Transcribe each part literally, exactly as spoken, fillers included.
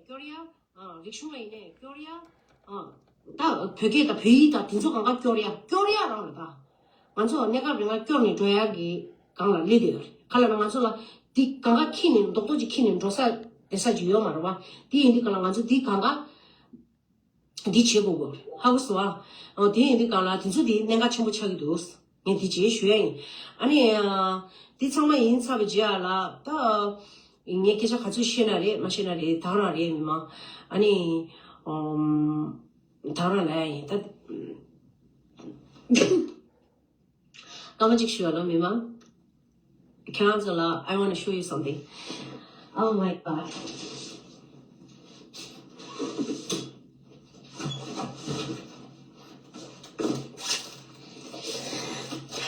སྐྱོར་ཡ། ཨ། རིག་གཞུང་ལ་ཡིན་ནའི་སྐྱོར་ཡ། ཨ། ད་བོད་སྐད་དང་བོད་ཡིག་དང་དེ་ཚོ་གང་ག་སྐྱོར་ཡ། སྐྱོར་ཡ་རང་རེད་ད། ང་ཚོ་གནས་སྐབས་རིང་ལ་སྐྱོར་ནས་འགྲོ་ཡ་གི་སྒང་ལ་སླེབས་བསྡད་ཡོད་རེད། ག་ལབ་ན་ང་ཚོ་ལ་འདི་གང་ག་འཁྱེར་ནས་རྡོག་རྡོག་ཅིག་འཁྱེར་ནས་འགྲོ་ས་བསྡད་ས་ཅིག་ཡོད་མ་རེད་བ། དེ་ཡིན་དུས་གང་ལ་ང་ཚོ་འདི་གང་ག་འདི་བྱེད་དགོས་གོ། ཧ་གོ་སོང་ཨ། ཨོ་དེ་ཡིན་དུས་གང་ལ་དེ་ཚོ་དེ་གནད་འགག་ཆེན་པོ་ཆགས་ཀྱི་འདུག། ངས་དེ་བྱེད་ཞུ་ཡ་ཡིན། ཨ་ནི། ཨ། དེ་ཚང་མ་ཡིན་ཚར་བའི་རྗེས་ལ་ད། ངས་སྐད་ཆ་ག་ཚོད་བཤད་ན་རེད་མ་བཤད་ན་རེད་ད་ག་རང་རེད་མི་མང་། ཨ་ནི། ཨོམ། ད་ག་རང་ལ་ཡ་ཡིན་ད། སྐར་མ་གཅིག་ཞུ་བ་ལ་མི་མང་། ཁྱེད་རང་ཚོ་ལ། I want to show you something. Oh my god.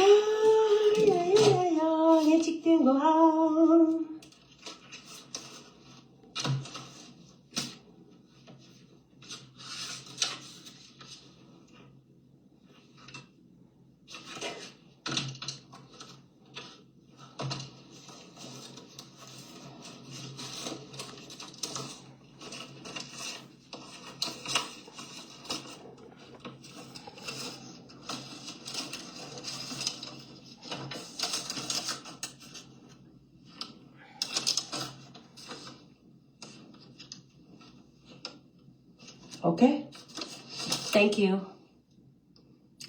ཡ་ཡ་ཡ་ཡ། ངས་གཅིག་སྟོན་དགོས། Okay. Thank you.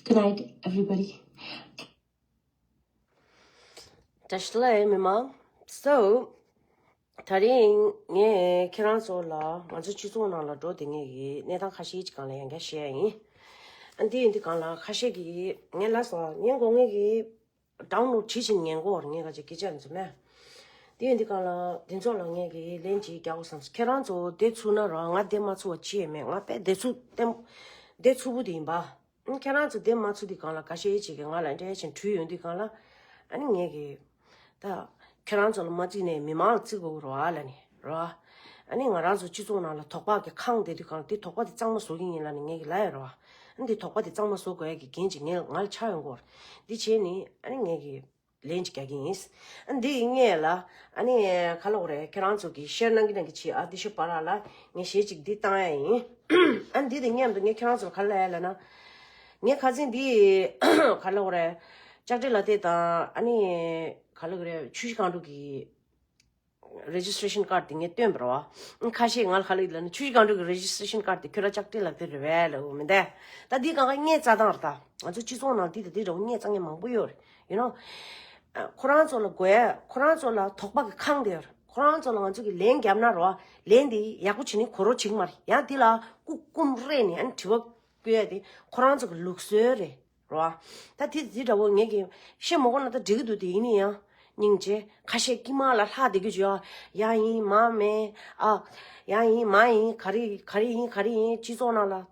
Good night, everybody. བཀྲ་ཤིས་བདེ་ལེགས་མི་མང་། So། ད་རིང་ངས་ཁྱེད་རང་ཚོ་ལ་ང་ཚོ་སྤྱི་ཚོགས་ནང་ལ་འགྲོ་བསྡད་མཁན་གྱི་གནས་སྟངས་ཁ་ཤས་ཀྱི་སྒང་ལ་ཡང་བསྐྱར་བཤད་ཡ་ཡིན། ཨ། འདི་ཡིན་དུས་སྒང་ལ་ཁ་ཤས་ཀྱིས་ངས་ལབ་སོང་། ངས་གོ། ངས་ཀྱིས་download བྱེད་བཞིན་ཉན་གོ། ངས་ཁ་ཅིག་སྐད་ཆ་འཛུལ་མེད། དེ་ཡིན་དུས་སྒང་ལ་འདི་ཚོ་ལ་ངས་ཀྱིས་ལན་ཅིག་རྒྱག་དགོས་བསམས། ཁྱེད་རང་ཚོ་བསྡད་ཚུགས་ན་རོགས། ང་བསྡད་མ་ཚུགས་པ་ཅི་ཡང་མེད། ང་དཔེ་བསྡད་ཚུགས་བསྡད་ཚུགས་པོ་དེ་ཡིན་པ། ཨ། ཁྱེད་རང་ཚོ་བསྡད་མ་ཚུགས་དུས་སྒང་ལ་འགའ་ཤས་ཅིག་གིས་ང་ལ་འདྲ་ཞིག་དྲིས་ཡོང་དུས་སྒང་ལ། ཨ་ནི་ངས་ཀྱིས་ད་ཁྱེད་རང་ཚོ་ལ་མ་བརྩིས་ནས་མི་མང་ལ་བརྩི་དགོས་རེད་བ་ལབ་ནས་རེད་བ། ཨ་ནི་ང་རང་ཚོ་སྤྱི་ཚོགས་ནང་ལ་དོགས་པ་གིས་ཁེངས་བསྡད་དུས་སྒང་ལ་དེ་དོགས་པ་དེ་གཙང་མ་བཟོ་གི་ཡིན་ལབ་ནས་ངས་ཀྱིས་ལབ་ཡོད་རེད་བ། ཨ་ནི་དེ་དོགས་པ་དེ་གཙང་མ་བཟོ་དགོས་ཡ་གི་འགན་ཅིག་ངས་ང་ལ་ཆགས་ཡོང་གི་ཡོད་རེད། འདི་བྱས་ནས་ཨ་ནི་ངས་ཀྱིས་ལན་ཅིག་རྒྱག་གི་ཡིན། ཨ། འདི་ཡིན་ངེས་ལ། ཨ་ནི་ག་ལབ་དགོས་རེད། ཁྱེད་རང་ཚོ་གིས་ཤེར་གནང་གི་གནང་གི་བྱེད། ཨ། འདི་ཤོ་པ་ར་ལ་ངས་གཞས་ཅིག་འདི་བཏང་ཡ་ཡིན། ཨ། འདི་དང་མཉམ་དུ་ངས་ཁྱེད་རང་ཚོ་ལ་ག་རེ་ལབ་ཡ་ལབ་ན། ངས་ཁ་སང་འདི་ག་ལབ་དགོས་རེད། ལྕགས་སྤྲེལ་ལགས་དེ་དང་། ཨ་ནི་ག་ལབ་དགོས་རེད། ཆུ་བཞི་སྒང་དྲུག་གི་registration card དེ་ངས་བཏོན་པ་རེད་བ། ཁ་ཤས་ང་ལ་ག་ལབ་ཡོད་ལབ་ན། ཆུ་བཞི་སྒང་དྲུག་གི་registration card དེ་ཁྱོད་རང་ལྕགས་སྤྲེལ་ལགས་དེ་རེད་པས་ལབ་ཡོད་མི་འདུག། ད་འདི་གང་ག་བརྙས་བཅག་སྟངས་རེད་ད། ང་ཚོ་སྤྱི་ཚོགས་ནང་འདི་དང་འདི་འདྲ་བོ་བརྙས་བཅག་མཁན་མང་པོ་ཡོད་རེད། You know། ཁོ་རང་ཚོ་ལ་དགོས་ཡ། ཁོ་རང་ཚོ་ལ་དོགས་པ་གིས་ཁེངས་བསྡད་ཡོད་རེད། ཁོ་རང་ཚོ་ལ་ང་ཚོ་གིས་ལན་བརྒྱབ་ན་རོ། ལན་དེ་ཡག་པོ་བྱེད་ནི་གོ་རོ་བྱེད་ཀྱི་མ་རེད། ཡང་འདི་ལ་ལྐུགས་རྐུམ་རེད་ནས། ཨ་ནི་དྲི་བ་བཀོད་ཡ་དེ་ཁོ་རང་ཚོ་གི་ལུགས་སྲོལ་རེད་རོ། ད་དེ་འདི་འདྲ་བོ་ངས་ཀྱིས་བཤད་མ་དགོས་ན་ད་འགྲིག་གི་འདུག། དེ་ཡིན་ན་ཡང་སྙིང་རྗེ། ཁ་ཤས་དཀྱིལ་མ་ལ་ལྷག་བསྡད་རྒྱུ་བྱོས། ཡ་ཡིན་མ་མེད། ཨ། ཡ་ཡིན་མ་ཡིན། ག་རེ་ག་རེ་ཡིན། ག་རེ་ཡིན། སྤྱི་ཚོགས་ནང་ལ་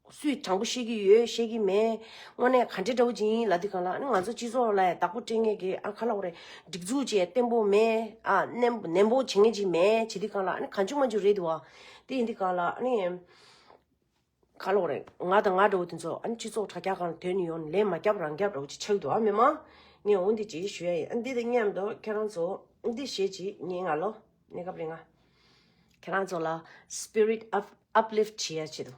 སུས་དྲང་པོ་བཤད་ཀྱི་ཡོད། བཤད་ཀྱི་མེད། དངོས་གནས་ག་འདྲ་འདྲ་བོ་ཅིག་ཡིན་ལབ་དུས་སྒང་ལ། ཨ་ནི་ང་ཚོ་སྤྱི་ཚོགས་ལ་བདག་པོ་སྤྲད་མཁན་གྱི། ཨ། ག་ལབ་དགོས་རེད། སྒྲིག་འཛུགས་ཅིག་བརྟན་པོ་མེད། ཨ། ནན་ནན་པོ་བྱེད་མཁན་ཅིག་མེད། བྱེད་དུས་སྒང་ལ་ཨ་ནི་གང་བྱུང་མང་བྱུང་རེད་འདུག་བ། དེ་ཡིན་དུས་སྒང་ལ་ཨ་ནི་ག་ལབ་དགོས་རེད། ང་དང་ང་འདྲ་བོ་དེ་ཚོ། ཨ་ནི་སྤྱི་ཚོགས་དྲ་རྒྱ་སྒང་ལ་དོན་ནི་ཡོང་ནས་ལན་མ་བརྒྱབ་རང་བརྒྱབ་འདྲ་བོ་ཅིག་ཆགས་འདུག། ཨ། མི་མང་། ངས་འོ་འདི་ཅིག་ཞུ་ཡ་ཡིན། ཨ། འདི་དང་མཉམ་དུ་ཁྱེད་རང་ཚོ་འདི་གཞས་ཅིག་ཉན་ང་ལོ། གནས་སྐབས་རིང་ང་ཁྱེད་རང་ཚོ་ལ་spirit up uplift བྱེད་ཡ་ཆེད་དུ།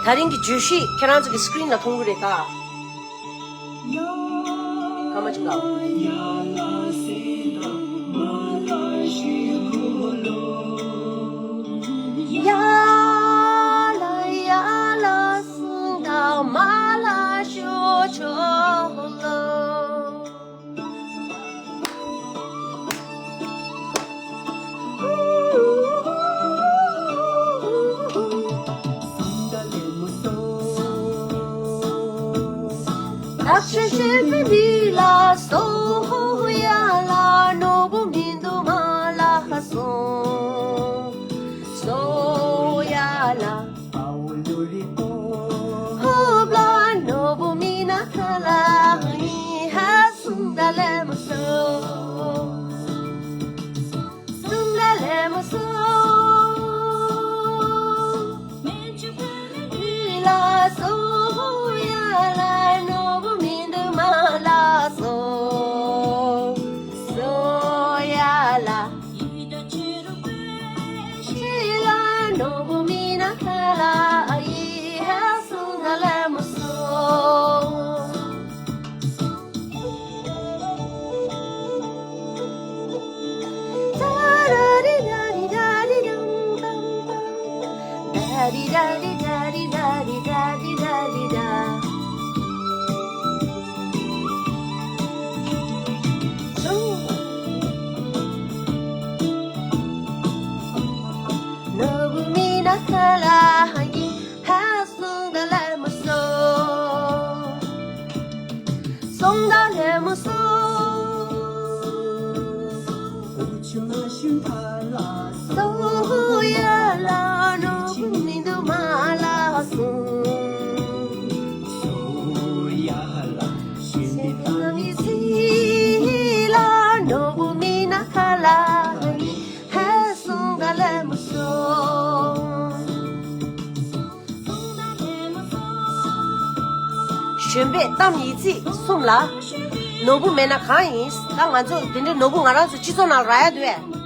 ད་རིང་གི་བརྗོད་གཞི་ཁྱེད་རང་ཚོ་གི་screen ལ་མཐོང་གི་རེད་ད། སྐར་མ་གཅིག་ལ། གཞོན་པས་གཏམ་ཡིག་ཚིག་གསུམ་ལ། ནོར་བུ་མེད་ན་གང་ཡིན། ད་ང་ཚོ་དེ་འདྲའི་ནོར་བུ་ང་རང་ཚོ་སྤྱི་ཚོགས་ནང་རག་ཡ་འདུག་གས།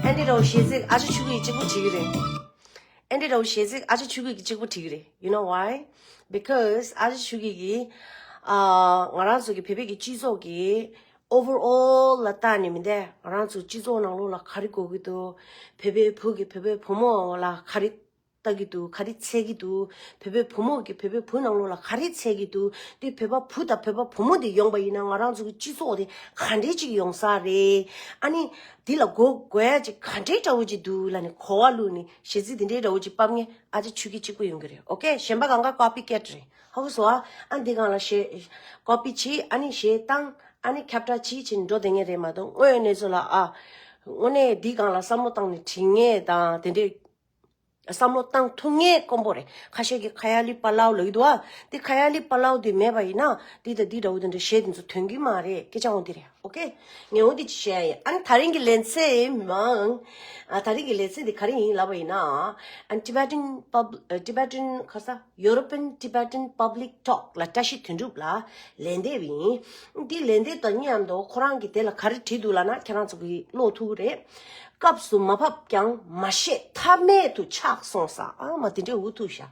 ཨེ་འདྲ་རོ་གཞས་ཚིག་ཨ་ཅག་ཆོས་སྐྱིད་གཅིག་པུ་བྲིས་ཀྱི་རེད། ཨེ་འདྲ་རོ་གཞས་ཚིག་ཨ་ཅག་ཆོས་སྐྱིད་ཀྱིས་གཅིག་པུ་བྲིས་ཀྱི་རེད། You know why? Because ཨ་ཅག་ཆོས་སྐྱིད་ཀྱིས་ཨ་ང་རང་ཚོ་གི་བོད་པའི་གི་སྤྱི་ཚོགས་ཀྱི་overall ལ་བལྟས་ནས་མིན་ཏེ། ང་རང་ཚོ་སྤྱི་ཚོགས་ནང་ལོགས་ལ་ག་རེ་དགོས་ཀྱི་འདུག་བོད་པའི་བུ་གི་བོད་པའི་བུ་མོ་ལ་ག་རེ་ལྟ་གི་འདུག་ག་རེ་འཚོལ་གྱི་འདུག་བོད་པའི་བུ་མོ་གི་བོད་པའི་བུ་ནང་ལོགས་ལ་ག་རེ་འཚོལ་གྱི་འདུག་དེ་བོད་པ་བུ་དང་བོད་པ་བུ་མོ་དེ་ཡོང་པ་ཡིན་ན་ང་རང་ཚོ་གི་སྤྱི་ཚོགས་དེ་ག་འདྲས་ཅིག་ཡོང་ས་རེད། ཨ་ནི་འདི་ལ་གོ་དགོས་ཡ་ཅིག་ག་འདྲས་འདྲ་བོ་ཅིག་འདུག་ལབ་ནས་གོ་བ་བླུགས་ནས་གཞས་ཚིག་འདི་འདྲས་འདྲ་བོ་ཅིག་ཕབ་མཁན་ཨ་ཅག་ཆོས་སྐྱིད་གཅིག་པུ་ཡོང་གི་རེད། ཨོ་ཀེ། གཞན་པ་གང་ག་ཀོ་པི་ཀེཊ་རེད། ཧ་གོ་སོང་ཨ། ཨ་འདི་སྒང་ལ་གཞས་ཀོ་པི་བྱས། ཨ་ནི་གཞས་བཏང་། ཨ་ནི་ཁྱབ་བསྒྲགས་བྱས་བྱས་འགྲོ་བསྡད་མཁན་རེད་མ་གཏོགས། དངོས་གནས་ཚོ་ལ་ཨ། དངོས་གནས་འདི་སྒང་ལ་བསམ་བློ་བཏང་ནས་བྲིས་མཁན་དང་དེ་འདྲས། བསམ་བློ་བཏང་ཐུབ་མཁན་དཀོན་པོ་རེད། ཁ་ཤས་ཀྱིས་ཁ་ཡ་ལི་པ་ལའོ་ལབ་ཀྱི་འདུག་ཨ། དེ་ཁ་ཡ་ལི་པ་ལའོ་དེ་མེད་པ་ཡིན་ན་དེ་དང་དེ་འདྲ་བོ་དེ་འདྲ་གཞས་དེ་ཚོ་ཐོན་གྱི་མ་རེད། སྐད་ཆ་འོང་དེ་རེད། ཨོ་ཀེ། ངས་འོ་དེ་ཅིག་བཤད་ཡ་ཡིན། ཨ་ནི་ད་རིང་གི་ལེ་ཚན་མང་། ཨ། ད་རིང་གི་ལེ་ཚན་དེ་ག་རེ་ཡིན་ལབ་པ་ཡིན་ན། ཨ། Tibetan Pub- ཨ། Tibetan ག་ས། European Tibetan Public Talk ལ་བཀྲ་ཤིས་དོན་གྲུབ་ལ་ལན་འདེབས་ཡིན། འདི་ལན་འདེབས་དང་མཉམ་དུ་ཁོ་རང་གིས་དེ་ལ་ག་རེ་བྲིས་འདུག་ལབ་ན། ཁྱེད་རང་ཚོ་གིས་ཀློག་ཐུབ་ཀྱི་རེད། སྐབས་སུ་མ་བབས་ཀྱང་མ་བཤད་ཐབས་མེད་དུ་ཆགས་སོང་ས། ཨ་མ་དེ་འདྲའི་འུ་ཐུག་ཤག་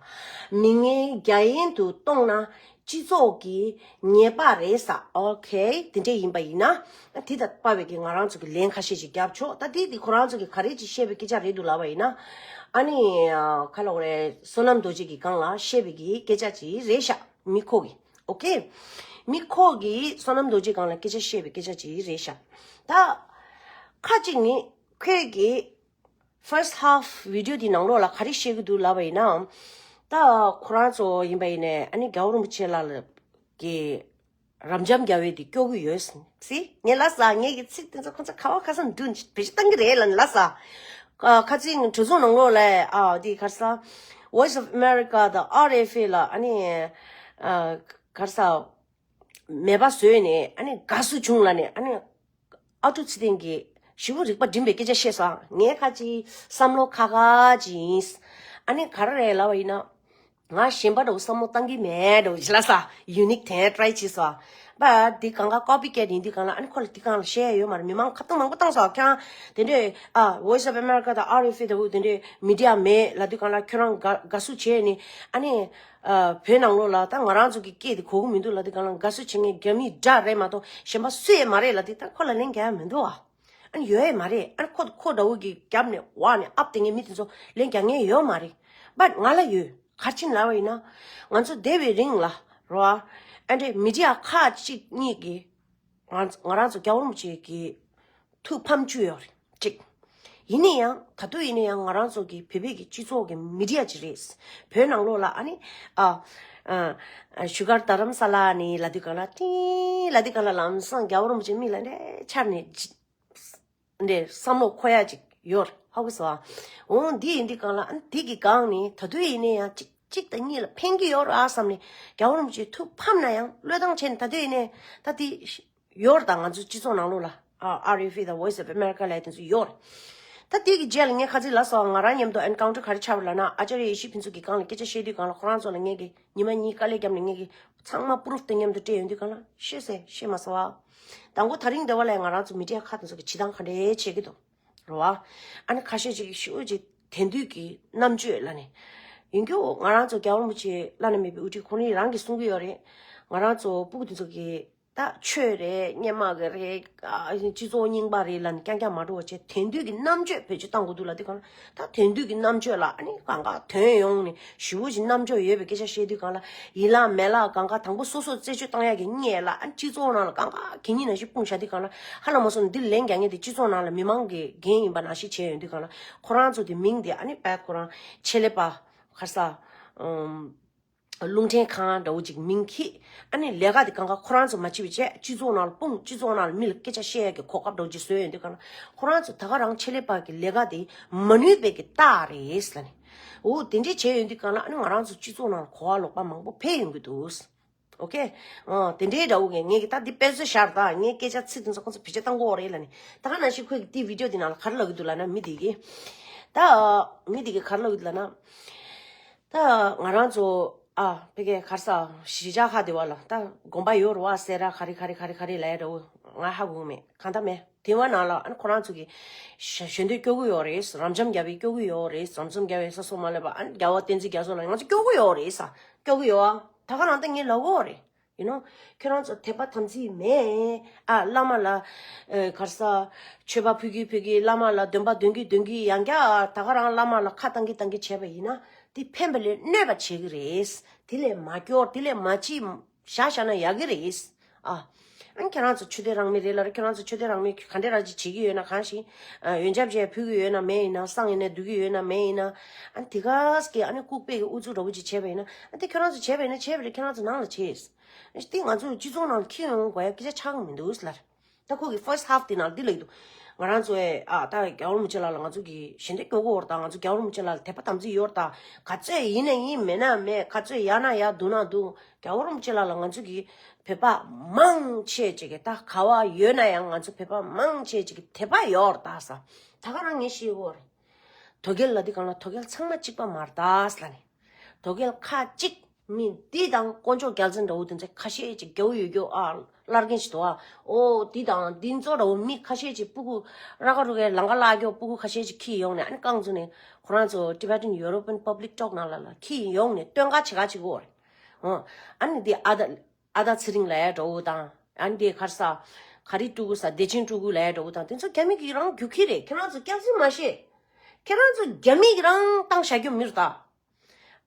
མི་ངན་རྒྱ་ཡན་དུ་གཏོང་ན་སྤྱི་ཚོགས་ཀྱི་ཉེས་པ་རེད་ས། ཨོ་ཁེ། དེ་འདྲ་ཡིན་པ་ཡིན་ན། དེ་དང་དཔའ་བའི་གི་ང་རང་ཚོ་གི་ལན་ཁ་ཤས་ཤིག་རྒྱབ་ཆོག་ད་དེ་དེ་ཁོ་རང་ཚོ་གི་ག་རེ་ཅིག་བཤད་པའི་སྐད་ཆ་རེད་འདུག་ལབ་པ་ཡིན་ན། ཨ་ནི་ཨ། ག་ལབ་དགོས་རེད། བསོད་ནམས་རྡོ་རྗེ་གི་སྒང་ལ་བཤད་པའི་གི་སྐད་ཆ་ཅིག་རེད་ཤག་མི་ཁོ་གི། ཨོ་ཁེ། མི་ཁོ་གིས་བསོད་ནམས་རྡོ་རྗེ་སྒང་ལ་སྐད་ཆ་བཤད་པའི་སྐད་ཆ་ཅིག་རེད་ཤག་ད་ཁ་ཅིག་ནི། ཁོས་ཀྱི་first half video དེ་ནང་ལོགས་ལ་ག་རེ་བཤད་ཀྱི་འདུག་ལབ་པ་ཡིན་ན། ད་ཁོ་རང་ཚོ་ཡིན་པ་ཡིན་ནས་ཨ་ནི་རྒྱལ་བ་རིན་པོ་ཆེ་ལགས་ཀྱི་རབ་འབྱམས་རྒྱལ་བའི་དེ་སྐྱོ་གི་ཡོད་ཟེར། ངས་ལབ་ས། ངས་ཀྱི་ཚིག་དེ་ཚོ་ཁོ་ཚོ་ག་བ་ག་ས་འདུག་བེད་སྤྱོད་བཏང་གི་རེད་ལབ་ནས་ལབ་ས། ཁ་ཚིག་གྲོས་ཚོགས་ནང་ལོགས་ལ་ཨ་དེ་ག་རེ་ཟ། Voice of America དང་RFA ལ་ཨ་ནི་ག་རེ་ཟ། མེད་པ་བཟོས་ནས་ཨ་ནི་དགའ་བསུ་བྱུང་ལབ་ནས་ཨ་ནི་ཨ་ཀྲུག་ཚེ་བརྟན་གྱིས་ཞེ་པོ་རིག་པ་སྒྲིམ་པའི་སྐད་ཆ་བཤད་སོང་། ངས་ཁ་ཅིག་བསམ་བློ་ཁ་ཁ་ཅིག་ཡིན། ཨ་ནི་ག་རེ་རེད་ལབ་པ་ཡིན་ན། ང་གཞན་པ་འདྲ་བོ་བསམ་བློ་བཏང་གི་མེད་འདྲ་བོ་ཅིག་ལབ་ས། ཡུ་ནིག་དེ་ཊ་རའི་བྱས་སོང་། པ་འདི་གང་ག་ཀོ་པི་ཀེ་ཊི་ཡིན། འདི་གང་ལ་ཨ་ནི་ཁོ་ལ་འདི་གང་ལ་བཤད་ཡ་ཡོད་མ་རེད། མི་མང་ཁ་བཏང་མང་པོ་བཏང་སོང་། ཁྱེད་རང་དེ་འདྲས་ཨ་Voice of America དང་RFA དང་དེ་འདྲས་མི་ཌི་ཡ་མེད་ལབ་དུས་གང་ལ་ཁྱོད་རང་དགའ་དགའ་བསུ་བྱས་ནས་ཨ་ནི་ཨ་བོད་ནང་ལོགས་ལ་ད་ང་རང་ཚོ་གི་སྐད་དེ་གོ་གི་མི་འདུག་ལབ་དུས་གང་ལ་དགའ་བསུ་བྱེད་མཁན་རྒྱ་མི་འདྲ་རེད་མ་གཏོགས་གཞན་པ་སུ་ཡང་མ་རེད་ལབ་དུས་ད་ཁོ་ལ་ལན་རྒྱག་ཡ་མི་འདུག་ཨ། ཨ་ནི་ཡོད་ཡ་མ་རེད། ཨ་ནི་ཁོ་ཁོ་འདྲ་བོ་གི་རྒྱབ་ནས་འོག་ནས་ཨབ་དེ་ངའི་མི་དེ་ཚོ་ལན་རྒྱག་མཁན་ཡོད་མ་རེད། བཊ་ང་ལ་ཡོད། ག་རེ་བྱས་ནས་ལབ་པ་ཡིན་ན། ང་ཚོ་འདས་པའི་རིང་ལ་རོ་ཨ་འདྲས་མི་ཌི་ཡ་ཁག་ཅིག་གཉིས་ཀྱིས་ང་ང་རང་ཚོ་རྒྱལ་བ་རིན་པོ་ཆེ་གི་ཐུགས་ཕམ་བཅུག་ཡོད་རེད་ཅིག་ཡིན་ན་ཡང་ད་དུང་ཡིན་ན་ཡང་ང་རང་ཚོ་གི་བོད་པའི་གི་སྤྱི་ཚོགས་ཀྱི་མི་ཌི་ཡ་ཅིག་རེད། བོད་ནང་ལོགས་ལ་ཨ་ནི་ཨ་ཨ་བཞུགས་སྒར་རྡ་རམ་ས་ལ་ནས་ལབ་དུས་གང་ལ་ཏིང་ལབ་དུས་གང་ལ་ལམ་སང་རྒྱལ་བ་རིན་པོ་ཆེ་མིག་ལ་འདྲས་འཆར་ནས་འདྲས་བསམ་བློ་འཁོར་ཡ་ཅིག་ཡོད་རེད། ཧ་གོ་སོང་ཨ། འོ་འདི་ཡིན་དུས་གང་ལ་ཨ་ནི་འདི་གི་སྒང་ནས་ད་དུང་ཡིན་ན་ཡང་ཅིག་གཅིག་དང་གཉིས་ལ་ཕན་གྱི་ཡོད་རེད་ཨ་བསམ་ནས་རྒྱལ་བ་རིན་པོ་ཆེ་ཐུགས་ཕམ་ན་ཡང་བློས་བཏང་བྱས་ནས་ད་དུང་ཡིན་ནའི་ད་དེ་ཡོད་རེད། ད་ང་ཚོ་སྤྱི་ཚོགས་ནང་ལོགས་ལ་ཨ་RFA དང་Voice of America ལབ་དེ་ཚོ་ཡོད་རེད། ད་དེ་གི་རྗེས་ལ་ངས་ཁ་ཚིག་ལབ་སོང་། ང་རང་མཉམ་དུ་ཨེན་ཀའུན་ཊར་ག་རེ་ཆགས་པ་ལབ་ན་ཨ་ཅཱརྱ་ཡེ་ཤེས་ཕུན་ཚོགས་ཀྱི་སྒང་ལ་སྐད་ཆ་བཤད་དུས་སྒང་ལ་ཁོ་རང་ཚོ་ལ་ངས་ཀྱི་ཉི་མ་གཉིས་དཀའ་ལས་བརྒྱབ་ནས་ངས་ཀྱི་ཚང་མ་པུ་རུབ་དེ་མཉམ་དུ་སྤྲད་ཡོང་དུས་སྒང་ལ་ཤེས་སེ་ཤེས་མ་སོང་བ། དང་པོ་ད་རིང་འདི་བ་ལས་ང་རང་ཚོ་མི་ཌི་ཡ་ཁག་དེ་ཚོ་གི་བྱེད་སྟངས་ག་འདྲས་བྱེད་ཀྱི་འདུག་རེད་བ། ཨ་ནི་ཁ་ཤས་ཅིག་ཤུགས་ཅིག་དེང་དུས་ཀྱི་རྣམ་དཔྱོད་ལབ་ནས་ཡིན་རྒྱུ། ང་རང་ཚོ་རྒྱལ་བ་རིན་པོ་ཆེ་བླ་ན་མེད་པའི་དབུ་ཁྲིད་ཁོང་རང་གིས་གསུང་གི་ཡོད་རེད། ང་རང་ཚོ་སྤུ་གུ་དེ་ཚོ་གི་ད་ཆོས་རེད། སྔོན་མ་གི་རེད། ཨ་སྤྱི་ཚོགས་རྙིང་པ་རེད་ལབ་ནས་རྐྱང་རྐྱང་མ་འགྲོ་བ་བྱས་དེང་དུས་ཀྱི་རྣམ་དཔྱོད་བེད་སྤྱོད་བཏང་དགོས་འདུག་ལབ་དུས་གང་ལ་ད་དེང་དུས་ཀྱི་རྣམ་དཔྱོད་ལ་ཨ་ནི་གང་ག་དོན་ཡོང་ནས་ཞེ་པོ་ཅིག་རྣམ་དཔྱོད་ཡོད་པའི་སྐད་ཆ་བཤད་དུས་གང་ལ་ཡིན་ལ་མེད་ལ་གང་ག་དང་པོ་སོ་སོ་རྩད་གཅོད་བཏང་ཡག་གི་སྔོན་ལ་ཨ་ནི་སྤྱི་ཚོགས་ནང་ལ་གང་ག་གད་སྙིགས་ནང་བཞིན་སྤུངས་བཞག་དུས་གང་ལ་ཧ་ལས་མ་སོང་། འདི་ལན་རྒྱག་མཁན་དེ་སྤྱི་ཚོགས་ནང་ལ་མི་མང་གི་འགན་ཡིན་པ་ནང་བཞིན་བྱས་ཡོང་དུས་གང་ལ་ཁོ་རང་ཚོ་དེ་མིང་དེ་ཨ་ནི་བད་ཁོ་རང་ཆེད་ལས་པ་ག་རེ་ཟ། ཨམ། རླུང་འཕྲིན་ཁང་འདྲ་བོ་ཅིག་མིང་འཁྱེར། ཨ་ནི་ལས་ཀ་དེ་གང་ག་ཁོ་རང་ཚོ་མ་བྱེད་པ་བྱས་སྤྱི་ཚོགས་ནང་ལ་སྤུངས། སྤྱི་ཚོགས་ནང་ལ་མི་ལ་སྐད་ཆ་བཤད་ཡག་གི་གོ་སྐབས་འདྲ་བོ་ཅིག་བཟོས་ཡོང་དུས་གང་ལ་ཁོ་རང་ཚོ་ད་ག་རང་ཆེད་ལས་པ་གི་ལས་ཀ་དེ་མ་ནུས་པའི་གི་རྟགས་རེད་ལབ་ནས། འོ་དེ་འདྲས་བྱས་ཡོང་དུས་གང་ལ་ཨ་ནི་ང་རང་ཚོ་སྤྱི་ཚོགས་ནང་ལ་གོ་བ་ལོག་པ་མང་པོ་འཕེལ་ཡོང་གི་འདུག་ཨོ་ཁེ། ཨ་དེ་འདྲའི་འདྲ་བོ་གི་ངས་ཀྱི་ད་འདི་དཔེ་མཚོན་བཞག་ད་ངས་སྐད་ཆ་ཚིག་དེ་ཚོ་ཁོང་ཚོ་བེད་སྤྱོད་བཏང་གི་ཡོད་རེད་ལབ་ནས། ད་ག་ནང་བཞིན་ཁོས་ཀྱི་དེའི་བི་ཌི་ཡོ་དེ་ནང་ལ་ག་རེ་ལབ་ཀྱི་འདུག་ལབ་ན་མི་དེ་གི་ད་མི་དེ་གི་ག་རེ་ལབ་ཀྱི་འདུག་ལབ་ན། ད་ང་རང་ཚོ་ཨ་ཕ་གི་ག་རེ་ཟ་གཞིས་ཆགས་ཁག་དེ་བ་ལ་ད་དགོན་པ་ཡོད་རེད་བ། སེ་ར་ག་རེ་ག་རེ་ག་རེ་ག་རེ་ལབ་ཡ་འདྲ་བོ་ང་ཧ་གོ་གི་མེད། གང་ལྟར་མེད། དེ་བ་ནང་ལ་ཨ་ནི་ཁོ་རང་ཚོ་གི་ཞལ་འདོན་སྐྱོར་གི་ཡོད་རེད། རབ་འབྱམས་རྒྱལ་བའི་སྐྱོར་གི་ཡོད་རེད། རབ་འབྱམས་རྒྱལ་བའི་ས་སོ་མ་ལེབ་པ་ཨ་ནི་རྒྱལ་བ་བསྟན་འཛིན་རྒྱ་མཚོ་ལ་ང་ཚོ་སྐྱོར་གི་ཡོད་རེད་ས། སྐྱོར་གི་ཡོད་ཨ། ད་ག་རང་ད་ངས་ལབ་གོ་རེད། ཡིན་ནོ། ཁྱོད་རང་ཚོ་དད་པ་དམ་ཚིག་མེད་ཨ། བླ་མ་ལ་ཨ་ག་རེ་ཟ་མཆོད་པ་ཕུལ་གི་ཕུལ་གི། བླ་མ་ལ་འདོན་པ་འདོན་གི་འདོན་གི། ཡང་བསྐྱར་ད་ག་རང་བླ་མ་ལ་ཁ་བཏང་གི་བཏང་གི་བྱས་པ་ཡིན་ན་དེ་ཕན་པ་ལས་གནོད་པ་བྱེད་གི་རེད། དེ་ལས་མ་སྐྱོར། དེ་ལས་མ་བྱེད། བཞག་བཞག་ན་ཡག་གི་རེད། ཨ། ཨ་ནི་ཁྱེད་རང་ཚོ་ཆོས་དད་རང་མོས་རེད་ལབ་རེད། ཁྱེད་རང་ཚོ་ཆོས་དད་རང་མོས་ག་འདྲས་རང་ཅིག་བྱེད་ཀྱི་ཡོད་ན། གང་ཞིག་ཨ་ཡོན་ཆབ་ཅིག་ཕུལ་གྱི་ཡོད་ན་མེད་ཡིན་ན། བསང་ཡིན་ན་བསྡུ་གི་ཡོད་ན་མེད་ཡིན་ན། ཨ་ནི་དེ་ག་ཟེ་གི་ཨ་ནི་ལྐུགས་པའི་གི་ཨུ་ཚུགས་འདྲ་བོ་ཅིག་བྱས་པ་ཡིན་ན། ཨ་དེ་ཁྱེད་རང་ཚོ་བྱས་པ་ཡིན་ན་བྱས་པ་རེད། ཁྱེད་རང་ཚོ་ནང་ལ་བྱས། ཨ་དེ་ང་ཚོ་སྤྱི་ཚོགས་ནང་ལ་འཁྱེར་ཡོང་དགོས་ཡ་སྐད་ཆ་ཆགས་ཀྱི་མི་འདུག་ལབ་རེད། ད་ཁོ་གི་first half དེ་ནང་འདི་ལབ་ཀྱི་འདུག་ང་རང་ཚོས་ཨ་ད་རྒྱལ་བ་རིན་པོ་ཆེ་ལགས་ལ་ང་ཚོ་གི་ཞལ་འདེབས་སྐྱོར་གྱི་ཡོད་རེད། ད་ང་ཚོ་རྒྱལ་བ་རིན་པོ་ཆེ་ལགས་ལ་དད་པ་དམ་ཚིག་ཡོད་རེད། ད་ག་ཚོད་ཡིན་ན་ཡིན་མེད་ན་མེད། ག་ཚོད་ཡག་ན་ཡག་སྡུག་ན་སྡུག་རྒྱལ་བ་རིན་པོ་ཆེ་ལགས་ལ་ང་ཚོ་གི་བོད་པ་མང་ཆེ་ཅིག་གི་ད་ག་བ་ཡོད་ན་ཡང་ང་ཚོ་བོད་པ་མང་ཆེ་ཅིག་གི་དད་པ་ཡོད་རེད་ད་ས། ད་ག་རང་ངས་ཤེས་ཡོད་རེད། དོལ་རྒྱལ་ལབ་དུས་སྒང་ལ་དོལ་རྒྱལ་ཚང་མ་གཅིག་པ་མ་རེད་ད་ལབ་ནས། དོལ་རྒྱལ་ཁག་གཅིག་མི་འདི་དང་དཀོན་མཆོག་རྒྱལ་མཚན་འདྲ་བོ་དེ་ཚོ་ཁ་ཤས་ཅིག་རྒྱལ་པོ་ཡོད་རྒྱུ་ཨ་བླ་རྒན་ཞིག་འདུག་ཨ། ཨོ་འདི་དང་འདི་ཚོ་འདྲ་བོ་མི་ཁ་ཤས་ཅིག་སྤུ་གུ་ར་ག་རུ་གའི་ལང་ཀ་བརླག་རྒྱུ་སྤུ་གུ་ཁ་ཤས་ཅིག་ཁྱེར་ཡོང་ནས་ཨ་ནི་རྐང་བཙུགས་ནས་ཁོ་རང་ཚོ་Tibetan European Public Talk ནང་ལ་ལ་ཁྱེར་ཡོང་ནས་སྟོན་ཁ་བྱེད་ཁ་བྱེད་གོ་རེད། ཨོ་ཨ་ནི་འདི་ཨ་ད། ཨ་ད་ཚེ་རིང་ལབ་ཡ་འདྲ་བོ་དང་། ཨ་ནི་དེ་ག་རེ་ཟ། ག་རེ་སྤྲུལ་སྐུ་ཟ། བདེ་ཆེན་སྤྲུལ་སྐུ་ལབ་ཡ་འདྲ་བོ་དང་། དེ་ཚོ་རྒྱ་མི་གིས་རང་རྒྱུག་ཁྱི་རེད། ཁྱེད་རང་ཚོ་སྐྱག་རྫུན་མ་བཤད། ཁྱེད་རང་ཚོ་རྒྱ་མི་གིས་རང་བཏང་བཞག་རྒྱུ་མི་རེད་ད།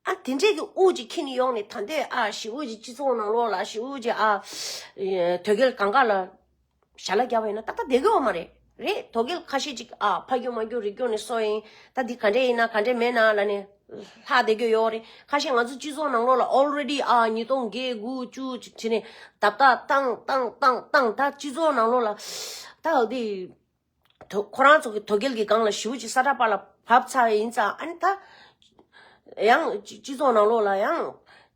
ཨ་དེ་འདྲས་ཀྱི་དབུ་ཅིག་ཁྱེར་ནས་ཡོང་ནས་ད་འདས་ཨ་ཞེ་པོ་ཅིག་སྤྱི་ཚོགས་ནང་ལོགས་ལ་ཞེ་པོ་ཅིག་ཨ་དོལ་རྒྱལ་གང་ག་ལ་ཞལ་ལག་བརྒྱབ་པ་ཡིན་ན་ཏག་ཏག་བསྡད་ཀྱི་ཡོད་མ་རེད། རེད། དོལ་རྒྱལ་ཁ་ཤས་ཅིག་ཨ་ཕ་རྒྱུ་མ་རྒྱུ་རིག་རྒྱུ་ནས་སོ་ཡིན། ད་འདི་ག་འདྲས་ཡིན་ན་ག་འདྲས་མེད་ན་ལབ་ནས་ལྷག་བསྡད་རྒྱུ་ཡོད་རེད། ཁ་ཤས་ང་ཚོ་སྤྱི་ཚོགས་ནང་ལོགས་ལ་already ཨ་ཉིས་སྟོང་བརྒྱད་དགུ་བཅུ་བྱས་ནས་བརྡབ་བརྡབ་བཏང་བཏང་བཏང་བཏང་། ད་སྤྱི་ཚོགས་ནང་ལོགས་ལ་ད་འདི་དོ་ཁོ་རང་ཚོ་གི་དོལ་རྒྱལ་གྱི་སྒང་ལ་ཞེ་པོ་ཅིག་ས་ཁྲ་པ་ལ་བབས་ཚར་ཡིན་ཙང་། ཨ་ནི་ད་ཡང་སྤྱི་སྤྱི་ཚོགས་ནང་ལོགས་ལ་ཡང་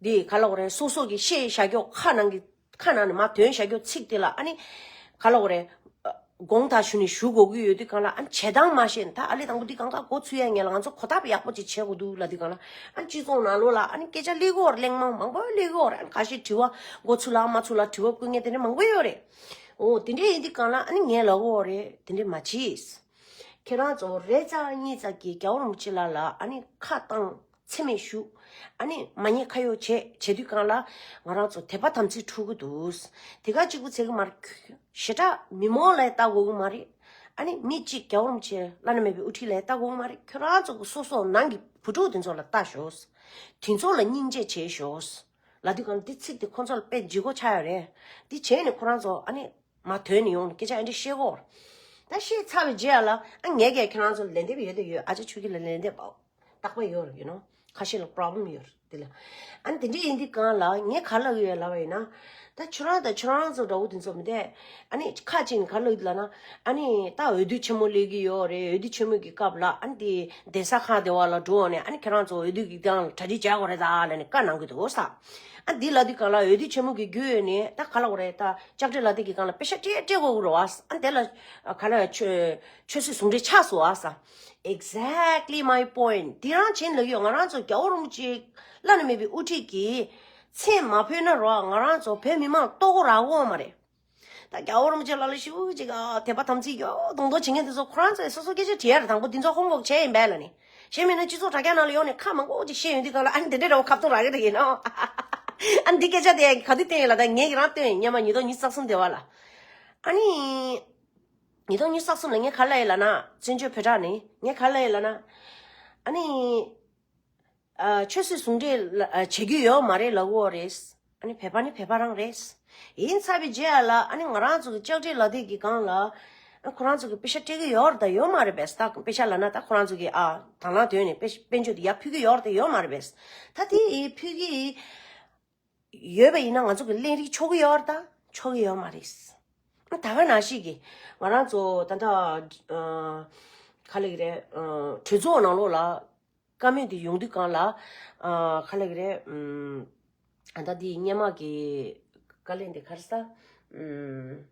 འདི་ག་ལབ་དགོས་རེད། སོ་སོ་གི་བཤད་བཞག་རྒྱུ་ཁ་ནང་གི་ཁ་ནང་ནས་མར་ཐོན་བཞག་རྒྱུ་ཚིག་དེ་ལ་ཨ་ནི་ག་ལབ་དགོས་རེད། དགོངས་དག་ཞུ་ནས་ཞུ་དགོས་ཀྱི་ཡོད་དུས་སྒང་ལ། ཨ་ནི་བྱེད་སྟངས་མ་ཤེས་ན་ད་ཨ་ལས་དང་པོ་འདི་གང་ག་འགོ་ཚུགས་ཡ་ངེས་ལ་ང་ཚོ་གོ་ཐབས་ཡག་པོ་ཅིག་བྱེད་དགོས་འདུག་ལབ་དུས་སྒང་ལ། ཨ་ནི་སྤྱི་ཚོགས་ནང་ལོགས་ལ་ཨ་ནི་སྐད་ཆ་སླེབས་ཀྱི་ཡོད་རེད། གླེང་མང་མང་པོ་སླེབས་ཀྱི་ཡོད་རེད། ཨ་ནི་ཁ་ཤས་དྲི་བ་འགོ་ཚུགས་ལ་མ་ཚུགས་ལ་དྲི་བ་བཀོད་མཁན་དེ་འདྲ་མང་པོ་ཡོད་རེད། འོ་དེ་འདྲ་ཡིན་དུས་སྒང་ལ་ཨ་ནི་ངས་ལབ་ཀྱི་ཡོད་རེད། དེ་འདྲ་མ་བྱེད། ཁྱེད་རང་ཚོ་རེ་ཙམ་གཉིས་ཙམ་གྱིས་རྒྱལ་བ་རིན་པོ་ཆེ་ལགས་ལ་ཨ་ནི་ཁ་བཏང་། མཚན་སྨད་ཞུ། ཨ་ནི་མ་ཉེས་ཁ་གཡོགས་བྱེད་བྱེད་དུས་སྒང་ལ་ང་རང་ཚོ་དད་པ་དམ་ཚིག་འཁྲུག་གི་འདུག་དེ་ག་གཅིག་པུ་ཚད་གི་མ་རེད། ཞེ་དྲག་མི་མང་ལ་ལྟ་དགོས་གི་མ་རེད། ཨ་ནི་མི་གཅིག་རྒྱལ་བ་རིན་པོ་ཆེ་བླ་ན་མེད་པའི་དབུ་ཁྲིད་ལ་ལྟ་དགོས་གི་མ་རེད། ཁྱོད་རང་ཚོ་གི་སོ་སོ་ནང་གི་བུ་ཕྲུག་དེ་ཚོ་ལ་ལྟ་ཤོག་དེ་ཚོ་ལ་སྙིང་རྗེ་བྱེད་ཤོག་ལབ་དུས་སྒང་ལ། འདི་ཚིག་དེ་ཁོ་ཚོ་ལ་དཔེ་ལྗིད་ཁོག་ཆགས་ཡོད་རེད། འདི་བྱས་ནས་ཁོ་རང་ཚོ་ཨ་ནི་མ་ཐོན་ནས་ཡོང་ནས་སྐད་ཆ་ཨ་འདྲ་བཤད་གོ། ད་བཤད་ཚར་བའི་རྗེས་ལ་ཨ་ངས་ཀྱང་ཁྱེད་རང་ཚོ་ལ་ལན་འདེབས་ཡོད་དེ་ཡོད། ཨ་ཅག་ཆོས་སྐྱིད་ལ་ལན་འདེབས་པ་རྟག་པ་ཡོད་རེད། ཡོད་ནོ། ཁ་ཤས་ལ་པྲོབ་ལེམ་ཡོད་རེད་དེ་ལ། ཨ་ནི་དེ་འདྲ་ཡིན་དུས་སྒང་ལ་ངས་ག་ལབ་ཀྱི་ཡོད་ལབ་པ་ཡིན་ན། ད་ཁྱོད་རང་དང་ཁྱོད་རང་ཚོ་འདྲ་བོ་དེ་ཚོ་མི་འདུག་ཨ་ནི་ཁ་ཅིག་ནས་ག་ལབ་ཀྱི་ལབ་ན། ཨ་ནི་ད་འོས་བསྡུ་ཆེན་མོ་སླེབས་ཀྱི་ཡོད་རེད། འོས་བསྡུ་ཆེན་མོ་གི་སྐབས་ལ་ཨ་ནི་དེ་གདན་ས་ཁག་དེ་བ་ལ་འགྲོ་ནས་ཨ་ནི་ཁྱེད་རང་ཚོ་འོས་བསྡུ་གི་སྒང་ལ་གྲ་སྒྲིག་བྱ་དགོས་རེད་ད་ལབ་ནས་བཀའ་གནང་གི་འདུག་ས། ཨ་འདི་ལབ་དུས་སྒང་ལ་འོས་བསྡུ་ཆེན་མོ་གི་བརྒྱུད་ནས་ད་ག་ལབ་དགོས་རེད། ད་ལྕགས་སྤྲེལ་ལག་དེབ་ཀྱི་སྒང་ལ་པེ་ཤག་སྤྲད་སྤྲད་དགོས་ཀྱི་རེད་བ། ཨ་དེ་ལ་ག་ལ་ཆོས་ཆོས་སྲིད་ཟུང་འབྲེལ་ཆགས་སོང་བ་ས། Exactly my point. དེ་རང་བྱེད་ལ་ཡོད། ང་རང་ཚོ་རྒྱལ་བ་རིན་པོ་ཆེ་བླ་ན་མེད་པའི་དབུ་ཁྲིད་ཀྱི་མཚན་མ་ཕུལ་ན་རོགས། ང་རང་ཚོ་བོད་མི་མང་ལྟོ་གོ་རག་གོ་མ་རེད། ད་རྒྱལ་བ་རིན་པོ་ཆེ་ལགས་ལ་ཞུ་ཅིག་ཨ་དད་པ་དམ་ཚིག་ཡོད་མདོག་མདོག་བྱེད་མཁན་དེ་ཚོ་ཁོ་རང་ཚོས་སོ་སོ་སྐད་ཆ་དྲི་ཡ་རེད། དང་པོ་དེ་ཚོ་ཧོམ་ཝོག་བྱས་ཡིན་པས་ལ་ནི། གཞན་མིན་ན་སྤྱི་ཚོགས་དྲ་རྒྱ་ནང་ལ་ཡོང་ནས་ཁ་མང་པོ་ཅིག་བཤད་ཡོང་དུས་སྒང་ལ་ཨ་ནི་དེ་འདྲའི་འདྲ་བོ་ཁ་བཏང་རག་གི་རེད་ཡིན་ནོ། ཨ་ནི་འདི་སྐད་ཆ་དེ་ག་དུས་བསྟན་ཡོད་ལབ་ད་ངས་ཀྱི་རང་བསྟན་ཡོད། སྔོན་མ་ཉིས་སྟོང་ཉི་ཤུ་རྩ་གསུམ་དེ་བ་ལ། ཨ་ནི། ཉིས་སྟོང་ཉི་ཤུ་རྩ་གསུམ་ལ་ངས་ག་ལབ་ཡོད་ལབ་ན། བཙན་བྱོལ་བོད་དྲ་ནས་ངས་ག་ལབ་ཡོད་ལབ་ན། ཨ་ནི། ཨ་ཆོས་སྲིད་ཟུང་འབྲེལ་ལ་ཨ་བྱེད་རྒྱུ་ཡོད་མ་རེད་ལབ་ཀྱི་ཡོད་རེད། ཨ་ནི་བོད་པ་ནི་བོད་པ་རང་རེད། ཡིན་ཚར་བའི་རྗེས་ལ་ཨ་ནི་ང་རང་ཚོ་གི་ལྕགས་སྤྲེལ་ལག་དེབ་ཀྱི་སྒང་ལ་ཨ་ཁོ་རང་ཚོ་གི་པེ་ཤག་སྤྲད་ཀྱི་ཡོད་རེད་ད་ཡོད་མ་རེད་པས། ད་པེ་ཤག་ལབ་ན་ད་ཁོ་རང་ཚོ་གི་ཨ་དང་བླངས་བཏོན་ནས་དཔེ་དཔལ་འབྱོར་དེ་ཡར་ཕུལ་གྱི་ཡོད་རེད་ད་ཡོད་མ་རེད་པས། ད་དེ་ཕུལ་གྱི་ཡོད་པ་ཡིན་ན་ང་ཚོ་གི་གླེང་རིགས་ཆོག་གི་ཡོད་རེད་ད་ཆོག་གི་ཡོད་མ་རེད། ད་ག་ནང་བཞིན་གྱི་ང་རང་ཚོ་ད་ལྟ་ཨ་ག་ལབ་ཀྱི་རེད། ཨ་གྲོས་ཚོགས་ནང་ལོགས་ལ་བཀའ་མོལ་དེ་ཡོང་དུས་སྒང་ལ་ཨ་ག་ལབ་ཀྱི་རེད། ཨམ་ད་འདི་སྔོན་མ་གི་བཀའ་བློན་དེ་ག་རེ་ཟེར། ཨམ་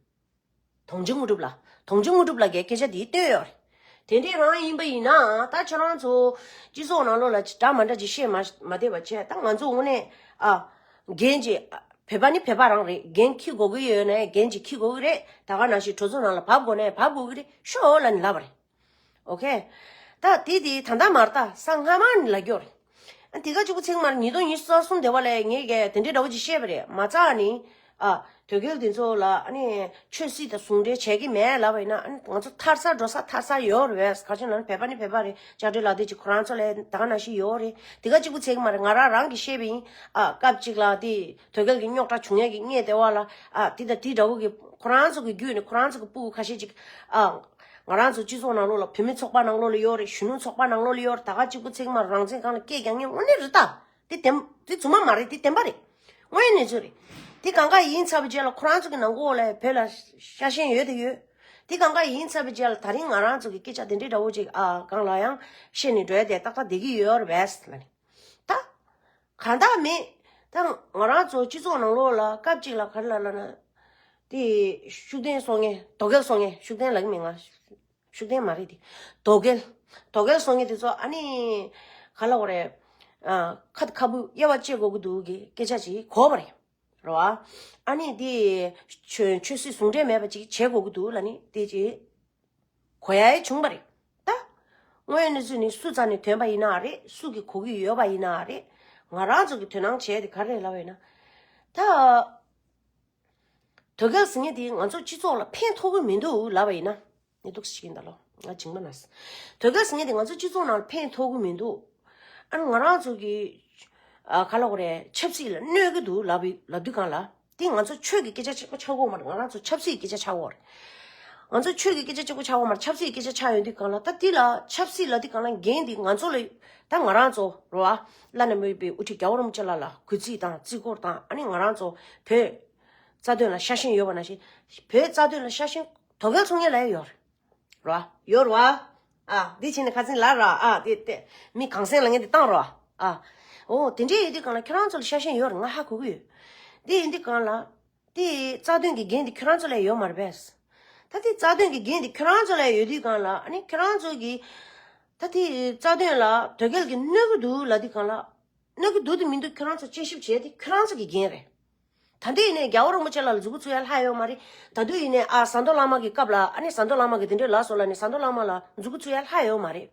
དོང་ཇོ་དངོས་གྲུབ་ལགས། དོང་ཇོ་དངོས་གྲུབ་ལགས་ཀྱིས་སྐད་ཆ་འདི་བཏོན་ཡོད་རེད། དེ་འདྲའི་རང་ཡིན་པ་ཡིན་ན་ད་ཁྱོད་རང་ཚོ་སྤྱི་ཚོགས་ནང་ལོགས་ལ་འདྲ་མ་འདྲ་ཅིག་བཤད་མ་མ་བསྡད་པ་བྱས། ད་ང་ཚོ་དངོས་གནས་ཨ་འགན་ཅིག་བོད་པ་ནི་བོད་པ་རང་རེད། འགན་འཁྱེར་དགོས་ཀྱི་ཡོད་ན་འགན་ཅིག་འཁྱེར་དགོས་ཀྱི་རེད། ད་ག་ནང་བཞིན་གྲོས་ཚོགས་ནང་ལ་བབས་དགོས་ན་བབས་དགོས་ཀྱི་རེད་ཤོག་ལབ་ནས་ལབ་པ་རེད། ཨོ་ཁེ། ད་དེ་དེ་ད་ལྟ་མ་རེད་ད་གསང་སྔ་མ་ནས་ལབ་ཀྱི་ཡོད་རེད། ཨ་དེ་ག་གཅིག་པུ་ཚིག་མ་རེད། ཉིས་སྟོང་ཉི་ཤུ་རྩ་གསུམ་དེ་བ་ལས་ངས་ཀྱིས་དེ་འདྲའི་འདྲ་བོ་ཅིག་བཤད་པ་རེད། མ་རྩ་ནི་ཨ་དོལ་རྒྱལ་དེ་ཚོ་ལ་ཨ་ནི་ཆོས་སྲིད་དང་ཟུང་འབྲེལ་བྱེད་ཀྱི་མེད་ལབ་པ་ཡིན་ན་ཨ་ནི་ང་ཚོ་ཐར་ས་འགྲོ་ས་ཐར་ས་ཡོད་རེད་པས། ག་ཅི་ལབ་ན་བོད་པ་ནི་བོད་པ་རེད། ལྕགས་སྤྲེལ་ལག་དེབ་ཅིག་ཁོ་རང་ཚོ་ལ་ད་ག་ནང་བཞིན་ཡོད་རེད། དེ་ག་གཅིག་པུ་ཚིག་མ་རེད། ང་རང་རང་གིས་བཤད་པ་ཡིན། ཨ་སྐབས་གཅིག་ལ་དེ་དོལ་རྒྱལ་གྱི་རྙོག་དྲ་བྱུང་ཡས་ཀྱི་སྔས་དེ་བ་ལ་ཨ་དེ་དང་དེ་འདྲ་བོ་གི་ཁོ་རང་ཚོ་གི་བརྒྱུད་ནས་ཁོ་རང་ཚོ་གི་སྤུ་གུ་ཁ་ཤས་ཅིག་ཨ། ང་རང་ཚོ་སྤྱི་ཚོགས་ནང་ལོགས་ལ་བུད་མེད་ཚོགས་པ་ནང་ལོགས་ལ་ཡོད་རེད། གཞོན་ནུ་ཚོགས་པ་ནང་ལོགས་ལ་ཡོད་རེད། ད་ག་གཅིག་པུ་ཚིག་མ་རང་བཙན་སྒང་ལ་སྐད་རྒྱག་མཁན་དངོས་གནས་རེད་ད། དེ་བདེན་དེ་རྫུན་མ་མ་རེད། དེ་བདེན་པ་རེད། དངོས་ཡོད་གནས་ཚུལ་རེད། དེ་གང་ག་ཡིན་ཚར་བའི་རྗེས་ལ་ཁོ་རང་ཚོ་གི་ནང་ཁོག་ལ་བོད་ལ་ཤ་ཞེན་ཡོད་དེ་ཡོད། དེ་གང་ག་ཡིན་ཚར་བའི་རྗེས་ལ་ད་རིང་ང་རང་ཚོ་གི་སྐད་ཆ་དེ་འདྲའི་འདྲ་བོ་ཅིག་ཨ་གང་ལ་ཡང་བཤད་ནས་འགྲོ་ཡ་དེ་ཏག་ཏག་བསྡད་ཀྱི་ཡོད་རེད་པས་ལབ་ནས། ད། གང་དག་མེད། ད་ང་རང་ཚོ་སྤྱི་ཚོགས་ནང་ལོགས་ལ་སྐབས་གཅིག་ལ་ག་རེ་ལབ་ལབ་ན། དེ་ཤུགས་ལྡན་སོང་ངས་དོ་གལ་སོང་ངས་ཤུགས་ལྡན་ལབ་ཀྱི་མེད་ང་། ཤུགས་ལྡན་མ་རེད་དེ། དོ་གལ། དོ་གལ་སོང་ངས་དེ་ཚོ་ཨ་ནི་ག་ལབ་དགོས་རེད། ཨ་ཁ་ཁ་བུ་དབྱེ་བ་བཅད་དགོས་ཀྱི་འདུག་གི་སྐད་ཆ་ཅིག་གོ་བ་རེད། རེད་བ། ཨ་ནི་དེ་ཆོས་ཆོས་སྲིད་ཟུང་འབྲེལ་མེད་པ་ཅིག་བྱེད་དགོས་ཀྱི་འདུག་ལབ་ནི་དེ་ཅིག་གོ་ཡ་ཡ་བྱུང་བ་རེད། ད། དངོས་ཡོད་གནས་ཚུལ་ནི་སུ་རྩ་ནས་ཐོན་པ་ཡིན་ན་རེད། སུ་གིས་གོ་གི་ཡོད་པ་ཡིན་ན་རེད། ང་རང་ཚོ་གིས་དོ་སྣང་བྱས་ཏེ་ག་རེ་ལབ་པ་ཡིན་ན། ད། དོལ་རྒྱལ་ཟེར་མཁན་དེ་ང་ཚོ་སྤྱི་ཚོགས་ལ་ཕན་ཐོགས་ཀྱི་མི་འདུག་ལབ་པ་ཡིན་ན། ནི་འདུག་ཞིག་ཡིན་ད་ལོ། ང་བྱིང་མ་ན། དོལ་རྒྱལ་ཟེར་མཁན་དེ་ང་ཚོ་སྤྱི་ཚོགས་ནང་ལ་ཕན་ཐོགས་ཀྱི་མི་འདུག་ཨ་ང་རང་ཚོ་གི། ཨ་ག་ལབ་དགོས་རེད། ཆབ་སྲིད་ལ་གནོད་ཀྱི་འདུག་ལབ་པའི་ལབ་དུས་སྒང་ལ། དེ་ང་ཚོ་ཆོས་ཀྱི་སྐད་ཆ་ཆགས་ཆགས་ཀྱི་ཡོད་མ་རེད། ང་རང་ཚོ་ཆབ་སྲིད་ཀྱི་སྐད་ཆ་ཆགས་ཀྱི་ཡོད་རེད། ང་ཚོ་ཆོས་ཀྱི་སྐད་ཆ་གཅིག་པོ་ཆགས་ཡོད་མ་རེད། ཆབ་སྲིད་ཀྱི་སྐད་ཆ་ཆགས་ཡོང་དུས་སྒང་ལ། ད་དེ་ལ་ཆབ་སྲིད་ལབ་དུས་སྒང་ལ་འགན་དེ་ང་ཚོ་ལ། ད་ང་རང་ཚོ་རེད་བ། བླ་ན་མེད་པའི་དབུ་ཁྲིད་རྒྱལ་བ་རིན་པོ་ཆེ་ལགས་ལ་གུས་བརྩི་དང་བརྩི་བཀུར་དང་། ཨ་ནི་ང་རང་ཚོ་བོད་རྩ་དོན་ལ་ཤ་ཞེན་ཡོད་པ་ནང་བཞིན། བོད་རྩ་དོན་ལ་ཤ་ཞེན་དོལ་རྒྱལ་ཚོ་ལ་ཡང་ཡོད་རེད། རེད་བ། ཡོད་རེད་བ། ཨ། འདི་བྱས་ནས་ཁ་སང་ལབ་ར། ཨ། དེ་དེ་མི་གངས་སེང་ལ་ངས་དེ་བཏང་ར། ཨ། འོ། དེ་འདྲའི་ཡོད་དུས་སྒང་ལ་ཁྱོད་རང་ཚོ་ལ་ཤ་ཞེན་ཡོད་རེད། ང་ཧ་གོ་གི་ཡོད། དེ་ཡིན་དུས་སྒང་ལ། དེ་རྩ་དོན་གྱི་འགན་དེ་ཁྱོད་རང་ཚོ་ལ་ཡོད་མ་རེད་པས། ད་དེ་རྩ་དོན་གྱི་འགན་དེ་ཁྱོད་རང་ཚོ་ལ་ཡོད་དུས་སྒང་ལ། ཨ་ནི་ཁྱོད་རང་ཚོ་གིས་ད་དེ་རྩ་དོན་ལ་དོལ་རྒྱལ་གྱིས་གནོད་ཀྱི་འདུག་ལབ་དུས་སྒང་ལ། གནོད་ཀྱི་འདུག་དེ་མི་འདུག་ཁྱོད་རང་ཚོ་དཔྱད་ཞིབ་བྱས་ཏེ་ཁྱོད་རང་ཚོ་གི་འགན་རེད། ད་དུང་ཡིན་ནའི་རྒྱལ་བ་རིན་པོ་ཆེ་ལ་མཛུབ་གུ་བཙུགས་ཡ་ལྷག་ཡོད་མ་རེད། ད་དུང་ཡིན་ནའི། ཨ། ཟམ་གདོང་བླ་མ་གི་སྐབས་ལ། ཨ་ནི་ཟམ་གདོང་བླ་མ་གི་དེ་འདྲའི་ལབ་སོང་ལབ་ནས་ཟམ་གདོང་བླ་མ་ལ་མཛུབ་གུ་བཙུགས་ཡ་ལྷག་ཡོད་མ་རེད།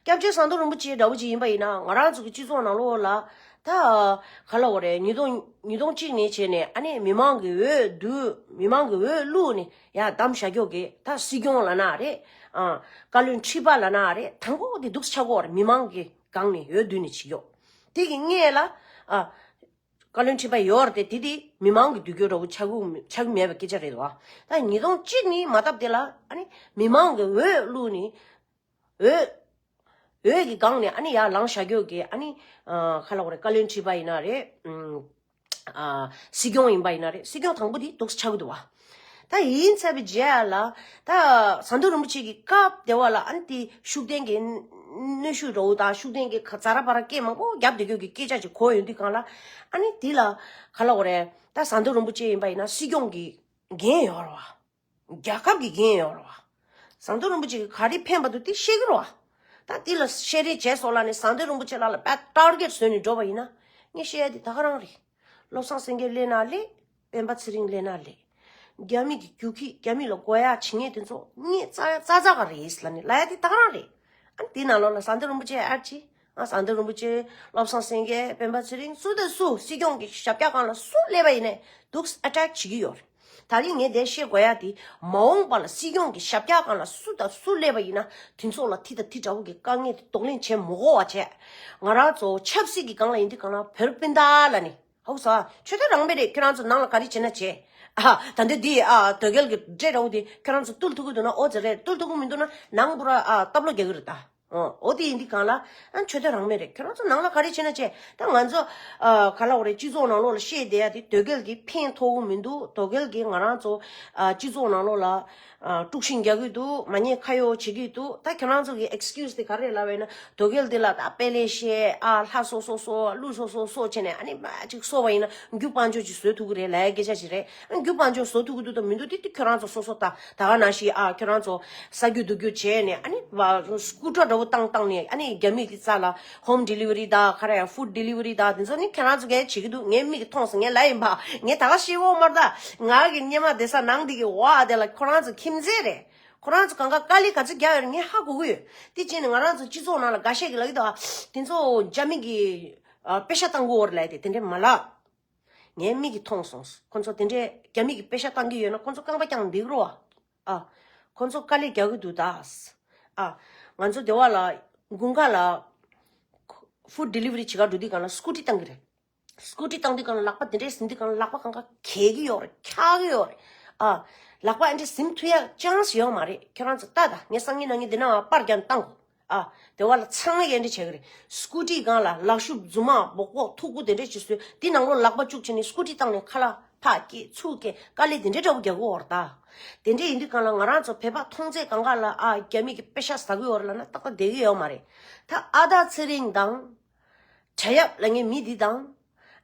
སྐྱབས་རྗེ་ཟམ་གདོང་རིན་པོ་ཆེ་འདྲ་བོ་ཅིག་ཡིན་པ་ཡིན་ན། ང་རང་ཚོ་གི་སྤྱི་ཚོགས་ནང་ལོགས་ལ་ད་ག་ལབ་དགོས་རེད། ཉིས་སྟོང་ཉིས་སྟོང་གཅིག་ནས་བྱས་ནས། ཨ་ནི་མི་མང་གི་འོས་བསྡུ། མི་མང་གི་འོས་བླུགས་ནས་ཡར་བདམས་བཞག་རྒྱུ་གི། ད་སྲིད་སྐྱོང་ལབ་ན་རེད། ཨ། བཀའ་བློན་ཁྲི་པ་ལབ་ན་རེད། དང་པོ་དེ་འདུག་སེ་ཆགས་ཀྱི་ཡོད་རེད། མི་མང་གི་སྒང་ནས་འོས་བསྡུ་ནས་བྱེད་རྒྱུ། དེ་གི་སྔོན་ལ། ཨ། བཀའ་བློན་ཁྲི་པ་ཡོད་རེད་དེ། དེ་དེ་མི་མང་གི་འདོད་རྒྱུ་འདྲ་བོ་ཆགས་ཀྱི་ཆགས་ཀྱི་མེད་པའི་སྐད་ཆ་རེད་དོ། ད་ཉིས་སྟོང་གཅིག་ནས་མ་བཏབ་དེ་ལ། ཨ་ནི་མི་མང་གི་འོས་བླུགས་ནས། འོས། འོས་ཀྱི་སྒང་ནས་ཨ་ནི་ཡར་ལངས་བཞག་རྒྱུ་གི། ཨ་ནི། ཨ། ག་ལབ་དགོས་རེད། བཀའ་བློན་ཁྲི་པ་ཡིན་ན་རེད། ཨ། སྲིད་སྐྱོང་ཡིན་པ་ཡིན་ན་རེད། སྲིད་སྐྱོང་དང་པོ་དེ་འདུག་སེ་ཆགས་ཀྱི་འདུག་བ། ད་ཡིན་ཚར་བའི་རྗེས་ལ། ད་ཟམ་གདོང་རིན་པོ་ཆེ་གི་སྐབས་དེ་བ་ལ། ཨ་ནི་དེ་ཤུགས་ལྡན་གྱི་གནོན་ཤུགས་འདྲ་བོ་དང་། ཤུགས་ལྡན་གྱི་ཁ་ཛ་ར་པ་ར་སྐད་མང་པོ་རྒྱབ་བསྡད་རྒྱུ་གི་སྐད་ཆ་ཅིག་གོ་ཡོང་དུས་སྒང་ལ། ཨ་ནི་དེ་ལ་ག་ལབ་དགོས་རེད། ད་ཟམ་གདོང་རིན་པོ་ཆེ་ཡིན་པ་ཡིན་ན་སྲིད་སྐྱོང་གི་འགན་ཡོད་རེད་བ། རྒྱལ་ཁབ་ཀྱི་འགན་ཡོད་རེད་བ། ཟམ་གདོང་རིན་པོ་ཆེ་གིས་ག་རེ་ཕན་པ་འདུག་དེ་ཤེས་ཀྱི་རེད་བ། ད་དེ་ལ་བཤད་རེས་བྱས་སོང་ལབ་ནས་ཟམ་གདོང་རིན་པོ་ཆེ་ལགས་ལ་དཔེ་ཊར་གེཊ་བཟོས་ནས་འགྲོ་བ་ཡིན་ན། ངས་བཤད་ཡ་དེ་ད་ག་རང་རེད། བློ་བཟང་སེང་གེ་སླེབས་ན་སླེབས། སྤེན་པ་ཚེ་རིང་སླེབས་ན་སླེབས། རྒྱ་མི་གི་རྒྱུག་ཁྱི། རྒྱ་མི་ལ་དགོས་ཡ་བྱེད་མཁན་དེ་ཚོ་ངས་རྩ་རྩ་རྩ་ག་རེད་ལབ་ནས་ལབ་ཡ་དེ་ད་ག་རང་རེད། ཨ་ནི་དེ་ནང་ལོགས་ལ་ཟམ་གདོང་རིན་པོ་ཆེ་ཨར་ཅི། ཨ། ཟམ་གདོང་རིན་པོ་ཆེ། བློ་བཟང་སེང་གེ། སྤེན་པ་ཚེ་རིང་། སུ་དང་སུ་སྲིད་སྐྱོང་གི་ཞབས་བཀྱག་སྒང་ལ་སུ་སླེབས་པ་ཡིན་ནའི་འདུག་སེ་ཨ་ཊེག་བྱེད་ཀྱི་ཡོད་རེད། ད་རིང་ངས་འདིར་བཤད་དགོས་ཡ་དེ། མ་འོངས་པ་ལ་སྲིད་སྐྱོང་གི་ཞབས་བཀྱག་སྒང་ལ་སུ་དང་སུ་སླེབས་པ་ཡིན་ན། དེ་ཚོ་ལ་དེ་དང་དེ་འདྲ་བོ་གི་དཀའ་ངལ་དེ་གདོང་ལེན་བྱེད་མི་དགོས་པ་བྱས། ང་རང་ཚོ་ཆབ་སྲིད་ཀྱི་སྒང་ལ་ཡིན་དུས་སྒང་ལ་བོད་རིགས་སྤུན་ཟླ་ལབ་ནས། ཧོ་ས། ཆོས་དད་རང་མོས་རེད། ཁྱོད་རང་ཚོ་ནང་ལ་ག་རེ་བྱེད་ན་བྱེད། ཨ། ད་འདི་འདི། ཨ། དོལ་རྒྱལ་གྱི་འདྲེ་འདྲ་བོ་དེ་ཁྱོད་རང་ཚོ་བཏུལ་ཐུབ་ཀྱི་འདུག་ན་ཨོ་ཙི་རེད། བཏུལ་ཐུབ་ཀྱི་མི་འདུག་ན་ནང་པུ་ར། ཨ། སྟབས་ལོག་རྒྱག་གི་རེད་ད། ཨོ། ཨོ་དེ་ཡིན་དུས་སྒང་ལ། ཨ། ཆོས་དད་རང་མོས་རེད། ཁྱོད་རང་ཚོ་ནང་ལ་ག་རེ་བྱེད་ན་བྱེད། ད་ང་ཚོ། ཨ། ག་ལབ་དགོས་རེད། སྤྱི་ཚོགས་ནང་ལོགས་ལ་བཤད་བསྡད་ཡ་དེ་དོལ་རྒྱལ་གྱིས་ཕན་ཐོགས་ཀྱི་མི་འདུག་དོལ་རྒྱལ་གྱིས་ང་རང་ཚོ། ཨ། སྤྱི་ཚོགས་ནང་ལོགས་ལ། ཨ། དཀྲུག་ཤིང་རྒྱག་གི་འདུག་མ་ཉེས་ཁ་གཡོགས་བྱེད་ཀྱི་འདུག་ད་ཁྱོད་རང་ཚོ་གི་ཨེགས་ཀིའུ་སི་དེ་ག་རེ་ལབ་པ་ཡིན་ན། དོལ་རྒྱལ་འདི་ལ་ད་དཔེ་ལེགས་བཤད། ཨ། ལྷ་གསོལ་གསོལ་གསོལ། ཀླུ་གསོལ་གསོལ་གསོལ་བྱས་ནས། ཨ་ནི་མ་ཅིག་གསོལ་བ་ཡིན་ན་རྒྱུ་དཔལ་འབྱོར་ཅིག་བཟོ་ཐུབ་ཀྱི་རེད་ལབ་ཡ་སྐད་ཆ་ཅིག་རེད། ཨ། རྒྱུ་དཔལ་འབྱོར་བཟོ་ཐུབ་ཀྱི་འདུག་དང་མི་འདུག་དེ་དེ་ཁྱོད་རང་ཚོ་སོ་སོ། ད་ད་ག་ནང་བཞིན། ཨ། ཁྱོད་རང་ཚོ་ས་རྒྱུ་རྡོ་རྒྱུ་བྱས་ནས། ཨ་ནི་བ་སྐུ་ཊར་འདྲ་བོ་བཏང་བཏང་ནས། ཨ་ནི་རྒྱ་མི་གི་རྩ་ལ་ཧོམ་ཌི་ལི་ཝ་རི་དང་ག་རེ་ཡ་ཕུཌ་ཌི་ལི་ཝ་རི་དང་དེ་ཚོ་ནི་ཁྱོད་རང་ཚོ་གིས་བྱེད་ཀྱི་འདུག་ངའི་མིག་གིས་མཐོང་སོང་། ངས་ལབ་ཡིན་པ། ངས་ད་ག་ཤེས་ཀྱི་ཡོད་མ་རེད་ད། ང་གི་སྔོན་མ་བསྡད་ས་ནང་དེ་གི་འོག་དེ་ལ་ཁོ་རང་ཚོ་ཁྱིམ་མཚེས་རེད། ཁོ་རང་ཚོ་གང་ག་དཀའ་ལས་ག་ཚོད་རྒྱག་ཡོད་རེད་ངས་ཧ་གོ་གི་ཡོད། དེ་བྱས་ནས་ང་རང་ཚོ་སྤྱི་ཚོགས་ནང་ལ་འགའ་ཤས་ཀྱིས་ལབ་ཀྱི་འདུག་ཨ། དེ་ཚོ་རྒྱ་མི་གིས། ཨ། པེ་ཤ་བཏང་གི་ཡོད་རེད་ལབ་ཡ་དེ། དེ་འདྲས་མ་ལབ། ངའི་མིག་གིས་མཐོང་སོང་། ཁོ་ཚོ་དེ་འདྲས་རྒྱ་མི་གིས་པེ་ཤ་བཏང་གི་ཡོད་ན་ཁོ་ཚོ་རྐང་པ་བརྐྱངས་བསྡད་ཀྱི་རེད་བ། ཨ། ཁོ་ཚོ་དཀའ་ལས་རྒྱག་གི་འདུག་ད། ཨ། ང་ཚོ་སྡེ་བ་ལ་དགུན་ཁ་ལ་ཕུཌ་ཌི་ལི་ཝ་རི་བྱེད་གར་འགྲོ་དུས་སྒང་ལ་སྐུ་ཊི་བཏང་གི་རེད། སྐུ་ཊི་བཏང་དུས་སྒང་ལ་ལག་པ་དེ་འདྲས་ཟིན་དུས་སྒང་ལ་ལག་པ་གང་ག་གས་ཀྱི་ཡོད་རེད། འཁྱག་གི་ཡོད་རེད། ཨ། ལག་པ་ཨེ་འདྲས་ཟིན་ཐུབ་ཡ་ཅན་སི་ཡོད་མ་རེད། ཁྱོད་རང་ཚོ་ལྟ་ད། ངས་སང་ཉིན་གནངས་ཉིན་འདི་ན་པར་རྒྱག་བཏང་གོ། ཨ། སྡེ་བ་ལ་ཚང་མས་ཨེ་འདྲས་བྱེད་ཀྱི་རེད། སྐུ་ཊི་སྒང་ལ་ལག་ཤུབས། རྫུན་མ། སྦོག་སྦོག། མཐུག་པོ་དེ་འདྲས་ཅིག་བཟོས། དེ་ནང་ལོགས་ལག་པ་བཅུག་བྱས་ནས་སྐུ་ཊི་བཏང་ནས་ཁ་ལག་ཕར་བཀྱེད་ཚུར་བཀྱེད། དཀའ་ལས་དེ་འདྲས་འདྲ་བོ་རྒྱག་གི་ཡོད་རེད་ད། དེ་འདྲས་ཡིན་དུས་སྒང་ལ་ང་རང་ཚོ་བོད་པ་མཐོང་ཚད་གང་ག་ལ། ཨ། རྒྱ་མི་གིས་པེ་ཤ་ཟ་གི་ཡོད་རེད་ལབ་ན་ཏག་ཏག་བསྡད་ཀྱི་ཡོད་མ་རེད། ད་ཨ་ད་ཚེ་རིང་དང་། བྱ་ཡབ་ལབ་མཁན་མི་འདི་དང་།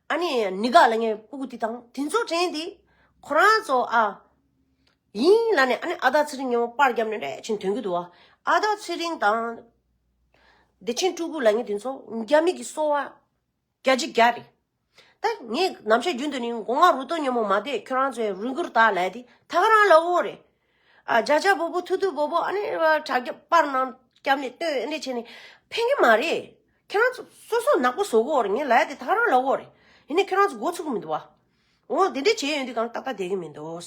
ཨ་ནི་ནི་ག་ལབ་མཁན་སྤུ་གུ་འདི་དང་། དེ་ཚོ་དྲན་ཏེ་ཁོ་རང་ཚོ། ཨ། ཡིན་ལབ་ནས། ཨ་ནི་ཨ་ད་ཚེ་རིང་མཉམ་པོ་པར་བརྒྱབ་ནས་འདྲ་བྱས་ནས་ཐོན་གྱི་འདུག་བ། ཨ་ད་ཚེ་རིང་དང་། བདེ་ཆེན་སྤྲུལ་སྐུ་ལབ་མཁན་དེ་ཚོ་རྒྱ་མི་གི་སོ་པ་བརྒྱ་ཆ་བརྒྱ་རེད། ད་ངས་ནམ་ཞག་རྒྱུན་དུ་ནི་མགོ་རྔ་རུ་ཏོ་མཉམ་པོ་མ་བསྡད། ཁྱོད་རང་ཚོས་རུལ་སྐུར་ད་ལབ་དེ་ད་ག་རང་ལབ་ཀྱི་ཡོད་རེད། ཨ། བྱ་བྱ་བོ་བོ་ཐུ་ཐུ་བོ་བོ། ཨ་ནི་དྲ་རྒྱ་པར་ནང་བརྒྱབ་ནས་སྟོན། ཨ་ནི་བྱས་ནས་ཕན་གྱི་མ་རེད། ཁྱོད་རང་ཚོ་སོ་སོ་ནག་པོ་བཟོ་གི་ཡོད་རེད། ངས་ལབ་ཡ་དེ་ད་ག་རང་ལབ་ཀྱི་ཡོད་རེད། ཡིན་ནའི་ཁྱོད་རང་ཚོ་མགོ་ཚོད་ཀྱི་མི་འདུག་བ། འོ། དེ་འདྲས་བྱས་ཡོང་དུས་སྒང་ཏག་ཏག་བསྡད་ཀྱི་མི་འདུག་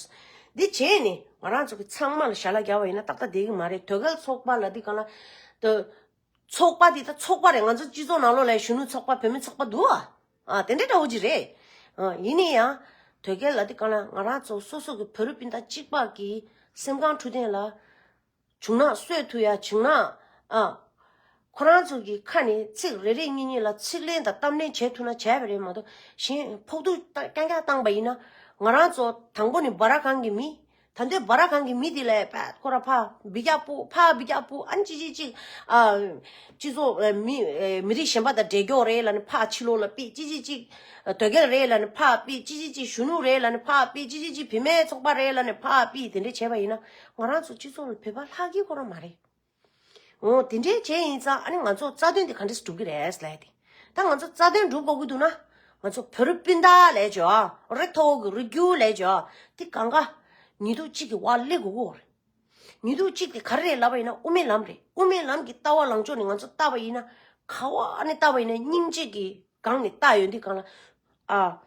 འདི་བྱས་ནས་ང་རང་ཚོ་གི་ཚང་མ་ལ་ཞལ་ལག་བརྒྱབ་པ་ཡིན་ན་ཏག་ཏག་བསྡད་ཀྱི་མ་རེད། དོལ་རྒྱལ་ཚོགས་པ་ལབ་དུས་སྒང་ལ། ད་ཚོགས་པ་འདི་ད་ཚོགས་པ་རེད། ང་ཚོ་སྤྱི་ཚོགས་ནང་ལོགས་ལ་གཞོན་ནུ་ཚོགས་པ། བུད་མེད་ཚོགས་པ་འདུག་ཨ། ཨ། དེ་འདྲས་འདྲ་བོ་ཅིག་རེད། ཨ། ཡིན་ནའི་ཡང་དོལ་རྒྱལ་ལབ་དུས་སྒང་ལ་ང་རང་ཚོ་སོ་སོ་གི་བོད་རིགས་སྤུན་ཟླ་གཅིག་པ་གི་ སེམས་ཁམས་འཕྲོད་བསྟེན་ལ་བྱུང་ན་གསོད་ཐུབ་ཡ་བྱུང་ན། ཨ། ཁོ་རང་ཚོ་གི་ཁ་ནས་ཚིག་རེ་རེ་གཉིས་གཉིས་ལ་ཚིག་ལན་དང་གཏམ་ལན་བྱེད་ཐུབ་ན་བྱས་པ་རེད་མ་གཏོགས། གཞན་ཕོག་ཐུག་རྐྱང་རྐྱང་བཏང་པ་ཡིན་ན། ང་རང་ཚོ་དང་པོ་ནི་སྦ་ར་གང་གི་མི། ད་འདོད་སྦ་ར་གང་གི་མི་དེ་ལས་པ་ཁོ་ར་ཕ་བི་རྒྱ་པུ་ཕ་བི་རྒྱ་པུ་ཨ་ནི་ཅི་ཅི་ཅི། ཨ། སྤྱི་ཚོགས་ཨ་མི་ཨ་མི་རིགས་གཞན་པ་དང་འབྲེལ་འགྱོག་རེད་ལ་ནི་ཕ་ཕྱི་ལོགས་ལ་ཕི་ཅི་ཅི་ཅི། དོལ་རྒྱལ་རེད་ལ་ནི་ཕ་ཕི་ཅི་ཅི་ཅི། གཞོན་ནུ་རེད་ལ་ནི་ཕ་ཕི་ཅི་ཅི་ཅི། བུད་མེད་ཚོགས་པ་རེད་ལ་ནི་ཕ་ཕི་དེ་འདྲས་བྱས་པ་ཡིན་ན། ང་རང་ཚོ་སྤྱི་ཚོགས་ལ་བོད་པ་ལྷག་གི་ཁོ་རང་མ་རེད། འོ་དེ་འདྲའི་བྱས་ཡིན་ཙང་ཨ་ནི་ང་ཚོ་རྩ་དོན་དེ་ག་འདྲས་སྒྲུབ་ཀྱི་རེད་ལབ་ཡ་དེ། ད་ང་ཚོ་རྩ་དོན་སྒྲུབ་དགོས་ཀྱི་འདུག་ན། ང་ཚོ་བོད་རིགས་སྤུན་ཟླ་ལས་བྱོས་ཨ། རི་མཐོ་བོ་གི་རི་རྒྱུད་ལས་བྱོས་ཨ། དེ་གང་ག་ཉི་གདུགས་གཅིག་གི་འོག་སླེབས་དགོས་ཀྱི་རེད། ཉི་གདུགས་གཅིག་དེ་ག་རེ་རེད་ལབ་པ་ཡིན་ན་དབུ་མའི་ལམ་རེད། དབུ་མའི་ལམ་གྱི་ལྟ་བ་ལངས་ཕྱོགས་ནས་ང་ཚོ་ལྟ་བ་ཡིན་ན། ག་བ་ནས་ལྟ་བ་ཡིན་ན་སྙིང་རྗེ་གི་སྒང་ནས་ལྟ་ཡོང་དུས་སྒང་ལ། ཨ།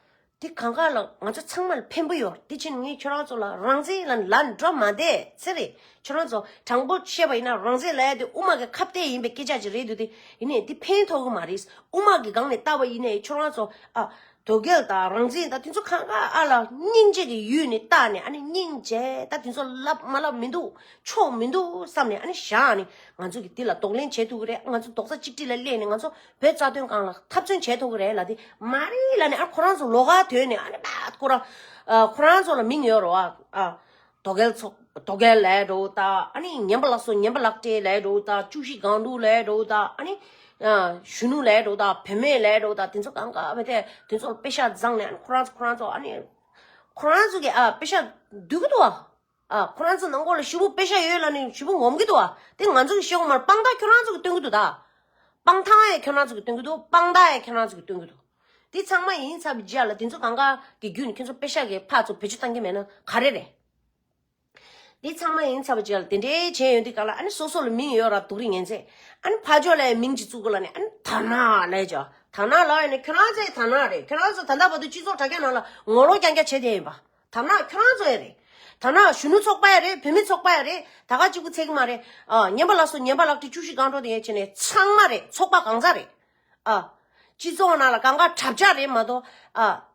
དེ་གང་ག་ལ་ང་ཚོ་ཚང་མ་ལ་ཕན་པོ་ཡོད། དེ་ཕྱིར་ངས་ཁྱོད་རང་ཚོ་ལ་རང་བཙན་ལ་ལན་འགྲོ་མ་བསྡད་ཚེ་རེད། ཁྱོད་རང་ཚོ་དྲང་པོ་བཤད་པ་ཡིན་ན་རང་བཙན་ལབ་ཡ་དེ་དབུ་མ་གི་ཁ་གཏད་ཡིན་པའི་སྐད་ཆ་ཅིག་རེད་འདུག་དེ་ཡིན་ནའི་དེ་ཕན་ཐོགས་ཀྱི་མ་རེད། དབུ་མ་གི་སྒང་ནས་ལྟ་བ་ཡིན་ནའི་ཁྱོད་རང་ཚོ་ཨ། དོལ་རྒྱལ་དང་རང་བཙན་དང་དེ་ཚོ་གང་ག་ཨ་ལ་སྙིང་རྗེ་གི་ཡུལ་ནས་བལྟས་ནས་ཨ་ནི་སྙིང་རྗེ་ད་དེ་ཚོ་ལབ་མ་ལབ་མི་འདུག་ཆོག་མི་འདུག་བསམ་ནས་ཨ་ནི་བཞག་ནས་ང་ཚོ་གི་དེ་ལ་གདོང་ལེན་བྱེད་ཐུབ་ཀྱི་རེད། ང་ཚོ་རྡོག་རྩ་གཅིག་སྒྲིལ་ལ་སླེབས་ནས་ང་ཚོ་བོད་རྩ་དོན་སྒང་ལ་འཐབ་རྩོད་བྱེད་ཐུབ་ཀྱི་རེད་ལབ་དེ་མ་རེད་ལབ་ནས་ཨ་ཁོ་རང་ཚོ་ལོགས་ཀ་དོན་ནས་ཨ་ནི་ད་ཁོ་རང་ཨ་ཁོ་རང་ཚོ་ལ་མིང་ཡོད་རེད་བ། ཨ། དོལ་རྒྱལ་ཚོགས་དོལ་རྒྱལ་ལས་འགྲོ་ད་ཨ་ནི་ངན་པ་ལགས་སོ་ངན་པ་ལག་སྤྲད་ལས་འགྲོ་ད་བཅུ་བཞི་སྒང་དྲུག་ལས་འགྲོ་ད་ཨ་ནི་ཨ་གཞོན་ནུ་ལས་འགྲོ་ད་བུད་མེད་ལས་འགྲོ་ད་དེ་ཚོ་གང་ག་བས་དེ་དེ་ཚོ་ལ་པེ་ཤག་བརྫངས་ནས་ཨ་ནི་ཁོ་རང་ཚོ་ཁོ་རང་ཚོ་ཨ་ནི་ཁོ་རང་ཚོ་གི་ཨ་པེ་ཤག་བསྡུ་གི་འདུག་ཨ། ཨ་ཁོ་རང་ཚོ་ནང་ཁོག་ལ་ཞེ་པོ་པེ་ཤག་ཡོད་ལབ་ནས་ཞེ་པོ་ངོམ་གི་འདུག་ཨ། དེ་ང་ཚོ་གི་ཤེས་དགོས་མ་རེད། དཔང་རྟགས་ཁྱོད་རང་ཚོ་གི་སྟོན་གི་འདུག་ད། དཔང་ཐང་ཡང་ཁྱོད་རང་ཚོ་གི་སྟོན་གི་འདུག་དཔང་རྟགས་ཡང་ཁྱོད་རང་ཚོ་གི་སྟོན་གི་འདུག་དེ་ཚང་མ་ཡིན་ཚར་བའི་རྗེས་ལ་དེ་ཚོ་གང་ག་གི་བརྒྱུད་ནས་ཁྱོད་ཚོ་པེ་ཤག་གི་ཕར་ཚུར་བེད་སྤྱོད་བཏང་གི་མེད་ན་ག་རེ་རེད། དེ་ཚང་མ་ཡིན་ཚར་བའི་རྗེས་ལ་དེ་འདྲའི་བྱས་ཡོང་དུས་ག་ལ་ཨ་ནི་སོ་སོ་ལ་མིང་ཡོད་ར་སྡུག་རིགས་ངན་ཚད་ཨ་ནི་ཕ་ཇོ་ལ་ཡང་མིང་ཅིག་བཙུགས་དགོས་ལབ་ནས་ཨ་ནི་དར་ནག་ལབ་ཅོ། དར་ནག་ལབ་ཡོད་ནས་ཁྱོད་རང་ཚོའི་དར་ནག་རེད། ཁྱོད་རང་ཚོ་ད་ལྟ་བར་དུ་སྤྱི་ཚོགས་དྲ་རྒྱ་ནང་ལ་ངོ་ལོག་རྐྱང་རྐྱང་བྱས་བསྡད་ཡིན་པ། དར་ནག་ཁྱོད་རང་ཚོ་ཡང་རེད། དར་ནག་གཞོན་ནུ་ཚོགས་པ་ཡང་རེད། བུད་མེད་ཚོགས་པ་ཡང་རེད། ད་ག་གཅིག་པུ་ཚད་ཀྱི་མ་རེད། ཨ་ངན་པ་ལགས་སོ་ངན་པ་ལགས་ཏེ་བཅུ་བཞི་སྒང་དྲུག་དེ་ཡན་ཆད་ནས་ཚང་མ་རེད། ཚོགས་པ་གང་ཚང་རེད། ཨ་སྤྱི་ཚོགས་ནང་ལ་གང་ག་གྲབས་ཆག་རེད་མ་གཏོགས་ཨ།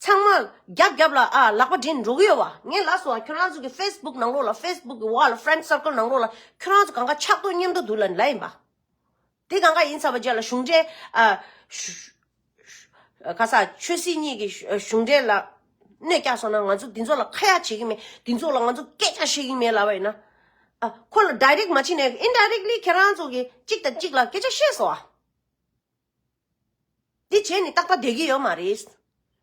ཚང་མ་རྒྱབ་རྒྱབ་ལ་ཨ་ལག་པ་སྦྲེལ་འགྲོ་གི་ཡོད་བ། ངས་ལབ་སོང་བ། ཁྱོད་རང་ཚོ་གི་ཕེ་སི་བུག་ནང་ལོགས་ལ་ཕེ་སི་བུག་གི་ཝོལ་ཕེ་རེན་ཌི་སར་ཀལ་ནང་ལོགས་ལ་ཁྱོད་རང་ཚོ་གང་ག་ཆགས་ཏོ་མཉམ་དུ་འདུག་ལབ་ལབ་ཡིན་པ། དེ་གང་ག་ཡིན་ཚར་བ་རྗེས་ལ་གཞུང་འབྲེལ་ཨ་ཞུ་ཞུ་ག་ས་ཆོས་སྲིད་གཉིས་ཀྱི་གཞུང་འབྲེལ་ལ་གནོད་བསྐྱལ་སོང་ན་ང་ཚོ་འདི་ཚོ་ལ་ཁ་ཡ་བྱེད་ཀྱི་མེད། འདི་ཚོ་ལ་ང་ཚོ་སྐད་ཆ་བཤད་ཀྱི་མེད་ལབ་པ་ཡིན་ན། ཨ་ཁོ་ལ་ཌའི་རེག་མ་བྱས་ནས་ཨིན་ཌའི་རེག་ལི་ཁྱེད་རང་ཚོ་གི་གཅིག་དང་གཅིག་ལ་སྐད་ཆ་བཤད་སོང་ཨ། འདི་བྱས་ནས་ཏག་ཏག་བསྡད་ཀྱི་ཡོད་མ་རེད།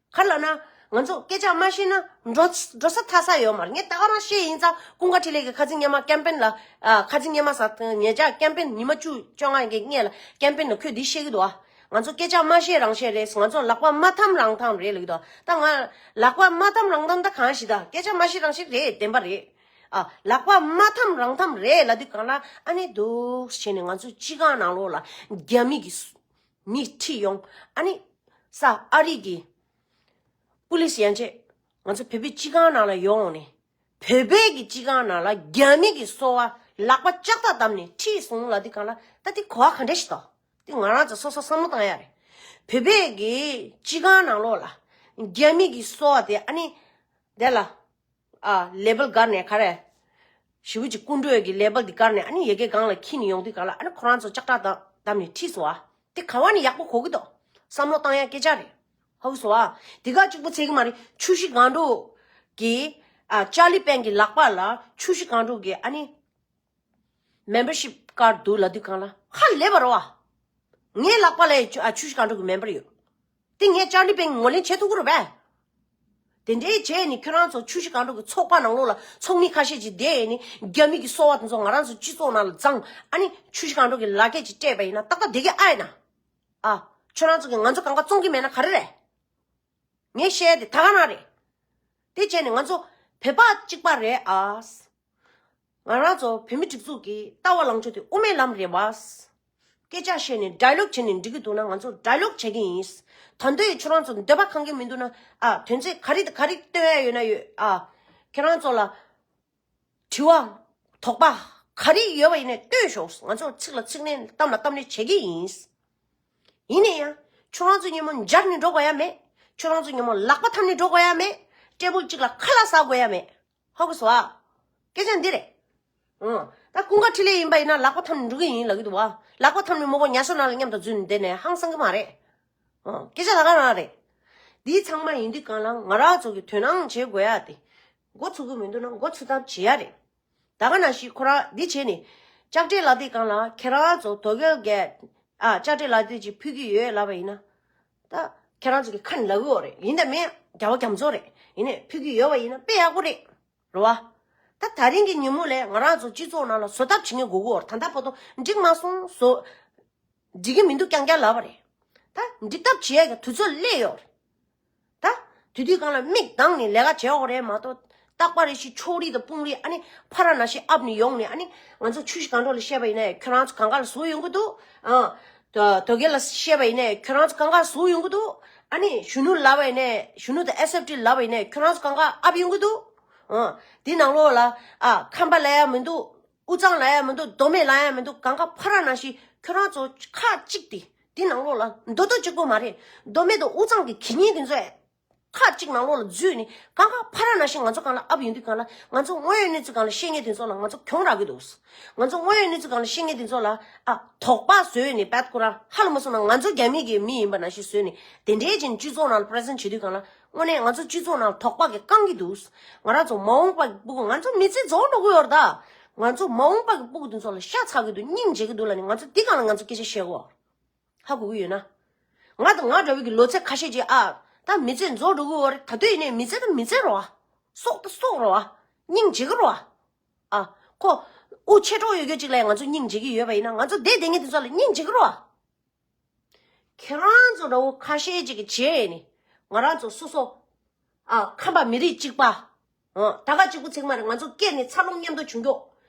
ག་རེ་ལབ་ན། ང་ཚོ་སྐད་ཆ་མ་བཤད་ན་འགྲོ་འགྲོ་ས་ཐར་ས་ཡོད་མ་རེད། ངས་ད་ག་རང་བཤད་ཡིན་ཙང་ཀུན་དགའ་འཕྲིན་ལས་ཀྱི་ཁ་སང་སྔོན་མ་ཀེམ་པེན་ལ། ཨ་ཁ་སང་སྔོན་མ་ཟ་ཉེ་ཆར་ཀེམ་པེན་ཉི་མ་བཅུ་བཅོ་ལྔ་གི་སྔོན་ལ་ཀེམ་པེན་ལ་ཁོས་འདི་བཤད་ཀྱི་འདུག་ཨ། ང་ཚོ་སྐད་ཆ་མ་བཤད་རང་བཤད་རེད། ང་ཚོ་ལག་པ་མ་འཐམ་རང་འཐམ་རེད་ལབ་ཀྱི་འདུག་ད་ང་ལག་པ་མ་འཐམ་རང་འཐམ་ད་གང་ཞིག་ད་སྐད་ཆ་མ་བཤད་རང་བཤད་རེད། བདེན་པ་རེད། ཨ་ལག་པ་མ་འཐམ་རང་འཐམ་རེད་ལབ་དུས་གང་ལ་ཨ་ནི་འདུག་བྱས་ནས་ང་ཚོ་སྤྱི་ཁང་ནང་ལོགས་ལ་རྒྱ་མི་གི་མི་ཁྲིད་ཡོང་། ཨ་ནི་ས་ཨ་རི་གི་པུ་ལིས་ཡན་ཆད་ང་ཚོ་བོད་པའི་སྤྱི་ཁང་ནང་ལ་ཡོང་ནས་བོད་པའི་གི་སྤྱི་ཁང་ནང་ལ་རྒྱ་མི་གི་སོ་བ་ལག་པ་ལྕགས་ཐག་བསྡམས་ནས་ཁྲིད་སོང་ལབ་དུས་གང་ལ་ད་དེ་གོ་བ་ག་འདྲ་ཞིག་འདུག་དེ་ང་རང་ཚོ་སོ་སོ་བསམ་བློ་བཏང་ཡ་རེད། བོད་པའི་གི་སྤྱི་ཁང་ནང་ལོགས་ལ་རྒྱ་མི་གི་སོ་བ་དེ་ཨ་ནི་དེ་ལ། ཨ་ལེ་བལ་སྒར་ནས་ག་རེ། ཞི་བུ་ཅིག་སྐུ་མགྲོན་གྱི་ལེ་བལ་འདི་སྒར་ནས་ཨ་ནི་ཡ་གི་སྒང་ལ་འཁྱེར་ནས་ཡོང་དུས་གང་ལ་ཨ་ནི་ཁོ་རང་ཚོ་ལྕགས་ཐག་བསྡམས་བསྡམས་ནས་ཁྲིད་སོང་ཨ། དེ་ག་བ་ནས་ཡག་པོ་གོ་གི་འདུག་བསམ་བློ་བཏང་ཡ་སྐད་ཆ་རེད། ཧ་གོ་སོང་ཨ། དེ་ག་གཅིག་པུ་ཚད་ཀྱི་མ་རེད། བཅུ་བཞི་སྒང་དྲུག་གི་ཨ་ཅར་ལི་པན་གྱི་ལག་པ་ལ་བཅུ་བཞི་སྒང་དྲུག་གི་ཨ་ནི། མེམ་བར་ཤིབ་ཀར་འདུག་ལབ་དུས་གང་ལ་ཧ་ལས་པ་རེད་བ། ངའི་ལག་པ་ལ་ཡ་ཆུ་ཨ་ཆུ་ཤི་གང་འགྲོ་གི་མེམ་བར་ཡོད། དེ་ངས་ཅར་ལི་པན་ངོས་ལེན་བྱེད་ཐུབ་ཀྱི་རེད་པས། དེ་འདྲའི་བྱས་ནས་ཁྱོད་རང་ཚོ་ཆུ་ཤི་གང་འགྲོ་གི་ཚོགས་པ་ནང་ལོགས་ལ་ཚོགས་མི་ཁ་ཤས་ཀྱིས་བསྡད་ནས་རྒྱ་མི་གི་སོ་བ་དེ་ཚོ་ང་རང་ཚོ་སྤྱི་ཚོགས་ནང་ལ་བརྫངས། ཨ་ནི་ཆུ་ཤི་གང་འགྲོ་གི་ལག་སྐྱེས་ཀྱིས་སྤྲད་པ་ཡིན་ན་ཏག་ཏག་བསྡད་ཀྱི་ཨ་ཡིན་ན། ཨ། ཁྱོད་རང་ཚོ་གིས་ང་ཚོ་གང་ག་བཙོང་གི་མེད་ན་ག་རེ་རེད། ངས་བཤད་ཡ་དེ་ད་ག་རང་རེད། དེ་བྱས་ནས་ང་ཚོ་བོད་པ་གཅིག་པ་རེད་ཨ། ང་རང་ཚོ་བོད་མི་སྒྲིག་འཛུགས་ཀྱི་ལྟ་བ་ལངས་ཕྱོགས་དེ་དབུ་མའི་ལམ་རེད་བ། སྐད་ཆ་བཤད་ནས་ཌའི་ལོག་བྱས་ནས་འགྲིག་གི་འདུག་ན་ང་ཚོ་ཌའི་ལོག་བྱེད་ཀྱི་ཡིན། ད་འདོད་ཡོད་ཁྱོད་རང་ཚོ་འདོད་པ་ཁེངས་ཀྱི་མི་འདུག་ན། ཨ། དོན་ཚན་ག་རེ་དང་ག་རེ་བཏོན་ཡ་ཡོད་ན་ཡོད་ཨ། ཁྱེད་རང་ཚོ་ལ་དྲི་བ་དོགས་པ་ག་རེ་ཡོད་པ་ཡིན་ནའི་བཏོན་ཤོག་ང་ཚོ་ཚིག་ལ་ཚིག་ལན་གཏམ་ལ་གཏམ་ལན་བྱེད་ཀྱི་ཡིན། ཡིན་ན་ཡང་ཁྱོད་རང་ཚོ་མཉམ་པོ་འབྱར་ནས་འགྲོ་དགོས་ཡ་མེད། ཁྱོད་རང་ཚོ་མཉམ་པོ་ལག་པ་འཐམ་ནས་འགྲོ་དགོས་ཡ་མེད། ཊེ་བལ་གཅིག་ལ་ཁ་ལག་ཟ་དགོས་ཡ་མེད། ཧ་གོ་སོང་ཨ། སྐད་ཆ་འདི་རེད། ཨང་། ད་ཀུན་དགའ་འཕྲིན་ལས་ཡིན་པ་ཡིན་ན་ལག་པ་འཐམ་ནས་འགྲོ་གི་ཡིན་ལབ་ཀྱི་འདུག་བ། ལག་པ་འཐམ་ནས་མོ་གོ་ཉ་ཤོ་ནང་ལ་མཉམ་དུ་འཛུལ་ནས་བསྡད་ནས་ཧང་སང་གི་མ་རེད། ཨང་། སྐད་ཆ་ད་ག་རང་རེད། འདི་ཚང་མ་ཡིན་དུས་གང་ལ་ང་རང་ཚོ་གི་དོ་སྣང་བྱེད་དགོས་ཡ་དེ། འགོ་ཚུགས་གི་མི་འདུག་ན་འགོ་ཚུགས་ཐབས་བྱེད་ཡ་རེད། ད་ག་ནང་བཞིན་ཁོ་རང་འདི་བྱས་ནས་ལྕགས་སྤྲེལ་ལགས་དེ་གང་ལ་ཁྱེད་རང་ཚོ་དོ་གལ་གས། ཨ། ལྕགས་སྤྲེལ་ལགས་དེ་ཅིག་ཕུལ་གྱི་ཡོད་ལབ་པ་ཡིན་ན། ད་ཁྱེད་རང་ཚོ་གི་ཁ་ནས་ལབ་གི་ཡོད་རེད། ཡིན་ད་མིན་རྒྱལ་བ་རྒྱ་མཚོ་རེད། ཡིན་ནས་ཕུལ་གྱི་ཡོད་པ་ཡིན་ན་དཔེ་ཡག་པོ་རེད། རེད་བ། ད་ད་རིང་གི་ཉིན་མོ་ལས་ང་རང་ཚོ་སྤྱི་ཚོགས་ནང་ལ་བཟོ་ཐབས་བྱེད་མཁན་དགོས་ཀྱི་ཡོད་རེད། ད་ལྟ་བར་དུ་འགྲིག་མ་སོང་བཟོ། འགྲིག་གི་མི་འདུག་རྐྱང་རྐྱང་ལབ་པ་རེད། ད་འགྲིག་ཐབས་བྱེད་ཡ་གི་དུས་ཚོད་སླེབས་ཡོད་རེད། ད་དུས་དུས་གང་ལ་མིག་གདངས་ནས་ལས་ཀ་བྱེད་ཡོད་རེད་མ་གཏོགས། རྟག་པར་རེ་ཞིག་ཕྱོགས་རིས་དང་དཔུང་རིས། ཨ་ནི་ཕ་ར་ན་ཞིག་ཨབ་ནས་ཡོང་ནས། ཨ་ནི་ང་ཚོ་ཆུ་བཞི་སྒང་དྲུག་ལ་བཤད་པ་ཡིན་ན་ཁྱོད་རང་ཚོ་གང་ག་ལ་ཟུག་ཡོང་གི་འདུག་ཨ། དོ་དོ་གལ་ལ་བཤད་པ་ཡིན་ན་ཁྱོད་རང་ཚོ་གང་ག་ཟུག་ཡོང་གི་འདུག་ཨ་ནི་གཞོན་ནུ་ལབ་པ་ཡིན་ན། གཞོན་ནུ་དང་ཨེས་ཨེཕ་ཊི་ལབ་པ་ཡིན་ན་ཁྱོད་རང་ཚོ་གང་ག་ཨབ་ཡོང་གི་འདུག་ཨ། འདི་ནང་ལོགས་ལ། ཨ། ཁམས་པ་ལབ་ཡ་མི་འདུག་དབུས་གཙང་ལབ་ཡ་མི་འདུག་མདོ་སྨད་ལབ་ཡ་མི་འདུག་གང་ག་ཕ་ར་ན་ཞིག་ཁྱོད་རང་ཚོ་ཁ་གཅིག་སྟེ། འདི་ནང་ལོགས་ལ་མདོ་སྟོད་གཅིག་པོ་མ་རེད། མདོ་སྨད་དང་དབུས་གཙང་གི་གད་སྙིགས་དེ་ཚོ་ཡ། ཁ་གཅིག་ནང་ལོགས་ལ་འཛུལ་ནས་གང་ག་ཕ་ར་ན་ཞིག་ང་ཚོ་སྒང་ལ་ཨབ་ཡོང་དུས་གང་ལ། ང་ཚོ་དངོས་ཡོད་གནས་ཚུལ་སྒང་ལ་བཤད་མཁན་དེ་ཚོ་ལ་ང་ཚོ་གྱོང་རག་གི་འདུག་ང་ཚོ་དངོས་ཡོད་གནས་ཚུལ་སྒང་ལ་བཤད་མཁན་དེ་ཚོ་ལ། ཨ། དོགས་པ་བཟོས་ནས་བད་ཁོ་རང་ཧ་ལ་མ་སོང་ན། ང་ཚོ་རྒྱ་མི་གི་མི་ཡིན་པ་ནང་བཞིན་བཟོས་ནས་དེ་འདྲའི་ཅིག་སྤྱི་ཚོགས་ནང་ལ་པི་རི་ཟེན་ཊི་བྱེད་དུས་གང་ལ། དངོས་གནས་ང་ཚོ་སྤྱི་ཚོགས་ནང་དོགས་པ་གིས་བཀང་གི་འདུག་ང་རང་ཚོ་མ་འོངས་པ་གི་སྤུ་གུ། ང་ཚོ་མི་ཚེ་རྫོགས་འགྲོ་གི་ཡོད་རེད་ད། ང་ཚོ་མ་འོངས་པ་གི་སྤུ་གུ་དེ་ཚོ་ལ་ཤ་ཚ་གི་འདུག་སྙིང་རྗེ་གི་འདུག་ལབ་ནས་ང་ཚོ་འདི་སྒང་ལ་ང་ཚོ་སྐད་ཆ་བཤད་དགོས། ཧ་གོ་གི་ཡོད་ན། ང་དང་ང་འདྲ་བའི་གི་ལོ་ཚད་ཁ་ཤས་ཀྱིས། ཨ། ད་མི་ཚེ་རྫོགས་འགྲོ་གི་ཡོད་རེད། ད་དུང་ཡིན་ནའི་མི་ཚེ་ད་མི་ཚེ་རེད་བ། སྲོག་ད་སྲོག་རེད་བ། སྙིང་རྗེ་གི་རེད་བ། ཨ། ཁོ་དབུགས་ཆད་འགྲོ་ཡོད་རྒྱུ་ཅིག་ལ་ང་ཚོ་སྙིང་རྗེ་གི་ཡོད་པ་ཡིན་ན། ང་ཚོ་བསྡད་བསྡད་མཁན་དེ་ཚོ་ལ་སྙིང་རྗེ་གི་རེད་བ། ཁྱེད་རང་ཚོ་འདྲ་བོ་ཁ་ཤས་ཅིག་གིས་བྱས་ནས་ང་རང་ཚོ་སོ་སོ། ཨ། ཁམས་པ་མི་རིགས་གཅིག་པ། ཨ། ད་ག་གཅིག་པུ་ཚང་མ་རེད། ང་ཚོ་སྐྱེས་ནས་འཚར་ལོངས་མཉམ་དུ་བྱུང་རྒྱུ།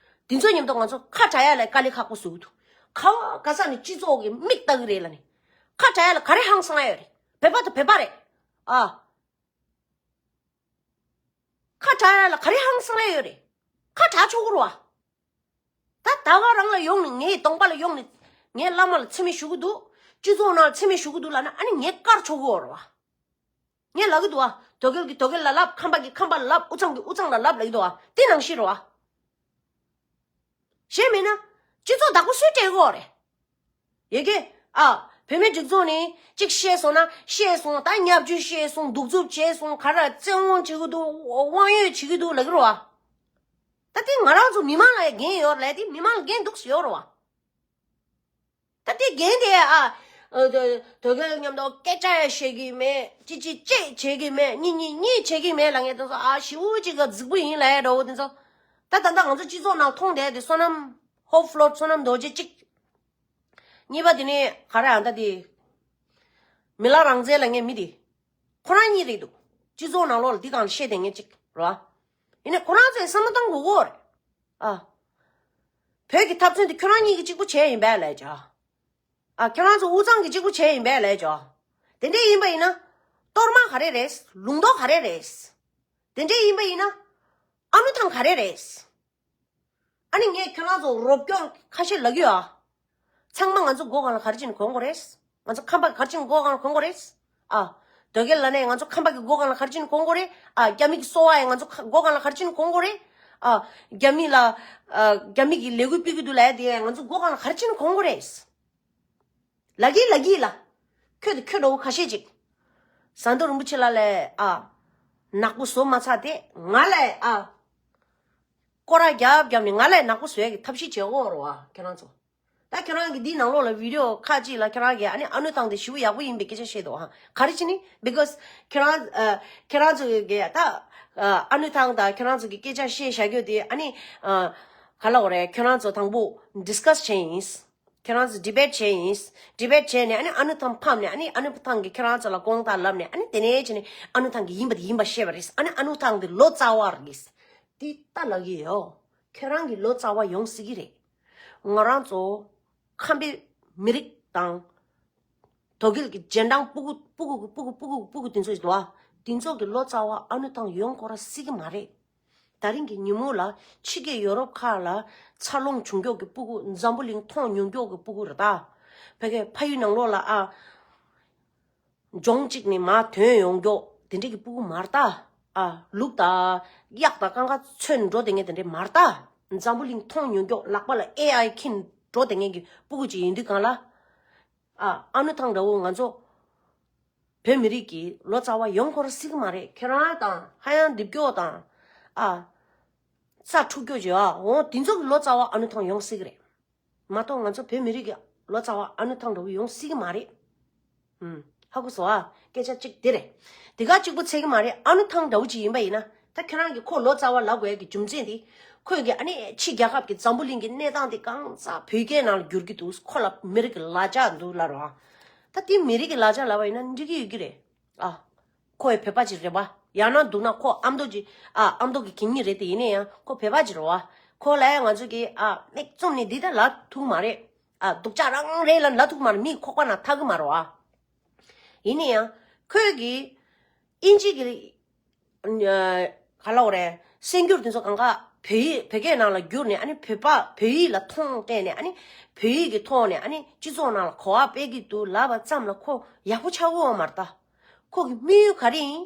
དེ་ཚོ་མཉམ་དུ་ང་ཚོ་ཁ་བྲལ་ཡ་ལ་དཀའ་ལས་ཁག་པོ་བཟོ་གི་འདུག་ག་བ་ག་ས་ནས་སྤྱི་ཚོགས་ཀྱི་མིག་ལྟ་གི་རེད་ལབ་ནས། ཁ་བྲལ་ཡ་ལ་ག་རེ་ཧང་སང་ཡ་ཡོད་རེད། བོད་པ་དང་བོད་པ་རེད། ཨ། ཁ་བྲལ་ཡ་ལ་ག་རེ་ཧང་སང་ཡ་ཡོད་རེད། ཁ་བྲལ་ཆོག་གི་རེད་བ། ད་ད་ག་རང་ལ་ཡོང་ནས། ངའི་གདོང་པ་ལ་ཡོང་ནས། ངའི་བླ་མ་ལ་མཚན་སྨད་ཞུ་གི་འདུག་སྤྱི་ཚོགས་ནང་ལ་མཚན་སྨད་ཞུ་གི་འདུག་ལབ་ན། ཨ་ནི་ངས་བཀར་ཆོག་གི་ཡོད་རེད་བ། ངས་ལབ་ཀྱི་འདུག་བ། དོ་གལ་གྱིས་དོ་གལ་ལ་ལབ། ཁམས་པ་གིས་ཁམས་པ་ལ་ལབ། དབུས་གཙང་གིས་དབུས་གཙང་ལ་ལབ་ལབ་ཀྱི་འདུག་བ། དེ་ནང་བཞིན་རེད་བ། གཞན་མིན་ན་སྤྱི་ཚོགས་བདག་པོ་སུས་སྤྲད་ཀྱི་ཡོད་རེད། ཡ་གི། ཨ། བོད་མིའི་སྒྲིག་འཛུགས་ནས་ཅིག་བཤད་སོང་ན་བཤད་སོང་། ད་བརྙས་བཅོས་བཤད་སོང་། གདུག་རྩུབ་བྱས་སོང་། ག་རེ་བཙན་དབང་བྱེད་ཀྱི་འདུག་དབང་ཡོད་བྱེད་ཀྱི་འདུག་ལབ་ཀྱི་རེད་བ། ད་དེ་ང་རང་ཚོ་མི་མང་ལ་ཡང་འགན་ཡོད་རེད། དེ་མི་མང་ལ་འགན་འདུག་སེ་ཡོད་རེད་བ། ད་དེ་འགན་དེ། ཨ། ཨ། དོ་དོ་གལ་མཉམ་དུ་སྐད་ཆ་ཡང་བཤད་ཀྱི་མེད། གཅིག་གཅིག་གཅིག་བྱེད་ཀྱི་མེད། གཉིས་གཉིས་གཉིས་བྱེད་ཀྱི་མེད་ལབ་མཁན་དེ་ཚོ། ཨ། ཞེ་པོ་ཅིག་ག་རྫིག་པོ་ཡིན་ལབ་ཡ་འདྲ་བོ་དེ་ཚོ། ད་ད་ལྟ་ང་ཚོ་སྤྱི་ཚོགས་ནང་མཐོང་བསྡད་དེ་བསོད་ནམས། ཧོབ་ཕློ་བསོད་ནམས་རྡོ་རྗེ་གཅིག་གཉིས་པ་དེ་ནི་ག་རེ། ཨ། ད་དེ་མི་ལ་རང་བཙན་ལབ་མཁན་མི་དེ། ཁོ་རང་གཉིས་རེད་འདུག་སྤྱི་ཚོགས་ནང་ལོགས་ལ་འདི་སྒང་ལ་བཤད་བསྡད་མཁན་གཅིག་རེད་བ། ཡིན་ནའི་ཁོ་རང་ཚོས་བསམ་བློ་བཏང་དགོས་ཀྱི་རེད། ཨ། བོད་ཀྱི་འཐབ་རྩོད་འདི་ཁྱོད་རང་གཉིས་ཀྱིས་གཅིག་པུ་བྱས་ཡིན་པས་ལབ་བྱ། ཨ། ཁྱོད་རང་ཚོ་དབུས་གཙང་གིས་གཅིག་པུ་བྱས་ཡིན་པས་ལབ་བྱ། དེ་འདྲས་ཡིན་པ་ཡིན་ན། གཏོར་མ་ག་རེ་རེད། ལུང་རྟོགས་ག་རེ་རེད། དེ་འདྲས་ཡིན་པ་ཡིན་ན། ཨ་ནུ་ཐང་ག་རེ་རེད། ཨ་ནི་ངས་ཁྱོད་རང་ཚོ་རོབ་སྐྱོར་ཁ་ཤས་ལབ་ཀྱི་ཡོད། ཨ། ཚང་མ་ང་ཚོ་སྒོ་གང་ལ་ག་རེ་བྱས་ནས་གོན་དགོས་རེད། ང་ཚོ་ཁམས་པ་ག་རེ་བྱས་ནས་སྒོ་གང་ལ་གོན་དགོས་རེད། ཨ། དོ་གལ་ལབ་ནས་ང་ཚོ་ཁམས་པ་གི་སྒོ་གང་ལ་ག་རེ་བྱས་ནས་གོན་དགོས་རེད། ཨ། རྒྱ་མི་གི་གསོ་བ་ཡང་ང་ཚོ་ཁ་སྒོ་གང་ལ་ག་རེ་བྱས་ནས་གོན་དགོས་རེད། ཨ། རྒྱ་མི་ལ། ཨ། རྒྱ་མི་གི་ལས་འགུལ་སྤེལ་གྱི་འདུག་ལབ་ཡ་དེ་ཡང་ང་ཚོ་སྒོ་གང་ལ་ག་རེ་བྱས་ནས་གོན་དགོས་རེད། ལབ་ཀྱི་ལབ་ཀྱི་ལ། ཁྱོད་དེ་ཁྱོད་འདྲ་བོ་ཁ་ཤས་ཅིག་ཟམ་གདོང་རིན་པོ་ཆེ་ལགས་ལ། ཨ། ནག་པོ་བཟོ་མ་ཚར་དེ་ང་ལ། ཨ། སྐོར་ར་རྒྱབ་རྒྱབ་ནས་ང་ལ་ནག་པོ་བཟོ་ཡ་གི་ཐབས་ཤེས་བྱེད་དགོས་རེད་བ། ཁྱེད་རང་ཚོ། ད་ཁྱེད་རང་གི་འདིའི་ནང་ལོགས་ལ་བི་ཌི་ཡོ་ཁག་ཅིག་ལ་ཁྱེད་རང་གིས། ཨ་ནི་ཨ་ནུ་ཐང་དེ་ཞེ་པོ་ཡག་པོ་ཡིན་པའི་སྐད་ཆ་བཤད་འདུག་ཧ། ག་རེ་བྱས་ནས། because ཁྱེད་རང་། ཨ། ཁྱེད་རང་ཚོ་གིས་ད། ཨ། ཨ་ནུ་ཐང་དང་ཁྱེད་རང་ཚོ་གི་སྐད་ཆ་བཤད་བཞག་རྒྱུ་དེ། ཨ་ནི། ཨ། ག་ལབ་དགོས་རེད། ཁྱེད་རང་ཚོ་དང་པོ་ཌི་སི་ཀ་སི་བྱས་ཡིན། ཁྱེད་རང་ཚོ་ཌི་བེ་ཊི་བྱས་ཡིན། ཌི་བེ་ཊི་བྱས་ནས། ཨ་ནི་ཨ་ནུ་ཐང་ཕམ་ནས། ཨ་ནི་ཨ་ནུ་ཐང་གིས་ཁྱེད་རང་ཚོ་ལ་དགོངས་དག་ལབ་ནས། ཨ་ནི་དེ་ནས་བྱས་ནས་ཨ་ནུ་ཐང་གིས་ཡིན་པ་དེ་ཡིན་པ་བཤད་པ་རེད། ཨ་ནི་ཨ་ནུ་ཐང་དེ་ལོ་ཙཱ་བ་རེད། དེ་ལྟ་ལབ་ཀྱི་ཡོད། ཁྱེད་རང་གི་ལོ་ཙཱ་བ་ཡོང་སྲིད་ཀྱི་རེད། ང་རང་ཚོ་ཁམས་པའི་མི་རིགས་དང་། དོ་གལ་གྱི་རྗེས་འབྲང་སྤུ་གུ་སྤུ་གུ་སྤུ་གུ་སྤུ་གུ་སྤུ་གུ་དེ་ཚོ་ཡོད་པ། དེ་ཚོ་གི་ལོ་ཙཱ་བ་ཨ་ནུ་ཐང་ཡོང་དགོས་ར་སྲིད་ཀྱི་མ་རེད། ད་རིང་གི་ཉིན་མོ་ལ་ཕྱི་རྒྱལ་ཡོ་རོབ་ཁག་ལ་འཚར་ལོངས་བྱུང་མགྱོགས་ཀྱི་སྤུ་གུ། འཛམ་བུ་གླིང་མཐོང་མྱོང་མགྱོགས་ཀྱི་སྤུ་གུ་རེད་ད། ཕ་གིའི་ཕ་ཡུལ་ནང་ལོགས་ལ། ཨ། ལྗོངས་གཅིག་ནས་མར་ཐོན་ཡོང་མགྱོགས་དེ་འདྲ་གི་སྤུ་གུ་མ་རེད་ད། ཨ་ལུག་དང་གཡག་དང་གང་ག་འཚོས་འགྲོ་བསྡད་མཁན་དེ་འདྲས་མ་རེད་ད། འཛམ་བུ་གླིང་མཐོང་མྱོང་མགྱོགས་ལག་པ་ལ་ཨེ་ཨའི་འཁྱེར་འགྲོ་བསྡད་མཁན་གྱི་སྤུ་གུ་ཅིག་ཡིན་དུས་གང་ལ། ཨ་ཨ་ནུ་ཐང་འདྲ་བོ་ང་ཚོ་བོད་མི་རིགས་ཀྱི་ལོ་ཙཱ་བ་ཡོང་ཁོ་ར་སྲིད་ཀྱི་མ་རེད། ཁྱེད་རང་དང་ཧ་ཡང་རྡིབ་སྐྱོ་དང་། ཨ་ས་འཁྲུག་སྐྱོ་བྱེད་ཨ་འོང་དེ་ཚོ་གི་ལོ་ཙཱ་བ་ཨ་ནུ་ཐང་ཡོང་སྲིད་ཀྱི་རེད། མ་གཏོགས་ང་ཚོ་བོད་མི་རིགས་ཀྱི་ལོ་ཙཱ་བ་ཨ་ནུ་ཐང་འདྲ་བོ་ཡོང་སྲིད་ཀྱི་མ་རེད། ཧ་གོ་སོང་ཨ། སྐད་ཆ་གཅིག་དེ་རེད། དེ་ག་གཅིག་པོ་ཚད་ཀྱི་མ་རེད། ཨ་ནུ་ཐང་འདྲ་བོ་ཅིག་ཡིན་པ་ཡིན་ན། ད་ཁྱེད་རང་གིས་ཁོ་ལོ་ཙཱ་བ་ལབ་དགོས་ཀྱི་རྒྱུ་མཚན་དེ། ཁོས་ཀྱི་ཨ་ནི་ཕྱི་རྒྱལ་ཁབ་ཀྱི་འཛམ་བུ་གླིང་གི་གནས་སྟངས་དེ་གང་ཟག་བོད་སྐད་ནང་ལ་བསྒྱུར་གྱི་འདུག་ཁོ་ལ་མི་རིགས་ཀྱི་ལ་ཆ་འདུག་ལབ་རོགས། ད་དེ་མི་རིགས་ཀྱི་ལ་ཆ་ལབ་པ་ཡིན་ན་འགྲིག་གི་ཡོད་ཀྱི་རེད། ཨ། ཁོ་ཡི་བོད་པ་ཅིག་རེད་པ། ཡང་ན་འདུག་ན་ཁོ་ཨ་མདོ་ཅིག་ཨ་ཨ་མདོ་གི་གད་སྙིགས་རེད་དེ། ཡིན་ན་ཡང་ཁོ་བོད་པ་ཅིག་རེད་པ། ཁོ་ལ་ཡང་ང་ཚོ་གི་ཨ་མིག་བཙུམ་ནས་འདི་ལྟར་ལབ་ཐུབ་མ་རེད། ཨ་སྡུག་ཅག་རང་རེད་ལབ་ལབ་ཐུབ་མ་རེད། མིའི་ཁོག་པ་ནང་ཐར་གི་མ་རེད་པ། ཡིན་ན་ཡང་ཁོས་གི་ཨིན་ཇི་གི་ག་ལབ་དགོས་རེད། གསར་འགྱུར་དེ་ཚོ་གང་ག་བོད་ཡིག་བོད་སྐད་ནང་ལ་བསྒྱུར་ནས། ཨ་ནི་བོད་པ་བོད་ཡིག་ལ་མཐོང་བལྟས་ནས། ཨ་ནི་བོད་ཡིག་གི་ཐོག་ནས་ཨ་ནི་སྤྱི་ཚོགས་ནང་ལ་གོ་བ་སྤེལ་གྱི་འདུག་ལབ་པ་ཙམ་ལ་ཁོ་ཡག་པོ་ཆགས་ཀྱི་ཡོད་མ་རེད་ད། ཁོ་གི་དམིགས་ཡུལ་ག་རེ་ཡིན།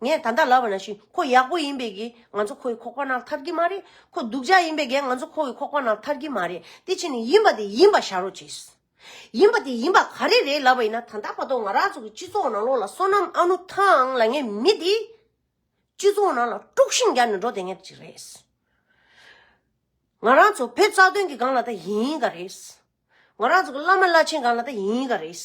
ངས་ད་ལྟ་ལབ་པ་ནང་བཞིན་ཁོ་ཡག་པོ་ཡིན་པའི་གི་ང་ཚོ་ཁོ་ཡི་ཁོག་པ་ནང་ཐར་གྱི་མ་རེད། ཁོ་སྡུག་ཅག་ཡིན་པའི་གི་ང་ཚོ་ཁོ་ཡི་ཁོག་པ་ནང་ཐར་གྱི་མ་རེད། དེ་བྱས་ནས་ཡིན་པ་དེ་ཡིན་པ་བཞག་རོགས་བྱེད། ཡིན་པ་དེ་ཡིན་པ་ག་རེ་རེད་ལབ་པ་ཡིན་ན། ད་ལྟ་བར་དུ་ང་རང་ཚོ་གི་སྤྱི་ཚོགས་ནང་ལོགས་ལ་བསོད་ནམས་ཨ་ནུ་ཐང་ལབ་མཁན་མི་དེ་སྤྱི་ཚོགས་ནང་ལ་དཀྲུག་ཤིང་རྒྱག་ནས་འགྲོ་བསྡད་མཁན་ཅིག་རེད། ང་རང་ཚོ་བོད་རྩ་དོན་གྱི་སྒང་ལ་ད་ཡིན་ག་རེད། ང་རང་ཚོ་གི་བླ་མ་བླ་ཆེན་སྒང་ལ་ད་ཡིན་ག་རེད།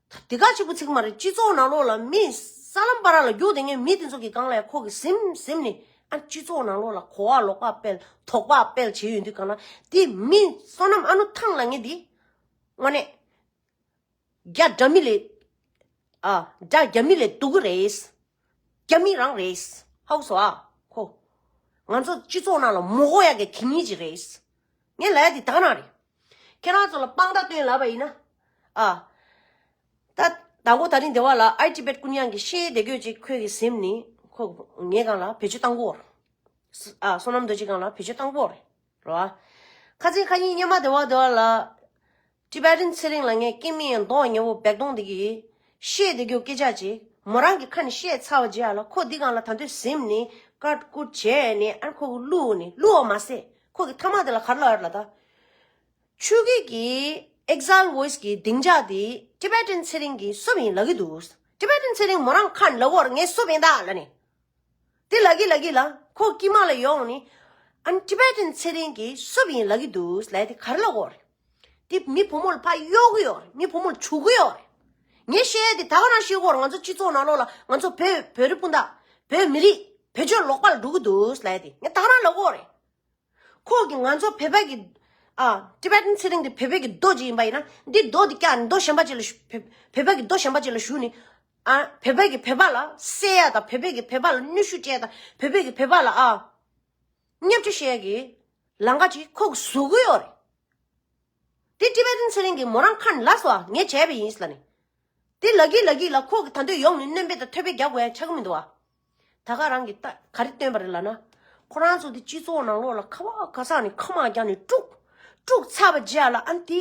ད་དེ་ག་གཅིག་པུ་ཚིག་མ་རེད། སྤྱི་ཚོགས་ནང་ལོགས་ལ་མི་ས་ལམ་བར་ལ་རྒྱུག་བསྡད་མཁན་མི་དེ་ཚོ་གི་སྒང་ལ་ཡང་ཁོ་གི་ཟིམ་ཟིམ་ནས། ཨ་སྤྱི་ཚོགས་ནང་ལོགས་ལ་གོ་བ་ལོག་པ་སྤེལ། དོགས་པ་སྤེལ་བྱེད་ཡོང་དུས་སྒང་ལ། དེ་མི་བསོད་ནམས་ཨ་ནུ་ཐང་ལབ་མཁན་དེ་དངོས་གནས་རྒྱ་འདྲ་མི་ལས། ཨ་རྒྱ་རྒྱ་མི་ལས་སྡུག་གི་རེད། རྒྱ་མི་རང་རེད། ཧ་གོ་སོང་ཨ་ཁོ། ང་ཚོ་སྤྱི་ཚོགས་ནང་ལ་མི་དགོས་ཡག་གི་གད་སྙིགས་ཅིག་རེད། ངས་ལབ་ཡག་དེ་ད་ག་རང་རེད། ཁྱེད་རང་ཚོ་ལ་དཔང་རྟགས་སྟོན་ལབ་པ་ཡིན་ན། ཨ། ད་དང་པོ་དེ་རིང་སྡེ་བ་ལ་ཨའི་ཊི་བེཊ་ཀུན་དབྱངས་ཀྱི་བཤད་བསྡད་རྒྱུ་ཅིག་ཁོས་གི་ཟིན་ནས་ཁོ་ངའི་སྒང་ལ་བེད་སྤྱོད་བཏང་གི་ཡོད་རེད། ཨ་བསོད་ནམས་རྡོ་རྗེ་སྒང་ལ་བེད་སྤྱོད་བཏང་གི་ཡོད་རེད། རེད་བ། ཁ་སང་ཁ་ཉིན་སྔོན་མ་སྡེ་བ་སྡེ་བ་ལ་ཊི་བེ་ཊན་ཚེ་རིང་ལབ་མཁན་སྐྱེ་དམན་མདོག་ཉེས་པོ་བེག་དོང་དེ་གིས་བཤད་བསྡད་རྒྱུ་སྐད་ཆ་ཅིག་མོ་རང་གི་ཁ་ནས་བཤད་ཚར་བ་རྗེས་ལ་ཁོ་འདི་སྒང་ལ་ད་དུང་ཟིན་ནས་ཀཊ་ཀུཊ་བྱས་ནས། ཨ་ཁོ་གི་བླུགས་ནས་བླུགས་པ་མ་ཟད་ཁོ་གི་མཐའ་མ་དེ་ལ་ག་རེ་ལབ་ཡོད་རེད་ལབ་ད། ཆོས་སྐད་ཀྱི་ཨེག་ཟལ་ཝོ་ཡིས་ཀྱི་སྡིངས་ཆ་དེ་ཊི་བེ་ཊན་ཚེ་རིང་གིས་བསུབས་ཡིན་ལབ་ཀྱི་འདུག་ཊི་བེ་ཊན་ཚེ་རིང་མོ་རང་ཁ་ནས་ལབ་ཀྱི་ཡོད་རེད། ངས་བསུབས་ཡིན་ད་ལབ་ནས། དེ་ལབ་ཀྱི་ལབ་ཀྱི་ལ་ཁོ་དཀྱིལ་མ་ལ་ཡོང་ནས། ཨ་ཊི་བེ་ཊན་ཚེ་རིང་གིས་བསུབས་ཡིན་ལབ་ཀྱི་འདུག་ལབ་ཡག་དེ་ག་རེ་ལབ་ཀྱི་ཡོད་རེད། དེ་མི་བུ་མོ་ལ་ཕར་གཡོག་གི་ཡོད་རེད། མི་བུ་མོ་ལ་བྱུག་གི་ཡོད་རེད། ངས་བཤད་ཡག་དེ་ད་ག་རང་བཤད་ཀྱི་ཡོད་རེད། ང་ཚོ་སྤྱི་ཚོགས་ནང་ལོགས་ལ་ང་ཚོ་བོད་བོད་རིགས་སྤུན་ཟླ་བོད་མི་རིགས་བེད་སྤྱོད་ལོག་པ་ལ་འགྲོ་གི་འདུག་ལབ་ཡག་དེ་ངས་ད་ག་རང་ལབ་ཀྱི་ཡོད་རེད། ཁོ་གིས་ང་ཚོ་བོད་པ་གི། ཨ། ཊི་བེ་ཊན་ཚེ་རིང་འདི་བོད་པ་གི་རྡོ་ཅིག་ཡིན་པ་ཡིན་ན། འདི་རྡོ་འདི་བཀྱགས་ནས་རྡོ་གཞན་པ་ཅིག་ལ་བཞུ། བོད་བོད་པ་གི་རྡོ་གཞན་པ་ཅིག་ལ་བཞུ་ནས། ཨ། བོད་པ་གི་བོད་པ་ལ་བསད་ཡག་དང་། བོད་པ་གི་བོད་པ་ལ་གནོན་ཤུགས་སྤྲད་ཡག་དང་། བོད་པ་གི་བོད་པ་ལ། ཨ། བརྙས་བཅོས་བྱེད་ཡག་གི་ལམ་ཁ་ཅིག་ཁོ་གིས་བཟོ་གི་ཡོད་རེད། དེ་ཊི་བེ་ཊན་ཚེ་རིང་གིས་མོ་རང་ཁ་ནས་ལབ་སོང་ཨ། ངས་བྱས་པ་ཡིན་ལབ་ནས། དེ་ལབ་ཀྱི་ལབ་ཀྱི་ལ་ཁོ་གིས་ད་དུང་ཡོང་ནས་སྣོན་པ་དང་ཐོ་འབེབས་རྒྱག་དགོས་ཡག་ཆགས་ཀྱི་མི་འདུག་བ། ད་ག་རང་གིས་ད་ག་རེ་བཏོན་པ་རེད་ལབ་ན། ཁོ་རང་ཚོ་དེ་སྤྱི་ཚོགས་ནང་ལོགས་ལ་ཁ་བ་ག་ས་ནས་ཁ་མ་རྒྱག་ནས་དཀྲུགས། དཀྲུགས་ཚར་བ་རྗེས་ལ་ཨ་ནི་དེ་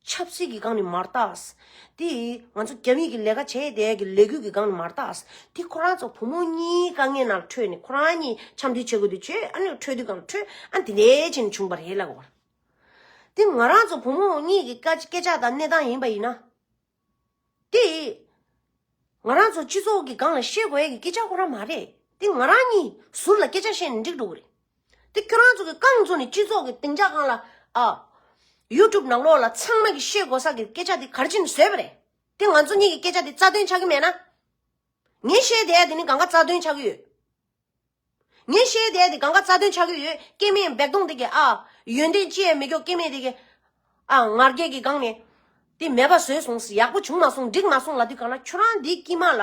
ཆབ་སྲིད་ཀྱི་སྒང་ནས་མར་བཏགས། དེ་ང་ཚོ་རྒྱ་མི་གི་ལས་ཀ་བྱས་བསྡད་ཀྱི་ལས་འགུལ་གྱི་སྒང་ནས་མར་བཏགས། དེ་ཁོ་རང་ཚོ་བུ་མོ་གཉིས་དཀའ་ངལ་ནང་ལ་འཕྲོད་ནས། ཁོ་རང་གཉིས་འཆམ་མཐུན་བྱེད་དགོས་དུས་བྱས། ཨ་ནི་འཕྲོད་དུས་སྒང་ལ་འཕྲོད། ཨ་ནི་དེ་འདྲ་བྱས་ནས་བྱུང་བ་རེད་ལབ་ཀྱི་ཡོད་རེད། དེ་ང་རང་ཚོ་བུ་མོ་གཉིས་ཀྱི་སྐད་སྐད་ཆ་དང་གནས་སྟངས་ཡིན་པ་ཡིན་ན། དེ་ང་རང་ཚོ་སྤྱི་ཚོགས་ཀྱི་སྒང་ལ་བཤད་དགོས་ཡག་གི་སྐད་ཆ་ཁོ་རང་མ་རེད། དེ་ང་རང་གཉིས་ཟུར་ལ་སྐད་ཆ་བཤད་ནས་འགྲིག་འགྲོ་གི་རེད། དེ་ཁྱོད་རང་ཚོ་གི་རྐང་བཙུགས་ནས་སྤྱི་ཚོགས་ཀྱི་སྡིངས་ཆ་སྒང་ལ། ཨ། ཡུ་ཊུབ་ནང་ལོགས་ལ་ཚང་མ་གིས་བཤད་དགོས་ས་གི་སྐད་ཆ་དེ་ག་རེ་བྱས་ནས་བཟོས་པ་རེད། དེ་ང་ཚོ་གཉིས་ཀྱི་སྐད་ཆ་དེ་རྩ་དོན་ཆགས་ཀྱི་མེད་ན། ངས་བཤད་བསྡད་ཡག་དེ་ནི་གང་ག་རྩ་དོན་ཆགས་ཀྱི་ཡོད། ངས་བཤད་བསྡད་དེ་གང་ག་རྩ་དོན་ཆགས་ཀྱི་ཡོད། སྐྱེ་དམན་བེག་དོང་དེ་གིས། ཨ། ཡོན་ཏན་ཅི་ཡང་མེད་མཁན་སྐྱེ་དམན་དེ་གིས། ཨ། ང་རྒྱལ་གྱི་སྒང་ནས་དེ་མེད་པ་བཟོས་སོང་། ཡག་པོ་བྱུང་མ་སོང་། འགྲིག་མ་སོང་ལབ་དུས་སྒང་ལ། ཁྱོད་རང་འདི་དཀྱིལ་མ་ལ།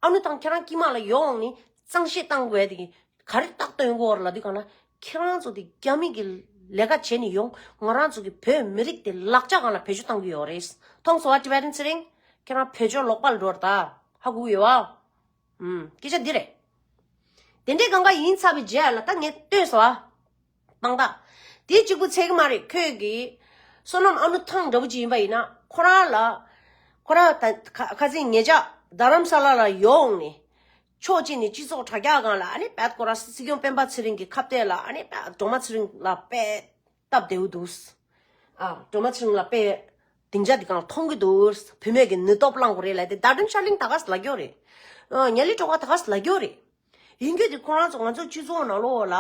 ཨ་ནུ་ཐང་ཁྱེད་རང་དཀྱིལ་མ་ལ་ཡོང་ནས་གཙང་བཤེར་བཏང་དགོས་དེ་གིས་ག་རེ་རྟགས་སྟོན་དགོས་རེད་ལབ་དུས་སྒང་ལ། ཁྱེད་རང་ཚོ་དེ་རྒྱ་མི་གི་ལས་ཀ་བྱས་ནས་ཡོང་། ང་རང་ཚོ་གི་བོད་མི་རིགས་དེ་ལག་ཆ་སྒང་ལ་བེད་སྤྱོད་བཏང་གི་ཡོད་རེད། མཐོང་སོང་བ། ཊི་བེ་ཊན་ཚེ་རིང་། ཁྱེད་རང་བེད་སྤྱོད་ལོག་པ་ལ་འགྲོ་རེད་ད། ཧ་གོ་གི་ཡོད་བ། ཨུམ། སྐད་ཆ་འདི་རེད། དེ་འདྲའི་གང་ག་ཡིན་ཚར་བའི་རྗེས་ལ་ད་ངས་བཏོན་སོང་ཨ། དཔང་རྟགས། དེ་གཅིག་པུ་ཚད་ཀྱི་མ་རེད། ཁྱོད་ཀྱིས་བསོད་ནམས་ཨ་ནུ་ཐང་འདྲ་བོ་ཅིག་ཡིན་པ་ཡིན་ན། ཁོ་རང་ལ། ཁོ་རང་ད་ཁ་ཁ་སང་ཉེ་ཆར་རྡ་རམ་ས་ལ་ལ་ཡོང་ནས། ཕྱོགས་གཅིག་ནས་སྤྱི་ཚོགས་དྲ་རྒྱ་སྒང་ལ་ཨ་ནི་བད་ཀོ་ར་སྲིད་སྐྱོང་སྤེན་པ་ཚེ་རིང་གི་ཁ་གཏད་ལ་ཨ་ནི་བད་སྒྲོལ་མ་ཚེ་རིང་ལ་དཔེ་སྟབས་བདེ་བོ་འདུག་ཨ་སྒྲོལ་མ་ཚེ་རིང་ལ་དཔེ་སྡིངས་ཆ་འདི་སྒང་མཐོང་གི་འདུག་བུད་མེད་ཀྱི་ནུས་སྟོབས་བླང་དགོས་རེད་ལབ་དེ་རྡ་སྒྲོན་ཤར་གླིང་ད་ག་ས་ལབ་ཀྱི་ཡོད་རེད། ཨ་ཉ་ལི་སྒྲོལ་དཀར་ད་ག་ས་ལབ་ཀྱི་ཡོད་རེད། ཡིན་རྒྱུ་དེ་ཁོ་རང་ཚོ་ང་ཚོ་སྤྱི་ཚོགས་ནང་ལོགས་ལ་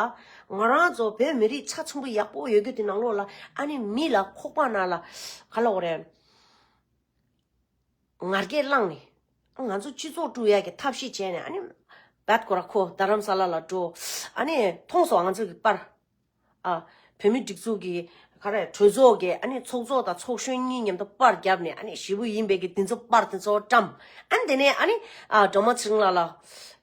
ང་རང་ཚོ་བོད་མི་རིགས་ཆ་ཚང་པོ་ཡག་པོ་ཡོད་རྒྱུ་དེ་ནང་ལོགས་ལ་ཨ་ནི་མི་ལ་ཁོག་པ་ནང་ལ་ག་ལབ་དགོས་རེད། ང་རྒྱལ་བསླངས་ནས་ང་ཚོ་སྤྱི་ཚོགས་དཀྲུག་ཡག་གི་ཐབས་ཤེས་བྱས་ནས་ཨ་ནི་བད་ཀོ་ར་ཁོ་རྡ་རམ་ས་ལ་ལ་འགྲོ། ཨ་ནི་མཐོང་སོང་ང་ཚོ་གི་པར། ཨ། བོད་མི་སྒྲིག་འཛུགས་ཀྱི་ག་རེ་གྲོས་ཚོགས་ཀྱི་ཨ་ནི་ཚོགས་གཙོ་དང་ཚོགས་གཞོན་གཉིས་མཉམ་དུ་པར་བརྒྱབ་ནས་ཨ་ནི་ཞེ་པོ་ཡིན་པའི་གི་དེ་ཚོ་པར་དེ་ཚོ་བཀྲམ། ཨ་ནི་དེ་ནས་ཨ་ནི་ཨ་སྒྲོལ་མ་ཚེ་རིང་ལགས་ལ་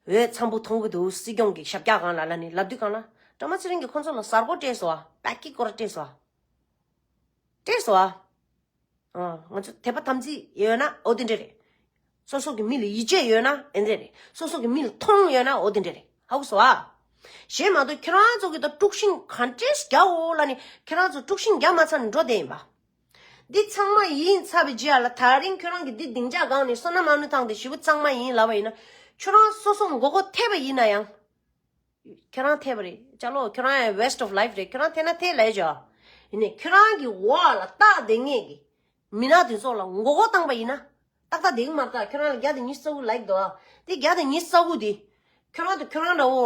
འོས་འཚམ་པོ་མཐོང་གི་འདུག་སྲིད་སྐྱོང་གི་ཞབས་བཀྱག་སྒང་ལ་ལབ་ནས་ལབ་དུས་སྒང་ལ་སྒྲོལ་མ་ཚེ་རིང་གིས་ཁོ་ཚོ་ལ་གཟའ་སྐོར་སྤྲད་སོང་ཨ། པད་ཀི་སྐོར་སྤྲད་སོང་ཨ། སྤྲད་སོང་ཨ། ཨ། ང་ཚོ་དད་པ་དམ་ཚིག་ཡོད་ན་འོ་དེ་འདྲ་རེད། སོ་སོ་གི་མི་ལ་ཡིད་ཆེས་ཡོད་ན་ཨེ་འདྲ་རེད། སོ་སོ་གི་མི་ལ་མཐོང་ཡོད་ན་འོ་དེ་འདྲ་རེད། ཧ་གོ་སོང་ཨ། གཞན་མ་གཏོགས་ཁྱེད་རང་ཚོ་གི་ད་དཀྲུག་ཤིང་ག་འདྲས་རྒྱག་འོ་ལབ་ནས་ཁྱེད་རང་ཚོ་དཀྲུག་ཤིང་རྒྱག་མ་ཚར་ནས་འགྲོ་བསྡད་ཡིན་པ། འདི་ཚང་མ་ཡིན་ཚར་བའི་རྗེས་ལ་དེ་རིང་ཁྱོད་རང་གི་འདི་སྡིངས་ཆ་སྒང་ནས་བསོད་ནམས་ཨ་ནུ་ཐང་དེ་ཞེ་པོ་གཙང་མ་ཡིན་ལབ་པ་ཡིན་ན། ཁྱོད་རང་སོ་སོ་མགོ་སྐོར་ཐེབས་པ་ཡིན་ན་ཡང་། ཁྱེད་རང་ཐེབས་པ་རེད། ཅ་ལོ་ཁྱོད་རང་ཡང་waste of life རེད། ཁྱོད་རང་ཐེབས་ན་ཐེབས་ལབ་ཡ་ཅོ། ཡིན་ནའི་ཁྱོད་རང་གི་འོག་ལ་ལྟ་བསྡད་མཁན་གྱི་མི་སྣ་དེ་ཚོ་ལ་མགོ་སྐོར་བཏང་པ་ཡིན་ན། ཏག་ཏག་བསྡད་ཀྱི་མ་རེད་ད། ཁྱོད་རང་ལ་བརྒྱ་དང་ཉི་ཤུ་རྩ་དགུ་ལའིག་འདུག་ཨ། དེ་བརྒྱ་དང་ཉི་ཤུ་རྩ་དགུ་དེ། ཁྱོད་རང་དང་ཁྱོད་རང་འདྲ་བོ་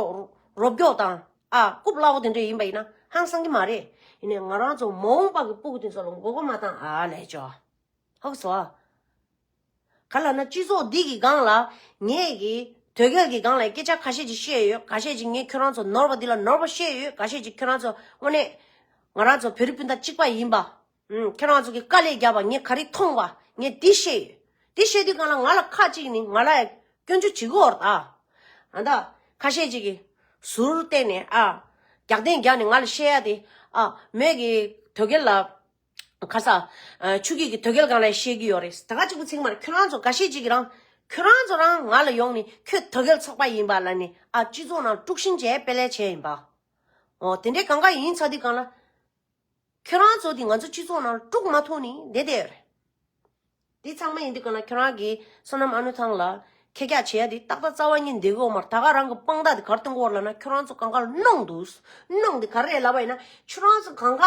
རོབ་རྒྱོག་དང་། ཨ། རྐུབ་སླ་བོ་དེ་འདྲ་ཡིན་པ་ཡིན་ན་ཧང་སང་གི་མ་རེད། ཡིན་ནའི་ང་རང་ཚོ་མ་འོངས་པ་གི་སྤུ་གུ་དེ་ཚོ་ལ་མགོ་སྐོར་མ་བཏང་ཨ་ལབ་ཡ་ཅོ། ཧ་གོ་སོང་ཨ། ག་ལབ་ན་སྤྱི་ཚོགས་འདི་གི་སྒང་ལ་ངས་ཀྱི་དོལ་རྒྱལ་གྱི་སྒང་ལ་སྐད་ཆ་ཁ་ཤས་ཅིག་བཤད་ཡོད། ཁ་ཤས་ཅིག་ངས་ཁྱོད་རང་ཚོ་ནོར་བ་འདི་ལ་ནོར་བ་བཤད་ཡོད། ཁ་ཤས་ཅིག་ཁྱོད་རང་ཚོ་དངོས་གནས་ང་རང་ཚོ་བོད་རིགས་སྤུན་ཟླ་གཅིག་པ་ཡིན་པ། ཨུམ། ཁྱོད་རང་ཚོ་གི་དཀའ་ལས་བརྒྱབ་པ་ངས་ག་རེ་མཐོང་བ་ངས་འདི་བཤད་ཡོད། འདི་བཤད་དུས་སྒང་ལ་ང་ལ་ཁ་ཅིག་ནི་ང་ལ་སྐྱོན་བརྗོད་བྱེད་ཀྱི་ཡོད་རེད་ད། ཨ་ད་ཁ་ཤས་ཅིག་གིས་ཟུར་བལྟས་ནས་ཨ། རྒྱག་རྟེན་རྒྱག་ནས་ང་ལ་བཤད་ཡ་དེ་ཨ་མོས་ཀྱི་དོལ་རྒྱལ་ལ། ཁ་ས། ཨ། ཆུ་སྐྱིད་ཀྱི་དོལ་རྒྱལ་སྒང་ལ་བཤད་ཀྱི་ཡོད་རེད། ད་ག་གཅིག་པུ་ཚིག་མ་རེད། ཁྱོད་རང་ཚོ་འགའ་ཤས་ཅིག་གིས་རང་། ཁྱོད་རང་ཚོ་རང་ང་ལ་ཡོང་ནས་ཁྱོད་དོལ་རྒྱལ་ཚོགས་པ་ཡིན་པ་ལབ་ནས་ཨ་སྤྱི་ཚོགས་ནང་དཀྲུག་ཤིང་བྱས་དཔེ་ལས་བྱས་ཡིན་པ། འོ་དེ་འདྲའི་གང་ག་ཡིན་ཚར་དུས་སྒང་ལ། ཁྱོད་རང་ཚོ་དེ་ང་ཚོ་སྤྱི་ཚོགས་ནང་དཀྲུག་མ་ཐུབ་ནས་བསྡད་བསྡད་ཡོད་རེད། དེ་ཚང་མ་ཡིན་དུས་སྒང་ལ་ཁྱོད་རང་གིས་བསོད་ནམས་ཨ་ནུ་ཐང་ལ་ཁེ་རྒྱག་བྱེད་ཡ་དེ་ཏག་ཏག་རྩ་བ་ཉིད་འདེགས་གི་ཡོད་མ་རེད། ད་ག་རང་གི་དཔང་རྟགས་དེ་ག་རེ་སྟོན་གི་ཡོད་རེད་ལབ་ན་ཁྱོད་རང་ཚོ་གང་ག་ལ་གནོང་འདུག་གནོང་དེ་ག་རེ་རེད་ལབ་པ་ཡིན་ན་ཁྱོད་རང་ཚོ་གང་ག་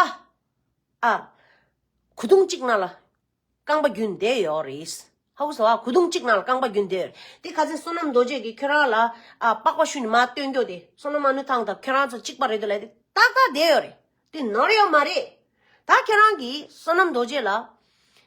ཨ། གོས་ཐུང་གཅིག་ནང་ལ་རྐང་པ་རྒྱུན་བསྡད་ཡོད་རེད། ཧ་གོ་སོང་ཨ། གོས་ཐུང་གཅིག་ནང་ལ་རྐང་པ་རྒྱུན་བསྡད་ཡོད་རེད། དེ་ཁ་སང་བསོད་ནམས་རྡོ་རྗེ་གིས་ཁྱོད་རང་ལ་ཨ་པགས་པ་བཤུས་ནས་མར་སྟོན་རྒྱུ་དེ་བསོད་ནམས་ཨ་ནུ་ཐང་དང་ཁྱོད་རང་ཚོ་གཅིག་པ་རེད་འདུག་ལབ་དེ་ཏག་ཏག་བསྡད་ཡོད་རེད། དེ་ནོར་ཡོད་མ་རེད། ད་ཁྱོད་རང་གིས་བསོད་ནམས་རྡོ་རྗེ་ལ་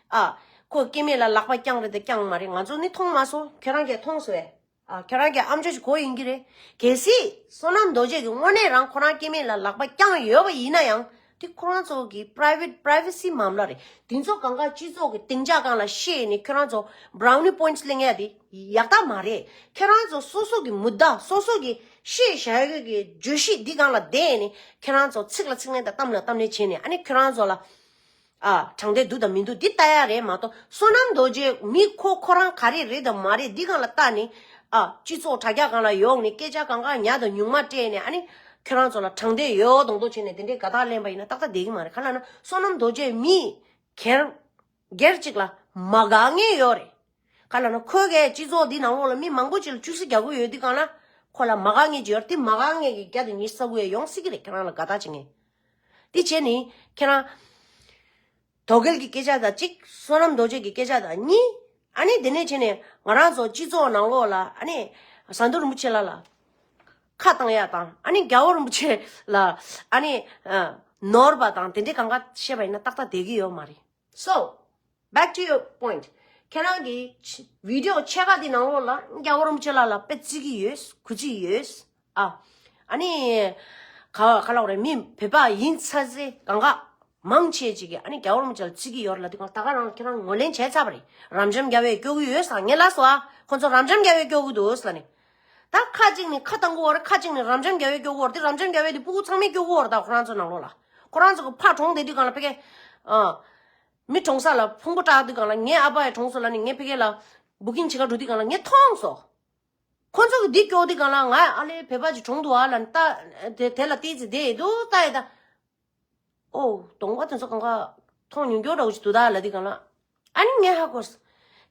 ཨ་ཁོ་སྐྱེ་དམན་ལ་ལག་པ་བརྐྱངས་རེད་དེ་བརྐྱངས་མ་རེད། ང་ཚོ་ནི་མཐོང་མ་སོང་། ཁྱོད་རང་གིས་མཐོང་སོང་ཨེ། ཨ་ཁྱོད་རང་གི་ཨམ་ཅོག་ཅིག་གོ་ཡིན་གྱི་རེད། གལ་སྲིད་བསོད་ནམས་རྡོ་རྗེ་གི་དངོས་གནས་རང་ཁོ་རང་སྐྱེ་དམན་ལ་ལག་པ་བརྐྱངས་ཡོད་པ་ཡིན་ན་ཡང་དེ་ཁོ་རང་ཚོ་གི་private privacy མ་མ་རེད། དེ་ཚོ་གང་ག་སྤྱི་ཚོགས་ཀྱི་སྡིངས་ཆ་སྒང་ལ་བཤད་ནས་ཁྱོད་རང་ཚོ་brownie points ལེན་ཡ་དེ་ཡག་རྟགས་མ་རེད། ཁྱོད་རང་ཚོ་སོ་སོ་གི་མུ་ད་སོ་སོ་གི་བཤད་བཞག་ཡོད་གི་བརྗོད་གཞི་འདི་སྒང་ལ་བསྡད་ནས་ཁྱོད་རང་ཚོ་ཚིག་ལ་ཚིག་ལན་དང་གཏམ་ལ་གཏམ་ལན་བྱས་ནས་ཨ་ནི་ཁྱོད་རང་ཚོ་ལ། ཨ། དྲང་བདེན་འདུག་དང་མི་འདུག་འདི་ལྟ་ཡ་རེད་མ་གཏོགས་བསོད་ནམས་རྡོ་རྗེ་མི་ཁོ་ཁོ་རང་ག་རེ་རེད་དང་མ་རེད་འདི་སྒང་ལ་ལྟ་ནས། ཨ། སྤྱི་ཚོགས་དྲ་རྒྱ་སྒང་ལ་ཡོང་ནས་སྐད་ཆ་གང་ག་ཉག་དང་ཉུང་མ་སྤྲད་ནས་ཨ་ནི་ཁྱོད་རང་ཚོ་ལ་དྲང་བདེན་ཡོད་མདོག་མདོག་བྱས་ནས་འདི་འདྲའི་དགའ་རྟགས་ལེན་པ་ཡིན་ན་ཏག་ཏག་བསྡད་ཀྱི་མ་རེད། ག་ལབ་ན་བསོད་ནམས་རྡོ་རྗེ་མི་སྒེར་སྒེར་གཅིག་ལ་མ་དགའ་མཁན་ཡོད་རེད། ག་ལབ་ན་ཁོས་གས་སྤྱི་ཚོགས་འདི་ནང་ལོགས་ལ་མི་མང་པོ་ཅིག་ལ་བཅུ་གསུམ་རྒྱག་གི་ཡོད་དུས་སྒང་ལ་ཁོ་ལ་མ་དགའ་མཁན་ཅིག་ཡོད་རེད། དེ་མ་དགའ་མཁན་གྱི་བརྒྱ་དང་ཉི་ཤུ་རྩ་དགུ་ཡས་ཡོང་སྲིད་ཀྱི་རེད། ཁྱེད་རང་ལ་དགའ་རྟགས་བྱེད་མཁན། དེ་བྱས་ནས་ཁྱེད་རང་དོལ་རྒྱལ་གྱི་སྐད་ཆ་དང་གཅིག་བསོད་ནམས་རྡོ་རྗེ་གི་སྐད་ཆ་དང་གཉིས། ཨ་ནི་དེ་ནས་བྱས་ནས་ང་རང་ཚོ་སྤྱི་ཚོགས་ནང་ལོགས་ལ་ཨ་ནི་ཟམ་གདོང་རིན་པོ་ཆེ་ལགས་ལ་ཁ་བཏང་ཡ་དང་ཨ་ནི་རྒྱལ་བ་རིན་པོ་ཆེ་ལ་ཨ་ནི་ནོར་བ་དང་དེ་འདྲའི་གང་ག་བཤད་པ་ཡིན་ན་ཏག་ཏག་བསྡད་ཀྱི་ཡོད་མ་རེད། So, back to your point. ཁྱེད་རང་གི་བི་ཌི་ཡོ་ཕྱེད་ཀ་འདི་ནང་ལོགས་ལ་རྒྱལ་བ་རིན་པོ་ཆེ་ལགས་ལ་དཔེ་བརྩི་གི་ཡོད། གུས་བརྩི་ཡོད། ཨ། ཨ་ནི། ག་ག་ལབ་དགོས་རེད། མི་བོད་པ་ཡིན་ཚར་ཚེ་གང་ག་མང་ཆེ་ཅིག་གིས་ཨ་ནི་རྒྱལ་བ་རིན་པོ་ཆེ་ལ་བརྩི་གི་ཡོད་རེད་ལབ་དུས་སྒང་ད་ག་རང་ཁྱེད་རང་ངོས་ལེན་བྱས་ཚར་བ་རེད། རབ་འབྱམས་རྒྱལ་བས་སྐྱོབ་ཀྱི་ཡོད་ཟེར་ངས་ལབ་སོང་ཨ། ཁོ་ཚོ་རབ་འབྱམས་རྒྱལ་བས་སྐྱོབ་ཀྱི་འདུག་ཟེར་ལབ་ནས། ད་ཁ་ཅིག་ནས་ཁ་བཏང་གི་ཡོད་རེད། ཁ་ཅིག་ནས་རབ་འབྱམས་རྒྱལ་བས་སྐྱོབ་ཀྱི་ཡོད་རེད། དེ་རབ་འབྱམས་རྒྱལ་བས་དེ་སྤུ་གུ་ཚང་མས་སྐྱོབ་ཀྱི་ཡོད་རེད། ད་ཁོ་རང་ཚོ་ནང་ལོགས་ལ་ཁོ་རང་ཚོ་གི་ཕ་གྲོངས་བསྡད་དུས་སྒང་ལ་ཕ་གི་ཨ། མི་གྲོངས་ས་ལ་ཕུང་པོ་བཏགས་དུས་སྒང་ལ་ངའི་ཨ་ཕ་ཡ་གྲོངས་སོང་ལབ་ནས་ངས་ཕ་གི་ལ་བུ་ཀིང་བྱེད་ག་འགྲོ་དུས་སྒང་ལ་ངས་མཐོང་སོང་། ཁོ་ཚོ་གི་འདི་སྐྱོར་དུས་སྒང་ལ་ང་ཨ་ལེ་བོད་པ་ཅིག་གྲོངས་འདུག་ཨ་ལབ་ནས་ལྟ་དེ་དེ་ལ་བལྟས་ཚེ་བསྡད་ཡོད་འདུག་ལྟ་ཡོད་ད། ཨོ། གདོང་པ་དེ་ཚོ་གང་ག་མཐོང་མྱོང་མཁན་འདྲ་བོ་ཞིག་འདུག་ད་ལབ་དུས་སྒང་ལ། ཨ་ནི་ངས་ཧ་གོ་སོང་།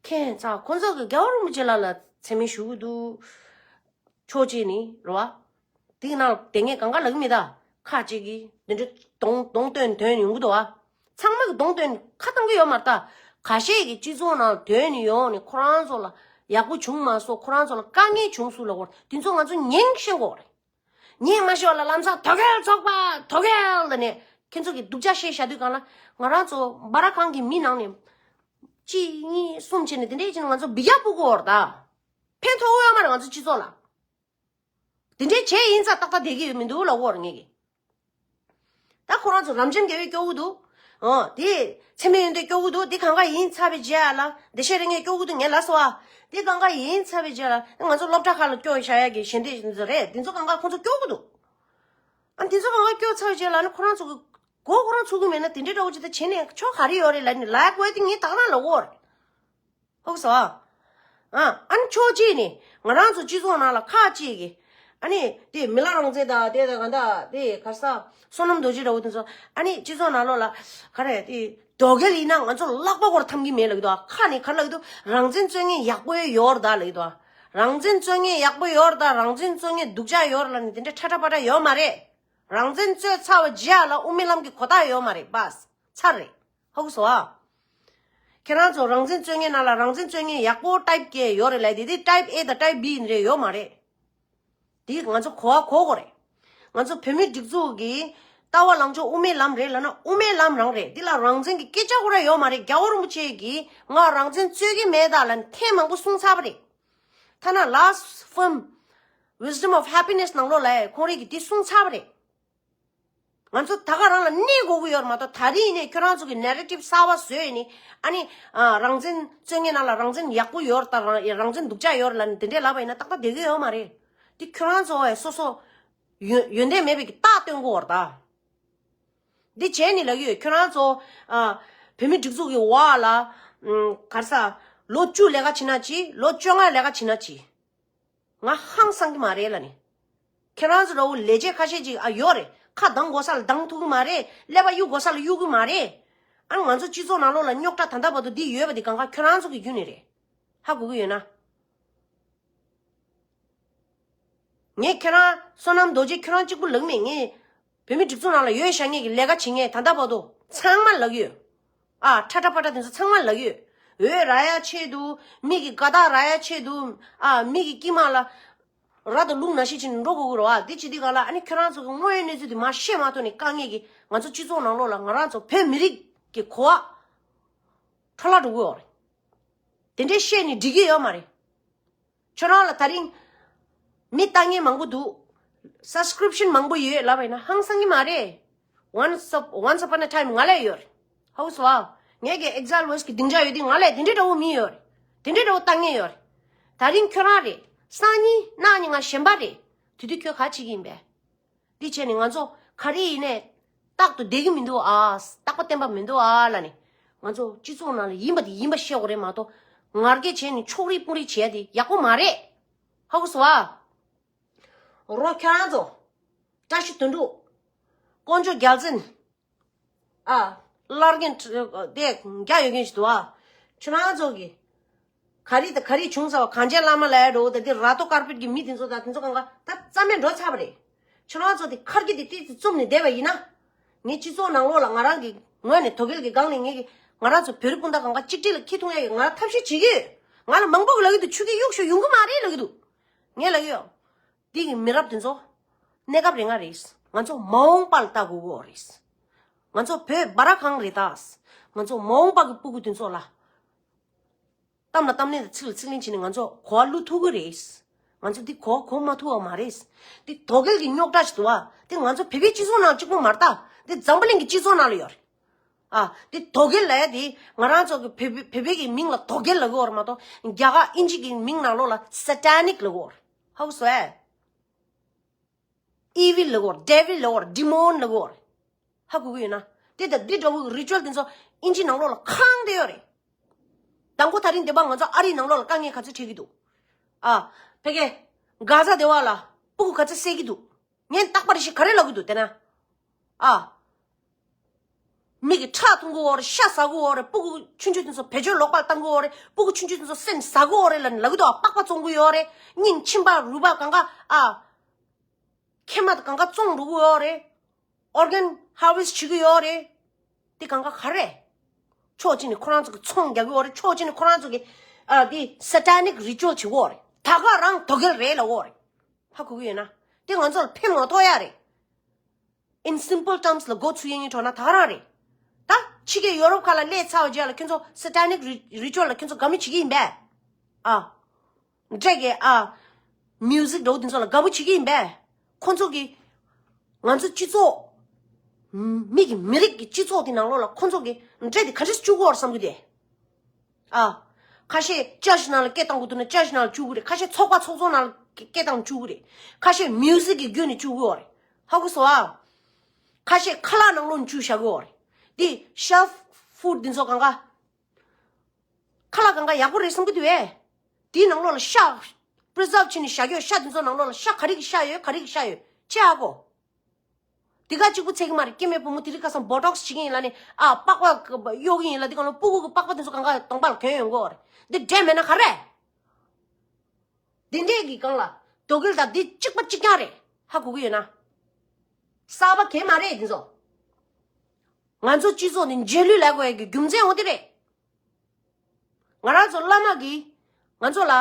ཁྱད་མཚར། ཁོ་ཚོ་གི་རྒྱལ་བ་རིན་པོ་ཆེ་ལགས་ལ་མཚན་སྨད་ཞུ་གི་འདུག་ཕྱོགས་གཅིག་ནས་རེད་བ། དེའི་ནང་དེ་ངས་གང་ག་ལབ་ཀྱི་མེད་ད། ཁ་ཅིག་གིས་འདི་འདྲའི་གདོང་གདོང་སྟོན་དོན་ཡོང་གི་འདུག་བ། ཚང་མ་གི་གདོང་སྟོན་ཁ་བཏང་གི་ཡོད་མ་རེད་ད། ཁ་ཤས་ཀྱིས་སྤྱི་ཚོགས་ནང་དོན་ཡོང་ནས་ཁོ་རང་ཚོ་ལ་ཡག་པོ་བྱུང་མ་སོང་། ཁོ་རང་ཚོ་ལ་དཀའ་ངལ་བྱུང་སོང་ལབ་དགོས་རེད། དེ་ཚོ་ང་ཚོ་ཉན་ཤེས་དགོས་རེད། ཉན་མ་ཤེས་པ་ལ་ལམ་སང་དོལ་རྒྱལ་ཚོགས་པ་དོལ་རྒྱལ་ལབ་ནས་ཁྱེད་ཚོ་གིས་སྡུག་ཅག་བཤད་བཞག་དུས་སྒང་ལ། ང་རང་ཚོ་སྦ་ར་ཁང་གི་མི་ནང་ནས་གཅིག་གཉིས་གསུམ་བྱས་ནས་དེ་འདྲས་བྱས་ནས་ང་ཚོ་འབུད་རྒྱག་ཕོག་གི་ཡོད་རེད་ད། ཕན་ཐོགས་ཡོད་མ་རེད་ང་ཚོ་སྤྱི་ཚོགས་ལ། དེ་འདྲའི་བྱས་ཡིན་ཙང་ཏག་ཏག་བསྡད་ཀྱི་ཡོད་མི་འདུག་ལབ་ཀྱི་ཡོད་རེད་ངས་ཀྱིས། ད་ཁོ་རང་ཚོ་རབ་འབྱམས་དགེ་བས་སྐྱོ་གི་འདུག། ཨོ་དེ་ཚད་མེད་ཡོན་ཏན་སྐྱོ་གི་འདུག། དེ་གང་ག་ཡིན་ཚར་བའི་རྗེས་ལ། བདེ་གཤེགས་རིགས་ལྔས་སྐྱོ་གི་འདུག། ངས་ལབ་སོང་ཨ། དེ་གང་ག་ཡིན་ཚར་བའི་རྗེས་ལ་ང་ཚོ་སློབ་གྲྭ་ཁག་ལ་སྐྱོ་བཞག་ཡག་གི་ཞལ་འདེབས་ཚོ་རེད། དེ་ཚོ་གང་ག་ཁོ་ཚོ་སྐྱོ་གི་འདུག། ཨ་དེ་ཚོ་གང་ག་སྐྱོ་ཚར་བའི་རྗེས་ལ་ནི་ཁོ་རང་ཚོ་གི་མགོ་ཁོ་རང་ཚོད་ཀྱི་མེད་ན་དེ་འདྲའི་འདྲ་བོ་ཅིག་ད་བྱས་ནས་ཆོ་ག་རེ་ཡོད་རེད་ལབ་ནས་ལབ་ཡག་དེ་ངས་ད་ག་རང་ལབ་ཀྱི་ཡོད་རེད། ཧོག་སོ། ཨ་ཨ་ནི་ཕྱོགས་གཅིག་ནས་ང་རང་ཚོ་སྤྱི་ཚོགས་ནང་ལ་ཁག་ཅིག་གིས་ཨ་ནི་དེ་མི་ལ་རང་བཙན་དང་དེ་དང་གང་དག་དེ་ག་རེ་ཟེར། བསོད་ནམས་རྡོ་རྗེ་འདྲ་བོ་དེ་ཚོ་ཨ་ནི་སྤྱི་ཚོགས་ནང་ལོགས་ལ་ག་རེ་དེ་དོལ་རྒྱལ་ཡིན་ན་ང་ཚོ་ལག་པ་སྐོར་འཐམ་གྱི་མེད་ལབ་ཀྱི་འདུག། ཁ་ནས་ག་རེ་ལབ་ཀྱི་འདུག། རང་བཙན་རྩོད་མཁན་ཡག་པོ་ཡོད་རེད་ད་ལབ་ཀྱི་འདུག། རང་བཙན་རྩོད་མཁན་ཡག་པོ་ཡོད་རེད་ད། རང་བཙན་རྩོད་མཁན་སྡུག་ཅག་ཡོད་རེད་ལབ་ནས་དེ་འདྲ་ཁྲ་ཁྲ་པ་ཏྲ་ཡོད་མ་རེད། རང་བཙན་རྩོད་ཚར་བའི་རྗེས་ལ་དབུ་མའི་ལམ་གྱི་གོ་རྟོགས་ཡོད་མ་རེད། པཱས་ཚར་རེད། ཧ་གོ་སོང་ཨ། ཁྱེད་རང་ཚོ་རང་བཙན་རྩོད་མཁན་ནང་ལ་རང་བཙན་རྩོད་མཁན་ཡག་པོ་ཊའིབ་བརྒྱད་ཡོད་རེད་ལབ་དེ། དེ་ཊའིབ་ཨེ་དང་ཊའིབ་བི་ཡིན་རེད་ཡོད་མ་རེད། དེ་ང་ཚོ་གོ་བ་གོ་དགོས་རེད། ང་ཚོ་བོད་མིའི་སྒྲིག་འཛུགས་ཀྱི་ལྟ་བ་ལངས་ཕྱོགས་དབུ་མའི་ལམ་རེད་ལབ་ན་དབུ་མའི་ལམ་རང་རེད། འདི་ལ་རང་བཙན་གྱི་སྐད་ཆ་ཁོ་རང་ཡོད་མ་རེད། རྒྱལ་བ་རིན་པོ་ཆེ་གིས་ང་རང་བཙན་རྩོད་ཀྱི་མེད་ད་ལབ་ནས་ཐེངས་མང་པོ་གསུངས་ཚར་བ་རེད། ཐ་ན་Last Film, Wisdom of Happiness ནང་ལོགས་ལ་ཁོང་རང་གིས་འདི་གསུངས་ཚར་བ་རེད། ང་ཚོ་ད་ག་རང་ལ་གནས་དགོས་ཀྱི་ཡོད་རེད་མ་གཏོགས། ད་རིང་ནས་ཁྱོད་རང་ཚོ་གི་ནེ་རེ་ཊིབ་གསར་བ་བཟོས་ནས་ཨ་ནི་ཨ་རང་བཙན་རྩོད་མཁན་ནང་ལ་རང་བཙན་ཡག་པོ་ཡོད་རེད་ད། རང་རང་བཙན་སྡུག་ཅག་ཡོད་རེད་ལབ་ནས་དེ་འདྲས་ལབ་པ་ཡིན་ན་ཏག་ཏག་བསྡད་ཀྱི་ཡོད་མ་རེད། དེ་ཁྱོད་རང་ཚོ་བས་སོ་སོ་ཡོན་ཡོན་ཏན་མེད་པའི་གི་རྟགས་སྟོན་གྱི་ཡོད་རེད་ད། འདི་བྱས་ནས་ལབ་ཀྱི་ཡོད། ཁྱོད་རང་ཚོ་ཨ་བོད་མི་སྒྲིག་འཛུགས་ཀྱི་འོག་ལ་ཨམ་ག་རེ་ཟ་ལོ་བཅུ་ལས་ཀ་བྱེད་ན་ཅི། ལོ་བཅོ་ལྔ་ལས་ཀ་བྱེད་ན་ཅི། ང་ཧང་སང་གི་མ་རེད་ལབ་ནས། ཁྱེད་རང་ཚོ་འདྲ་བོ་ལས་བྱེད་ཁ་ཤས་ཅིག་ཨ་ཡོད་རེད། ཁ་གདངས་དགོས་ས་ལ་གདངས་ཐུབ་ཀྱི་མ་རེད། ཀླད་པ་གཡུག་དགོས་ས་ལ་གཡུག་གི་མ་རེད། ཨ་ང་ཚོ་སྤྱི་ཚོགས་ནང་ལོགས་ལ་རྙོག་དྲ་ད་ལྟ་བར་དུ་འདི་ཡོད་པ་འདི་གང་ག་ཁྱོད་རང་ཚོ་གི་བརྒྱུད་ནས་རེད། ཧ་གོ་གི་ཡོད་ན། ངས་ཁྱེད་རང་བསོད་ནམས་རྡོ་རྗེ་ཁྱོད་རང་གཅིག་པུ་ལབ་མེད། ངས་བོད་མི་སྒྲིག་འཛུགས་ནང་ལ་ཡོད་བཞག་མཁན་གྱི་ལས་ཀ་བྱེད་མཁན་ད་ལྟ་བར་དུ་ཚང་མ་ལབ་ཀྱི་ཡོད། ཨ་ཁྲ་ཁྲ་པ་ཁྲ་དེ་ཚོ་ཚང་མ་ལབ་ཀྱི་ཡོད། འོད་རག་ཡ་ཆེད་དུ། མི་གི་དགའ་རྟགས་རག་ཡ་ཆེད་དུ། ཨ་མི་གི་དཀྱིལ་མ་ལ་ར་དང་རླུང་ནང་བཞིན་བྱས་ནས་འགྲོ་དགོས་ཀྱི་རེད་བ། དེ་བྱེད་དུས་ག་ལ་ཨ་ནི་ཁྱོད་རང་ཚོ་གི་དངོས་ཡོད་གནས་ཚུལ་དེ་མར་བཤད་མ་ཐུབ་ནས་དཀའ་ངལ་གྱིས་ང་ཚོ་སྤྱི་ཚོགས་ནང་ལོགས་ལ་ང་རང་ཚོ་བོད་མི་རིགས་ཀྱི་གོ་བ་འཕྲོ་བརླག་འགྲོ་གི་ཡོད་རེད། དེ་འདྲས་བཤད་ནས་འགྲིག་གི་ཡོད་མ་རེད། ཁྱོད་རང་ལ་ད་རིང་མི་ལྟ་མཁན་མང་པོ་འདུག། སབ་སི་ཀི་རིབ་ཤན་མང་པོ་ཡོད་ལབ་པ་ཡིན་ན་ཧང་སང་གི་མ་རེད། Once up- once upon a time ང་ལ་ཡོད་རེད། ཧ་གོ་སོང་ཨ། ངས་ཀྱི་ཨེག་ཛལ་ཝོ་ཡེ་སི་གི་སྡིངས་ཆ་ཡོད་དུས་ང་ལ་དེ་འདྲས་འདྲ་བོ་མི་ཡོད་རེད། དེ་འདྲས་འདྲ་བོ་ལྟ་མཁན་ཡོད་རེད། ད་རིང་ཁྱོད་རང་རེད། སང་ཉིན་གནངས་ཉིན་ང་གཞན་པ་རེད། དེ་དུས་ཁྱོད་ག་བྱེད་ཀྱི་ཡིན་པས། འདི་བྱས་ནས་ང་ཚོ་ག་རེ་ཡིན་ནའི་རྟག་ཏུ་བསྡད་ཀྱི་མི་འདུག་ཨ། རྟག་པ་བརྟན་པ་མི་འདུག་ཨ་ལབ་ནས། ང་ཚོ་སྤྱི་ཚོགས་ནང་ལ་ཡིན་པ་དེ་ཡིན་པ་བཤད་དགོས་རེད་མ་གཏོགས། ངར་སྐད་བྱས་ནས་ཕྱོགས་རིས་སྤུ་རིས་བྱས་ཏེ་ཡག་པོ་མ་རེད། ཧ་གོ་སོང་ཨ། རོགས་ཁྱེད་རང་ཚོ། བཀྲ་ཤིས་དོན་གྲུབ། དཀོན་མཆོག་རྒྱལ་མཚན། ཨ། བླ་རྒན་དེ་རྒྱ་ཡོད་མཁན་ཞིག་འདུག་ཨ། ཁྱོད་རང་ཚོ་གི་ག་རེ་དང་ག་རེ་བྱུང་ཚར་བ། གངས་ཅན་བླ་མ་ལབ་ཡ་འདྲ་བོ་དང་དེ་ར་ཏོ་ཀར་པེཊ་གི་མི་དེ་ཚོ་དང་དེ་ཚོ་གང་ག་ད་རྩ་མེད་འགྲོ་ཚར་བ་རེད། ཁྱོད་རང་ཚོ་དེ་ཁར་གི་དེ་ཏིག་ཙི་བཙུམ་ནས་བསྡད་པ་ཡིན་ན། ངའི་སྤྱི་ཚོགས་ནང་ལོགས་ལ་ང་རང་གི་ངོས་ནས་དོལ་རྒྱལ་གི་སྒང་ནས་ངས་ཀྱི་ང་རང་ཚོ་བོད་རིགས་སྤུན་ཟླ་གང་ག་གཅིག་སྒྲིལ་ལ་འཁྱེར་ཐུབ་ཡ་ཡོད། ང་རང་ཐབས་ཤེས་བྱེད་ཀྱི་ཡོད། ང་ལ་མང་པོ་གི་ལབ་ཀྱི་འདུག། ཆུ་གི་གཡུག་ཤོག་ཡོང་གི་མ་རེད་ལབ་ཀྱི་འདུག། ངས་ལབ་ཀྱི་ཡོད། འདི་གི་མི་རབས་དེ་ཚོ་གནས་སྐབས་རེ་ལྔ་རེད། ང་ཚོ་མ་འོངས་པ་ལ་ལྟ་དགོས་ཀྱི་ཡོད་རེད། ང་ཚོ་བོད་སྦ་ར་གང་རེད་ད། ང་ཚོ་མ་འོངས་པ་གི་སྤུ་གུ་དེ་ཚོ་ལ་གཏམ་ལ་གཏམ་གླེང་དང་ཚིག་ལ་ཚིག་གླེང་བྱས་ནས་ང་ཚོ་གོ་བ་བླུག་ཐུབ་ཀྱི་རེད། ང་ཚོ་འདི་གོ་བ་གོ་མ་ཐུབ་པ་མ་རེད། འདི་དོལ་རྒྱལ་གྱི་རྙོག་དྲ་ཞིག་འདུག་བ། འདི་ང་ཚོ་བོད་པའི་སྤྱི་ཚོགས་ནང་གཅིག་པོ་མ་རེད་ད། འདི་འཛམ་བུ་གླིང་གི་སྤྱི་ཚོགས་ནང་ལ་ཡོད་རེད། ཨ། འདི་དོལ་རྒྱལ་ལབ་ཡ་འདི་ང་རང་ཚོ་གི་བོད་བོད་པའི་གི་མིང་ལ་དོལ་རྒྱལ་ལབ་ཀྱི་ཡོད་རེད་མ་གཏོགས། རྒྱ་གར་ཨིན་ཇི་གི་མིང་ནང་ལོགས་ལ་སེ་ཊ་ནིག་ལབ་ཀྱི་ཡོད་རེད། ཧ་གོ་སོང་ཨེ། ཨི་ཝིལ་ལབ་ཀྱི་ཡོད་རེད། ཌེ་ཝིལ་ལབ་ཀྱི་ཡོད་རེད། ཌི་མོན་ལབ་ཀྱི་ཡོད་རེད། ཧ་གོ་གི་ཡོད་ན། དེ་ལྟར་འདི་འདྲ་བོའི་རི་ཅུ་ཨལ་དེ་ཚོ་ཨིན་ཇི་ནང་ལོགས་ལ་ཁེངས་བསྡད་ཡོད་རེད། དང་པོ་ད་རིང་འདི་པ་ང་ཚོ་ཨ་རིའི་ནང་ལོགས་ལ་དཀའ་ངལ་ག་ཚོད་འཕྲད་ཀྱི་འདུག། ཨ། ཕ་གི། གྷ་ཛ་སྡེ་བ་ལ་སྤུ་གུ་ག་ཚོད་བསད་ཀྱི་འདུག། ངས་རྟག་པར་ཞིག་ག་རེ་ལབ་ཀྱི་འདུག་དེ་ན། ཨ། མི་གི་ཁྲག་འཐུང་གི་ཡོད་རེད། ཤ་ཟ་གི་ཡོད་རེད། སྤུ་གུ་ཆུང་ཆུང་དེ་ཚོ་བེད་སྤྱོད་ལོག་པར་བཏང་གི་ཡོད་རེད། སྤུ་གུ་ཆུང་ཆུང་དེ་ཚོ་སེམས་ཟ་གི་ཡོད་རེད་ལབ་ནས་ལབ་གི་འདུག་པགས་པ་བཙོང་གི་ཡོད་རེད། སྙིང་མཆིན་པ་རུས་པ་གང་ག་ཨ། མཁལ་མ་དང་གང་ག་བཙོང་འགྲོ་གི་ཡོད་རེད། ཨོར་གན་ཧར་ཝེ་སི་ཊི་བྱེད་ཀྱི་ཡོད་རེད། དེ་གང་ག་ག་རེ། ཕྱོགས་གཅིག་ནས་ཁོ་རང་ཚོ་གི་ཚོང་རྒྱག་གི་ཡོད་རེད། ཕྱོགས་གཅིག་ནས་ཁོ་རང་ཚོ་གི་ཨ་དེ་སེ་ཊ་ནིག་རི་ཅུ་ཨལ་བྱེད་ཀྱི་ཡོད་རེད། ད་ག་རང་དོ་གལ་རེད་ལབ་ཀྱི་ཡོད་རེད། ཧ་གོ་གི་ཡོད་ན། དེ་ང་ཚོ་ལ་ཕན་མ་ཐོགས་ཡ་རེད། In simple terms ལ་འགོ་ཚུགས་ཡས་ཉིན་གྲོགས་ན་ད་ག་རང་རེད། ད་ཕྱི་རྒྱལ་ཡོ་རོབ་ཁག་ལ་སླེབས་ཚར་བའི་རྗེས་ལ་ཁྱོད་ཚོ་སེ་ཊ་ནིག་རི་ཅུ་ཨལ་ལ་ཁྱོད་ཚོ་དགའ་མོས་བྱེད་ཀྱི་ཡིན་པས། ཨ། འདྲེ་གི་ཨ། མིའུ་ཟིག་འདྲ་བོ་དེ་ཚོ་ལ་དགའ་པོ་བྱེད་ཀྱི་ཡིན་པས། ཁོ་ཚོ་གི་ང་ཚོ་སྤྱི་ཚོགས། མི་གི་མི་རིགས་ཀྱི་སྤྱི་ཚོགས་དེ་ནང་ལོགས་ལ་ཁོ་ཚོ་གི་འདྲེ་དེ་ག་འདྲས་བཅུག་གི་ཡོད་རེད་བསམ་གི་དེ། ཨ། ཁ་ཤས་ཅར་ཆི་ནང་ལ་སྐད་བཏང་དགོས་འདུག་ན་ཅར་ཆི་ནང་ལ་བཅུག་གི་རེད། ཁ་ཤས་ཚོགས་པ་ཚོགས་ཚོགས་ནང་ལ་སྐད་བཏང་བཅུག་གི་རེད། ཁ་ཤས་མིའུ་ཟིག་གི་བརྒྱུད་ནས་བཅུག་གི་ཡོད་རེད། ཧ་གོ་སོང་ཨ། ཁ་ཤས་ཁ་ལག་ནང་ལོགས་ནས་བཅུག་བཞག་གི་ཡོད་རེད། དེ་ཤེལ་ཕུ་ཌི་དེ་ཚོ་གང་ག་ཁ་ལག་གང་ག་ཡག་པོ་རེད་བསམ་གི་འདུག་བས། དེའི་ནང་ལོགས་ལ་ཤ། པི་རི་ཛརབ་བྱས་ནས་བཞག་ཡོད། ཤ་དེ་ཚོ་ནང་ལོགས་ལ་ཤ་ག་རེ་གི་ཤ་ཡོད། ག་རེ་གི་ཤ་ཡོད་ཅེས་ཨ་གོ། དེ་ག་གཅིག་པུ་ཚད་གི་མ་རེད། སྐྱེ་དམན་བུ་མོ་དེ་རིང་ཁ་སང་བོ་ཊོག་སི་བྱེད་ཀྱི་ཡིན་ལབ་ནས་ཨ་པགས་པ་གཡོག་གི་ཡིན་ལབ། དེ་གང་ལ་སྤུ་གུ་གི་པགས་པ་དེ་ཚོ་གང་ག་གདོང་པ་ལ་གྱོན་ཡོང་གི་ཡོད་རེད། འདི་འདྲས་མེད་ན་ག་རེ། འདི་འདྲས་ཀྱི་སྒང་ལ་དོ་གལ་དང་འདི་གཅིག་པ་གཅིག་རྐྱང་རེད། ཧ་གོ་གི་ཡོད་ན། གསར་པ་གང་ཡང་མ་རེད་འདི་ཚོ། ང་ཚོ་སྤྱི་ཚོགས་ནི་རྗེས་ལུས་ལས་དགོས་ཡ་གི་རྒྱུ་མཚན་འོ་དེ་རེད། ང་རང་ཚོ་བླ་མ་གིས་ང་ཚོ་ལ་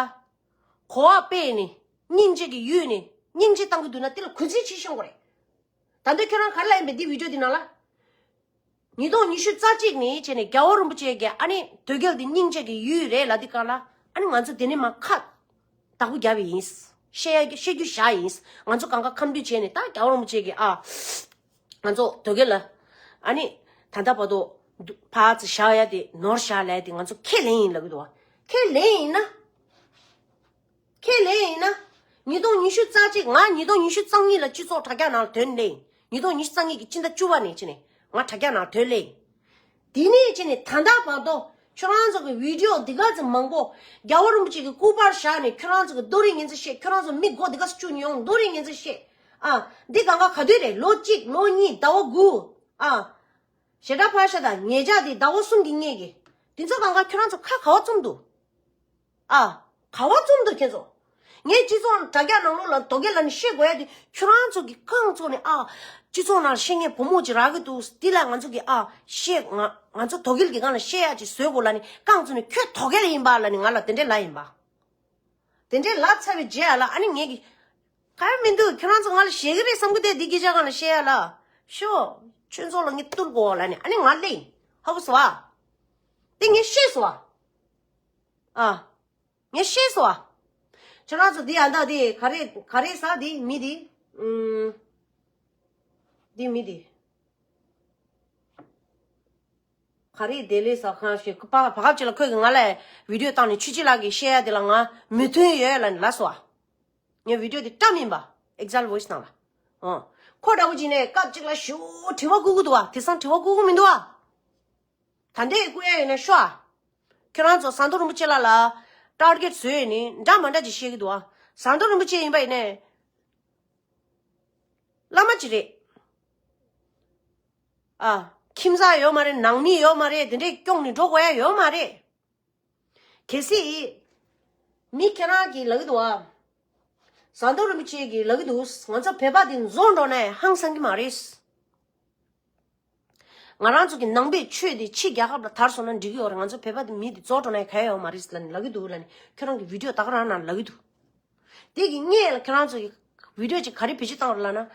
གོ་བ་སྤེལ་ནས་སྙིང་རྗེ་གི་ཡུལ་ནས་སྙིང་རྗེ་གཏང་གི་འདུག་ན་དེ་ལ་གུས་བརྩི་བྱེད་ཤོག་གི་རེད། ད་ལྟ་ཁྱོད་རང་ག་རེ་ལབ་ཡིན་པས་འདི་བི་ཌི་ཡོ་འདི་ནང་ལ། ཉིས་སྟོང་ཉི་ཤུ་རྩ་གཅིག་ནས་བྱས་ནས་རྒྱལ་བ་རིན་པོ་ཆེ་གིས་ཨ་ནི་དོལ་རྒྱལ་འདི་སྙིང་རྗེ་གི་ཡུལ་རེད་ལབ་དུས་སྒང་ལ་ཨ་ནི་ང་ཚོ་དེ་ནས་མར་ཁ་བདག་པོ་བརྒྱབ་པ་ཡིན། བཤད་ཡ་བཤད་རྒྱུ་བཞག་ཡིན། ང་ཚོ་གང་ག་ཁ་མདུན་བྱས་ནས་ད་རྒྱལ་བ་རིན་པོ་ཆེ་གིས་ཨ། ང་ཚོ་དོལ་རྒྱལ་ལ་ཨ་ནི་ད་ལྟ་བར་དུ་ཕར་ཚུར་བཞག་ཡ་དེ་ནོར་བཞག་ལབ་ཡ་དེ་ང་ཚོ་ཁས་ལེན་ཡིན་ལབ་གི་འདུག་བ། ཁས་ལེན་ཡིན་ན། ཁས་ལེན་ཡིན་ན། ཉིས་སྟོང་ཉི་ཤུ་རྩ་གཅིག་ང་ཉིས་སྟོང་ཉི་ཤུ་རྩ་གཉིས་ལ་སྤྱི་ཚོགས་དྲ་རྒྱ་ནང་ལ་ཐོན་ལེ་ཡིན། ཉིས་སྟོང་ཉི་ཤུ་རྩ་གཉིས་ཀྱི་སྤྱི་ཟླ་བཅུ་པ་ནས་བྱས་ནས་ང་དྲ་རྒྱ་ནང་ཐོན་ལེ་ཡིན། དེ་ནས་བྱས་ནས་ད་ལྟ་བར་དུ་ཁྱོད་རང་ཚོ་གི་བི་ཌི་ཡོ་འདི་ག་ཚོད་མང་པོ་རྒྱལ་བ་རིན་པོ་ཆེ་གི་སྐུ་པར་བཞག་ནས་ཁྱོད་རང་ཚོ་གི་རྡོ་རིང་ངན་ཚོ་བཤད། ཁྱོད་རང་ཚོ་མི་མགོ་འདི་ག་ཚོད་བཅུག་ནས་ཡོང་རྡོ་རིང་ངན་ཚོ་བཤད། ཨ། འདི་གང་ག་ག་དུས་རེད། ལོ་གཅིག་ལོ་གཉིས་ཟླ་བ་དགུ། ཨ། ཞེ་དྲག་ཕར་བཞག་དང་ཉེ་ཆར་འདི་ཟླ་བ་གསུམ་གྱི་སྔོན་གྱི་འདི་ཚོ་གང་ག་ཁྱོད་རང་ཚོ་ཁ་ག་བ་བཙུམ་འདུག་ཨ། ག་བ་བཙུམ་འདུག་ཁྱེད་ཚོ། ངས་སྤྱི་ཚོགས་དྲ་རྒྱ་ནང་ལོགས་ལ་དོ་གལ་ལ་ནི་བཤད་དགོས་ཡ་དེ་ཁྱོད་རང་ཚོ་གི་རྐང་བཙུགས་ནས་ཨ། སྤྱི་ཚོགས་ནང་བཤད་མཁན་བུ་མོ་ཅིག་རག་གི་འདུག་དེ་ལ་ང་ཚོ་གི་ཨ། བཤད་ང་ང་ཚོ་དོ་གལ་གི་སྒང་ལ་བཤད་ཡ་ཅིག་བཟོས་དགོས་ལ་ནི་རྐང་བཙུགས་ནས་ཁྱོད་དོ་གལ་ཡིན་པ་ལ་ནི་ང་ལ་དེ་འདྲས་ལབ་ཡིན་པ། དེ་འདྲས་ལབ་ཚར་བའི་རྗེས་ལ་ཨ་ནི་ངས་གི་ག་ཡང་མི་འདུག་ཁྱོད་རང་ཚོ་ང་ལ་ཞེད་གི་རེད་བསམ་གི་དེ་འདི་སྐད་ཆ་སྒང་ལ་བཤད་ཡ་ལ། ཤོག་ཁྱོད་ཚོ་ལ་ངས་བསྟུར་དགོས་ལ་ནི་ཨ་ནི་ང་ལེ་ཧ་གོ་སོང་ཨ། དེ་ངས་ཤེས་སོང་ཨ། ཨ། ངས་ཤེས་སོང་ཨ། ཁྱོད་རང་ཚོ་འདི་ཨ་མདའ་འདི་ག་རེ་ག་རེ་ཟ་འདི་མི་འདི། ཨུམ། འདི་མི་འདི། ག་རེ་བདེ་ལེགས་ཟ་ཁང་ཞིག་བ་བ་གབ་ཅིག་ལ་ཁོས་ཀྱི་ང་ལ་བི་ཌི་ཡོ་བཏང་ནས་ཆུ་ཆི་ལགས་ཀྱིས་བཤད་ཡ་འདི་ལ་ང་མོས་མཐུན་ཡོད་ལབ་ནས་ལབ་སོང་ཨ། ངས་བི་ཌི་ཡོ་འདི་བཀྲམ་ཡིན་པ། Exact Voice ནང་ལ། ཨོ། ཁོ་འདྲ་བོ་ཅིག་ནས་སྐབས་གཅིག་ལ་ཞུ་དྲི་བ་བསྐུར་གི་འདུག་བ། དེང་སང་དྲི་བ་བསྐུར་གི་མི་འདུག་བ། ད་ལྟའི་བསྐུར་ཡ་ཡོད་ན་ཤོག་ཨ། ཁྱོད་རང་ཚོ་ཟམ་གདོང་རིན་པོ་ཆེ་ལགས་ལ་ཊར་གེ་ཊི་བཟོས་ནས་འདྲ་མ་འདྲ་ཅིག་བཤད་ཀྱི་འདུག་ཨ། ཟམ་གདོང་རིན་པོ་ཆེ་ཡིན་པ་ཡིན་ནའི་བླ་མ་ཅིག་རེད། ཨ། ཁྱིམ་ཚང་ཡོད་མ་རེད། ནང་མི་ཡོད་མ་རེད། དེ་འདྲས་སྐྱོང་ནས་འགྲོ་དགོས་ཡ་ཡོད་མ་རེད། གལ་སྲིད་མི་ཁྱེད་རང་གིས་ལབ་ཀྱི་འདུག་ཨ། ཟམ་གདོང་རིན་པོ་ཆེ་གིས་ལབ་ཀྱི་འདུག་ང་ཚོ་བོད་པ་དེ་རྫོགས་འགྲོ་ན་ཧང་སང་གི་མ་རེད། ང་རང་ཚོ་གི་ནང་པའི་ཆོས་དེ་ཕྱི་རྒྱལ་ཁབ་ལ་དར་སོང་ན་འགྲིག་གི་ཡོད་རེད། ང་ཚོ་བོད་པ་དེ་མི་དེ་རྫོགས་འགྲོ་ན་ག་ཡ་ཡོད་མ་རེད་ལབ་ནས་ལབ་ཀྱི་འདུག་ལབ་ནས་ཁྱོད་རང་གི་བི་ཌི་ཡོ་ད་ག་རང་ནང་ལབ་ཀྱི་འདུག་དེ་གི་སྔོན་ལ་ཁྱོད་རང་ཚོ་གི་བི་ཌི་ཡོ་ཅིག་ག་རེ་བེད་སྤྱོད་བཏང་རེད་ལབ་ན།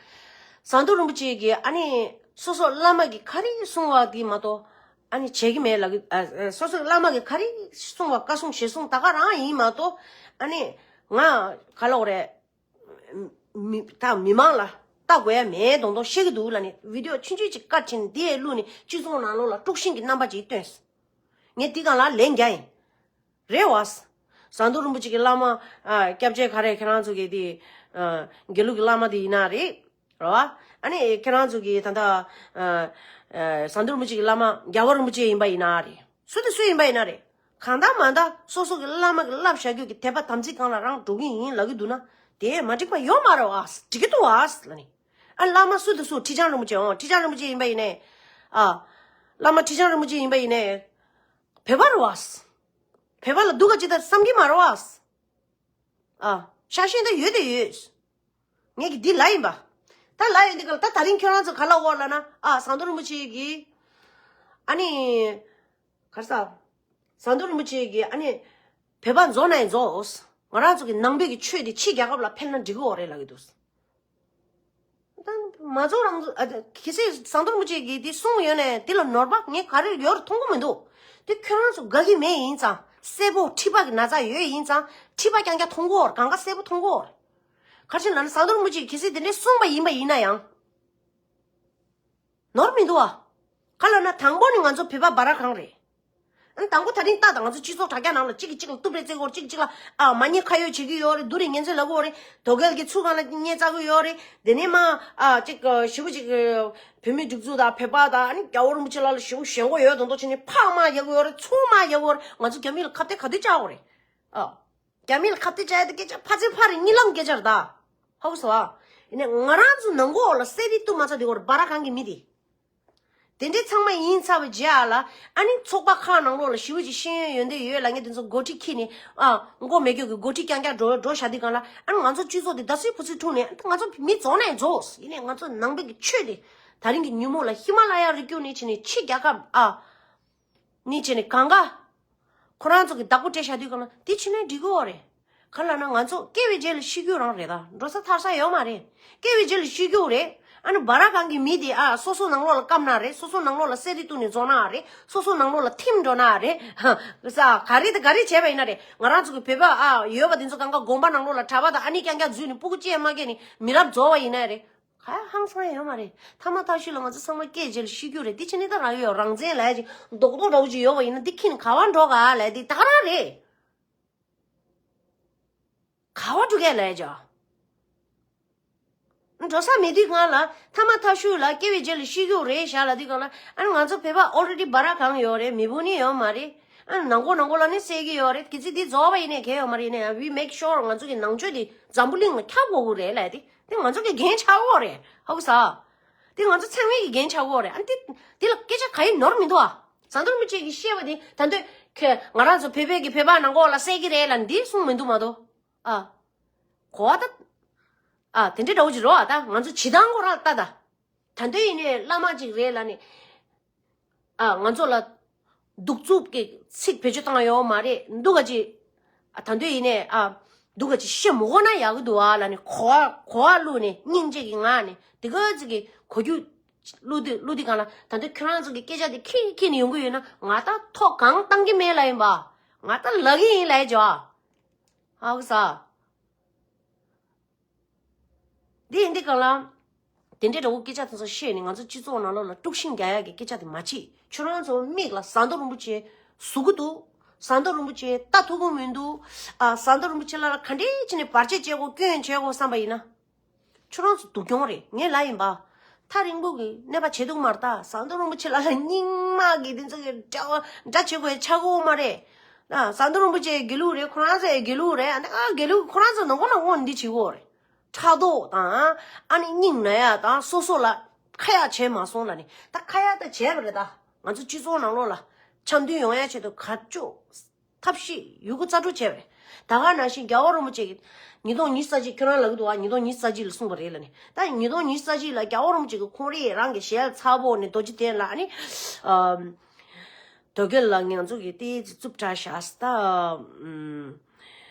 ཟམ་གདོང་རིན་པོ་ཆེ་གིས་ཨ་ནི་སོ་སོ་བླ་མ་གིས་ག་རེ་གསུང་བ་དེ་མ་གཏོགས་ཨ་ནི་བྱེད་ཀྱི་མེད་ལབ་ཀྱི། ཨ། སོ་སོ་བླ་མ་གིས་ག་རེ་གསུང་བ་བཀའ་གསུང་ཞལ་གསུང་ད་ག་རང་ཡིན་མ་གཏོགས་ཨ་ནི་ང་ག་ལབ་དགོས་རེད། མི་ད་མི་མང་ལ་ལྟ་དགོས་ཡ་མེད་མདོག་མདོག་བཤད་ཀྱི་འདུག་ལབ་ནས་བི་ཌི་ཡོ་ཆུང་ཆུང་ཅིག་བཀར་བྱས་ནས་འདི་ཡས་བླུགས་ནས་སྤྱི་ཚོགས་ནང་ལོགས་ལ་དཀྲུག་ཤིང་གི་རྣམ་པ་ཅིག་སྟོན། ངས་འདི་སྒང་ལ་ལན་རྒྱག་ཡིན། རེད་བ། ཟམ་གདོང་རིན་པོ་ཆེ་གི་བླ་མ། ཨ། སྐྱབས་རྗེ་ག་རེ་ཁྱེད་རང་ཚོ་གི་དེ། ཨ། དགེ་ལུགས་ཀྱི་བླ་མ་དེ་ཡིན་ན་རེད། རེད་བ། ཨ་ནི་ཁྱེད་རང་ཚོ་གི་ད་ལྟ། ཨ། ཨ། ཟམ་གདོང་རིན་པོ་ཆེ་གི་བླ་མ་རྒྱལ་བ་རིན་པོ་ཆེ་ཡིན་པ་ཡིན་ན་རེད། སུ་དང་སུ་ཡིན་པ་ཡིན་ན་རེད། གང་ལྟར་མ་ལྟར་སོ་སོ་གི་བླ་མ་གི་བསླབ་བྱ་རྒྱུད་ཀྱི་དད་པ་དམ་ཚིག་སྒང་ལ་རང་འགྲོ་གི་ཡིན་ལབ་ཀྱི་འདུག་ན་དེ་མ་འགྲིག་པ་ཡོད་མ་རེད་བ། འགྲིག་གི་འདུག་བ་ལབ་ནི། ཨ། བླ་མ་སུ་དང་སུ། ཁྲི་བྱང་རིན་པོ་ཆེ་འོང་། ཁྲི་བྱང་རིན་པོ་ཆེ་ཡིན་པ་ཡིན་ནའི། ཨ། བླ་མ་ཁྲི་བྱང་རིན་པོ་ཆེ་ཡིན་པ་ཡིན་ནའི། བོད་པ་རེད་བ། བོད་པ་ལ་སྡུག་ག་ཅི་ལྟར་བསམ་གྱི་མ་རེད་བ། ཨ། ཤ་ཞེན་ད་ཡོད་དེ་ཡོད། ངས་ཀྱི་འདི་ལ་ཡིན་པ། ད་ལ་ཡིན་འདི་ག་ལ་ད་ད་རིང་ཁྱོད་རང་ཚོ་ག་ལ་འོག་ལ་ན། ཨ། ཟམ་གདོང་རིན་པོ་ཆེ་གི། ཨ་ནི། ག་རེ་ཟ། ཟམ་གདོང་རིན་པོ་ཆེ་གི་ཨ་ནི། བོད་པ་རྫོགས་ན་ཡང་རྫོགས། ང་རང་ཚོ་གི་ནང་པའི་གི་ཆོས་དེ་ཕྱི་རྒྱལ་ཁབ་ལ་ཕན་ན་འགྲིག་གི་ཡོད་རེད་ལབ་ཀྱི་འདུག་ད་མ་རྫོགས་རང་ཚོ། ཨ། གལ་སྲིད་ཟམ་གདོང་རིན་པོ་ཆེ་གིས་འདི་གསུངས་ཡོད་ནས་འདི་ལ་ནོར་བ་ངས་ག་རེ་ཡོད་རེད་མཐོང་གི་མི་འདུག་དེ་ཁྱོད་རང་ཚོ་དགའ་གི་མེད་ཡིན་ཙང་། གསལ་པོ་མཁྲིས་པ་གི་ན་ཚ་ཡོད་ཡིན་ཙང་མཁྲིས་པ་རྐྱང་རྐྱང་མཐོང་གི་ཡོད་རེད། གང་ག་གསལ་པོ་མཐོང་གི་ཡོད་རེད། ག་རེ་བྱས་ན་ཟམ་གདོང་རིན་པོ་ཆེ་གལ་སྲིད་དེ་འདྲས་གསུངས་པ་ཡིན་པ་ཡིན་ན་ཡང་། ནོར་མི་འདུག་ཨ། ག་ལབ་ན་དང་པོ་ནི་ང་ཚོ་བོད་པ་བར་གང་རེད། ཨ། དང་པོ་ད་རིང་ལྟ་དང་། ང་ཚོ་སྤྱི་ཚོགས་དྲ་རྒྱ་ནང་ལ་གཅིག་གིས་གཅིག་ལ་གཏུབ་རེས་རྩེད་ཀྱི་ཡོད་རེད། གཅིག་གཅིག་ལ། ཨ། མ་ཉེས་ཁ་གཡོགས་བྱེད་ཀྱི་ཡོད་རེད། སྡུག་རུས་ངན་ཚོད་ལབ་ཀྱི་ཡོད་རེད། དོལ་རྒྱལ་གྱི་ཚུར་སྒང་ལ་བརྙས་བཙག་གི་ཡོད་རེད། དེ་ནས་མ། ཨ། གཅིག་ཞེ་པོ་ཅིག་བོད་མི་སྒྲིག་འཛུགས་དང་བོད་པ་དང་། ཨ་ནི་རྒྱལ་བ་རིན་པོ་ཆེ་ལགས་ལ་ཞེ་པོ་ཞེན་ཁོག་ཡོད་མདོག་མདོག་བྱས་ནས་ཕར་དམག་རྒྱག་གི་ཡོད་རེད། ཚུར་དམག་རྒྱག་གི་ཡོད་རེད། ང་ཚོ་རྒྱ་མི་ལ་ཁ་གཏད་ག་དུས་བཅག་དགོས་རེད། ཨ། རྒྱ་མི་ལ་ཁ་གཏད་བཅག་ཡ་དེ་སྐད་ཆ་ཕར་ཚུར་ཕར་རེད། གཉིས་ལམ་སྐད་ཆ་རེད་ད། ཧ་གོ་སོང་ཨ། ཡིན་ནའི་ང་རང་ཚོ་ནང་ཁུལ་ལ་གསེར་རི་གཏུབ་མ་ཚར་དེ་གོ་རེད། བར་གང་གི་མི་དེ། དེ་འདྲའི་ཚང་མ་ཡིན་ཚར་བའི་རྗེས་ལ། ཨ་ནི་ཚོགས་པ་ཁག་ནང་ལོགས་ལ་ཞེ་པོ་ཅིག་ཤེས་ཡོན་ཡོན་ཏན་ཡོད་ལབ་མཁན་དེ་ཚོ་འགོ་ཁྲིད་འཁྱེར་ནས། ཨ། མགོ་མེད་སྐྱོ་གི་འགོ་ཁྲིད་རྐྱང་རྐྱང་འགྲོ་འགྲོ་བཞག་དུས་སྒང་ལ། ཨ་ནི་ང་ཚོ་སྤྱི་ཚོགས་དེ་ད་སུའི་བུ་སུའི་འཁྲུངས་ནས། ང་ཚོ་མི་རྫོགས་ན་ཡང་རྫོགས། ཡིན་ནའི་ང་ཚོ་ནང་པའི་གི་ཆོས་དེ་ད་རིང་གི་ཉིན་མོ་ལ་ཧི་མ་ལ་ཡ་རི་རྒྱུད་ནས་བྱས་ནས་ཕྱི་རྒྱལ་ཁབ། ཨ། ནི་བྱས་ནས་གང་ག་ཁོ་རང་ཚོ་གི་བདག་པོ་སྤྲད་བཞག་དུས་སྒང་ལ་དེ་བྱས་ན་འགྲིག་གི་ཡོད་རེད། ག་ལབ་ན་ང་ཚོ་སྐྱེ་བའི་རྗེས་ལ་ཤི་རྒྱུ་རང་རེད་ད། འགྲོ་ས་ཐར་ས་ཡོད་མ་རེད། སྐྱེ་བའི་རྗེས་ལ་ཤི་རྒྱུ་རེད། ཨ་ནི་བར་གང་གི་མི་དེ། ཨ། སོ་སོ་ནང་ལོགས་ལ་བསྐམས་ན་རེད། སོ་སོ་ནང་ལོགས་ལ་གསེར་རི་གཏུབ་ནས་རྫོགས་ན་རེད། སོ་སོ་ནང་ལོགས་ལ་ཐིམ་འགྲོ་ན་རེད། ས་ག་རེ་དང་ག་རེ་བྱས་པ་ཡིན་ན་རེད། ང་རང་ཚོ་གི་བོད་པ། ཨ། ཡོད་པ་དེ་ཚོ་གང་ག་དགོན་པ་ནང་ལོགས་ལ་གྲྭ་པ་དང་ཨ་ནི་རྐྱང་རྐྱང་འཛུལ་ནས་སྤུ་གུ་གཅིག་ཡང་མ་སྐྱེས་ནས་མི་རབས་རྫོགས་པ་ཡིན་ན་རེད། ག་ཧང་སང་ཡོད་མ་རེད། ཐ་མ་ཐག་ཤུལ་ལ་ང་ཚོ་ཚང་མ་སྐྱེ་རྗེས་ལ་ཤི་རྒྱུ་རེད། འདི་ཕྱི་ནས་ད་རང་ཡོད་རང་བཙན་ལབ་ཡ་ཅིག་རྡོག་རྡོག་འདྲ་བོ་ཅིག་ཡོད་པ་ཡིན་ན། འདི་ཁྱེར་ནས་ག་པར་འགྲོ་ག་ལབ་ཡ་དེ་ད་ག་རང་རེད། ག་པར་འགྲོ་ག་ལབ་ཡ་ཅིག་འགྲོ་ས་མེད་དུས་སྒང་ལ། ཐ་མ་ཐག་ཤུལ་ལ་སྐྱེ་བའི་རྗེས་ལ་ཤི་རྒྱུ་རེད་ཤག་ལབ་དུས་སྒང་ལ། ཨ་ནི་ང་ཚོ་བོད་པ་ཨོ་རེ་ཌི་བར་གང་ཡོད་རེད། མེས་པོ་ནི་ཡོད་མ་རེད། ཨ། ནང་ཁུལ་ནང་ཁུལ་ལ་ནི་བསད་ཀྱི་ཡོད་རེད། གལ་སྲིད་འདི་རྫོགས་པ་ཡིན་ནའི་གལ་ཡོད་མ་རེད། ཡིན་ནའི་we make sure ང་ཚོ་གི་ནང་ཆོས་འདི་འཛམ་བུ་གླིང་ལ་ཁྱབ་དགོས་ཀྱི་རེད་ལབ་ཡ་དེ། དེ་ང་ཚོ་གི་འགན་ཆགས་ཀྱི་ཡོད་རེད། ཧ་གོ་སོང་ཨ། དེ་ང་ཚོ་ཚང་མའི་གི་འགན་ཆགས་ཀྱི་ཡོད་རེད། ཨ། དེ་དེ་ལ་སྐད་ཆ་ག་ཡེ་ནོར་མི་འདུག་ཨ། ཟམ་གདོང་རིན་པོ་ཆེ་གིས་བཤད་པ་དེ་ད་དུང་ཁྱོད་ང་རང་ཚོ་བོད་པའི་གི་བོད་པ་ནང་ཁུལ་ལ་བསད་ཀྱི་རེད་ལབ་འདི་གསུངས་མི་འདུག་མ་གཏོགས། ཨ། གོ་བ་ད། ཨ། དེ་འདྲའི་འདྲ་བོ་ཅིག་རེད་པ། ད་ང་ཚོ་བྱེད་སྟངས་ཁོ་རང་ལ་ལྟ་ད། ད་དུང་ཡིན་ནའི་བླ་མ་ཅིག་རེད་ལབ་ནས། ཨ། ང་ཚོ་ལ་གདུག་རྩུབ་ཀྱི་ཚིག་བེད་སྤྱོད་བཏང་ཡོད་མ་རེད། འདུག་ག་ཅིག་ཨ། ད་དུང་ཡིན་ནའི། ཨ། འདུག་ག་ཅིག་བཤད་མི་དགོས་ན་ཡག་གི་འདུག་ཨ་ལབ་ནས་གོ་བ་གོ་བ་བླུགས་ནས་སྙིང་རྗེ་གི་ངང་ནས་དེ་ག་ཅིག་གི་གོ་རྒྱུ་བླུགས་དུས་བླུགས་དུས་སྒང་ལ། ད་དུང་ཁྱོད་རང་ཚོ་གི་སྐད་ཆ་དེ་ཁྱེར་ཁྱེར་ནས་ཡོང་གི་ཡོད་ན། ང་ད་ཐོག་གང་བཏང་གི་མེད་ལབ་ཡིན་པ། ང་ད་ལབ་ཀྱི་ཡིན་ལབ་ཡ་ཅིག་ཨ། ཧ་གོ་སོང་ཨ། འདི་ཡིན་དུས་སྒང་ལ། དེ་འདྲའི་འདྲ་བོ་སྐད་ཆ་དེ་ཚོ་བཤད་ནས་ང་ཚོ་སྤྱི་ཚོགས་ནང་ལོགས་ལ་དཀྲུག་ཤིང་རྒྱག་ཡག་གི་སྐད་ཆ་དེ་མ་བྱེད། ཁྱོད་རང་ཚོ་མིག་ལ་ཟམ་གདོང་རིན་པོ་ཆེ་ཟུག་གི་འདུག་ཟམ་གདོང་རིན་པོ་ཆེ་ལྟ་ཐུབ་ཀྱི་མི་འདུག་ཨ། ཟམ་གདོང་རིན་པོ་ཆེ་ལ་ལ་ག་འདྲས་བྱས་ནས་བར་ཆད་བྱེད་དགོས། སྐྱོན་བྱེད་དགོས་བསམ་པ་ཡིན་ན། ཁྱོད་རང་ཚོ་སྡུག་གྱོང་རེད། ངས་ལབ་ཡིན་པ། ཐག་རིང་པོ་གི་གནོད་པ་བྱེད་ཐུབ་མ་རེད་ད། ཟམ་གདོང་རིན་པོ་ཆེ་ལ་ལ་རྙིང་མ་གི་དེ་ཚོ་གི་འདྲ་འདྲ་བྱེད་དགོས་ཆགས་ཀྱི་ཡོད་མ་རེད། ཨ། ཟམ་གདོང་རིན་པོ་ཆེ་དགེ་ལུགས་རེད། ཁོ་རང་ཚོ་ཡང་དགེ་ལུགས་རེད། ཨ། དགེ་ལུགས་ཁོ་རང་ཚོ་ནང་ཁོ་ནང་ཁོ་འདི་བྱེད་ཀྱི་ཡོད་རེད། ཕྲག་དོག་དང་། ཨ་ནི་སྙིང་ན་ཡ་དང་། སོ་སོ་ལ་ཁ་ཡག་བྱས་མ་སོང་ལབ་ནས། ད་ཁ་ཡག་ད་བྱས་པ་རེད་ད། ང་ཚོ་སྤྱི་ཚོགས་ནང་ལོགས་ལ་འཆམ་མཐུན་ཡོང་ཡ་ཆེད་དུ་ག་ཅོག་ཐབས་ཤེས་ཡོད་རྒུ་རྩལ་སྤྲུགས་བྱས་པ་རེད། ད་ག་ནང་བཞིན་རྒྱལ་བ་རིན་པོ་ཆེ་གིས་ཉིས་སྟོང་ཉི་ཤུ་རྩ་གཅིག་ཁྱོད་རང་ལབ་ཀྱི་འདུག་ཨ། ཉིས་སྟོང་ཉི་ཤུ་རྩ་གཅིག་ལ་གསུངས་པ་རེད་ལབ་ནས། ད་ཉིས་སྟོང་ཉི་ཤུ་རྩ་གཅིག་ལ་རྒྱལ་བ་རིན་པོ་ཆེ་གིས་ཁོང་རང་རང་གི་ཞལ་ཚ་པོ་ནས་རྡོ་རྗེ་གདན་ལ། ཨ་ནི། ཨམ། དོལ་རྒྱལ་ལ་ང་ཚོ་གིས་དེ་རྩུབ་དྲགས་བཞག་ད། ཨམ།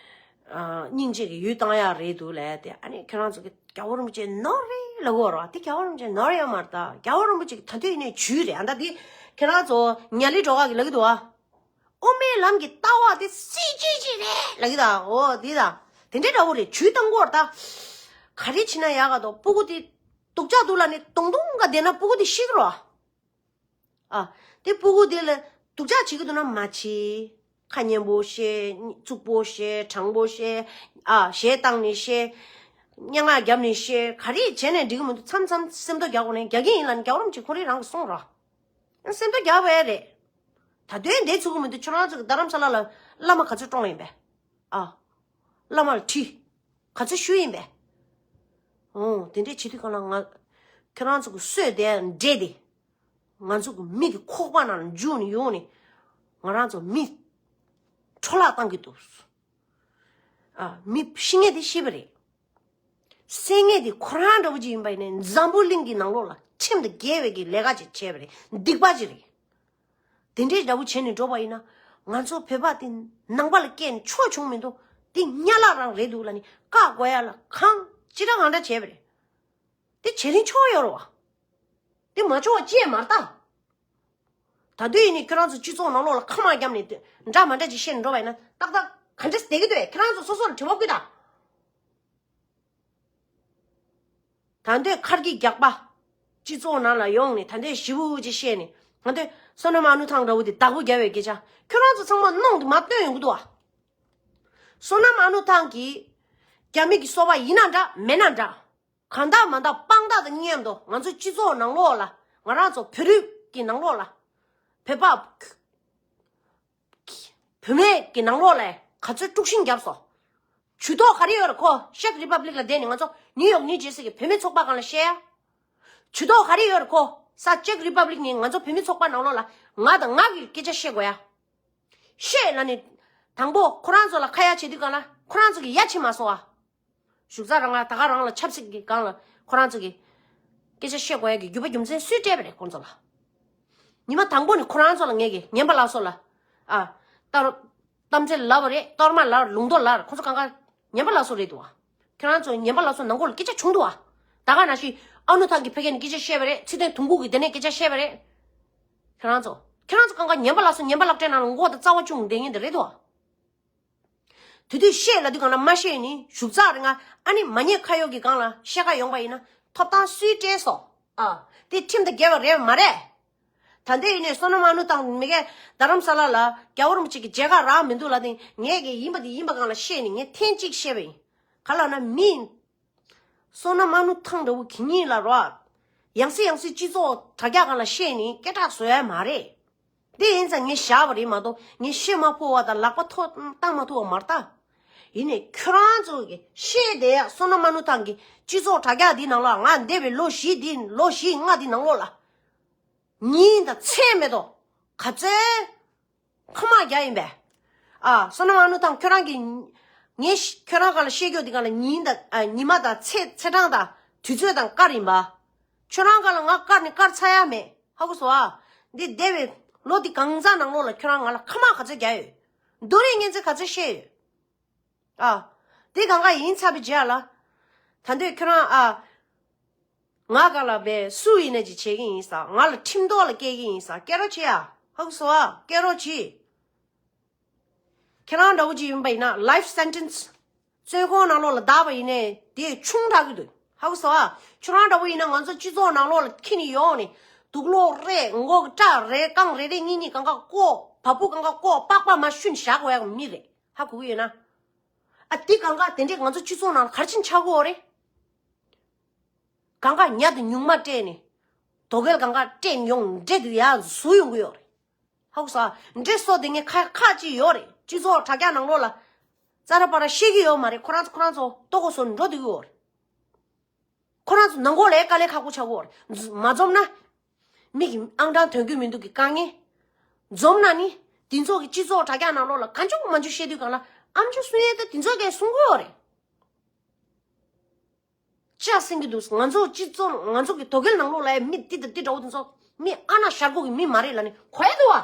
ཨ། སྙིང་རྗེ་གི་ཡུལ་བཏང་ཡག་རེད་འདུག་ལབ་ཡ་དེ། ཨ་ནི་ཁྱོད་རང་ཚོ་གི་རྒྱལ་བ་རིན་པོ་ཆེ་ནོར་རེད་ལབ་ཀྱི་ཡོད་རེད་བ། དེ་རྒྱལ་བ་རིན་པོ་ཆེ་ནོར་ཡོད་མ་རེད་ད། རྒྱལ་བ་རིན་པོ་ཆེ་གི་ད་དུང་ཡིན་ནའི་ཇུས་རེད། ཨ། ད་དེ་ཁྱེད་རང་ཚོ་ཉ་ལི་སྒྲོལ་དཀར་གིས་ལབ་ཀྱི་འདུག་བ། དབུ་མའི་ལམ་གྱི་ལྟ་བ་དེ་སྲིད་ཇུས་ཅིག་རེད་ལབ་ཀྱི་ད། འོ་དེ་ད་དེ་འདྲའི་འདྲ་བོ་རེད། ཇུས་བཏང་གི་ཡོད་རེད་ད། ག་རེ་བྱེད་ན་ཡག་ག་འདུག་སྤུ་གུ་དེ་སྡུག་ཅག་འདུག་ལབ་ནས་དུང་དུང་ག་བསྡད་ན་སྤུ་གུ་དེ་ཤི་གི་རེད་བ། ཨ། དེ་སྤུ་གུ་དེ་ལ་སྡུག་ཅག་བྱེད་ཀྱི་འདུག་ན་མ་བྱེད། ཁ་སྙན་པོ་བཤད། རྩུབ་པོ་བཤད། དྲང་པོ་བཤད། ཨ། གཞས་བཏང་ནས་བཤད། སྙན་ངག་བརྒྱབ་ནས་བཤད། ག་རེ་བྱས་ནས་འགྲིག་གི་མི་འདུག་མཚམས་མཚམས་སེམས་རྟོགས་རྒྱག་དགོས་ནས་རྒྱག་གི་ཡིན་ལབ་ནས། རྒྱལ་བ་རིན་པོ་ཆེ་ཁོ་རང་རང་གིས་གསུངས་རོགས། སེམས་རྟོགས་རྒྱག་པ་རེད། ད་དུང་བསྡད་ཚུགས་ཀྱི་མི་འདུག་ཁྱོད་རང་ཚོ་གི་རྡ་རམ་ས་ལ་ལ་བླ་མ་ག་ཚོད་བཀྲོངས་ཡིན་པས། ཨ། བླ་མ་ལ་ཁྲི་ག་ཚོད་བཤུས་ཡིན་པས། འོ། དེ་འདྲས་བྱེད་དུས་སྒང་ལ་ང་ཁྱོད་རང་ཚོ་གི་སྲོལ་དེ་འདྲས་དེ། ང་ཚོ་གི་མི་གི་ཁོག་པ་ནང་ལ་འཇུས་ནས་ཡོང་ནས་ང་རང་ཚོ་མི་འཕྲོ་བརླག་བཏང་གི་འདུག་ཨ། མི་ཤི་མཁན་དེ་ཤི་བ་རེད། བསད་མཁན་དེ་ཁོ་རང་འདྲ་བོ་ཅིག་ཡིན་པ་ཡིན་ནའི་འཛམ་བུ་གླིང་གི་ནང་ལོགས་ལ་ཁྲིམས་དང་འགལ་བའི་གི་ལས་ཀ་ཅིག་བྱས་པ་རེད། སྡིག་པ་ཅིག་རེད། དེ་འདྲའི་འདྲ་བོ་བྱས་ནས་འགྲོ་བ་ཡིན་ན། ང་ཚོ་བོད་པ་དེ་ནང་པ་ལ་སྐྱེས་ནས་ཆོ་བྱུང་མི་འདུག་དེ་ཉ་ལག་རང་རེད་འདུག་ལབ་ནས་བཀག་དགོས་ཡ་ལ་གང་ཅི་འདྲ་གང་འདྲ་བྱས་པ་རེད། དེ་བྱེད་རིན་ཆོག་ཡོད་རེད་བ། དེ་མ་ཆོག་པ་ཅི་ཡང་མ་རེད་ད། ད་དུང་ཡིན་ནའི་ཁྱོད་རང་ཚོ་སྤྱི་ཚོགས་ནང་ལོགས་ལ་ཁ་མ་བརྒྱབ་ནས་དེ་འདྲ་མ་འདྲ་ཅིག་བཤད་ནས་འགྲོ་བ་ཡིན་ན་ཏག་ཏག་ག་འདྲ་བསྡད་ཀྱི་འདུག་ཁྱོད་རང་ཚོ་སོ་སོ་ལ་དྲི་བ་བསྐུལ་དང་། ད་འདོད་ཁར་གྱི་རྒྱག་པ། སྤྱི་ཚོགས་ནང་ལ་ཡོང་ནས་ད་འདོད་ཞི་བོ་ཅིག་བཤད་ནས་ད་འདོད་བསོད་ནམས་ཨ་ནུ་ཐང་འདྲ་བོ་དེ་བདག་པོ་རྒྱབ་པའི་སྐད་ཆ། ཁྱོད་རང་ཚོ་ཚང་མ་གནོང་དེ་མ་བཏོན་ཡོང་གི་འདུག་བ། བསོད་ནམས་ཨ་ནུ་ཐང་གིས་རྒྱ་མི་གི་སོ་པ་ཡིན་ན་འདྲ་མེད་ན་འདྲ། གང་དག་མ་དག་དཔང་རྟགས་དང་མཉམ་དུ་ང་ཚོ་སྤྱི་ཚོགས་ནང་ལོགས་ལ་ང་རང་ཚོ་བོད་རིགས་ཀྱི་ནང་ལོགས་ལ་བོད་པ། བུད་མེད་ཀྱི་ནང་ལོགས་ལ་ག་ཚོད་དཀྲུག་ཤིང་བརྒྱབ་སོང་། ཇུས་གཏོགས་ག་རེ་ཡོད་རེད། ཁོ་ཤེག་རི་པབ་ལིག་ལ་བསྡད་ནས་ང་ཚོ་ནིའུ་ཡོག་ནིའུ་ཇེར་སི་གི་བུད་མེད་ཚོགས་པ་སྒང་ལ་བཤད་ཡ། ཇུས་གཏོགས་ག་རེ་ཡོད་རེད། ཁོ་ས་ཅེག་རི་པབ་ལིག་ནས་ང་ཚོ་བུད་མེད་ཚོགས་པ་ནང་ལོགས་ལ་ང་དང་ང་གི་སྐད་ཆ་བཤད་དགོས་ཡ། བཤད་ལབ་ནས་དང་པོ་ཁོ་རང་ཚོ་ལ་ཁ་ཡ་བྱེད་དུས་སྒང་ལ་ཁོ་རང་ཚོ་གི་ཡ་བྱེད་མ་སོང་ཨ། བཞུགས་ས་རང་ལ་ད་ག་རང་ལ་ཆབ་སྲིད་ཀྱི་སྒང་ལ་ཁོ་རང་ཚོ་གི་སྐད་ཆ་བཤད་དགོས་ཡ་གི་རྒྱུ་བ་རྒྱུ་མཚན་སུས་སྤྲད་པ་རེད་ཁོང་ཚོ་ལ། ཉི་མ་དང་པོ་ནས་ཁོ་རང་ཚོ་ལ་ངས་གི་ངན་པ་ལགས་སོ་ལ། ཨ། ཏར། གཏམ་ཚེ་ལབ་པ་རེད། གཏོར་མ་ལབ། ལུང་རྟོགས་ལབ། ཁོང་ཚོ་གང་ག་ངན་པ་ལགས་སོ་རེད་འདུག་བ། ཁྱེད་རང་ཚོ་ངན་པ་ལགས་སོ་ནང་ཁོག་ལ་སྐད་ཆ་བྱུང་འདུག་བ། ད་ག་ནང་བཞིན་ཨ་ནུ་ཐང་གི་ཕ་གི་ནས་སྐད་ཆ་བཤད་པ་རེད། ཚེ་བརྟན་དུང་འགུག་གི་དེ་ནས་སྐད་ཆ་བཤད་པ་རེད། ཁྱེད་རང་ཚོ། ཁྱེད་རང་ཚོ་གང་ག་ངན་པ་ལགས་སོ་ངན་པ་ལགས་སྤྲད་ན་ལ་མགོ་དང་རྩ་བ་བཅུག་བསྡད་མཁན་དེ་རེད་འདུག་བ། དེ་དུས་བཤད་ལབ་དུས་སྒང་ལ་མ་བཤད་ནི་བཞུགས་ཚགས་རེ་ང་ཨ་ནི་མ་ཉེས་ཁ་གཡོག་གི་སྒང་ལ་བཤད་ཁ་ཡོང་པ་ཡིན་ན་ཐོབ་ཐང་སུས་སྤྲད་སོང་། ཨ། དེ་ཁྲིམས་དང་འགལ་བ་རེད་མ་རེད། ད་ལྟ་ཡིན་ནས་བསོད་ནམས་ཨ་ནུ་དང་མི་གས་རྡ་རམ་ས་ལ་ལ་རྒྱལ་བ་རིན་པོ་ཆེ་གི་མཇལ་ཁ་རག་མི་འདུག་ལབ་དེ་ངས་གི་ཡིན་པ་དེ་ཡིན་པ་སྒང་ལ་བཤད་ནི་ངས་ཐེངས་གཅིག་བཤད་པ་ཡིན། ག་ལབ་ན་མི་བསོད་ནམས་ཨ་ནུ་ཐང་འདྲ་བོ་གི་གཉིས་ལ་རོ། ཡང་སེ་ཡང་སེ་སྤྱི་ཚོགས་དྲ་རྒྱ་སྒང་ལ་བཤད་ནི་སྐད་གྲགས་བཟོ་ཡ་མ་རེད། དེ་ཡིན་ཙང་ངས་བཞག་པ་རེད་མ་གཏོགས་ངས་བཤད་མ་ཕོད་པ་དང་ལག་པ་ཐོག་བཏང་མ་ཐུབ་པ་མ་རེད་ད། ཡིན་ནའི་ཁྱོད་རང་ཚོ་གི་བཤད་བསྡད་ཡ་བསོད་ནམས་ཨ་ནུ་ཐང་གི་སྤྱི་ཚོགས་དྲ་རྒྱ་འདི་ནང་ལ་ང་འདས་པའི་ལོ་བཞི་འདི་ལོ་བཞི་ལྔ་འདི་ནང་ལོགས་ལ་ཉིན་དང་མཚན་མེད་དོ། ག་ཚོད་ཁ་མ་རྒྱག་ཡིན་པས། ཨ། བསོད་ནམས་ཨ་ནུ་ཐང་ཁྱོད་རང་གི་ངས་ཤ་ཁྱོད་རང་སྒང་ལ་བཤད་རྒྱུ་འདི་སྒང་ལ་ཉིན་དང་ཨ་ཉི་མ་དང་ཚེས་ཚེས་གྲངས་དང་དུས་ཚོད་དང་བཀར་ཡིན་པ། ཁྱོད་རང་སྒང་ལ་ང་བཀར་ནས་བཀར་ཚར་ཡ་མེད། ཧ་གོ་སོང་ཨ། འདི་འདས་པའི་ལོ་འདི་གང་ཚང་ནང་ལོགས་ལ་ཁྱོད་རང་ང་ལ་ཁ་མ་ག་ཚོད་རྒྱག་ཡོད། རྡོ་རིང་ངན་ཚད་ག་ཚོད་བཤད་ཡོད། ཨ། འདི་གང་ག་ཡིན་ཚར་བའི་རྗེས་ལ། ད་འདོད་ཁྱོད་རང་ཨ། ང་སྒང་ལ་བས་སུ་ཡིན་ན་ཅིག་བྱེད་ཀྱི་ཡིན་ས། ང་ལ་ཁྲིམས་ཐོག་ལ་སྐྱེལ་གྱི་ཡིན་ས། སྐྱེལ་རོགས་བྱེད་ཡ། ཧ་གོ་སོང་ཨ། སྐྱེལ་རོགས་བྱེད། ཁྱེད་རང་འདྲ་བོ་ཅིག་ཡིན་པ་ཡིན་ན་life sentence། བཙོན་ཁང་ནང་ལོགས་ལ་བདག་པ་ཡིན་ནའི་དེ་ཆུང་དྲགས་ཀྱི་འདུག་ཧ་གོ་སོང་ཨ། ཁྱོད་རང་འདྲ་བོ་ཡིན་ན་ང་ཚོ་སྤྱི་ཚོགས་ནང་ལོགས་ལ་ཁྱེར་ནས་ཡོང་ནས་དུག་ལོག་རེད། མགོ་གི་སྐྲ་རེད། རྐང་རེ་རེ་གཉིས་གཉིས་གང་ག་བཀོག་བ་སྤུ་གང་ག་བཀོག་པགས་པ་མར་བཤུས་ནས་བཞག་དགོས་ཡག་མི་རེད། ཧ་གོ་གི་ཡོད་ན། ཨ་དེ་གང་ག་དེ་འདྲས་ང་ཚོ་སྤྱི་ཚོགས་ནང་ལ་ག་རེ་བྱས་ནས་ཆགས་ཀྱི་ཡོད་རེད། གང་ག་ཉ་དང་ཉུང་མ་སྤྲད་ནས། དོ་གལ་གང་ག་སྤྲད་ནས་ཡོང་འདྲེ་དེ་ཡར་ཟུག་ཡོང་གི་ཡོད་རེད། ཧ་གོ་སོང་ཨ། འདྲེ་སོགས་དེ་ངས་ཁ་ཁག་ཅིག་ཡོད་རེད། སྤྱི་ཚོགས་དྲ་རྒྱ་ནང་ལོགས་ལ། རྩ་ར་པ་ར་ཤེས་ཀྱི་ཡོད་མ་རེད། ཁོ་རང་ཚོ་ཁོ་རང་ཚོ་ལྟོ་གོས་བཟོ་ནས་འགྲོ་བསྡད་ཀྱི་ཡོད་རེད། ཁོ་རང་ཚོ་ནང་ཁོག་ལ་དཀའ་ལས་ཁག་པོ་ཆགས་ཀྱི་ཡོད་རེད། མ་འཛོམས་ན། མི་གི་ཨང་གྲངས་ཐོན་གྱི་མི་འདུག་གི་དཀའ་ངལ། འཛོམས་ན་ནི། དེ་ཚོ་གི་སྤྱི་ཚོགས་དྲ་རྒྱ་ནང་ལོགས་ལ་གང་བྱུང་མང་བྱུང་བཤད་དུས་སྒང་ལ་ཨམ་ཅོག་གསུང་ཡས་དེ་དེ་ཚོ་གས་གསུང་གི་ཡོད་རེད། ཅག་སེང་གི་འདུག་ང་ཚོ་སྤྱི་ཚོགས་ང་ཚོ་གི་དོ་གལ་ནང་ལོགས་ལ་མི་འདི་དང་འདི་འདྲ་བོ་དེ་ཚོ་མི་ཨ་ན་ཤར་ཁོག་གི་མི་མ་རེད་ལབ་ནས་གོ་ཡ་འདུག་བ།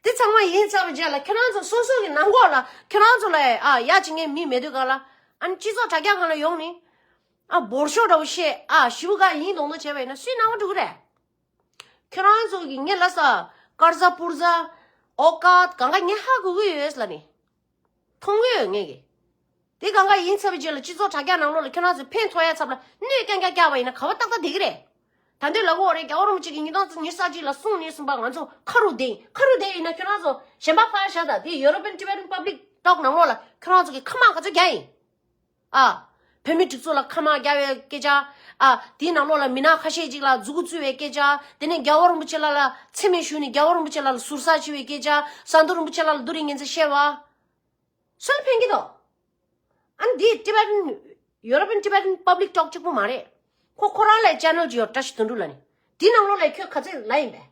དེ་ཚང་མ་ཡིན་ཚར་བའི་རྗེས་ལ་ཁྱེད་རང་ཚོ་སོ་སོ་གི་ནང་ཁོག་ལ་ཁྱེད་རང་ཚོ་ལ་ཨ་ཡ་བྱེད་མཁན་མི་མེད་དུས་སྒང་ལ་ཨ་ནི་སྤྱི་ཚོགས་དྲ་རྒྱ་སྒང་ལ་ཡོང་ནས་ཨ་འབོར་ཤོག་འདྲ་བོ་བཤད་ཨ་ཞི་བུ་ག་ཡིན་མདོག་མདོག་བྱས་པ་ཡིན་ན་སུའི་སྣང་བ་འགྲོ་གི་རེད། ཁྱེད་རང་ཚོ་གི་ངས་ལབ་ས་ཀར་ཟ་པུར་ཟ་ཨོ་ཀ་གང་ག་ངས་ཧ་གོ་གི་ཡོད་ལབ་ནས། མཐོང་གི་ཡོད་ངས་གི། དེ་གང་ག་ཡིན་ཚར་བའི་རྗེས་ལ་སྤྱི་ཚོགས་དྲ་རྒྱ་ནང་ལོགས་ལ་ཁྱེད་རང་ཚོས་ཕན་ཐོགས་ཡ་ཚབ་ལ་གནོད་རྐྱང་རྐྱང་བཀྱག་པ་ཡིན་ན་ག་བ་ཏག་ཏག་བསྡད་ཀྱི་རེད། ད་འདོད་ལ་གོ་རེད། རྒྱལ་བ་རིན་པོ་ཆེ་གིས་ཉིས་སྟོང་ཉི་ཤུ་རྩ་གཅིག་ལ་གསུངས་ནས་གསུངས་པ་ང་ཚོ་ཁ་རུ་བསྡད་ཡིན། ཁ་རུ་བསྡད་ཡིན་ན་ཁྱེད་རང་ཚོ་གཞན་པ་ཕར་བཞག་ད་དེ་European Tibetan Public Talk ནང་ལོགས་ལ་ཁྱེད་རང་ཚོ་གིས་ཁ་མང་ག་ཚོད་རྒྱག་ཡིན། ཨ། བོད་མི་སྒྲིག་འཛུགས་ལ་ཁ་མང་རྒྱག་པའི་སྐད་ཆ། ཨ། དེའི་ནང་ལོགས་ལ་མི་ནག་ཁ་ཤས་ཅིག་ལ་མཛུ་གུ་བཙུགས་པའི་སྐད་ཆ། དེ་ནས་རྒྱལ་བ་རིན་པོ་ཆེ་ལ་ལ་མཚན་སྨད་ཞུས་ནས་རྒྱལ་བ་རིན་པོ་ཆེ་ལ་ལ་ཟུར་ཟ་བྱེད་པའི་སྐད་ཆ། ཟམ་གདོང་རིན་པོ་ཆེ་ལ་ལ་རྡོ་རིང་ངན་ཚད་བཤད་པ། སུ་ལ་ཕན་གྱི་འདུག་ཨ་ནི་འདི་Tibetan European Tibetan Public Talk གཅིག་པུ་མ་རེད། ཁོ་ཁོ་རང་ལ་channel གཅིག་ཡོད། བཀྲ་ཤིས་དོན་གྲུབ་ལབ་ནས། དེ་ནང་ལོགས་ལ་ཁྱོད་ག་ཚོད་ལབ་ཡིན་པས།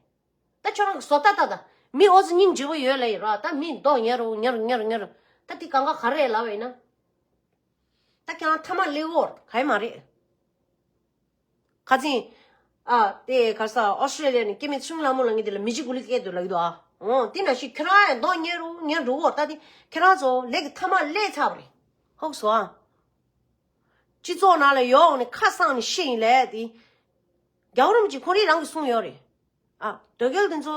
ད་ཁྱོད་རང་གི་བཟོ་ལྟ་ལྟ་ད། མི་འོ་ཙི་སྙིང་རྗེ་པོ་ཡོད་ལབ་ཡིན་ར། ད་མི་མདོག་ཉེ་རུ་ཉེ་རུ་ཉེ་རུ་ཉེ་རུ། ད་དེ་གང་ག་ག་རེ་ལབ་པ་ཡིན་ན། ད་ཁྱེད་རང་ཐ་མག་ལེ་འོར་ག་ཡི་མ་རེད། ཁ་ཚིང་། ཨ་དེ་ག་ས་ཨོ་སི་ཀྲེ་ལི་ཡ་ནས་སྐྱེ་དམན་ཚུན་ལྷ་མོ་ལ་ངེས་དེ་ལ་མི་གཅིག་གུ་ལི་སྐད་དུ་ལབ་ཀྱི་འདུག་ཨ། འོ་དེ་ན་ཞིག་ཁྱེད་རང་ཡང་མདོག་ཉེ་རུ་ཉེ་རུ་འོར། ད་དེ་ཁྱེད་རང་ཚོ་ལས་ཀྱི་ཐ་མག་ལེ་ཚར་བ་རེད། ཧོག་སོ་ཨ། སྤྱི་ཚོགས་ནང་ལ་ཡོང་ནས་ཁ་གསང་ནས་བཤད་ཡིན་ལས་དེ། རྒྱལ་བ་རིན་པོ་ཆེ་ཁོ་རང་རང་གིས་གསུངས་ཡོད་རེད། ཨ་དོལ་རྒྱལ་དེ་ཚོ་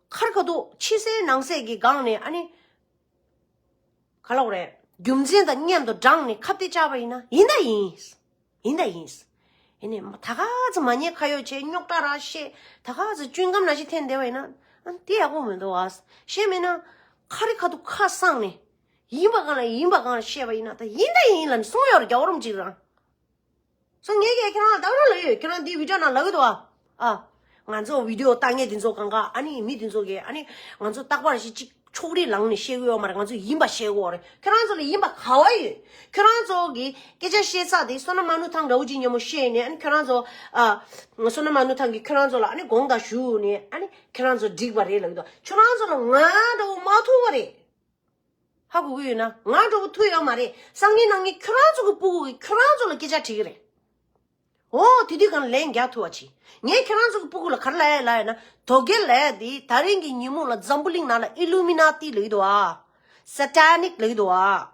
ཁར་ཁ་ཐུག་ཕྱི་གསལ་ནང་གསལ་གྱི་སྒང་ནས་ཨ་ནི། ག་ལབ་དགོས་རེད། རྒྱུ་མཚན་དང་མཉམ་དུ་བགྲངས་ནས་ཁ་གཏད་བཅག་པ་ཡིན་ན་ཡིན་ད་ཡིན། ཡིན་ད་ཡིན། ཡིན་ནས་ད་ག་ཚོད་མ་ཉེས་ཁ་གཡོག་བྱས་རྙོག་དྲ་ར་བཤད། ད་ག་ཚོད་བཅུན་སྒམ་ནང་བཞིན་འཐེན་བསྡད་པ་ཡིན་ན། ཨ་དེ་ཡག་པོ་མི་འདུག་ཨ། བཤད་མེད་ན། ཁ་རི་ཁ་ཐུག་ཁ་གསང་ནས། ཡིན་པ་གང་ལ་ཡིན་པ་གང་ལ་བཤད་པ་ཡིན་ན་ད་ཡིན་ད་ཡིན་ལབ་ནས་གསུངས་ཡོད་རེད་རྒྱལ་བ་རིན་པོ་ཆེ་རང་། སོ་ངས་ཀྱིས་ཁྱེད་རང་ལ་ད་རུང་ལབ་ཡོད། ཁྱེད་རང་འདི་བི་ཌིའོ་ནང་ལབ་ཀྱི་འདུག་ཨ། ཨ། ང་ཚོ་བི་ཌིའོ་ལྟ་མཁན་འདི་ཚོ་གང་ག་ཨ་ནི་མི་འདི་ཚོ་གིས་ཨ་ནི་ང་ཚོ་རྟག་པར་ཞིག་ཅིག་ཕྱོགས་རིས་ལངས་ནས་བཤད་ཀྱི་ཡོད་མ་རེད། ང་ཚོ་ཡིན་པ་བཤད་ཀྱི་ཡོད་རེད། ཁྱེད་རང་ཚོ་ལ་ཡིན་པ་ག་བ་ཡོད། ཁྱེད་རང་ཚོ་གི་སྐད་ཆ་བཤད་ས་དེ་བསོད་ནམས་མ་ནུ་ཐང་འདྲ་བོ་ཅིག་མཉམ་པོ་བཤད་ནས་ཨ་ནི་ཁྱེད་རང་ཚོ་ཨ། བསོད་ནམས་མ་ནུ་ཐང་གིས་ཁྱེད་རང་ཚོ་ལ་ཨ་ནི་དགོངས་དག་ཞུ་ནས་ཨ་ནི་ཁྱེད་རང་ཚོ་འགྲིག་པ་རེད་ལབ་ཀྱི་འདུག་ཁྱེད་རང་ཚོ་ལ་ང་འདྲ་བོ་མ་ཐུག་པ་རེད། ཧ་གོ་གི་ཡོད་ན། ང་འདྲ་བོ་ཐུག་ཡོད་མ་རེད། སང་ཉིན་གནངས་ཉིན་ཁྱོད་རང་ཚོ་གི་སྤུ་གུ་གིས་ཁྱོད་རང་ཚོ་ལ་སྐད་ཆ་དྲིས་ཀྱི་རེད། འོ་དེ་དུས་གང་ལན་རྒྱག་ཐུབ་པ་བྱེད། ངས་ཁྱོད་རང་ཚོ་གི་སྤུ་གུ་ལ་ག་རེ་ལབ་ཡ་ལབ་ཡ་ན། དོལ་རྒྱལ་ལབ་ཡ་དེ་ད་རིང་གི་ཉིན་མོ་ལ་འཛམ་བུ་གླིང་ནང་ལ་ཨི་ལུ་མི་ན་ཏི་ལབ་ཀྱི་འདུག་ཨ། སེ་ཊ་ནིག་ལབ་ཀྱི་འདུག་ཨ།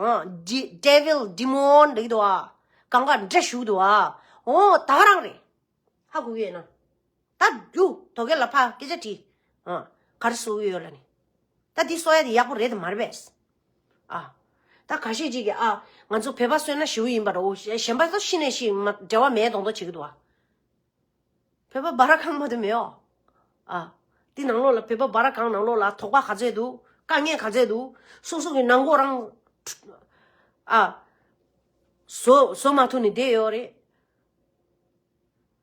ཨ། ཌི་ཌེ་བིལ་ཌི་མོན་ལབ་ཀྱི་འདུག་ཨ། གང་ག་འདྲ་ཞུ་གི་འདུག་ཨ། འོ་ད་ག་རང་རེད། ཧ་གོ་གི་ཡོད་ན། ད་རྒྱུགས་དོལ་རྒྱལ་ལ་ཕར་སྐད་ཆ་དྲིས། ཨ། ག་རེ་བཟོ་གི་ཡོད་ལབ་ནས། ད་འདི་བཟོ་ཡ་དེ་ཡག་པོ་རེད་དམ་མ་རེད་པས། ཨ། ད་ཁ་ཤས་ཅིག་གིས་ཨ། ང་ཚོ་བོད་པ་བསོད་ནམས་ཞེ་པོ་ཡིན་པ་འདྲ་བོ། གཞན་པ་ཚོ་ཤི་ནས་ཤི་མ་འབྲེལ་བ་མེད་མདོག་མདོག་བྱེད་ཀྱི་འདུག་ཨ། བོད་པ་སྦ་ར་ཁང་མ་གཏོགས་མེད་ཨོ། ཨ། འདི་ནང་ལོགས་ལ་བོད་པ་སྦ་ར་ཁང་ནང་ལོགས་ལ་དོགས་པ་ག་ཚད་འདུག་དཀའ་ངལ་ག་ཚད་འདུག་སོ་སོ་གི་ནང་སྒོ་རང་། ཨ། བཟོ་བཟོ་མ་ཐུབ་ནས་བསྡད་ཡོད་རེད།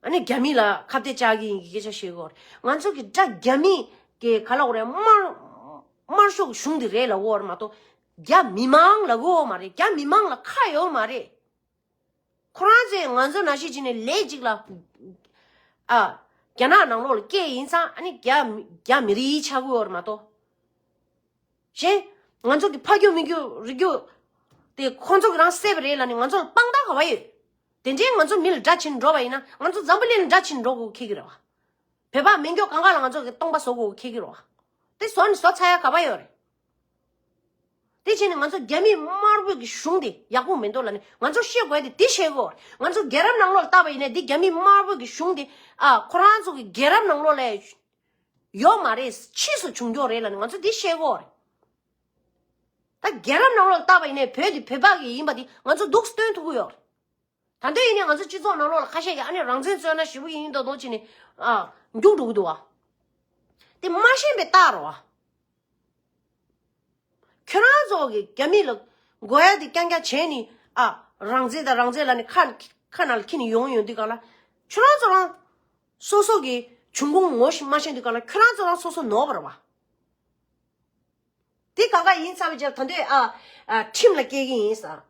ཨ་ནི་རྒྱ་མི་ལ་ཁ་གཏད་བཅག་གི་ཡིན་གྱི་སྐད་ཆ་བཤད་ཀྱི་ཡོད་རེད། ང་ཚོ་གི་དགྲ་རྒྱ་མི་གི་ག་ལབ་དགོས་རེད། དམར་དམར་ཤོག་གི་གཞུང་འདི་རེད་ལབ་ཀྱི་ཡོད་རེད་མ་གཏོགས། རྒྱ་མི་མང་ལབ་ཀྱི་ཡོད་མ་རེད། རྒྱ་མི་མང་ལ་ཁ་ཡོད་མ་རེད། ཁོ་རང་ཚོས་ང་ཚོ་ནང་བཞིན་བྱས་ནས་ལས་གཅིག་ལ། ཨ། རྒྱ་ནག་ནང་ལོགས་ལ་སྐྱེས་ཡིན་ཙང་ཨ་ནི་རྒྱ་རྒྱ་མི་རིགས་ཆགས་ཀྱི་ཡོད་རེད་མ་གཏོགས། གཞན། ང་ཚོ་གི་ཕ་རྒྱུད་མི་རྒྱུད་རིགས་རྒྱུད་དེ་ཁོང་ཚོ་གི་རང་བསད་པ་རེད་ལབ་ནས་ང་ཚོ་ལ་དཔང་རྟགས་ག་བ་ཡོད། དེ་འདྲའི་ང་ཚོ་མི་ལ་དགྲ་བྱེད་འགྲོ་བ་ཡིན་ན་ང་ཚོ་འཛམ་བུ་གླིང་ལ་དགྲ་བྱེད་འགྲོ་དགོས་ཁེལ་གི་རེད་བ། བོད་པ་མེད་མཁན་གང་ག་ལ་ང་ཚོ་གི་སྟོང་པ་བཟོ་དགོས་ཁེལ་གི་རེད་བ། དེ་བཟོ་ནས་བཟོ་ཚར་ཡ་ག་བ་ཡོད་རེད། དེ་བྱས་ནས་ང་ཚོ་རྒྱ་མི་དམར་པོའི་གི་གཞུང་དེ་ཡག་པོ་མི་འདུག་ལབ་ནས་ང་ཚོ་བཤད་དགོས་དེ་དེ་བཤད་དགོས། ང་ཚོ་རྒྱལ་རབས་ནང་ལོགས་ལ་བལྟས་པ་ཡིན་ན་འདི་རྒྱ་མི་དམར་པོའི་གི་གཞུང་དེ་ཨ་ཁོ་རང་ཚོ་གི་རྒྱལ་རབས་ནང་ལོགས་ལ་ཡོད་མ་རེད། ཕྱིས་སུ་བྱུང་རྒྱུ་རེད་ལབ་ནས་ང་ཚོ་འདི་བཤད་དགོས་རེད། ད་རྒྱལ་རབས་ནང་ལོགས་ལ་བལྟས་པ་ཡིན་ན་བོད་དེ་བོད་པ་གི་ཡིན་པ་དེ་ང་ཚོ་འདུག་སྟོན་ཐུབ་ཀྱི་ཡོད་རེད། ད་འདོད་ཡིན་ནའི་ང་ཚོ་སྤྱི་ཚོགས་ནང་ལོགས་ལ་ཁ་ཤས་ཀྱིས་ཨ་ནི་རང་བཙན་རྩོད་ན་ཞེ་པོ་ཡིན་མདོག་མདོག་བྱས་ནས་ཨ་རྒྱུགས་འགྲོ་གི་འདུག་བ། དེ་མ་ཤེས་པའི་རྟགས་རེད་བ། ཁྱོད་རང་ཚོ་གི་རྒྱ་མི་ལ་དགོས་ཡ་དེ་རྐྱང་རྐྱང་བྱས་ནས་ཨ་རང་བཙན་དང་རང་བཙན་ལབ་ནས་ཁ་ཁ་ནང་ལ་འཁྱེར་ནས་ཡོང་ཡོང་དུས་གང་ལ་ཁྱོད་རང་ཚོ་རང་སོ་སོ་གི་འབྱུང་ཁུངས་ངོ་ཤེས་མ་ཤེས་དུས་གང་ལ་ཁྱོད་རང་ཚོ་རང་སོ་སོ་ནོར་བ་རེད་བ། དེ་ག་ག་ཡིན་ཚར་བའི་རྗེས་ད་འདོད་ཨ་ཨ་ཁྲིམས་ལ་སྐྱེལ་གི་ཡིན་ས།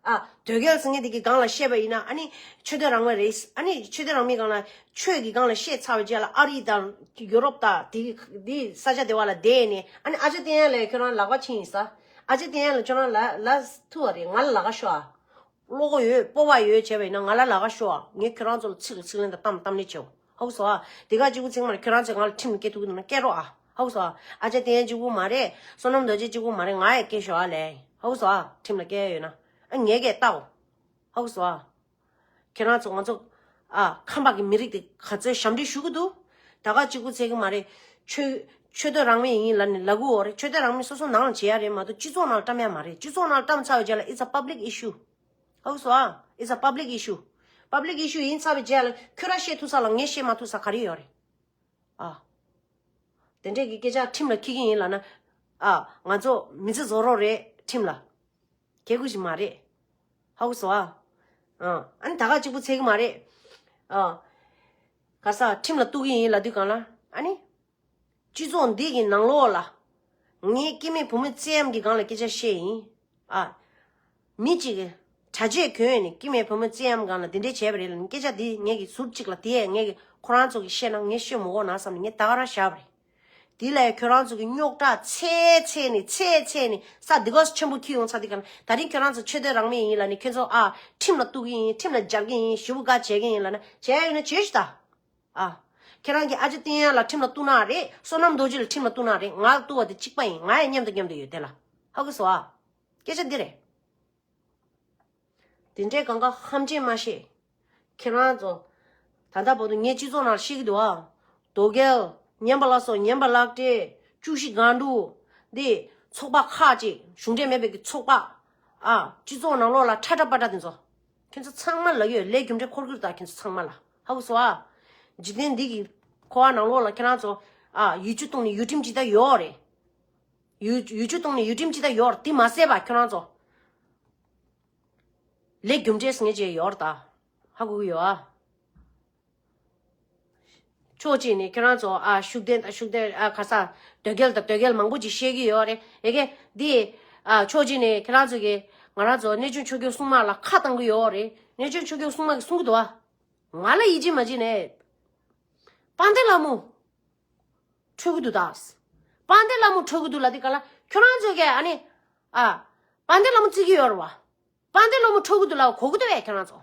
ཨ་དོལ་རྒྱལ་ཟེར་མཁན་དེ་གི་སྒང་ལ་བཤད་པ་ཡིན་ན་ཨ་ནི་ཆོས་དད་རང་མོས་རེད། ཨ་ནི་ཆོས་དད་རང་མོས་སྒང་ལ་ཆོས་ཀྱི་སྒང་ལ་བཤད་ཚར་བའི་རྗེས་ལ་ཨ་རི་དང་ཡུ་རོབ་དང་དེ་དེ་ས་ཆ་དེ་བ་ལ་བསྡད་ནས་ཨ་ནི་ཨ་ཅག་བསྟན་ཡ་ལ་ཁྱོད་རང་ལག་པ་འཆང་ཡིན་ས། ཨ་ཅག་བསྟན་ཡ་ལ་ཁྱོད་རང་ལ་ལ་ཐུབ་པ་རེད། ང་ལ་ལག་པ་ཤོག་ཨ། བློ་ཁོག་ཡོད་སྤོབས་པ་ཡོད་བྱས་པ་ཡིན་ན་ང་ལ་ལག་པ་ཤོག་ཨ། ངས་ཁྱོད་རང་ཚོ་ལ་ཚིག་ལ་ཚིག་ལན་དང་གཏམ་གཏམ་ལན་བྱེད། ཧ་གོ་སོང་ཨ། དེ་ག་གཅིག་པུ་ཚིག་མ་རེད། ཁྱོད་རང་ཚོས་ང་ལ་ཁྲིམས་ལ་སྐྱེལ་ཐུབ་ཀྱི་འདུག་ན་སྐྱེལ་རོགས་ཨ། ཧ་གོ་སོང་ཨ། ཨ་ཅག་བསྟན་ཡ་གཅིག་པུ་མ་རེད། བསོད་ནམས་རྡོ་རྗེ་གཅིག་པུ་མ་རེད། ང་ཡང་སྐྱེལ་ཤོག་ཨ་ལེ། ཧ་གོ་སོང་ཨ། ཁྲིམས་ལ་སྐྱེལ་ཡ་ཡོད་ན། ཨ་ངས་སྐད་བཏང་། ཧ་གོ་སོང་ཨ། ཁྱེད་རང་ཚོ་ང་ཚོ་ཨ་ཁམས་པ་གི་མི་རིགས་དེ་ག་ཚོད་ཞབས་འདྲེན་ཞུ་གི་འདུག་ད་ག་གཅིག་པུ་ཚིག་གི་མ་རེད། ཆོས་ཆོས་དད་རང་མོས་ཡིན་ལབ་ནས་ལབ་གི་ཡོད་རེད། ཆོས་དད་རང་མོས་སོ་སོ་ནང་ལ་བྱེད་ཡ་རེད་མ་གཏོགས་སྤྱི་ཚོགས་ནང་ལ་བཀྲམ་ཡ་མ་རེད། སྤྱི་ཚོགས་ནང་ལ་བཀྲམ་ཚར་བའི་རྗེས་ལ་it's a public issue། ཧ་གོ་སོང་ཨ། It's a public issue། Public issue ཡིན་ཚར་བའི་རྗེས་ལ་ཁྱོད་རང་བཤད་ཐུབ་ས་ལ་ངས་བཤད་མ་ཐུབ་ས་ག་རེ་ཡོད་རེད། ཨ། དེ་འདྲས་ཀྱི་སྐད་ཆ་ཁྲིམས་ལ་འཁྱེར་གྱི་ཡིན་ལབ་ན། ཨ། ང་ཚོ་མི་ཚེ་རྫོགས་རོགས་རེད་ཁྲིམས་ལ། ཁྱེར་དགོས་ཀྱི་མ་རེད། ཧ་གོ་སོང་ཨ། ཨ། ཨ་ནི་ད་ག་གཅིག་པུ་ཚིག་གི་མ་རེད། ཨ། ག་ས་ཁྲིམས་ལ་གཏུག་གི་ཡིན་ལབ་དུས་གང་ལ་ཨ་ནི། སྤྱི་ཚོགས་འདི་གི་ནང་ལོགས་ལ་ངས་སྐྱེ་དམན་བུ་མོ་བཙན་གཡེམ་གྱི་སྒང་ལ་སྐད་ཆ་བཤད་ཡིན། ཨ། མི་གཅིག་གིས་གྲྭ་ཆས་གྱོན་ནས་སྐྱེ་དམན་བུ་མོ་བཙན་གཡེམ་སྒང་ལ་འདི་འདྲས་བྱས་པ་རེད་ལབ་ནས་སྐད་ཆ་འདི་ངས་ཀྱི་ཟུར་གཅིག་ལ་དེ་ངས་ཀྱི་ ཁོ་རང་ཚོ་གིས་བཤད་ན་ངས་ཤོད་མི་དགོས་ན་བསམ་ནས་ངས་ད་ག་རང་བཞག་པ་རེད། དེ་ལས་ཁྱོད་རང་ཚོ་གི་རྙོག་དྲ་ཚད་ཚད་ནས་ཚད་ཚད་ནས་ས་འདི་ག་ཆེན་པོ་འཁྱེར་ཡོང་ཚར། དེ་ག་ན་ད་རིང་ཁྱོད་རང་ཚོ་ཆོས་དད་རང་མོས་ཡིན་ལབ་ནས་ཁྱོད་ཚོ་ཨ་ཁྲིམས་ལ་གཏུག་གི་ཡིན། ཁྲིམས་ལ་སྦྱར་གི་ཡིན། ཞེ་པོ་དགའ་བྱེད་ཀྱི་ཡིན་ལབ་ན་བྱས་ཡོད་ན་བྱེད་ཤི་ད། ཨ། ཁྱེད་རང་གིས་ཨ་ཅེ་བསྟན་ཡར་ལ་ཁྲིམས་ལ་གཏུག་ན་རེད། བསོད་ནམས་རྡོ་རྗེ་ལ་ཁྲིམས་ལ་གཏུག་ན་རེད། ང་ལ་གཏུག་པ་དེ་གཅིག་པ་ཡིན། ང་ཡང་མཉམ་དུ་མཉམ་དུ་ཡོད་དེ་ལ། ཧ་གོ་སོང་ཨ། སྐད་ཆ་འདི་རེད། དེ་འདྲའི་གང་ག་ཧམ་ཆེན་མ་བཤད། ཁྱེད་རང་ཚོ། ད་ལྟ་བར་དུ་ངས་སྤྱི་ཚོགས་ནང་བཤད་ཀྱི་འདུག་ཨ། དོ་གལ། ཉན་པ་ལ་སོགས་ཉན་པ་ལག་སྤྲད། བཅུ་བཞི་སྒང་དྲུག་འདི། ཚོགས་པ་ཁག་ཅིག་གཞུང་འབྲེལ་མེད་པའི་གི་ཚོགས་པ། ཨ། སྤྱི་ཚོགས་ནང་ལོགས་ལ་ཁྲ་ཁྲ་པ་ཁྲ་དེ་ཚོ། ཁྱེད་ཚོ་ཚང་མ་ལ་ཡོད་ལས་རྒྱུ་འབྲས་འཁོར་གྱི་རེད་ད། ཁྱེད་ཚོ་ཚང་མ་ལ་ཧ་གོ་སོང་ཨ། འཇིག་རྟེན་འདི་གི་འཁོར་བ་ནང་ལོགས་ལ་ཁྱེད་རང་ཚོ། ཨ། ཡིད་ཆུ་བཏུང་ནས་ཡུལ་ཁྲིམས་ཇི་ལྟར་ཡོད་རེད། ཡུལ་ཡིད་ཆུ་བཏུང་ནས་ཡུལ་ཁྲིམས་ཇི་ལྟར་ཡོད་རེད། དེ་མ་ཟད་པ་ཁྱེད་རང་ཚོ། ལས་རྒྱུ་འབྲས་ངེས་ཅན་ཡོད་རེད་ད། ཧ་གོ་གི་ཡོད་ཨ། ཕྱོགས་གཅིག་ནས་ཁྱེད་རང་ཚོ་ཨ་ཤུགས་ལྡན་དང་ཤུགས་ལྡན། ཨ་ག་ས་དོལ་རྒྱལ་དང་དོལ་རྒྱལ་མང་པོ་ཅིག་བཤད་ཀྱི་ཡོད་རེད། ཡ་གི་འདི། ཨ་ཕྱོགས་གཅིག་ནས་ཁྱེད་རང་ཚོ་གིས་ང་རང་ཚོ་གནས་ཆུང་ཆོས་སྐྱོང་སྲུང་མ་ལ་ཁ་བཏང་གི་ཡོད་རེད། གནས་ཆུང་ཆོས་སྐྱོང་སྲུང་མ་གིས་གསུང་གི་འདུག་ཨ། ང་ལ་ཡིད་ཆེས་མ་བྱེད་ནས། དཔལ་ལྡན་ལྷ་མོ་འཕྲོད་ཀྱི་འདུག་ད། དཔལ་ལྡན་ལྷ་མོ་འཕྲོད་ཀྱི་འདུག་ལབ་དེ་ག་ལ་ཁྱོད་རང་ཚོ་གིས་ཨ་ནི། ཨ། དཔལ་ལྡན་ལྷ་མོ་བརྩི་གི་ཡོད་རེད་བ། དཔལ་ལྡན་ལྷ་མོ་འཕྲོད་ཀྱི་འདུག་ལབ་གོ་གི་འདུག་བས་ཁྱོད་རང་ཚོ།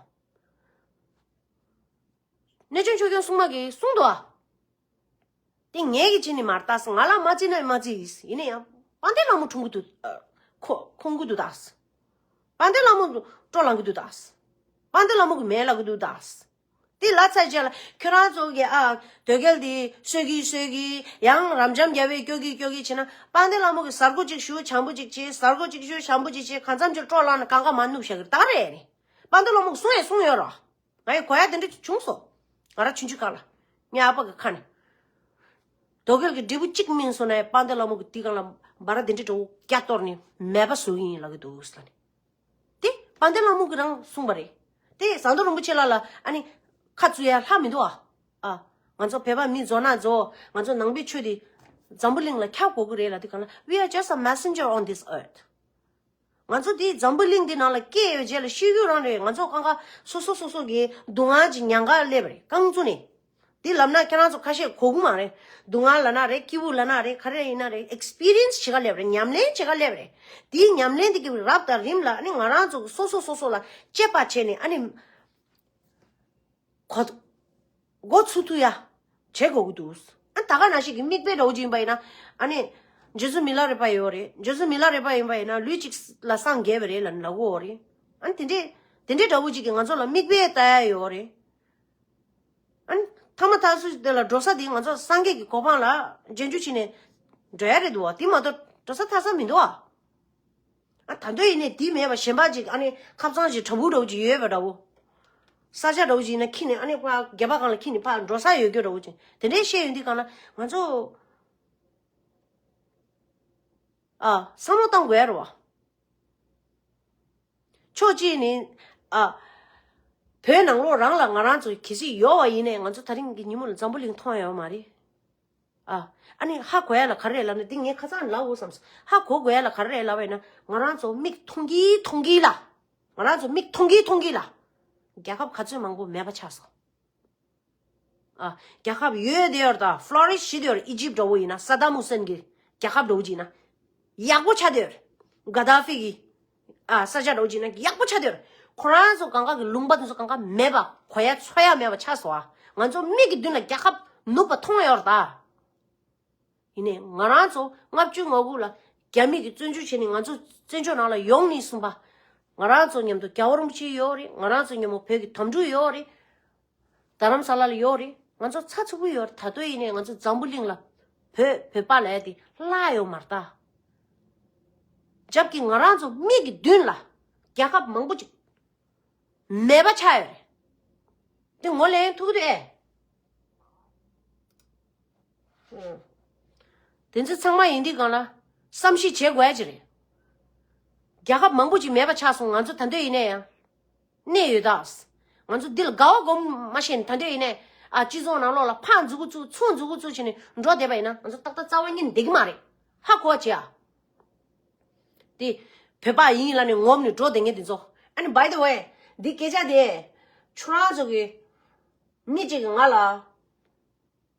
གནས་ཆུང་ཆོས་སྐྱོང་སྲུང་མ་གིས་གསུངས་འདུག་ཨ། དེ་ངས་ཀྱི་བྱས་ནས་མ་རེད་ད། ང་ལ་མ་བརྩིས་ན་མ་བརྩིས་ཡིན། ཡིན་ན་ཡང་དཔལ་ལྡན་ལྷ་མོ་འཁྲུངས་ཀྱི་འདུག་ཨ། ཁོ་ཁོང་གི་འདུག་ད། དཔལ་ལྡན་ལྷ་མོ་སྤྲོ་ལངས་ཀྱི་འདུག་ད། དཔལ་ལྡན་ལྷ་མོ་གི་མེད་ལབ་ཀྱི་འདུག་ད། དེ་ལབ་ཚར་རྗེས་ལ་ཁྱོད་རང་ཚོ་གིས་ཨ་དོལ་རྒྱལ་དེ་གསོད་ཀྱི་གསོད་ཀྱི། ཡང་རབ་འབྱམས་རྒྱལ་བས་སྐྱོ་གི་སྐྱོ་གི་བྱས་ན། དཔལ་ལྡན་ལྷ་མོ་གིས་གཟའ་སྒོ་གཅིག་ཞུ་བྱམས་པོ་གཅིག་བྱེད། གཟའ་སྒོ་གཅིག་ཞུ་བྱམས་པོ་གཅིག་བྱེད། གང་འཚམ་ཅིག་སྤྲོ་ལངས་ན་གང་ག་མར་ནུབ་བཞག་གི་རེད། ད་རེད་ནི། དཔལ་ལྡན་ལྷ་མོ་གིས་གསུང་ཡང་གསུང་ཡོད་རོ། ང་ཡི་གོ་ཡ་དེ་འདྲ་བྱུང་སོང་། ང་རང་ཆུང་ཆུང་སྒང་ལ། ངའི་ཨ་ཕ་གི་ཁ་ནས། དོ་གལ་གྱི་འབྲས་བུ་གཅིག་སྨིན་སོང་ན་ཡང་དཔལ་ལྡན་ལྷ་མོ་གིས་དེའི་སྒང་ལ་འབའ་ར་དེ་འདྲའི་འདྲ་བོ་རྒྱ་གཏོར་ནས་མེད་པ་བཟོ་གི་ཡིན་ལབ་ཀྱི་འདུག་ཟེར་ནས། དེ་དཔལ་ལྡན་ལྷ་མོ་གིས་རང་གསུངས་པ་རེད། དེ་ཟམ་གདོང་རིན་པོ་ཆེ་ལགས་ལ་ཨ་ནི་ཁ་བཙུགས་ཡ་ལྷག་མི་འདུག་ཨ། ཨ། ང་ཚོ་བོད་པ་མི་རྫོགས་ན་རྫོགས། ང་ཚོ་ནང་པའི་ཆོས་དེ་འཛམ་བུ་གླིང་ལ་ཁྱབ་དགོས་ཀྱི་རེད་ལབ་དུས་སྒང་ལ། We are just a messenger on this earth. ང་ཚོ་འདི་འཛམ་བུ་གླིང་འདི་ནང་ལ་སྐྱེས་ཡོད་རྗེས་ལ་ཤི་རྒྱུ་རང་རེད། ང་ཚོ་གང་ག་སོ་སོ་སོ་སོ་གི་སྡུག་བསྔལ་གྱི་ཉེན་ཁ་སླེབས་རེད། རྐང་བཙུགས་ནས། འདི་ལབ་ན་ཁྱེད་རང་ཚོ་ཁ་ཤས་གོ་གི་མ་རེད། སྡུག་བསྔལ་ལབ་ན་རེད། སྐྱིད་པོ་ལབ་ན་རེད། ག་རེ་ཡིན་ན་རེད། ཨེགས་པི་རི་ཡན་སི་བྱེད་ག་སླེབས་རེད། ཉམས་ལེན་བྱེད་ག་སླེབས་རེད། དེའི་ཉམས་ལེན་འདི་གི་རབ་དང་རིམ་ལ་ཨ་ནི་ང་རང་ཚོ་གི་སོ་སོ་སོ་སོ་ལ་དཔྱད་པ་བྱས་ནས་ཨ་ནི། གོ། འགོ་ཚུགས་ཐུབ་ཡ། བྱེད་དགོས་ཀྱི་འདུག་ཨ། ད་ག་ནང་བཞིན་གྱི་མིག་དཔེ་འདྲ་བོ་ཅིག་ཡིན་པ་ཡིན་ན། ཨ་ནི། རྗེ་བཙུན་མི་ལ་རས་པ་ཡོད་རེད། རྗེ་བཙུན་མི་ལ་རས་པ་ཡིན་པ་ཡིན་ན་ལུས་གཅིག་ལ་སངས་རྒྱས་པ་རེད་ལབ་ལབ་ཡོད་རེད། ཨ་ནི་དེ་འདྲས། དེ་འདྲས་འདྲ་བོ་ཅིག་གིས་ང་ཚོ་ལ་མིག་དཔེ་ལྟ་ཡ་ཡོད་རེད། ཨ་ནི་ཐ་མ་ཐག་ཚུད་དེ་ལ་འགྲོ་ས་དེ་ང་ཚོ་སངས་རྒྱས་ཀྱི་གོ་འཕང་ལ་རྗེས་འཇུག་བྱས་ནས་འགྲོ་ཡ་རེད་འདུག་བ། དེ་མ་གཏོགས་འགྲོ་ས་ཐར་ས་མི་འདུག་བ། ཨ། ད་དུང་ཡིན་ནའི་དེ་མེད་པ་གཞན་པ་ཅིག་ཨ་ནི་ཁབ་ཚང་ཞིག་དྲ་འབུ་འདྲ་བོ་ཅིག་ཡོད་པ་འདྲ་བོ། ས་ཆ་འདྲ་བོ་ཅིག་ཡིན་ན་ཁྱེར་ནས་ཨ་ནི་ཕར་སྒལ་པ་སྒང་ལ་ཁྱེར་ནས་ཕར་འགྲོ་ས་ཡོད་རྒྱུ་འདྲ་བོ་ཅིག་དེ་འདྲའི་བཤད་ཡོང་དུས་སྒང་ལ་ང་ཚོ། ཨ། བསམ་བློ་བཏང་དགོས་ཡ་རེད་བ། ཕྱོགས་གཅིག་ནས། ཨ། བོད་ནང་ལོགས་རང་ལ་ང་རང་ཚོ་གལ་སྲིད་ཡོད་པ་ཡིན་ནའི་ང་ཚོ་ད་རིང་གི་ཉིན་མོ་ལ་འཛམ་བུ་གླིང་མཐོང་ཡོད་མ་རེད། ཨ། ཨ་ནི་ཧ་གོ་ཡ་ལ་ག་རེ་རེད་ལབ་ན། འདི་ངས་ཁ་སང་ལབ་འོ་བསམ་སོང་། ཧ་གོ་དགོས་ཡ་ལ་ག་རེ་རེད་ལབ་པ་ཡིན་ན། ང་རང་ཚོ་མིག་མཐོང་གི་མཐོང་གི་ལ། ང་རང་ཚོ་མིག་མཐོང་གི་མཐོང་གི་ལ། རྒྱལ་ཁབ་ག་ཚོད་མང་པོ་མེད་པ་ཆགས་སོང་། ཨ། རྒྱལ་ཁབ་ཡོད་དེ་ཡོད་རེད་ད། ཕློ་རིཤ་བྱེད་དེ་ཡོད་རེད། ཨི་ཇིབ་འདྲ་བོ་ཡིན་ན། ས་དཱམ་ཧུ་སེན་གྱི་རྒྱལ་ཁབ་འདྲ་བོ་ཅིག་ཡིན་ན་ཡག་པོ་ཆགས་དེ་ཡོད་རེད། ག་དཱ་ཧྥི་གི། ཨ། ས་ཆ་འདྲ་བོ་ཅིག་ཡིན་ན་ཡག་པོ་ཆགས་དེ་ཡོད་རེད། ཁོ་རང་ཚོ་གང་ག་གི་ལུང་པ་དེ་ཚོ་གང་ག་མེད་པ། གོ་ཡ་འཚོལ་ཡ་མེད་པ་ཆགས་སོང་། ཨ། ང་ཚོ་མིག་གི་མདུན་ལ་རྒྱལ་ཁབ་ནུབ་པ་མཐོང་ཡོད་རེད་ད། ཡིན་ནའི་ང་རང་ཚོ་ལྔ་བཅུ་ང་དགུ་ལ་རྒྱ་མི་གིས་བཙོན་འཇུག་བྱས་ནས་ང་ཚོ་བཙན་བྱོལ་ནང་ལ་ཡོང་ནས་བཟུང་བ། ང་རང་ཚོ་མཉམ་དུ་རྒྱལ་བ་རིན་པོ་ཆེ་ཡོད་རེད། ང་རང་ཚོ་མཉམ་པོ་བོད་ཀྱི་དམ་ཕྲུག་ཡོད་རེད། རྡ་རམ་ས་ལ་ལ་ཡོད་རེད། ང་ཚོ་ཚ་ཚུགས་པོ་ཡོད་རེད། ད་དུང་ཡིན་ནའི་ང་ཚོ་འཛམ་བུ་གླིང་ལ་བོད་བོད་པ་ལབ་ཡ་དེ་བརླག་ཡོད་མ་རེད་ད། རྒྱབ་ཀྱི་ང་རང་ཚོ་མིག་གི་མདུན་ལ་རྒྱལ་ཁབ་མང་པོ་ཅིག་མེད་པ་ཆགས་ཡོད་རེད། དེ་ངོས་ལེན་ཐུབ་ཀྱི་འདུག་ཨེ། དེ་ཚོ་ཚང་མ་ཡིན་དུས་སྒང་ལ་བསམ་ཤེས་བྱེད་དགོས་ཡ་ཅིག་རེད། རྒྱལ་ཁབ་མང་པོ་ཅིག་མེད་པ་ཆགས་སོང་། ང་ཚོ་ད་འདོད་ཡིན་ན་ཡང་གནས་ཡོད་ད། ང་ཚོ་འདི་ལ་དགའ་བ་སྒོམ་མ་ཤེས་ནས་ད་འདོད་ཡིན་ནའི། ཨ། སྤྱི་ཚོགས་ནང་ལོགས་ལ་ཕར་མཛུ་གུ་བཙུགས་ཚུར་མཛུ་གུ་བཙུགས་བྱས་ནས་འགྲོ་བསྡད་པ་ཡིན་ན་ང་ཚོ་ཏག་ཏག་རྩ་བ་ཉིད་བསྡད་ཀྱི་མ་རེད། ཧ་གོ་བྱེད་ཨ། དེ་བོད་པ་ཡིན་ལབ་ནས་ངོམ་ནས་འགྲོ་བསྡད་མཁན་དེ་ཚོ། ཨ་ནི་by the way། འདི་སྐད་ཆ་དེ་ཁྱོད་རང་ཚོ་གི་མི་གཅིག་གིས་ང་ལ་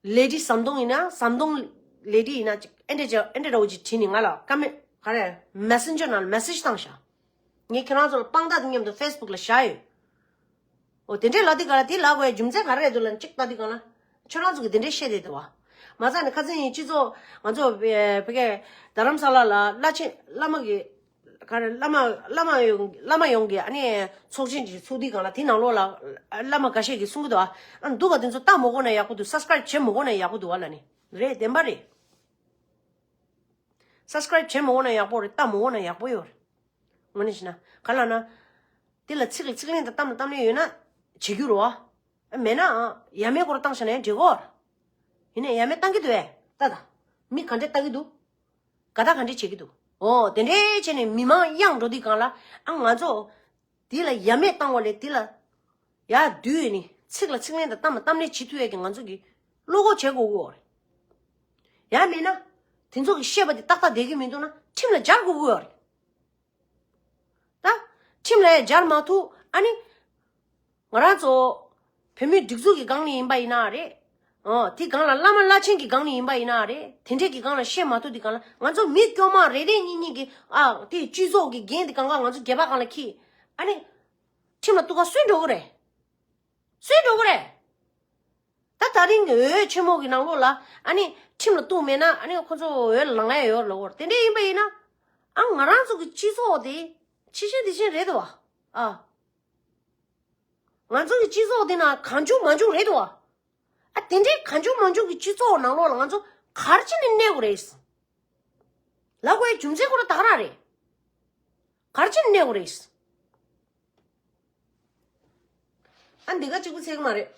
ལེ་ཌི་ཟམ་གདོང་ཡིན་ན་ཟམ་གདོང་ལེ་ཌི་ཡིན་ན་ཅིག་ཨེ་འདྲ་ཅིག་ཨེ་འདྲ་འདྲ་བོ་ཅིག་བྲིས་ནས་ང་ལ་ཀ་མེ་ག་རེ་མེ་སེན་ཇར་ནང་ལ་མེ་སེཇ་བཏང་ཤག་ངས་ཁྱེད་རང་ཚོ་ལ་དཔང་རྟགས་དང་མཉམ་དུ་ཕེ་སི་བུག་ལ་བཞག་ཡོད། འོ་དེ་འདྲས་ལབ་དུས་ག་ལ་དེ་ལབ་དགོས་རྒྱུ་མཚན་ག་རེ་རེད་འདུག་ལབ་ན་གཅིག་ལྟ་དུས་ག་ལ་ཁྱོད་རང་ཚོ་གིས་དེ་འདྲས་བཤད་བསྡད་འདུག་བ། མ་རྩ་ནས་ཁ་སང་ཡིན་སྤྱི་ཚོགས་ང་ཚོ་བེ་བེ་གེ་རྡ་རམ་ས་ལ་ལ་བླ་ཆེན་བླ་མ་གི་ག་རེ་བླ་མ་བླ་མ་ཡོང་བླ་མ་ཡོང་གི་ཨ་ནི་ཚོགས་ཆེན་གྱི་ཚོགས་དུས་ག་ལ་དེ་ནང་ལོགས་ལ་བླ་མ་འགའ་ཤས་ཀྱིས་གསུང་གི་འདུག་ཨ། འདུག་ག་དེ་ཚོ་ལྟ་མ་དགོས་ན་ཡག་པོ་འདུག་སབ་སི་ཀ་རེབ་བྱེད་མ་དགོས་ན་ཡག་པོ་འདུག་བ་ལབ་ནི་རེད། བདེན་པ་རེད། སབ་སི་ཀ་རེབ་བྱེད་མ་དགོས་ན་ཡག་པོ་རེད། ལྟ་མ་དགོས་ན་ཡག་པོ་ཡོད་རེད། དངོས་གནས་བྱས་ན་ག་ལབ་ན། དེ་ལ་ཚིག་ལ་ཚིག་ལན་དང་གཏམ་ལ་གཏམ་ལན་ཡོད་ན་བྱེད་རྒྱུ་རེད་བ། མེད་ན་ཡ་མེད་སྐོར་བཏང་བཞག་ན་ཡང་འགྲིག་གོ། ཡིན་ནའི་ཡ་མེད་བཏང་གི་འདུག་བས་ལྟ་ད། མི་ག་འདྲས་ལྟ་གི་འདུག་ག་ད་ག་འདྲས་བྱེད་ཀྱི་འདུག་འོ་དེ་འདྲས་བྱས་ནས་མི་མང་གཡེང་འགྲོ་དུས་གང་ལ་ཨ་ང་ཚོ་དེ་ལ་ཡ་མེད་བཏང་བ་ལས་དེ་ལ་ཡ་བསྡུས་ནས་ཚིག་ལ་ཚིག་ལན་དང་གཏམ་ལ་གཏམ་ལན་བྱེད་ཐུབ་ཡས་ཀྱི་ང་ཚོ་གི་བློ་ཁོག་བྱེད་དགོས་གོ་རེད། ཡ་མེད་ན་དེ་ཚོ་གི་བཤད་པ་དེ་ཏག་ཏག་བསྡད་ཀྱི་མི་འདུག་ན་ཁྲིམས་ལ་སྦྱར་དགོས་གོ་རེད། ད། ཁྲིམས་ལ་ཡང་སྦྱར་མ་ཐུབ་ཨ་ནི། ང་རང་ཚོ། བོད་མིའི་སྒྲིག་འཛུགས་ཀྱི་སྒང་ནས་ཡིན་པ་ཡིན་ན་རེད། ཨོ་དེ་སྒང་ལ་བླ་མ་བླ་ཆེན་གྱི་སྒང་ནས་ཡིན་པ་ཡིན་ན་རེད། དེ་འདྲས་ཀྱི་སྒང་ལ་བཤད་མ་ཐུབ་དེ་སྒང་ལ་ང་ཚོ་མི་དཀྱུས་མ་རེ་རེ་གཉིས་གཉིས་ཀྱི་ཨ་དེ་སྤྱི་ཚོགས་ཀྱི་འགན་དེ་སྒང་ག་ང་ཚོ་སྒལ་པ་སྒང་ལ་འཁྱེར། ཨ་ནི། ཁྲིམས་ལ་གཏུག་ག་སུས་འགྲོ་གི་རེད། སུས་འགྲོ་གི་རེད། ད་ད་རིང་གི་འོས་ཆེན་མོ་གི་ནང་ལོགས་ལ་ཨ་ནི་ཁྲིམས་ལ་གཏུག་མེད་ན་ཨ་ནི་ཁོ་ཚོ་འོས་ལ་ལངས་ཡ་ཡོད་ལ་འོར་དེ་འདྲས་ཡིན་པ་ཡིན་ན་ཨ་ང་རང་ཚོ་གི་སྤྱི་ཚོགས་དེ་ཕྱི་བཤད་འདི་བཤད་རེད་དོ་བ་ཨ། ང་ཚོ་གི་སྤྱི་ཚོགས་དེ་ན་གང་བྱུང་མང་བྱུང་རེད་དོ་བ། ཨ་དེ་འདྲས་གང་བྱུང་མང་བྱུང་གི་སྤྱི་ཚོགས་ནང་ལོགས་ལ་ང་ཚོ་ག་རེ་བྱས་ནས་གནས་དགོས་རེད། ལབ་དགོས་ཡ་རྒྱུ་མཚན་ཁོ་རང་ད་ག་རང་རེད། ག་རེ་བྱས་ནས་གནས་དགོས་རེད། ཨ་འདི་ག་གཅིག་པུ་ཚད་གི་མ་རེད།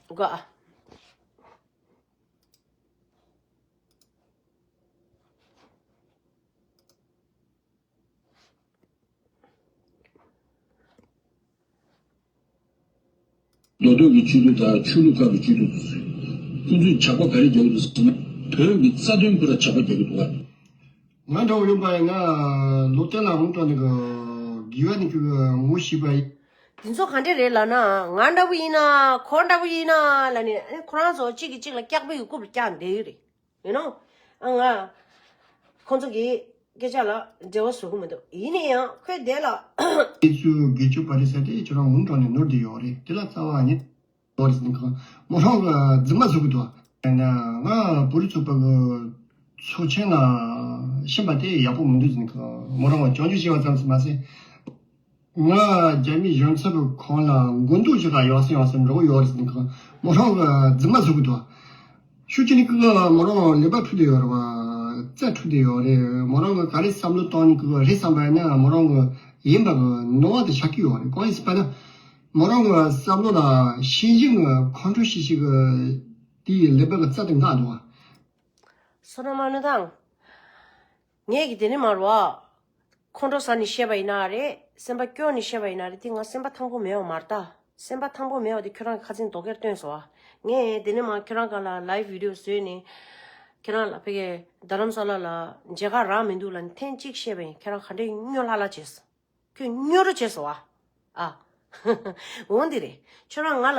འགོ་ཨ། མདོ་སྟོད་ཀྱི་སྤྱི་འཐུས་དང་ཆོས་ལུགས་ཁག་གི་སྤྱི་འཐུས་ཚོས་ཁོང་ཚོས་ཇག་པ་ག་རེ་རྒྱག་གི་འདུག་ཟེར་ན། བོད་ཀྱི་རྩ་དོན་ཁོ་ར་ཇག་པ་རྒྱག་གི་འདུག་ག་ང་འདྲ་བོ་ཡིན་པ་ཡིན་ན་ལོ་བརྟན་ལ་འོང་དྲགས་ནས་གི་དགེ་བ་ནི་གི་ངོ་ཤེས་པ་ཡིན། དེ་ཚོ་ག་འདྲས་རེད་ལབ་ན་ང་འདྲ་བོ་ཡིན་ན་ཁོ་འདྲ་བོ་ཡིན་ན་ལབ་ནས་ཨ་ཁོ་རང་ཚོ་གཅིག་གིས་གཅིག་ལ་སྐྱག་པའི་རྐུབ་ལ་བཀྱག་བསྡད་ཡོད་རེད། ཡིན་ནོ། ཨ་ང་ཁོང་ཚོ་གི་སྐད་ཆ་ལ་འབྲེལ་བ་བཟོ་གི་མི་འདུག་ཡིན་ན་ཡང་ཁོས་དེ་ལ། དེ་ཚོའི་དགེ་སྤྱོད་པ་རེད་ཟེར་ཏེ་ཁྱོད་རང་འོང་དྲགས་ནས་ནོར་བསྡད་ཡོད་རེད་དེ་ལ་རྩ་བ་ཉིད། ལོ་རེ་ཟིན་གང་མོ་ཧྲང་གི་རྫུན་མ་བཟོ་གི་འདུག་ང་བོད་རིགས་ཚོགས་པ་གི་ཚོགས་ཆེན་ལ་ཕྱིན་པ་དེ་ཡག་པོ་མི་འདུག་ཟིན་གང་མོ་ཧྲང་གི་སྐྱོན་བརྗོད་བྱས་པ་ཙམ་ཞིག་མ་ཟད། ང་རྒྱ་མིའི་གཞུང་ཚབ་ཁང་ལ་མགོ་འདོགས་ཞིག་ག་ཡོང་སེ་ཡོང་སེ་འགྲོ་གི་ཡོད་རེད་ཟིན་གང་མོ་ཧྲང་གི་རྫུན་མ་བཟོ་གི་འདུག་ཤུགས་ཀྱི་ནི་ཀི་གི་མོ་རང་ལས་པ་འཁྲུག་བསྡད་ཡོད་རེད་བ། རྩ་འཁྲུག་བསྡད་ཡོད་རེད། མོ་རང་གི་ག་རེ་བསམ་བློ་བཏང་ནི་ཀི་གི་རེད་བསམ་པ་ཡིན་ན་མོ་རང་གི་ཡིན་པ་གི་ནོར་བ་དེ་ཆགས་ཀྱི་ཡོད་རེད། གང་ཡིན་ཟེར་བ་ན། མོ་རང་གི་བསམ་བློ་ལ་ཤེས་བཞིན་གི་ཁོང་ཁྲོ་ཤིག་ཤིག་གི་དེའི་ལས་པ་གི་རྩ་དེ་འགག་འདུག་བ། བསོད་ནམས་མ་ནུ་དང་། ངས་ཀྱི་དེ་ནི་མ་རོ། ཁོང་ཁྲོ་ཟ་ནས་བཤད་པ་ཡིན་ན་རེད། སེམས་པ་སྐྱོ་ནས་བཤད་པ་ཡིན་ན་རེད། དེ་ང་སེམས་པ་ཐང་པོ་མེད་པ་མ་རེད་ད། སེམས་པ་ཐང་པོ་མེད་པ་དེ་ཁྱོད་རང་གི་ཁ་ཚིག་མདོག་ཁར་སྟོན་སོང་ཨ། ངས་དེ་ནི་མ་ཁྱོད་རང་ག་ལ་ལའིབ་བི་ཌི་ཡོ་བཟོས་ནས། ཁྱོད་རང་ལ་ཕ་གིའི་རྡ་རམ་ས་ལ་ལ་མཇལ་ཁ་རག་མི་འདུག་ལབ་ནས་ཐེངས་གཅིག་བཤད་པ་ཡིན། ཁྱོད་རང་ག་འདྲས་སྨྱོ་ལྷག་ལྷག་བྱས་སོང་། ཁྱོད་སྨྱོ་རུ་བྱས་སོང་ཨ། ཨ། འོང་འདི་རེད། ཁྱོད་རང་ང་ལ་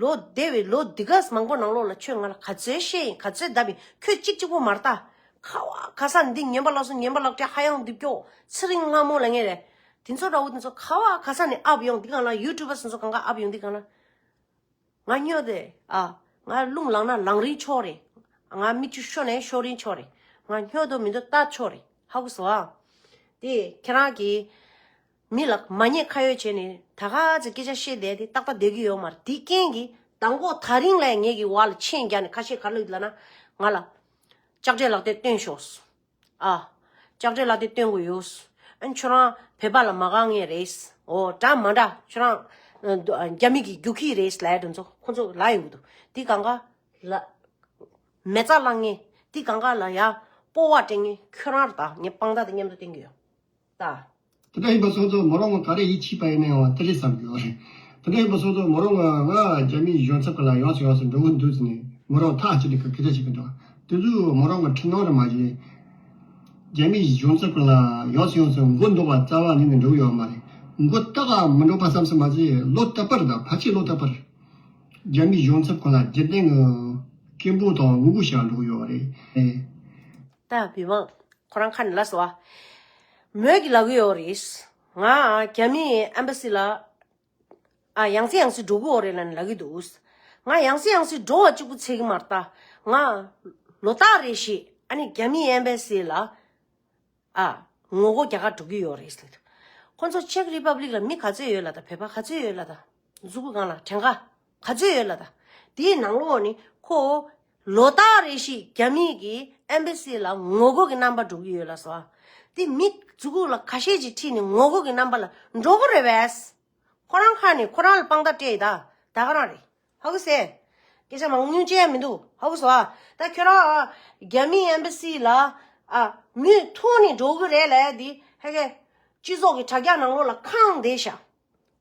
ལོ་འདས་པའི་ལོ་འདི་ག་མང་པོ་ནང་ལོགས་ལ་ཁྱོད་ང་ལ་ག་ཚོད་བཤད་ཡིན་ག་ཚོད་བརྡབ་ཡིན་ཁྱོད་གཅིག་གཅིག་པོ་མ་རེད་ད། ཁ་བ་ཁ་ས་འདི་ངན་པ་ལགས་སོ་ངན་པ་ལགས་བྲེ་ཧ་ཡང་འདི་སྐྱོ་ཚེ་རིང་ལྷ་མོ་ལ་ངས་རེད། དེ་ཚོ་འདྲ་བོ་དེ་ཚོ་ཁ་བ་ཁ་ས་ནས་ཨབ་ཡོང་འདི་གང་ལ་ཡུ་ཊུབ་པ་སོ་སོ་གང་ག་ཨབ་ཡོང་འདི་གང་ལ། ང་སྨྱོ་དེ། ཨ། ང་རླུང་ལངས་ན་ལངས་རིན་ཆོག་རེད། ང་མིག་ཆུ་ཤོར་ན་ཤོར་རིན་ཆོག་རེད། ང་སྨྱོ་དོ་མི་འདུག་ལྟ་ཆོག་རེད། ཧ་གོ་སོང་ཨ། དེ་ཁྱེད་རང་གིས་མི་ལ་མ་ཉེས་ཁ་གཡོག་བྱས་ནས་ད་ག་ཚོད་སྐད་ཆ་བཤད་བསྡད་དེ་ཏག་ཏག་བསྡད་ཀྱི་ཡོད་མ་རེད། དེ་རྐྱེན་གྱིས་མདང་དགོང་ད་རིང་ལ་ངེད་ཀྱི་བར་ལ་མཆན་རྒྱག་ནས་ཁ་ཤས་ག་རེ་ལབ་ན་ང་ལ་ལྕགས་སྤྲད་ལག་དེབ་སྟོན་ཤོག་ཨ། ལྕགས་སྤྲད་ལག་དེབ་སྟོན་དགོས་ཡོད། ཨ་ཁྱོད་རང་བོད་པ་ལ་མ་དགའ་མཁན་རེད། འོ་འདྲ་མ་འདྲ་ཁྱོད་རང་། རྒྱ་མི་གི་རྒྱུག་ཁྱི་རེད་ལབ་ཡ་དེ་ཚོ་ཁོ་ཚོ་ལབ་ཡོང་གི་འདུག་དེ་གང་ག་ལ། མེ་བཙའ་བླངས་མཁན་དེ་གང་ག་ལ་ཡ་སྤོབས་པ་སྤྲད་མཁན་ཁྱོད་རང་རེད་ད། ངས་དཔང་རྟགས་དེ་མཉམ་དུ་བསྟན་གྱི་ཡོད་ད། དེ་འདྲ་ཡིན་པ་སོང་ཙང་མོ་རང་ངོ་ག་རེ་ཡིད་ཆེས་པ་ཡིན་ན་ཡང་དེ་རེད་བསམ་གྱི་ཡོད་རེད། དེ་འདྲ་ཡིན་པ་སོང་ཙང་མོ་རང་ང་ང་རྒྱ་མིའི་གཞུང་ཚབ་ཁང་ལ་ཡོང་སོང་ཡོང་སོང་འགྲོ་གི་འདུག་ཟེར་ནས་མོ་རང་ཐག་ཆོད་ནས་ཁ་སྐད་ཆ་བཤད་གི་འདུག་དེ་ཚོས་མོ་རང་ང་འཁྲུལ་སྣང་རེ་མ་བྱེད། རྒྱ་མིའི་གཞུང་ཚབ་ཁང་ལ་ཡོང་སོང་ཡོང་སོང་མགོ་འདོགས་པ་རྩ་བ་ཉིད་ནས་འགྲོ་གི་ཡོད་མ་རེད། མགོ་ཏག་ཏག་མི་འདོགས་པ་བསམ་སོང་མ་ཟད་བློ་ཐབས་པར་དང་ཕལ་ཆེར་བློ་ཐབས་པར། རྒྱ་མིའི་གཞུང་ཚབ་ཁང་ལ་རྒྱུན་ལྡན་གྱི་སྐད་འབོད་དང་འུད་སྒུག་བྱ་འགྲོ་གི་ཡོད་རེད། ད་བི་བང་ཁོ་རང་ཁ་ནས་ལབ་སོང་བ། མོས་ཀྱི་ལབ་གི་ཡོད་རེད། ང་རྒྱ་མིའི་ཨེམ་བྷ་སི་ལ་ཨ་ཡང་སེ་ཡང་སེ་འགྲོ་གི་ཡོད་རེད་ལབ་ནས་ལབ་གི་འདུག་ང་ཡང་སེ་ཡང་སེ་འགྲོ་བ་གཅིག་པུ་ཚད་ཀྱི་མ་རེད་ད། ང་ལོ་ལྟར་རེ་བཞིན་ཨ་ནི་རྒྱ་མིའི་ཨེམ་བྷ་སི་ལ་ཨ་ངོ་རྒོལ་རྒྱག་ག་འགྲོ་གི་ཡོད་རེད་ཟེར། ཁོ་ཚོ་ཅེག་རི་པབ་ལིག་ལ་མི་ག་ཚོད་ཡོད་ལབ་ད། བོད་པ་ག་ཚོད་ཡོད་ལབ་ད། གཟུགས་པོ་སྒང་ལ་བྲན་ཁ་ག་ཚོད་ཡོད་ལབ་ད། དེའི་ནང་ལོགས་ནི་ཁོ་ལོ་ལྟར་རེ་བཞིན་རྒྱ་མི་གི་ཨེམ་བྷ་སི་ལ་ངོ་རྒོལ་གྱི་རྣམ་པ་འགྲོ་གི་ཡོད་ལབ་སོང་། དེ་མི་གཟུགས་པོ་ལ་ཁ་ཤས་ཅིག་ཁྲིད་ནས་ངོ་རྒོལ་གྱི་རྣམ་པ་ལ་འགྲོ་གི་རེད་པས། ཁོ་རང་ཁ་ནས་ཁོ་རང་ལ་དཔང་རྟགས་སྤྲད་ཡོད་ད། ད་ག་རང་རེད། ཧ་གོ་སོང་། སྐད་ཆ་མང་ཉུང་བྱེད་ཡ་མི་འདུག་ཧ་གོ་སོང་ཨ། ད་ཁྱོད་རང་ཨ་རྒྱ་མིའི་ཨེམ་བྷ་སི་ལ་ཨ་མུ་མཐུད་ནས་འགྲོ་གི་རེད་ལབ་ཡ་དེ་ཧ་གེ་སྤྱི་ཚོགས་ཀྱི་དྲ་རྒྱ་ནང་ལོགས་ལ་ཁེངས་བསྡད་ཤག་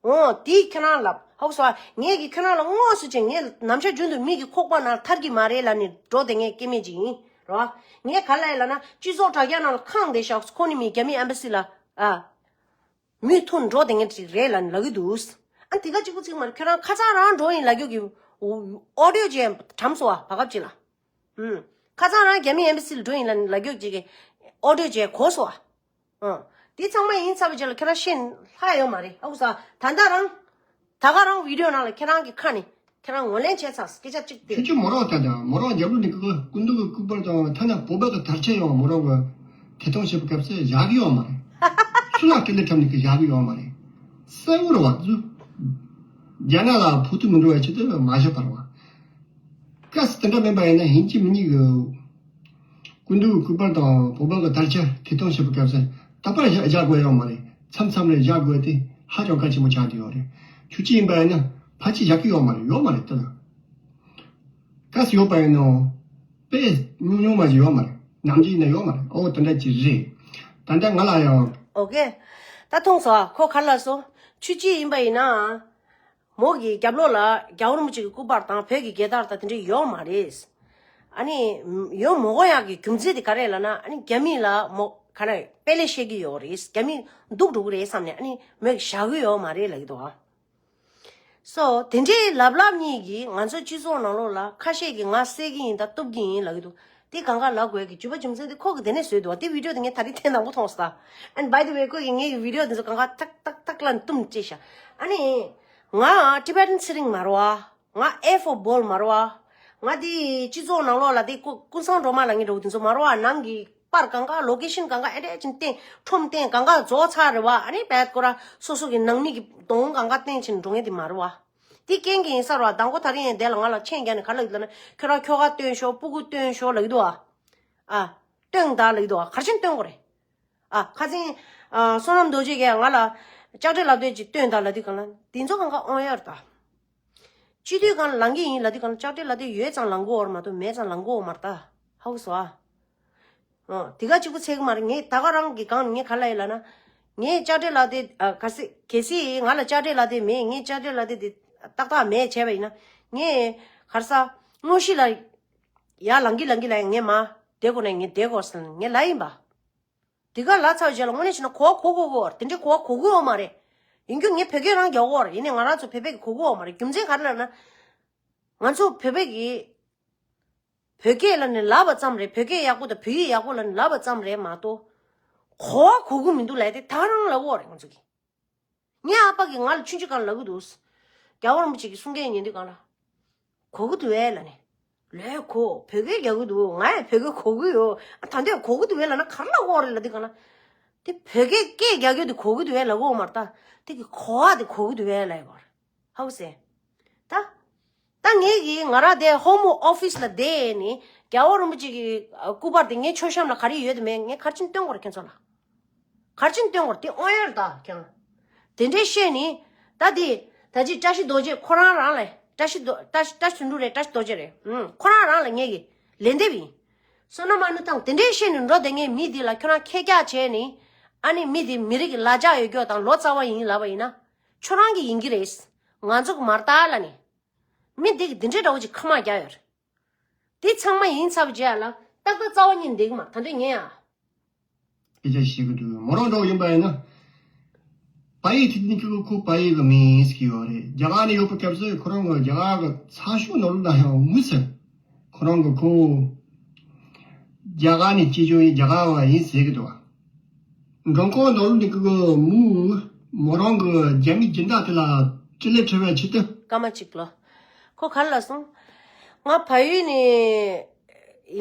འོ་དེ་ཁྱོད་རང་ལབ། ཧ་གོ་སོང་ཨ། ངས་ཀྱིས་ཁྱོད་རང་ལ་དངོས་སུ་བྱས། ངས་ནམ་ཞག་རྒྱུན་དུ་མི་གི་ཁོག་པ་ནང་ཐར་གྱི་མ་རེད་ལབ་ནས་འགྲོ་བསྡད་མཁན་སྐྱེ་དམན་ཅིག་ཡིན་རོ། ངས་ག་རེ་ལབ་ཡ་ལབ་ན། སྤྱི་ཚོགས་དྲ་རྒྱ་ནང་ལ་ཁེངས་བསྡད་ཤག་ཁོ་ནི་མི་རྒྱ་མིའི་ཨེམ་བྷ་སི་ལ་ཨ། མུ་མཐུད་འགྲོ་བསྡད་མཁན་ཅིག་རེད་ལབ་ནས་ལབ་ཀྱི་འདུག་ཨ་དེ་ག་གཅིག་པུ་ཚིག་མ་རེད། ཁྱོད་རང་ཁ་སང་རང་འགྲོ་ཡིན་ལབ་རྒྱུ་གི་ཨོ་ཌི་ཡོ་ཅིག་བཀྲམ་སོང་བ། བར་སྐབས་ཅིག་ལ། ཨུམ། ཁ་སང་རང་རྒྱ་མི་ཨེམ་བྷ་སི་ལ་འགྲོ་ཡིན་ལབ་ལབ་རྒྱུ་ཅིག་གི་ཨོ་ཌི་ཡོ་ཅིག་གོ་སོང་བ། ཨུམ། དེ་ཚང་མ་ཡིན་ཚར་བའི་རྗེས་ལ་ཁྱོད་རང་ཤེས་ལྷག་ཡོད་མ་རེད། ཨ་ཁུ་ས་ད་ལྟ་རང་། ད་ག་རང་བི་ཌི་ཡོ་ནང་ལ་ཁྱེད་རང་གི་ཁ་ནས་ཁྱེད་རང་ངོས་ལེན་བྱས་ཚར། སྐད་ཆ་གཅིག་དེ། ཁྱོད་ཀྱིས་མོ་རང་ད་ལྟ་མོ་རང་རྒྱབ་ལོགས་ནས་ཀི་ཀི་སྐུ་མདུན་གྱི་སྐུ་པར་དང་ཐ་ན་བོད་པ་གི་དར་ཆ་ཡང་མོ་རང་གི་ཐད་གཏོང་བྱེད་པའི་སྐབས་སུ་བཞག་གི་ཡོད་མ་རེད། སུ་ལ་སྐུ་ལས་འཁྲབ་ནས་ཀི་བཞག་གི་ཡོད་མ་རེད། གསལ་བོ་རེད་བ། རྒྱ་ནག་ལ་ཕོག་ཐུག་མི་འགྲོ་བའི་ཆེད་དུ་མ་བཞག་པ་རེད་བ། སྐབས་སུ་དེ་འདྲ་མིན་པ་ཡིན་ན་ཡིན་གཅིག་མིན་གཉིས་ཀྱི། སྐུ་མདུན་སྐུ་པར་དང་བོད་པ་གི་དར་ཆ་ཐད་གཏོང་བྱེད་པའི་སྐབས་སུ་རྟག་པར་བཞག་བཞག་དགོས་ཡོད་མ་རེད། མཚམས་མཚམས་རེ་བཞག་དགོས་དེ་ཧ་ཅང་གལ་ཆེན་པོ་ཆགས་བསྡད་ཡོད་རེད། ཁྱོད་ཅི་ཡིན་པ་ཡིན་ན་ཕལ་ཆེར་བཞག་གི་ཡོད་མ་རེད། ཡོད་མ་རེད་ད། གལ་སྲིད་ཡོད་པ་ཡིན་ནའང་དཔེ་ཉུང་ཉུང་མ་ཞིག་ཡོད་མ་རེད། ནམ་རྒྱུན་ཡིན་ན་ཡོད་མ་རེད། ཨོ་དེ་འདྲ་ཅིག་རེད། ད་ལྟ་ང་ལ་ཡང་། ཨོ་ཀེ། ད་ཐོངས་སོ། ཁོ་ག་རེ་ལབ་སོང་། ཁྱོད་ཅི་ཡིན་པ་ཡིན་ན། མོ་གི་རྒྱབ་ལོགས་ལ་རྒྱལ་བ་རིན་པོ་ཆེ་གི་སྐུ་པར་དང་བོད་ཀྱི་རྒྱལ་དར་དང་དེ་འདྲ་ཡོད་མ་རེད། ཨ་ནི་ཡོད་མ་དགོས་ཡག་གི་རྒྱུ་མཚན་དེ་ག་རེ་ལབ་ན། ཨ་ནི་རྒྱ་མི་ལ་མོ་ག་རེ་དཔེ་ལས་བཤད་ཀྱི་ཡོད་རེད། རྒྱ་མི་སྡུག་འགྲོ་གི་རེད་བསམ་ནས་ཨ་ནི་མོས་བཞག་གི་ཡོད་མ་རེད་ལབ་ཀྱི་འདུག་ཨ། སོ་དེ་འདྲའི་ལབ་ལབ་གཉིས་ཀྱིས་ང་ཚོའི་སྤྱི་ཚོགས་ནང་ལོགས་ལ་ཁ་ཤས་ཀྱིས་ང་བསད་ཀྱི་ཡིན་ད་གཏུབ་ཀྱི་ཡིན་ལབ་ཀྱི་འདུག་དེ་གང་ག་ལབ་དགོས་ཀྱི་རྒྱུ་བ་རྒྱུ་མཚན་དེ་ཁོ་གིས་དེ་ནས་བཟོས་འདུག་དེ་བི་ཌི་ཡོ་དེ་ངས་ད་རེས་ཐེངས་དང་པོ་མཐོང་སོང་། And by the way ཁོ་གིས་ངའི་བི་ཌི་ཡོ་དེ་ཚོ་གང་ག་ཐག་ཐག་ཐག་ལ་བཏུམ་བཅད་ཤག་ཨ་ནི་ང་ཊི་བེ་ཊན་ཚེ་རིང་མ་རེད་བ། ང་A for ball མ་རེད་བ། ང་དེ་སྤྱི་ཚོགས་ནང་ལོགས་ལ་དེ་ཀུ་ཀུན་བཟང་སྒྲོལ་མ་ལབ་མཁན་འདྲ་བོ་དེ་ཚོ་མ་རེད་བ། ནང་གི་པར་གང་ག་ལོ་ཀེ་ཤན་གང་ག་ཨེ་འདྲས་ཅིག་བསྟན། ཁྲོམ་བསྟན། གང་ག་རྫོགས་ཚར་རེད་བ། ཨ་ནི་བད་ཁོ་ར་སོ་སོ་གི་ནང་མི་གི་གདོང་གང་ག་བསྟན་ཕྱིན་འགྲོ་མཁན་དེ་མ་རེད་བ། དེ་རྐྱེན་གྱིས་ཡིན་ས་རེད་བ། དང་པོ་ད་རིང་ཡང་དེ་ལ་ང་ལ་མཆན་རྒྱག་ནས་ག་རེ་ལབ་ཀྱི་འདུག་ལབ་ན། ཁྱོད་རང་ཁྱོ་ག་སྟོན་ཤོག་སྤུ་གུ་སྟོན་ཤོག་ལབ་ཀྱི་འདུག་བ། ཨ། སྟོན་དང་ལབ་ཀྱི་འདུག་བ། ག་རེ་བྱས་ནས་སྟོན་དགོས་རེད། ཨ། ཁ་སང་། ཨ། བསོད་ནམས་རྡོ་རྗེ་གིས་ང་ལ་ལྕགས་སྤྲེལ་ལ་སྟོད་ཅིག་སྟོན་དང་ལབ་དུས་གང་ལ་དེ་ཚོ་གང་ག་དབང་ཡོད་རེད་ད། སྤྱི་འཐུས་སྒང་ལ་ལངས་ཀྱི་ཡིན་ལབ་དུས་གང་ལ་ལྕགས་སྤྲེལ་ལ་སྟོད་ཡོད་ཙང་ལངས་དགོས་བ་མ་གཏོགས་མེད་ཙང་ལངས་དགོས་བ་མ་རེད་ད། ཧ་གོ་སོང་ཨ། ཨོ། དེ་ག་གཅིག་པུ་ཚད་ཀྱི་མ་རེད། ངས་ད་ག་རང་གི་སྒང་ནས་ངས་ག་རེ་ལབ་ཡོད་ལབ་ན། ངས་ལྕགས་སྤྲེལ་ལ་སྟོད། ཨ། གལ་སྲིད་གལ་སྲིད་ང་ལ་ལྕགས་སྤྲེལ་ལ་སྟོད་མེད། ངས་ལྕགས་སྤྲེལ་ལ་སྟོད་དེ་ཏག་ཏག་མེད་བྱས་པ་ཡིན་ན། ངས་ག་རེ་ཟ། དངོས་གཞི་ལ་ཡར་ལངས་ཀྱི་ལངས་ཀྱི་ལབ་ཡ་ངས་མར་བསྡད་དགོས་ན་ངས་བསྡད་དགོས་ཟེར་ངས་ལབ་ཡིན་པ། དེ་ག་ལབ་ཚར་བའི་རྗེས་ལ་དངོས་གནས་བྱས་ན་གོ་བ་གོ་དགོས་གོ། དེ་འདྲའི་གོ་བ་གོ་གི་ཡོད་མ་རེད། ཡིན་རྒྱུ་ངས་བོད་སྐད་རང་རྒྱག་གི་ཡོད་རེད། ཡིན་ནའི་ང་རང་ཚོ་བོད་པའི་གི་གོ་གི་ཡོད་མ་རེད། རྒྱུ་མཚན་ག་རེ་ལབ་ན། ང་ཚོ་བོད་པའི་གི་བོད་སྐད་ལབ་ནས་ལབ་པ་ཙམ་རེད། བོད་སྐད་ཡག་པོ་དང་བོད་ཡིག་ཡག་པོ་ལབ་ནས་ལབ་པ་ཙམ་རེད་མ་གཏོགས། གོ་བ་གོ་གི་མི་འདུག་ལབ་དེ་ད་རང་ལབ་ཀྱི་ཡོད་རེད་ང་ཚོ་གིས། ངའི་ཨ་ཕ་གིས་ང་ལ་ཆུང་ཆུང་སྒང་ལ་ལབ་ཀྱི་འདུག་རྒྱལ་བ་རིན་པོ་ཆེ་གི་གསུང་སྐད་ཉན་དུས་སྒང་ལ། གོ་གི་འདུག་གས་ལབ་ནས། ལོས་གོ། བོད་སྐད་རྒྱག་གི་འདུག་ང་ཡང་བོད་སྐད་གོ་གི་ཡོད། ཨ། ད་འདོད་གོ་གི་འདུག་གས་ལབ་ན་ག་རེ་ལབ་ཀྱི་ཡོད་རེད་ལབ་དུས་སྒང་ལ། དེ་བོད་སྐད་སྐད་རྒྱག་རྒྱུ་དེ་གོ་གི་འདུག་གས་ལབ་ཀྱི་ཡོད་མ་རེད་ད། དེ་གི་གོ་བ་དེ་གོ་གི་འདུག་གས་ལབ་ཀྱི་ཡོད་རེད། ཧ་གོ་སོང་། ད། ད་ངས་གི་ང་རང་དེ་ཧོམ་ཨོ་ཕི་སི་ལ་བསྡད་ནས་རྒྱལ་བ་རིན་པོ་ཆེ་གི་སྐུ་པར་དེ་ངའི་མཆོད་བཤམས་ལ་ག་རེ་ཡོད་དེ་མེད་ངས་ག་རེ་བྱས་ནས་སྟོན་དགོས་རེད་ཁྱེད་ཚོ་ལ། ག་རེ་བྱས་ནས་སྟོན་དགོས་རེད། དེ་དབང་ཡོད་རེད་ད་ཁྱེད་རང་། དེ་འདྲས་བཤད་ནི། ད་དེ་ད་ཅི་བཀྲ་ཤིས་རྡོ་རྗེ་ཁོ་རང་རང་ལ། བཀྲ་ཤིས་རྡོ་བཀྲ་ཤིས་བཀྲ་ཤིས་དོན་གྲུབ་རེད། བཀྲ་ཤིས་རྡོ་རྗེ་རེད། ཨུམ། ཁོ་རང་རང་ལ་ངས་གི་ལན་འདེབས་ཡིན། བསོད་ནམས་ཨ་ནུ་ཐང་དེ་འདྲས་བཤད་ནས་འགྲོ་བསྡད་མཁན་མི་དེ་ལ་ཁྱོད་རང་ཁེར་རྐྱང་བྱས་ནི། ཨ་ནི་མི་དེ་མི་རིགས་ཀྱི་ལ་རྒྱ་ཡོད་རྒྱུ་དང་ལོ་ཙཱ་བ་ཡིན་ལབ་པ་ཡིན་ན། ཁྱོད་རང་གི་ཡིན་གྱི་རེད། ང་ཚོ་གི་མ་རེད་ད་ལབ་ནི། མི་འདི་གིས་འདི་འདྲའི་འདྲ་བོ་ཅིག་ཁ་མ་རྒྱག་ཡོད་རེད། དེ་ཚང་མ་ཡིན་ཚར་བའི་རྗེས་ལ་ཏག་ཏག་རྩ་བ་ཉིད་འདེགས་མ་ད་འདོད་ཉན་ཨ། སྐད་ཆ་བཤད་གི་འདུག་མོ་རང་འདྲ་བོ་ཡིན་པ་ཡིན་ན། བལ་ཡུལ་དེ་ནི་ཁོ་ཁོ་བལ་ཡུལ་གི་མིང་ཟེར་གྱི་ཡོད་རེད། རྒྱ་གར་ནས་ཡོད་པའི་སྐབས་སུ་ཁོ་རང་གི་རྒྱ་གར་གི་ཚགས་ཤོག་ནང་ལོགས་ལ་ཡང་མུ་ཟེར། ཁོ་རང་གི་ཁོ་རྒྱ་གར་ནས་སྐྱེས་བྱུང་ཡིན། རྒྱ་གར་བ་ཡིན་ཟེར་གྱི་འདུག་མགྲོན་ཁང་ནང་ལོགས་ནས་ཁོ་གི་མུ་མོ་རང་གི་རྒྱ་མི་སྦྱིན་བདག་དེ་ལ་སྤྲིན་ལས་ཁྲོས་པའི་ཆེད་དུ། སྐར་མ་གཅིག་ལོ། ཁོ་ག་རེ་ལབ་སོང་། ང་བལ་ཡུལ་ནས་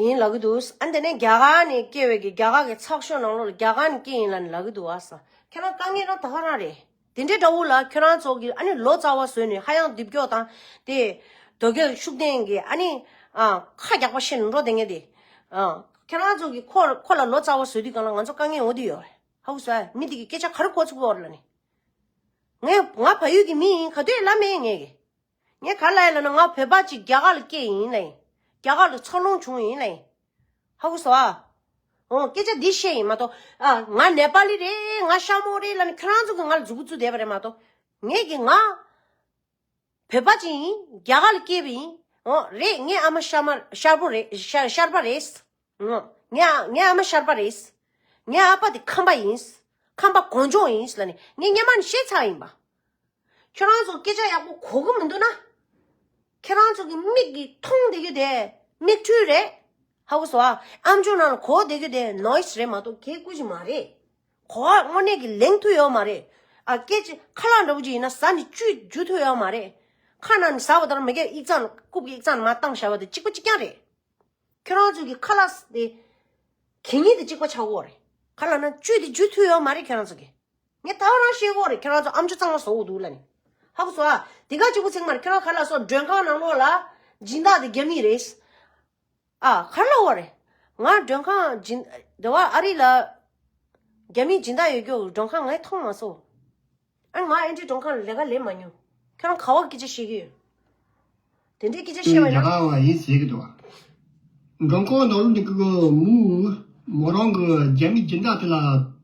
ཡིན་ལབ་གི་འདུག་ཨ་ནི་དེ་ནས་རྒྱ་གར་ནས་སྐྱེས་པའི་གི་རྒྱ་གར་གི་ཚགས་ཤོག་ནང་ལོགས་ལ་རྒྱ་གར་ནས་སྐྱེས་ཡིན་ལབ་ནས་ལབ་གི་འདུག་ཨ་ས། ཁྱེད་རང་དཀའ་ངལ་རང་ད་ག་རང་རེད། དེ་འདྲའི་འདྲ་བོ་ལ་ཁྱེད་རང་ཚོ་གི་ཨ་ནི་ལོ་ཙཱ་བ་བཟོས་ནས་ཧ་ཡང་རྡིབ་སྐྱོ་དང་དེ་དོལ་རྒྱལ་ཤུགས་ལྡན་གི་ཨ་ནི་ཨ་ཁ་རྒྱག་པ་བཤད་ནས་འགྲོ་བསྡད་མཁན་དེ། ཨ་ཁྱེད་རང་ཚོ་གི་ཁོ་ཁོ་ལ་ལོ་ཙཱ་བ་བཟོས་དུས་གང་ལ་ང་ཚོ་དཀའ་ངལ་འོ་དེ་ཡོད་རེད། ཧ་གོ་སོང་ཨ། མི་དེ་གི་སྐད་ཆ་ག་རེ་གོ་ཚུགས་པ་རེད་ལབ་ནས། ངས་ང་བལ་ཡུལ་གི་མི་ཡིན་ག་དུས་ལབ་མེད་ངས་གི། ངས་ག་ལ་ཡ་ལབ་ན་ང་བོད་པ་ཅིག་རྒྱ་གར་ལ་སྐྱེས་ཡིན་ལབ་ཡིན། རྒྱ་གར་ལ་འཚར་ལོངས་བྱུང་ཡིན་ལབ་ཡིན། ཧ་གོ་སོང་ཨ། འོ་སྐད་ཆ་འདི་བཤད་ཡིན་མ་གཏོགས་ཨ་ང་ནེ་པ་ལི་རེད་ང་ཤ་མོ་རེད་ལབ་ནས་ཁྱོད་རང་ཚོ་གིས་ང་ལ་མཛུབ་གུ་བཙུགས་བསྡད་པ་རེད་མ་གཏོགས། ངས་ཀྱི་ང་བོད་པ་ཅིག་ཡིན། རྒྱ་གར་ལ་སྐྱེས་པ་ཡིན། འོ་རེད། ངའི་ཨ་མ་ཤར་མ་ཤར་པོ་རེད། ཤར་ཤར་པ་རེད། འོ་ངའི་ཨ་ངའི་ཨ་མ་ཤར་པ་རེད། ངའི་ཨ་ཕ་དེ་ཁམས་པ་ཡིན། ཁམས་པ་གངས་ལྗོངས་ཡིན་ལབ་ནས་ངས་སྔོན་མ་ནས་བཤད་ཚར་ཡིན་པ། ཁྱོད་རང་ཚོ་སྐད་ཆ་ཡག་པོ་གོ་གི་མི་འདུག་ན། ཁྱེད་རང་ཚོ་གི་མིག་གིས་མཐོང་བསྡད་རྒྱུ་དེ་མིག་འཕྲུལ་རེད། ཧ་གོ་སོང་ཨ། ཨམ་ཅོག་ནང་ལ་གོ་བསྡད་རྒྱུ་དེ་ནོའི་སི་རེད་མ་གཏོགས་གལ་ཁུ་ཞིག་མ་རེད། གོ་བ་དངོས་གནས་ཀྱི་ལེན་ཐུབ་ཡོད་མ་རེད། ཨ་སྐད་ཅིག་ཁ་ལག་འདྲ་པོ་ཅིག་ཡིན་ན་ཟ་ནས་བཅུད་འཇུ་ཐུབ་ཡོད་མ་རེད། ཁ་ནང་ནས་ཟ་བ་ལྟར་མི་སྐད་དབྱིག་ཙམ་རྐུབ་ཀྱི་དབྱིག་ཙམ་མར་བཏང་བཞག་པ་དེ་གཅིག་པ་གཅིག་རྐྱང་རེད། ཁྱོད་རང་ཚོ་གི་ཁ་ལག་དེ་གད་སྙིགས་དེ་གཅིག་པ་ཆགས་ཀྱི་ཡོད་རེད། ཁ་ལག་ནང་བཅུད་དེ་འཇུ་ཐུབ་ཡོད་མ་རེད་ཁྱོད་རང་ཚོ་གི། ངས་ད་ག་རང་བཤད་ཀྱི་ཡོད་རེད། ཁྱོད་རང་ཚོ་ཨམ་ཅོག་གཙང་མ་བཟོ་དགོས་འདུག་ལབ་ནས། ཧ་གོ་སོང་ཨ། དེ་ག་གཅིག་པུ་ཚིག་མ་རེད། ཁྱོད་རང་ག་ལ་སོང་མགྲོན་ཁང་ནང་ལོགས་ལ་སྦྱིན་བདག་དེ་རྒྱ་མི་རེད། ཨ་ག་རེ་ལབ་པ་རེད། ང་མགྲོན་ཁང་སྦྱིན་དེ་བ་ཨ་རི་ལ་རྒྱ་མི་སྦྱིན་བདག་ཡོད་རྒྱུ་མགྲོན་ཁང་ངས་མཐོང་མ་སོང་། ཨ་ང་ཨེ་འདྲའི་མགྲོན་ཁང་ལ་ལས་ཀ་ལས་མ་མྱོང་། ཁྱོད་རང་ག་བ་སྐད་ཆ་བཤད་ཀྱི་ཡོད། དེ་འདྲའི་སྐད་ཆ་བཤད་པ་ཡིན་ན། རྒྱ་གར་བ་ཡིན་ཟེར་གྱི་འདུག་མགྲོན་ཁང་ནང་ལོགས་ནས་ཀྱི་མུ་མོ་རང་གི་རྒྱ་མི་སྦྱིན་བདག་དེ་ལ་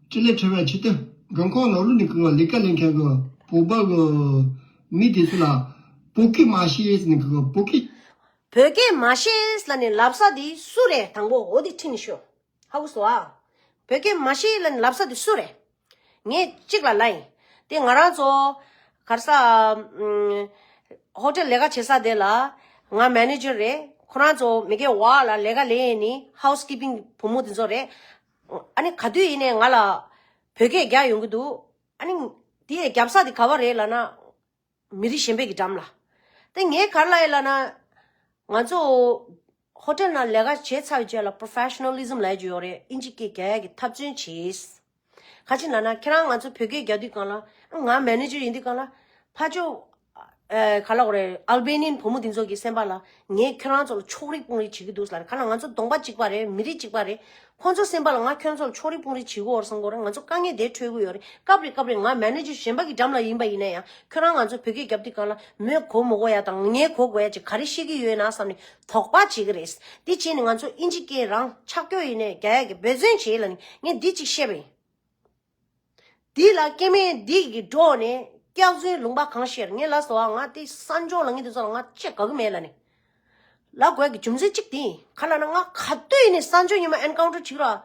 སྤྲིན་ལས་ཁྲོས་པའི་ཆེད་དུ་མགྲོན་ཁང་ནང་ལོགས་ནས་ཀྱི་ལས་ཀ་ལས་མཁན་གྱི་བོད་པ་གི་མི་དེ་ཚོ་ལ་བོད་སྐད་མ་ཤེས་ཟེར་ནས་ཀྱི་བོད་སྐད། བོད་སྐད་མ་ཤེས་ལབ་ནས་ལབ་ས་དེ་སུ་རེད། དང་པོ་འོ་དེ་ཁྲིད་ནས་ཤོད། ཧ་གོ་སོང་ཨ། བོད་སྐད་མ་ཤེས་ལབ་ནས་ལབ་ས་དེ་སུ་རེད། ངས་གཅིག་ལ་ལབ་ཡིན། དེ་ང་རང་ཚོ་ག་རེ་ཟ། ཨམ། ཧོ་ཊེལ་ལས་ཀ་བྱེད་ས་དེ་ལ་ང་མེ་ནེ་ཇར་རེད། ཁོ་རང་ཚོ་མི་སྐད་འོག་ལ་ལས་ཀ་ལས་ནི་ཧའུ་སི་ཀིབ་པིང་བུ་མོ་དེ་ཚོ་རེད། ཨ་ནི་ག་དུས་ཡིན་ནའི་ང་ལ་བོད་སྐད་རྒྱག་ཡོང་གི་འདུག་ཨ་ནི་དེ་རྒྱབ་ས་དེ་ག་བ་རེད་ལབ་ན། མི་རིགས་གཞན་པའི་གི་འགྲམ་ལ། དེ་ངས་ག་རེ་ལབ་ཡིན་ལབ་ན། ང་ཚོ་ཧོ་ཊེལ་ནང་ལས་ཀ་བྱས་ཚར་བའི་རྗེས་ལ་པོ་རོ་ཕེ་ཤ་ནལ་ལི་ཛམ་ལབ་ཡ་ཅིག་ཡོད་རེད། ཨིན་ཇི་སྐད་རྒྱག་ཡ་གི་ཐབས་བརྩོན་བྱས། ག་ཅི་ལབ་ན་ཁྱེད་རང་ང་ཚོ་བོད་སྐད་རྒྱག་དུས་སྒང་ལ་ང་མེ་ནེ་ཇར་ཡིན་དུས་སྒང་ལ་ཕར་ཕྱོགས་ཨེ་ག་ལབ་དགོས་རེད། ཨལ་བེ་ནི་ཡན་བུ་མོ་དེ་ཚོ་གི་སེམས་པ་ལ་ངས་ཁྱེད་རང་ཚོ་ལ་ཕྱོགས་རིས་དཔུང་རིས་བྱེད་ཀྱི་འདུག་ལབ་རེད། ག་ལ་ང་ཚོ་གདོང་པ་གཅིག་པ་རེད། མི་རིགས་གཅིག་པ་རེད། ཁོང་ཚོ་སེམས་པ་ལ་ང་ཁྱོད་ཚོ་ལ་ཕྱོགས་རིས་དཔུང་རིས་བྱེད་ཀྱི་ཡོད་རེད་བསམ་གྱི་ཡོད་རེད། ང་ཚོ་དཀའ་ངལ་དེ་འཕྲད་ཀྱི་ཡོད་རེད། སྐབས་རེ་སྐབས་རེ་ང་མེ་ནེ་ཇར་གཞན་པ་གི་འགྲམ་ལ་ཡིན་པ་ཡིན་ན་ཡང་ཁྱོད་རང་ང་ཚོ་བོད་སྐད་རྒྱབ་དུས་སྒང་ལ་མོས་གོ་མི་གོ་ཡ་དང་ངས་གོ་དགོས་ཡ་ཅིག་ག་རེ་བཤད་ཀྱི་ཡོད་ན་བསམ་ནས་དོགས་པ་བྱེད་ཀྱི་རེད། དེ་བྱས་ནས་ང་ཚོ་ཨིན་ཇི་སྐད་རང་ཆགས་ཀྱོག་ཡིན་ནའི་རྒྱག་ཡ་གི་འབད་བརྩོན་བྱེད་ལབ་ནས་ངས་འདི་གཅིག་བཤད་པ་ཡིན། འདི་ལ་སྐྱེ་དམན་འདི་གི་འགྲོགས་ནས་སྐྱག་རྫུན་ལུང་པ་གང་བཤད། ངས་ལབ་སོང་ང་དེ་གསར་འབྱོར་ལབ་མཁན་དེ་ཚོ་ལ་ང་ཅི་དགའ་གི་མེད་ལབ་ནས། ལབ་དགོས་ཀྱི་རྒྱུ་མཚན་གཅིག་དེ་ཡིན། ག་ལབ་ན་ང་ག་དུས་ཡིན་ནའི་གསར་འབྱོར་ཉི་མ་ཨེན་ཀའུན་ཊར་བྱེད་ར།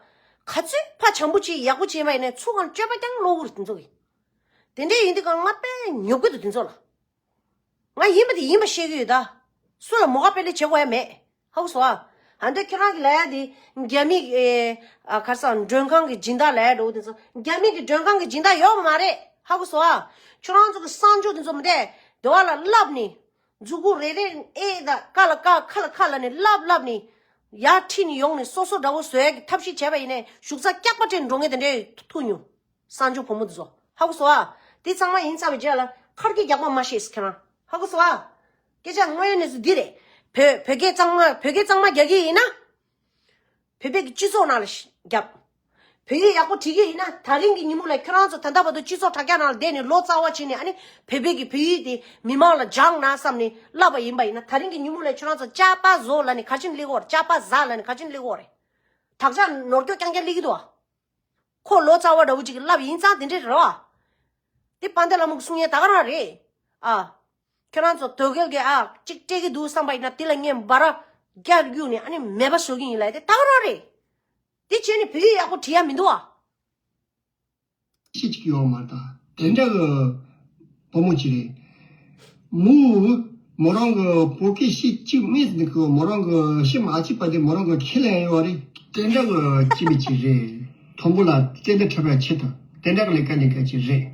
ག་ཚོད་ཕ་བྱམས་པོ་བྱེད་ཡག་པོ་བྱེད་མ་ཡིན་ནའི་ཚུར་ཁ་ལ་སྤྱོད་པ་རྐྱང་ལོག་གི་རེད་དེ་ཚོ་གི། དེ་འདྲས་ཡིན་དུས་ཀ་ང་དཔེ་ཉོབ་གི་འདུག་དེ་ཚོ་ལ། ང་ཡིན་པ་དེ་ཡིན་པ་བཤད་ཀྱི་ཡོད་ད། སུ་ལ་མོ་ཁ་དཔེ་ལེ་བྱེད་དགོས་ཡ་མེད། ཧ་གོ་སོང་ཨ། ཨ་འདི་ཁྱེད་རང་གི་ལབ་ཡ་དེ་རྒྱ་མི་གི་ཨ་ག་རེ་ཟ་མགྲོན་ཁང་གི་སྦྱིན་བདག་ལབ་ཡ་འདྲ་བོ་དེ་ཚོ་རྒྱ་མི་གི་མགྲོན་ཁང་གི་སྦྱིན་བདག་ཡོད་མ་རེད། ཧ་གོ་སོང་ཨ། ཁྱོད་རང་ཚོ་གི་གསར་འབྱོར་དེ་ཚོ་མི་འདྲ་དེ་བ་ལ་ལབ་ནི། མཛུ་གུ་རེ་རེ་ཨེ་ད་ཀ་ལ་ཀ་ཁ་ལ་ཁ་ལབ་ནི་ལབ་ལབ་ནི། ཡར་ཁྲིད་ནི་ཡོང་ནི་སོ་སོ་འདྲ་བོ་བཟོ་ཡ་གི་ཐབས་ཤེས་བྱས་པ་ཡིན་ནའི་གཞུག་ས་སྐྱག་པ་སྤྲད་འགྲོ་མཁན་དེ་འདྲས་ཐུག་མྱོང་། གསར་འབྱོར་བུ་མོ་དེ་ཚོ། ཧ་གོ་སོང་ཨ། དེ་ཚང་མ་ཡིན་ཚར་བའི་རྗེས་ལ་ཁར་གི་རྒྱག་པ་མ་ཤེས་ཁྱེད་རང་། ཧ་གོ་སོང་ཨ། སྐད་ཆ་དངོས་ཡོད་གནས་ཚུལ་འདི་རེད། བོད་བོད་སྐད་གཙང་མ་བོད་སྐད་གཙང་མ་རྒྱག་གི་ཡིན་ན། བོད་པའི་གི་སྤྱི་ཚོགས་ནང་ལ་ཤ་རྒྱབ། བོད་ཡིག་ཡག་པོ་བྲིས་ཀྱི་ཡིན་ན་ད་རིང་གི་ཉིན་མོ་ལ་ཁྱོད་རང་ཚོ་ད་ལྟ་བར་དུ་སྤྱི་ཚོགས་དྲ་རྒྱ་ནང་ལ་བསྡད་ནས་ལོ་ཙཱ་བ་བྱས་ནས་ཨ་ནི་བོད་པའི་གི་བོད་ཡིག་དེ་མི་མང་ལ་སྦྱངས་ན་བསམ་ནས་བསླབས་པ་ཡིན་པ་ཡིན་ན་ད་རིང་གི་ཉིན་མོ་ལ་ཁྱོད་རང་ཚོ་ཅ་པ་བཟོ་ལབ་ནས་ག་ཅིན་སླེབས་ཀྱི་ཡོད་རེད། ཅ་པ་ཟ་ལབ་ནས་ག་ཅིན་སླེབས་ཀྱི་ཡོད་རེད། དག་ཆ་ནོར་སྐྱོ་རྐྱང་རྐྱང་སླེབས་ཀྱི་འདུག་ཨ། ཁོ་ལོ་ཙཱ་བ་འདྲ་བོ་ཅིག་གི་བསླབ་ཡིན་ཙང་དེ་འདྲས་རེད་བ། དེ་དཔལ་ལྡན་ལྷ་མོ་གི་གསུང་ཡས་ད་ག་རང་རེད། ཨ། ཁྱོད་རང་ཚོ་དོལ་རྒྱལ་གྱི་ཨ་གཅིག་སྤྲད་ཀྱི་འདུག་བསམ་པ་ཡིན་ན་དེ་ལ་ངས་འབའ་ར་རྒྱག་རྒྱུག་ནས་ཨ་ནི་མེད་པ་བཟོ་གི་ཡིན་ལབ་དེ་ད་ག་རང་རེད། དེ་བྱས་ནས་བོད་ཡིག་ཡག་པོ་བྲིས་ཡ་མི་འདུག་ཨ། ཤེས་ཀྱི་ཡོད་མ་རེད་ད། དེ་འདྲ་གི་བུ་མོ་ཅིག་རེད། མོ་མོ་རང་གི་བོད་སྐད་བཤད་ཅིག་མེད་ནི་གི་མོ་རང་གི་བཤད་མ་ཅིག་པ་དེ་མོ་རང་གི་ཁས་ལེན་ཡོད་རེད། དེ་འདྲ་གི་སྐྱེ་མི་ཅིག་རེད། མཐོན་པོ་ལ་བཙན་དུ་འཁྲབ་པའི་ཆེད་དུ་དེ་འདྲ་གི་ལས་ཀ་ལས་ཀ་ཅིག་རེད།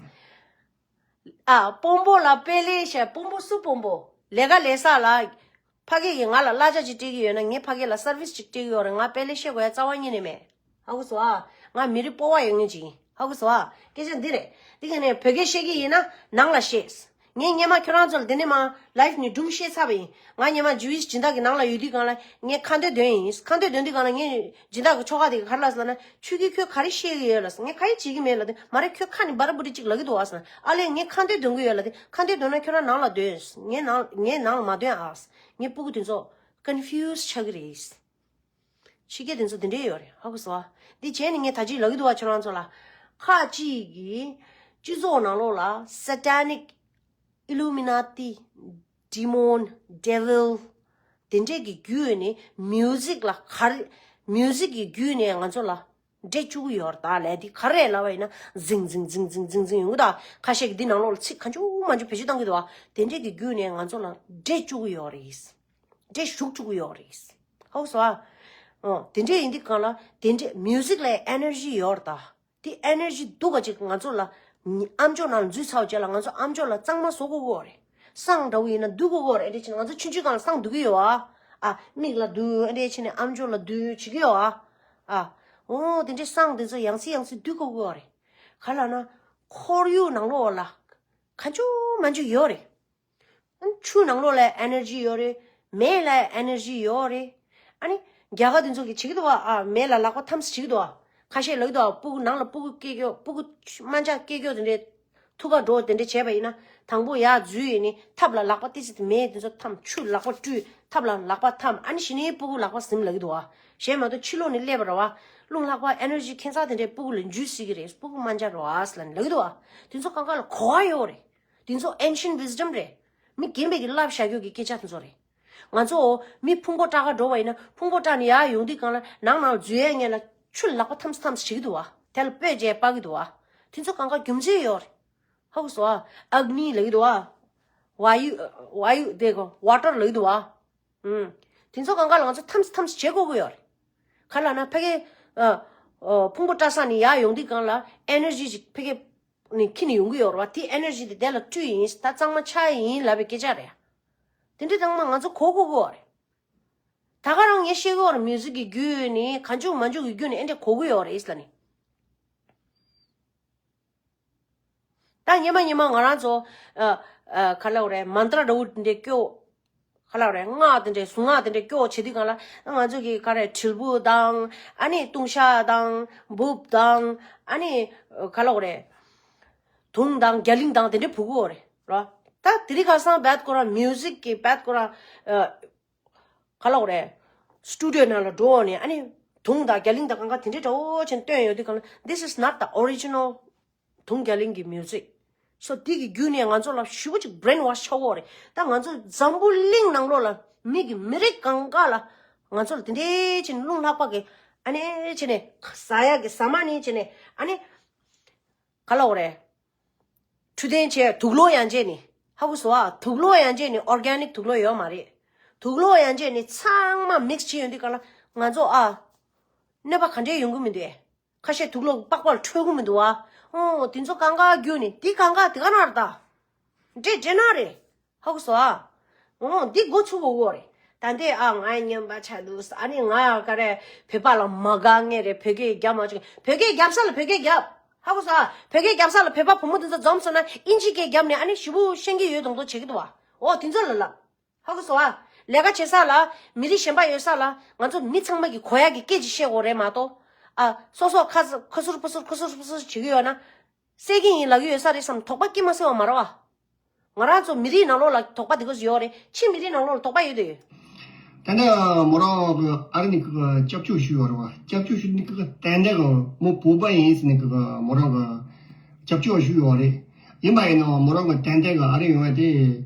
ཨ་དཔོན་པོ་ལ་དཔེ་ལས་བཤད། དཔོན་པོ་སུ་དཔོན་པོ། ལས་ཀ་ལས་ས་ལ། ཕ་གི་ཡིས་ང་ལ་གླ་ཆ་ཅིག་སྤྲད་ཀྱི་ཡོད་ན་ངས་ཕ་གི་ལ་སར་བིས་ཅིག་སྤྲད་ཀྱི་ཡོད་རེད། ང་དཔེ་ལས་བཤད་དགོས་ཡ་རྩ་བ་ཉིད་ནས་མེད། ཧ་གོ་སོང་ཨ། ང་མི་རིགས་སྤོབས་པ་ཡོད་མཁན་ཅིག་ཡིན། ཧ་གོ་སོང་ཨ། སྐད་ཆ་འདི་རེད། འདི་ག་ནས་བོད་སྐད་བཤད་ཀྱི་ཡིན་ན་ནང་ལ་བཤད། ངས་སྔོན་མ་ཁྱོད་རང་ཚོ་ལ་འདི་ནས་མ་ལའིབ་ནས་སྒྲུང་བཤད་ཚར་བ་ཡིན། ང་སྔོན་མ་ཇུ་ཝིཤ་སྦྱིན་བདག་གི་ནང་ལ་ཡོད་དུས་སྒང་ལ་ངས་ཁ་འདོན་འདོན་ཡིན། ཁ་འདོན་འདོན་དུས་སྒང་ལ་ངས་སྦྱིན་བདག་གི་ཁྱོ་ག་དེ་ག་ག་རེ་ལབ་ཟེར་ན། ཁྱོད་ཀྱིས་ཁྱོད་ག་རེ་བཤད་ཀྱི་ཡོད་ལབ་ཟེར། ངས་ག་རེ་བྱེད་ཀྱི་མེད་ལབ་དུས། མ་རེད། ཁྱོད་ཁ་ནས་འབར་འབུར་ཅིག་ལབ་ཀྱི་འདུག་བ་ཟེར། ཨ་ལས་ངས་ཁ་འདོན་འདོན་གྱི་ཡོད་ལབ་དུས། ཁ་འདོན་འདོན་ན་ཁྱོད་རང་ནང་ལ་འདོན། ངས་ནང་ངས་ནང་ལ་མ་འདོན་ཨ། ངས་སྤུ་གུ་དེ་ཚོ་ཀོན་ཕིའུ་སི་ཆགས་ཀྱི་རེད། ཕྱི་རྒྱལ་དེ་ཚོ་དེ་འདྲས་ཡོད་རེད། ཧ་གོ་སོང་ཨ། འདི་བྱས་ནས་ངས་ད་ཅི་ལབ་ཀྱི་འདུག་བ། ཁྱོད་རང་ཚོ་ལ། ཁ་ཅིག་གིས་སྤྱི་ཚོགས་ནང་ལོགས་ལ་སེ་ཊ་ནིག་ཨི་ལུ་མི་ན་ཏི་ཌི་མོན་ཌེ་བིལ་དེ་འདྲས་ཀྱི་བརྒྱུད་ནས་མིའུ་ཟིག་ལ་ག་རེ། མིའུ་ཟིག་གི་བརྒྱུད་ནས་ང་ཚོ་ལ་འདྲེ་བཅུག་གི་ཡོད་རེད། ད་ལས་དེ་ག་རེ་ལབ་པ་ཡིན་ན་ཟིང་ཟིང་ཟིང་ཟིང་ཟིང་ཟིང་ཡོང་གི་ད། ཁ་ཤས་ཀྱིས་འདི་ནང་ལོགས་ལ་ཚིག་གང་བྱུང་མང་བྱུང་བེད་སྤྱོད་བཏང་གི་འདུག་བ། དེ་འདྲས་ཀྱི་བརྒྱུད་ནས་ང་ཚོ་ལ་འདྲེ་བཅུག་གི་ཡོད་རེད། འདྲེ་ཞུགས་བཅུག་གི་ཡོད་རེད། ཧ་གོ་སོང་ཨ། ཨོ་དེ་འདྲས་ཡིན་དུས་སྒང་ལ་དེ་འདྲས་མིའུ་ཟིག་ལ་ཨེ་ནར་ཇི་ཡོད་རེད་ད། དེ་ཨེ་ནར་ཇི་སྡུག་ག་ཅིག་ང་ཚོ་ལ་ཨམ་ཅོག་ནང་འཛུལ་ཚར་བ་རྗེས་ལ་ང་ཚོ་ཨམ་ཅོག་ལ་གཙང་མ་བཟོ་དགོས་ཀྱི་ཡོད་རེད། བསང་འདྲ་བོ་ཡིན་ན་ལྡུག་དགོས་ཀྱི་ཡོད་རེད། ཨེ་འདྲས་བྱས་ནས་ང་ཚོ་ཆུང་ཆུང་སྒང་ལ་བསང་ལྡུག་གི་ཡོད་ཨ། ཨ་མིག་ལ་ལྡུག་ཨེ་འདྲས་བྱས་ནས་ཨམ་ཅོག་ལ་ལྡུག་བྱེད་ཀྱི་ཡོད་ཨ། ཨ་འོ་དེ་འདྲས་བསང་དེ་ཚོ་ཡང་སེ་ཡང་སེ་ལྡུག་དགོས་ཀྱི་ཡོད་རེད། ག་ལབ་ན་ཁོར་ཡུག་ནང་ལོགས་ལ་གང་བྱུང་མང་བྱུང་ཡོད་རེད། ཆུ་ནང་ལོགས་ལ་ཨེ་ནར་ཇི་ཡོད་རེད། མེ་ལ་ཨེ་ནར་ཇི་ཡོད་རེད། ཨ་ནི་རྒྱ་གར་དེ་ཚོ་གིས་བྱེད་ཀྱི་འདུག་བ། ཨ་མེ་ལ་ལག་པ་འཐམས་བྱེད་ཀྱི་འདུག་བ། ཁ་ཤས་ལབ་ཀྱི་འདུག་བ། སྤུ་གུ་ནང་ལ་སྤུ་གུ་སྐྱེ་རྒྱུ་སྤུ་གུ་དམར་འབྱར་སྐྱེ་རྒྱུ་དེ་འདྲའི་ཐུག་ག་འགྲོ་དེ་འདྲ་བྱས་པ་ཡིན་ན། དང་པོ་ཡར་འཛུལ་ཡས་ནས་ཐབ་ལ་ལག་པ་ཏི་སི་ཏི་མེ་དེ་ཚོ་འཐམས། ཆུ་ལག་པ་བཀྲུས། ཐབ་ལ་ལག་པ་འཐམས། ཨ་ནི་གཞི་ནས་སྤུ་གུ་ལག་པ་ཟིན་ལབ་ཀྱི་འདུག་བ། གཞན་མ་གཏོགས་ཕྱི་ལོགས་ནས་སླེབས་པ་རེད་བ། རླུང་ལྷགས་པ་ཨེ་ནར་ཇི་ཁྱད་མཚར་དེ་འདྲའི་སྤུ་གུ་ལ་འཇུ་སྲིད་ཀྱི་རེད། སྤུ་གུ་དམར་འབྱར་རེད་བ་ལབ་ནས་ལབ་ཀྱི་འདུག་བ། དེ་ཚོ་གང་ག་ལ་གོ་བ་ཡོད་རེད། དེ་ཚོ་ancient wisdom རེད། མི་རྒན་པའི་གི་བསླབ་བྱ་རྒྱུ་གི་སྐད་ཆ་དེ་ཚོ་རེད། ང་ཚོ་མི་ཕུང་པོ་བཀྲ་ག་འགྲོ་བ་ཡིན་ན། ཕུང་པོ་བཀྲ་ནས་ཡར་ཡོང་དུས་སྒང་ལ་ནང་ནང་འཛུལ་ཡས་སྔོན་ལ་ཆུ་ལག་པ་འཐམས་སུ་འཐམས་སུ་བྱེད་ཀྱི་འདུག་བ། དེ་ལ་སྤོས་བྱས་སྤར་གྱི་འདུག་བ། དེ་ཚོ་གང་ག་རྒྱུ་མཚན་ཡོད་རེད། ཧ་གོ་སོང་ཨ། ཨག་ནི་ལབ་ཀྱི་འདུག་བ། ཝ་ཡུ་ཝ་ཡུ་དེ་གོ་ཝ་ཊར་ལབ་ཀྱི་འདུག་བ། ཨུམ། དེ་ཚོ་གང་ག་ལ་ང་ཚོ་འཐམས་སུ་འཐམས་སུ་བྱེད་དགོས་ཀྱི་ཡོད་རེད། ག་ལབ་ན་ཕ་གི་ཨ་ཨ་ཕུང་པོ་བཀྲ་ས་ནས་ཡར་ཡོང་དུས་སྒང་ལ་ཨེ་ནར་ཇི་ཞིག་ཕ་གི་ནས་ཁྱེར་ནས་ཡོང་གི་ཡོད་རེད་བ། དེ་ཨེ་ནར་ཇི་དེ་དེ་ལ་བཀྲུས་ཡིན། ད་གཙང་མ་ཆགས་ཡིན་ལབ་པའི་སྐད་ཆ་རེད། དེ་འདྲའི་ཚང་མ་ང་ཚོ་གོ་དགོས་ཀྱི་ཡོད་རེད། ད་ག་རང་ངས་བཤད་ཀྱི་ཡོད་རེད། མིའུ་ཟིག་གི་བརྒྱུད་ནས་གང་བྱུང་མང་བྱུང་གི་བརྒྱུད་ནས་ཨེ་འདྲས་གོ་གི་ཡོད་རེད་ལབ་ནས། ད་ཉི་མ་ཉི་མ་ང་རང་ཚོ་ཨ་ཨ་ག་ལབ་དགོས་རེད། མན་ཏྲ་འདྲ་བོ་འདི་འདྲས་སྐྱོ། ག་ལབ་དགོས་རེད། སྔགས་འདི་འདྲས་གཟུངས་སྔགས་འདི་འདྲས་སྐྱོ་བྱེད་དུས་སྒང་ལ་ང་ཚོ་གི་ག་རེ་དྲིལ་བུ་དང་། ཨ་ནི་ལྟུང་བཤགས་དང་འབུབ་དང་། ཨ་ནི་ག་ལབ་དགོས་རེད། དུང་དང་རྒྱ་གླིང་དང་དེ་འདྲས་ཕུབ་ཀྱི་ཡོད་རེད་ར། ད་དེ་རིང་ཁ་སང་བད་ཁོ་རང་མིའུ་ཟིག་གི་བད་ཁོ་རང་ཨ་ག་ལབ་དགོས་རེད། སི་ཊུ་ཌི་ཡོ་ནང་ལ་འགྲོ་ནས་ཨ་ནི་དུང་དང་རྒྱ་གླིང་དང་གང་ག་དེ་འདྲས་འདྲ་བོ་བྱས་ནས་བཏོན་ཡོང་དུས་སྒང་ལ། This is not the original དུང་རྒྱ་གླིང་གི་མིའུ་ཟིག་སོ་དེ་གི་བརྒྱུད་ནས་ང་ཚོ་ལ་ཞེ་པོ་ཅིག་བྷི་རེན་ཝོཤ་ཆགས་ཀྱི་ཡོད་རེད། ད་ང་ཚོ་འཛམ་བུ་གླིང་ནང་ལོགས་ལ་མི་གི་མི་རིགས་གང་ག་ལ་ང་ཚོ་ལ་དེ་འདྲས་བྱས་ནས་རླུང་ལྷགས་པ་གི་ཨ་ནི་བྱས་ནས་ཟ་ཡག་གི་ཟ་མ་ནི་བྱས་ནས་ཨ་ནི་ག་ལབ་དགོས་རེད། འཕྲོད་བསྟེན་བྱས་དུག་སློག་ཡང་བྱས་ནས། ཧ་གོ་སོང་ཨ། དུག་སློག་ཡང་བྱས་ནས་ཨོར་གེ་ནིག་དུག་སློག་ཡོད་མ་རེད། དུག་སློག་ཡང་བྱས་ནས་ཚང་མ་མིག་སི་བྱས་ཡོང་དུས་སྒང་ལ་ང་ཚོ་ཨ་གནོད་པ་ག་འདྲས་ཡོང་གི་མི་འདུག་ཨེ། ཁ་ཤས་དུག་སློག་པགས་པ་ལ་འཕྲོད་ཀྱི་མི་འདུག་ཨ། ཨོ་དེ་ཚོ་གང་ག་བརྒྱུད་ནས་དེ་གང་ག་དེ་ག་ན་རེད་ད། འདྲེ་འདྲེ་ན་རེད། ཧ་གོ་སོང་ཨ། འོ་འདི་འགོ་ཚུགས་དགོས་ཀྱི་ཡོད་རེད། ད་འདི་ཨ་ང་རྔན་པ་ཆགས་འདུག་ཨ་ནི་ང་ག་རེ་བོད་པ་ལ་མ་དགའ་མཁན་རེད། བོད་སྐད་རྒྱབ་མ་བཅུག་བོད་སྐད་རྒྱབ་ས་ལ་བོད་སྐད་རྒྱབ། ཧ་གོ་སོང་ཨ། བོད་སྐད་རྒྱབ་ས་ལ་བོད་པ་བུ་མོ་དེ་ཚོ་འཛོམས་སོང་ན་ཨིན་ཇི་སྐད་རྒྱབ་ནས་ཨ་ནི་ཞེ་པོ་ཤེས་ཀྱི་ཡོད་མདོག་མདོག་བྱེད་ཀྱི་འདུག་བ། འོ་དེ་ཚོ་ལ་ལབ། ཧ་གོ་སོང་ཨ། ལས་ཀ་བྱེད་ས་ལ་མི་རིགས་གཞན་པ་ཡོད་ས་ལ་ང་ཚོ་མི་ཚང་མ་གི་གོ་ཡག་གི་སྐད་ཅིག་བཤད་དགོས་རེད་མ་གཏོགས། ཨ་སོ་སོ་ཁ་ཁ་སུར་ཕུ་སུར་ཁུ་སུར་ཕུ་སུར་བྱེད་ཀྱི་ཡོད་ན། བསད་ཀྱི་ཡིན་ལབ་ཀྱི་ཡོད་ས་རེད་བསམ་དོགས་པ་སྐྱེ་མ་སྲིད་པ་མ་རེད་བ། ང་རང་ཚོ་མི་རིགས་ནང་ལོགས་ལ་དོགས་པ་དེ་ག་ཚོད་ཡོད་རེད། ཕྱི་མི་རིགས་ནང་ལོགས་ལ་དོགས་པ་ཡོད་དེ་ཡོད། ད་ནི་མོ་རང་གི་ཨ་རི་ནས་ཀྱི་སྐྱབས་བཅོལ་ཞུས་ཡོད་རེད་བ། སྐྱབས་བཅོལ་ཞུས་ནས་ཀྱི་ཏན་ཏན་གི་མོ་བོད་པ་ཡིན་ཟེར་ནས་ཀྱི་མོ་རང་གི་སྐྱབས་བཅོལ་ཞུས་ཡོད་རེད། ཡིན་པ་ཡིན་ནའང་མོ་རང་གི་ཏན་ཏན་གི་ཨ་རི་ཡོང་བ་དེ་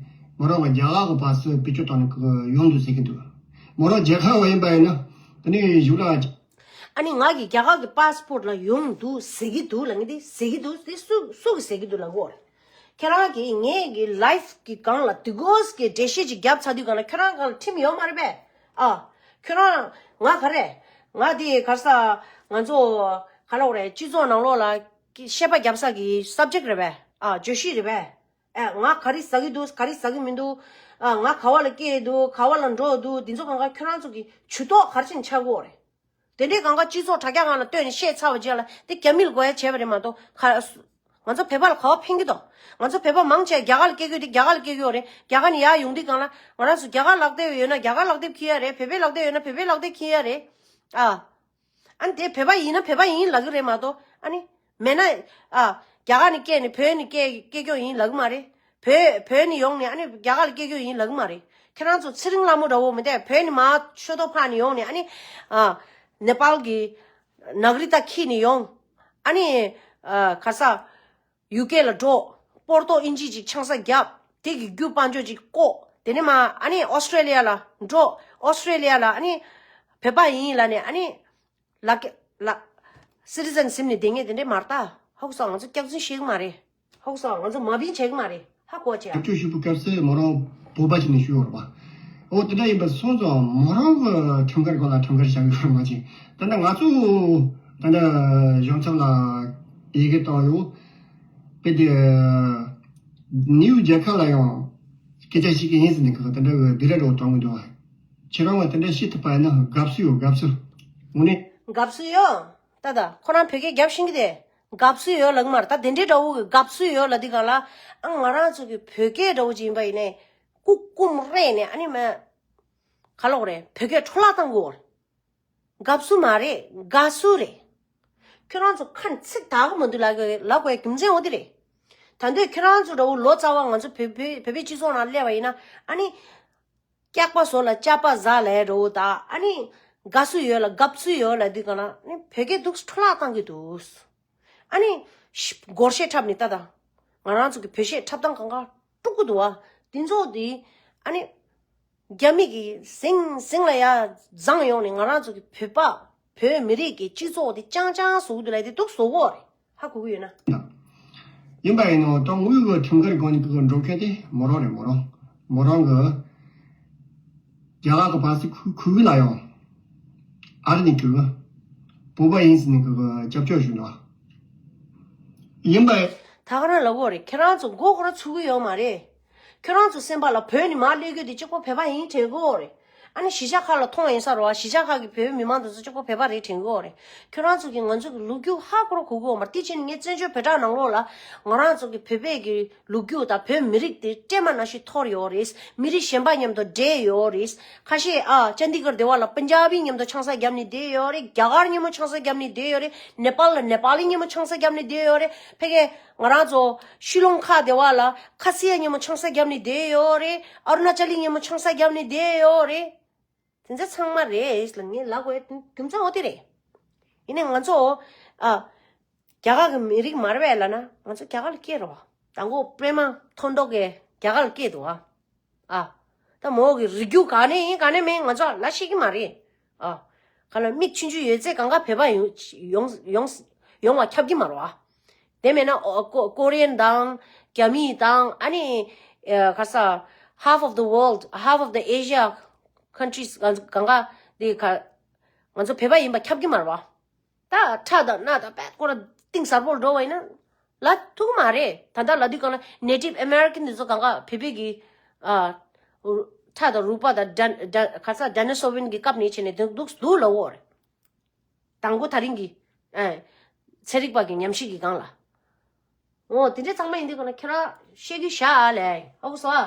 མོ་རང་གི་རྒྱ་གར་གི་བར་སུ་བེད་སྤྱོད་བཏང་ནས་ཀྱི་ཡོང་འདུག་ཟེར་གྱི་འདུག་མོ་རང་རྒྱལ་ཁབ་བ་ཡིན་པ་ཡིན་ན་དེ་ནས་གཞུག་ལ། ཨ་ནི་ང་གི་རྒྱ་གར་གྱི་པཱ་སི་པོར་ལ་ཡོང་འདུག་ཟེར་གྱི་འདུག་ལབ་མཁན་དེ་ཟེར་གྱི་འདུག་དེ་སུ་སུ་གིས་ཟེར་གྱི་འདུག་ལབ་གོ། ཁྱེད་རང་གིས་ངའི་གི་ལའིབ་གི་སྒང་ལ་དུས་གོས་ཀྱི་འགྲེལ་བཤད་ཅིག་བརྒྱབ་ཚར་དུས་སྒང་ལ་ཁྱོད་རང་སྒང་ལ་ཁྲིམས་ཡོད་མ་རེད་པས། ཨ། ཁྱོད་རང་ང་ག་རེ། ང་དེ་ག་རེ་ཟ། ང་ཚོ་ག་ལབ་དགོས་རེད། སྤྱི་ཚོགས་ནང་ལོགས་ལ་བཤད་པ་རྒྱབ་ས་གི་སབ་ཇེག་རེད་པས། ཨ། བརྗོད་གཞི་རེད་པས། ཨ། ང་ག་རེ་ཟ་གི་འདུག་ག་རེ་ཟ་གི་མི་འདུག་ཨ། ང་ག་བ་ལ་སྐྱེས་འདུག་ག་བ་ལ་འགྲོ་འདུག་འདི་ཚོ་གང་ག་ཁྱོད་རང་ཚོ་གི་ཇུས་གཏོགས་ག་རེ་བྱས་ནས་ཆགས་ཀྱི་ཡོད་རེད། དེ་འདྲའི་གང་ག་སྤྱི་ཚོགས་དྲ་རྒྱ་སྒང་ལ་བཏོན་ནས་བཤད་ཚར་བ་རྗེས་ལ་དེ་རྒྱ་མི་ལ་དགོས་ཡ་བྱས་པ་རེད་མ་གཏོགས་ག་ང་ཚོ་བོད་པ་ལ་ག་བ་ཕན་གྱི་འདུག་ང་ཚོ་བོད་པ་མང་ཆེ་རྒྱ་གར་ལ་སྐྱེ་དགོས་དེ་རྒྱ་གར་ལ་སྐྱེ་གི་ཡོད་རེད། རྒྱ་གར་ནས་ཡར་ཡོང་དུས་སྒང་ལ་ང་རང་ཚོ་རྒྱ་གར་ལག་དེབ་ཡོད་ན་རྒྱ་གར་ལག་དེབ་འཁྱེར་ཡ་རེད། བོད་པའི་ལག་དེབ་ཡོད་ན་བོད་པའི་ལག་དེབ་འཁྱེར་ཡ་རེད། ཨ། ཨ་ནི་དེ་བོད་པ་ཡིན་ན་བོད་པ་ཡིན་ལབ་ཀྱི་རེད་མ་གཏོགས། ཨ་ནི་མེད་ན། ཨ། རྒྱ་གར་ནས་སྐྱེས་ནས་བོད་ནས་སྐྱེ་སྐྱེ་རྒྱུ་ཡིན་ལབ་ཀྱི་མ་རེད། བོད་བོད་ནས་ཡོང་ནས་ཨ་ནི་རྒྱ་གར་ལ་སྐྱེ་རྒྱུ་ཡིན་ལབ་ཀྱི་མ་རེད། ཁྱེད་རང་ཚོ་ཚེ་རིང་ལྷ་མོ་འདྲ་བོ་མི་འདུག་བོད་ནས་མར་ཆོས་ཐོག་ཕར་ནས་ཡོང་ནས་ཨ་ནི། ཨ། ནེ་པཱལ་གྱི་ནག་རི་ཏ་འཁྱེར་ནས་ཡོང་། ཨ་ནི། ཨ། ག་རེ་ཟ། ཡུ་ཀེ་ལ་འགྲོ། སྤོར་ཏོ་ཨིན་ཇི་ཅིག་ཆང་ས་བརྒྱབ། དེ་གི་རྒྱུ་དཔལ་འབྱོར་ཅིག་བཀོག་དེ་ནས་མར་ཨ་ནི་ཨོ་སི་ཀྲེ་ལི་ཡ་ལ་འགྲོ། ཨོ་སི་ཀྲེ་ལི་ཡ་ལ་ཨ་ནི་བོད་པ་ཡིན་ལབ་ནས་ཨ་ནི་ལ་ཀེ་ལ་སི་ཊི་ཛན་ཟིན་ནས་བསྡད་མཁན་དེ་འདྲས་མ་རེད་ད། ཧོག་སོང་། ང་ཚོ་སྐྱག་རྫུན་བཤད་ཀྱི་མ་རེད། ཧོག་སོང་། ང་ཚོ་མ་བིན་བྱེད་ཀྱི་མ་རེད། ཧ་གོ་བྱས། སྐྱབས་བཅོལ་ཞུ་བའི་སྐབས་སུ་མོ་རང་བོད་པ་ཅིག་ནས་ཞུ་ཡོད་རེད་པ། འོ་དེ་འདྲ་ཡིན་པ་སོང་ཙང་མོ་རང་གི་ཁྲིམས་འགལ་སྒང་ལ་ཁྲིམས་འགལ་བྱ་གི་ཡོད་རེད་མ་གཅིག་ད་ལྟ་ང་ཚོ་ད་ལྟ་གཞུང་ཚབ་ལ་ཡི་གེ་བཏང་ཡོད། དཔེ་དེ་ནིའུ་རྒྱལ་ཁབ་ལ་ཡང་སྐད་ཆ་བཤད་ཀྱི་ཡིན་ཟེར་ནས་གི་དེ་འདྲ་གི་སྡིགས་ར་འདྲ་བོ་བཏང་གི་འདུག་ཁྱེད་རང་ལ་དེ་འདྲ་བཤད་ཐུབ་པ་ཡིན་ན་དགའ་བསུ་ཡོད། དགའ་བསུ། དངོས་གནས། དགའ་བསུ་ཡོད། ད་ད་ཁོ་རང་བོད་སྐད་རྒྱབ་ཤེས་ཀྱི་དེ། དགའ་བསུ་ཡོད་ལབ་ཀྱི་མ་རེད། ད་དེ་འདྲའི་འདྲ་བོ་གི་དགའ་བསུ་ཡོད་ལབ་དུས་སྒང་ལ། ཨ། ང་རང་ཚོ་གི་བོད་སྐད་འདྲ་བོ་ཅིག་ཡིན་པ་ཡིན་ནའི་ཀུ་ཀུམ་རེད་ནས་ཨ་ནི་མ། ག་ལབ་དགོས་རེད། བོད་སྐད་འཕྲོ་བརླག་བཏང་གི་ཡོད་རེད། དགའ་བསུ་མ་རེད། དགའ་བསུ་རེད། ཁྱོད་རང་ཚོ་ཁ་ཚིག་དག་གི་མ་འདུག་ལབ་དགོས་ལབ་དགོས་རྒྱུ་མཚན་འོ་དེ་རེད། ད་དུང་ཁྱོད་རང་ཚོ་འདྲ་བོ་ལོ་ཙཱ་བ་ང་ཚོ་བོད་བོད་བོད་པའི་སྤྱི་ཚོགས་ནང་སླེབས་པ་ཡིན་ན་ཨ་ནི། སྐྱག་པ་ཟོ་ལ་ཅ་པ་ཟ་ལབ་འདྲ་བོ་དང་ཨ་ནི། དགའ་བསུ་ཡོད་ལ་དགའ་བསུ་ཡོད་ལབ་དུས་སྒང་ལ་ཨ་ནི་བོད་སྐད་འདུག་སེ་འཕྲོ་བརླག་བཏང་གི་འདུག་ཨ་ནི། ཤི་སྒོར་གཞས་འཁྲབ་ནས་ད་ད། ང་རང་ཚོ་གི་བོད་གཞས་འཁྲབ་སྟངས་གང་ག་དཀྲུག་གི་འདུག་བ། དེ་ཚོ་དེ་ཨ་ནི། རྒྱ་མི་གི་ཟིང་ཟིང་ལ་ཡ་བརྫངས་ཡོང་ནས་ང་རང་ཚོ་གི་བོད་པ་བོད་མི་རིགས་ཀྱི་སྤྱི་ཚོགས་དེ་རྐྱང་རྐྱང་བཟོ་གི་འདུག་ལབ་དེ་འདུག་བཟོ་གི་ཡོད་རེད། ཧ་གོ་གི་ཡོད་ན། ཡིན་པ་ཡིན་ནོ་ད་དངོས་ཡོད་ཁྲིམས་འགལ་སྒང་ནས་གི་འགྲོ་མཁན་དེ་མོ་རང་རེད། མོ་རང་མོ་རང་གི་རྒྱ་གར་གི་པཱ་སི་ཁུ་ཁུ་གི་ལ་ཡང་ཨ་རི་ནས་གི་བོད་པ་ཡིན་ཟེར་ནས་གི་སྐྱབས་བཅོལ་ཞུ་འདུག་ཡིན་པ། ད་ག་རང་ལབ་དགོས་རེད། ཁྱེད་རང་ཚོ་མགོ་སྐོར་ཚུགས་གི་ཡོད་མ་རེད། ཁྱོད་རང་ཚོ་སེམས་པ་ལ་བོད་ནས་མར་སླེབས་རྒྱུ་དེ་གཅིག་པོ་བོད་པ་ཡིན་དྲན་གི་ཡོད་རེད། ཨ་ནི་གཞིས་ཆགས་ཁག་ལ་མཐོང་ཡིན་ས་རེད་བ། གཞིས་ཆགས་ཁག་གི་བོད་མི་མང་དེ་ཚོ་གཅིག་པོ་བོད་པ་རེད་དྲན་གི་ཡོད་རེད། ཁྱོད་རང་ཚོ་གིས་ང་ཚོ་གི་ལོ་རྒྱུས་ཧ་གོ་ར་གོ་གི་ཡོད་མ་རེད། དེ་བྱས་ནས་ངས་བཙན་བྱོལ་བོད་ཕྲུག་ནང་ལོགས་ལ་ང་རང་ཚོ་གི་བོད་པའི་གི་ལོ་རྒྱུས་དང་བོད་མི་རིགས་དེ་སྲན་མ་ནང་བཞིན་འཐོར་ཡོད་རེད། མི་རིགས་གཞན་པ་མཉམ་དུ་འདྲེས་ཡོད་རེད། ཁ་ཤས་ཨ་ཅན་དི་གར་སྡེ་བ་ལ་པན་ཇ་བི་མཉམ་དུ་ཆང་ས་བརྒྱབ་ནས་བསྡད་ཡོད་རེད། རྒྱ་གར་མཉམ་དུ་ཆང་ས་བརྒྱབ་ནས་བསྡད་ཡོད་རེད། ནེ་པཱལ་ལ་ནེ་པཱ་ལི་མཉམ་དུ་ཆང་ས་བརྒྱབ་ནས་བསྡད་ཡོད་རེད། ཕ་གི་ང་རང་ཚོ་ཤི་ལོང་ཁ་སྡེ་བ་ལ་ཁ་སི་ཡ་མཉམ་དུ་ཆང་ས་བརྒྱབ་ནས་བསྡད་ཡོད་རེད། ཨ་རུ་ན་ཅལ་ལི་མཉམ་དུ་ཆང་ས་བརྒྱབ་ནས་བསྡད་ཡོད་རེད། དེ་ཚོ་ཚང་མ་རེད་ལ་ངས་ལབ་དགོས་རྒྱུ་མཚན་འོ་དེ་རེད། ཡིན་ནའི་ང་ཚོ་ཨ་རྒྱ་གར་གི་མི་རིགས་མ་རེད་པས་ལབ་ན་ང་ཚོ་རྒྱ་གར་ལ་སྐྱེས་རེད་བ། དང་པོ་པད་མ་མཐོང་གྲོགས་ཀྱིས་རྒྱ་གར་ལ་སྐྱེས་འདུག་བ། ཨ། ད་མོ་གི་རིགས་རྒྱུད་ག་ནས་ཡིན་ག་ནས་མིན་ང་ཚོ་ལ་ཤེས་ཀྱི་མ་རེད། ཨ། ག་ལ་མིག་ཆུང་ཆུང་ཡོད་ཚད་གང་ག་བོད་པ་ཡོང་ཡོང་ཡོང་ཡོང་བ་ཁྱབ་ཀྱི་མ་རེད་བ། དེ་མེད་ན་ཨོ་ཀོ་ཀོ་རི་ཡན་དང་རྒྱ་མི་དང་ཨ་ནི་ཨ་ག་ས་half of the world, half of the Asia countries གང་ག་དེ་ག་ང་ཚོ་བོད་པ་ཡིན་པ་ཁྱབ་ཀྱི་མ་རེད་བ། ད་ཁྲག་དང་སྣ་དང་བད་ཀོ་ར་གཏིང་ཟབ་པོར་འགྲོ་བ་ཡིན་ན་ལབ་ཐུབ་ཀྱི་མ་རེད། ད་ལྟ་ལབ་དུས་གང་ལ་Native American དེ་ཚོ་གང་ག་བོད་པའི་གི་ཨ་ཁྲག་དང་རུས་པ་དང་ཌན་ཌན་ག་ས་Denisovan གི་སྐབས་ནས་བྱས་ནས་འདུག་འདུག་ལབ་འོ་རེད། དང་པོ་ད་རིང་གི་ཨ་ཚན་རིག་པ་གི་ཉམས་ཞིབ་ཀྱི་སྒང་ལ། འོ་དེ་འདྲའི་ཚང་མ་ཡིན་དུས་གང་ལ་ཁྱེད་རང་བཤད་རྒྱུ་བཞག་ཨ་ལས་ཨ་ཁུ་སོ་ཨ།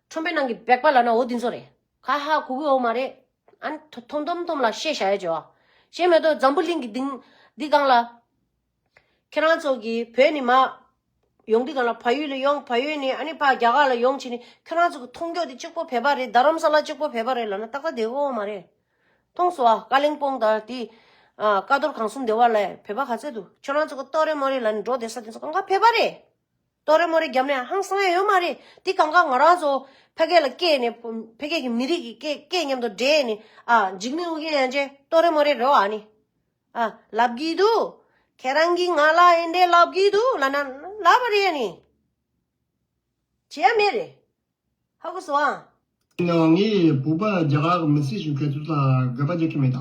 ཁྲོམ་པའི་ནང་གི་སྦལ་པ་ལབ་ན་འོ་དེ་ཚོ་རེད། ཁ་ཧ་གོ་གི་ཡོད་མ་རེད། ཨ་ནི་ཐོ་ཐོམ་ཐོམ་ཐོམ་ལ་བཤད་བཞག་ཡ་བྱོས་ཨ། བཤད་མེད་དོ་འཛམ་བུ་གླིང་གི་འདི་འདི་སྒང་ལ། ཁྱེད་རང་ཚོ་གིས་བོད་ནས་མར་ཡོང་དུས་སྒང་ལ་བལ་ཡུལ་ལ་ཡོང་། བལ་ཡུལ་ནས་ཨ་ནི་ཕར་རྒྱ་གར་ལ་ཡོང་བྱས་ནས་ཁྱེད་རང་ཚོ་གི་མཐོང་རྒྱུ་དེ་གཅིག་པོ་བོད་པ་རེད། རྡ་རམ་ས་ལ་གཅིག་པོ་བོད་པ་རེད་ལབ་ན་ཏག་ཏག་བསྡད་ཀྱི་ཡོད་མ་རེད། མཐོང་སོང་ཨ། ཀ་ལིང་པོང་དང་དེ་ཨ་ཀ་རྡོར་གངས་གསུམ་སྡེ་བ་ལ་བོད་པ་ག་ཚོད་འདུག་ཁྱོད་རང་ཚོ་གི་ཏོ་རེ་མོ་རེ་ལབ་ནས་འགྲོ་བསྡད་ས་དེ་ཚོ་གང་ག་བོད་པ་རེད། ཏོ་རེ་མོ་རེ་རྒྱབ་ནས་ཧང་སང་ཡ་ཡོད་མ་རེད། དེ་གང་ག་ང་རང་ཚོ་ཕ་གི་ལ་སྐྱེས་ནས་ཕ་གི་གི་མི་རིགས་ཀྱི་སྐད་སྐད་མཉམ་དུ་འདྲེས་ནས་ཨ་འཇིགས་མེད་ཨོ་རྒྱན་ཡན་ཆད་ཏོ་རེ་མོ་རེ་རེད་བ། ཨ་ནི་ ཨ། ལབ་ཀྱི་འདུག་ཁྱེད་རང་གིས་ང་ལ་འདི་འདྲས་ལབ་ཀྱི་འདུག་ལབ་ན་ལབ་པ་རེད་ནི། བྱས་མེད་རེད། ཧ་གོ་སོང་ཨ། ཡིན་ནའང་ངས་བོད་པ་རྒྱ་གར་གྱི་མི་སེར་ཞིག་ག་ཚོད་ལ་དགག་པ་རྒྱག་གི་མེད་ད།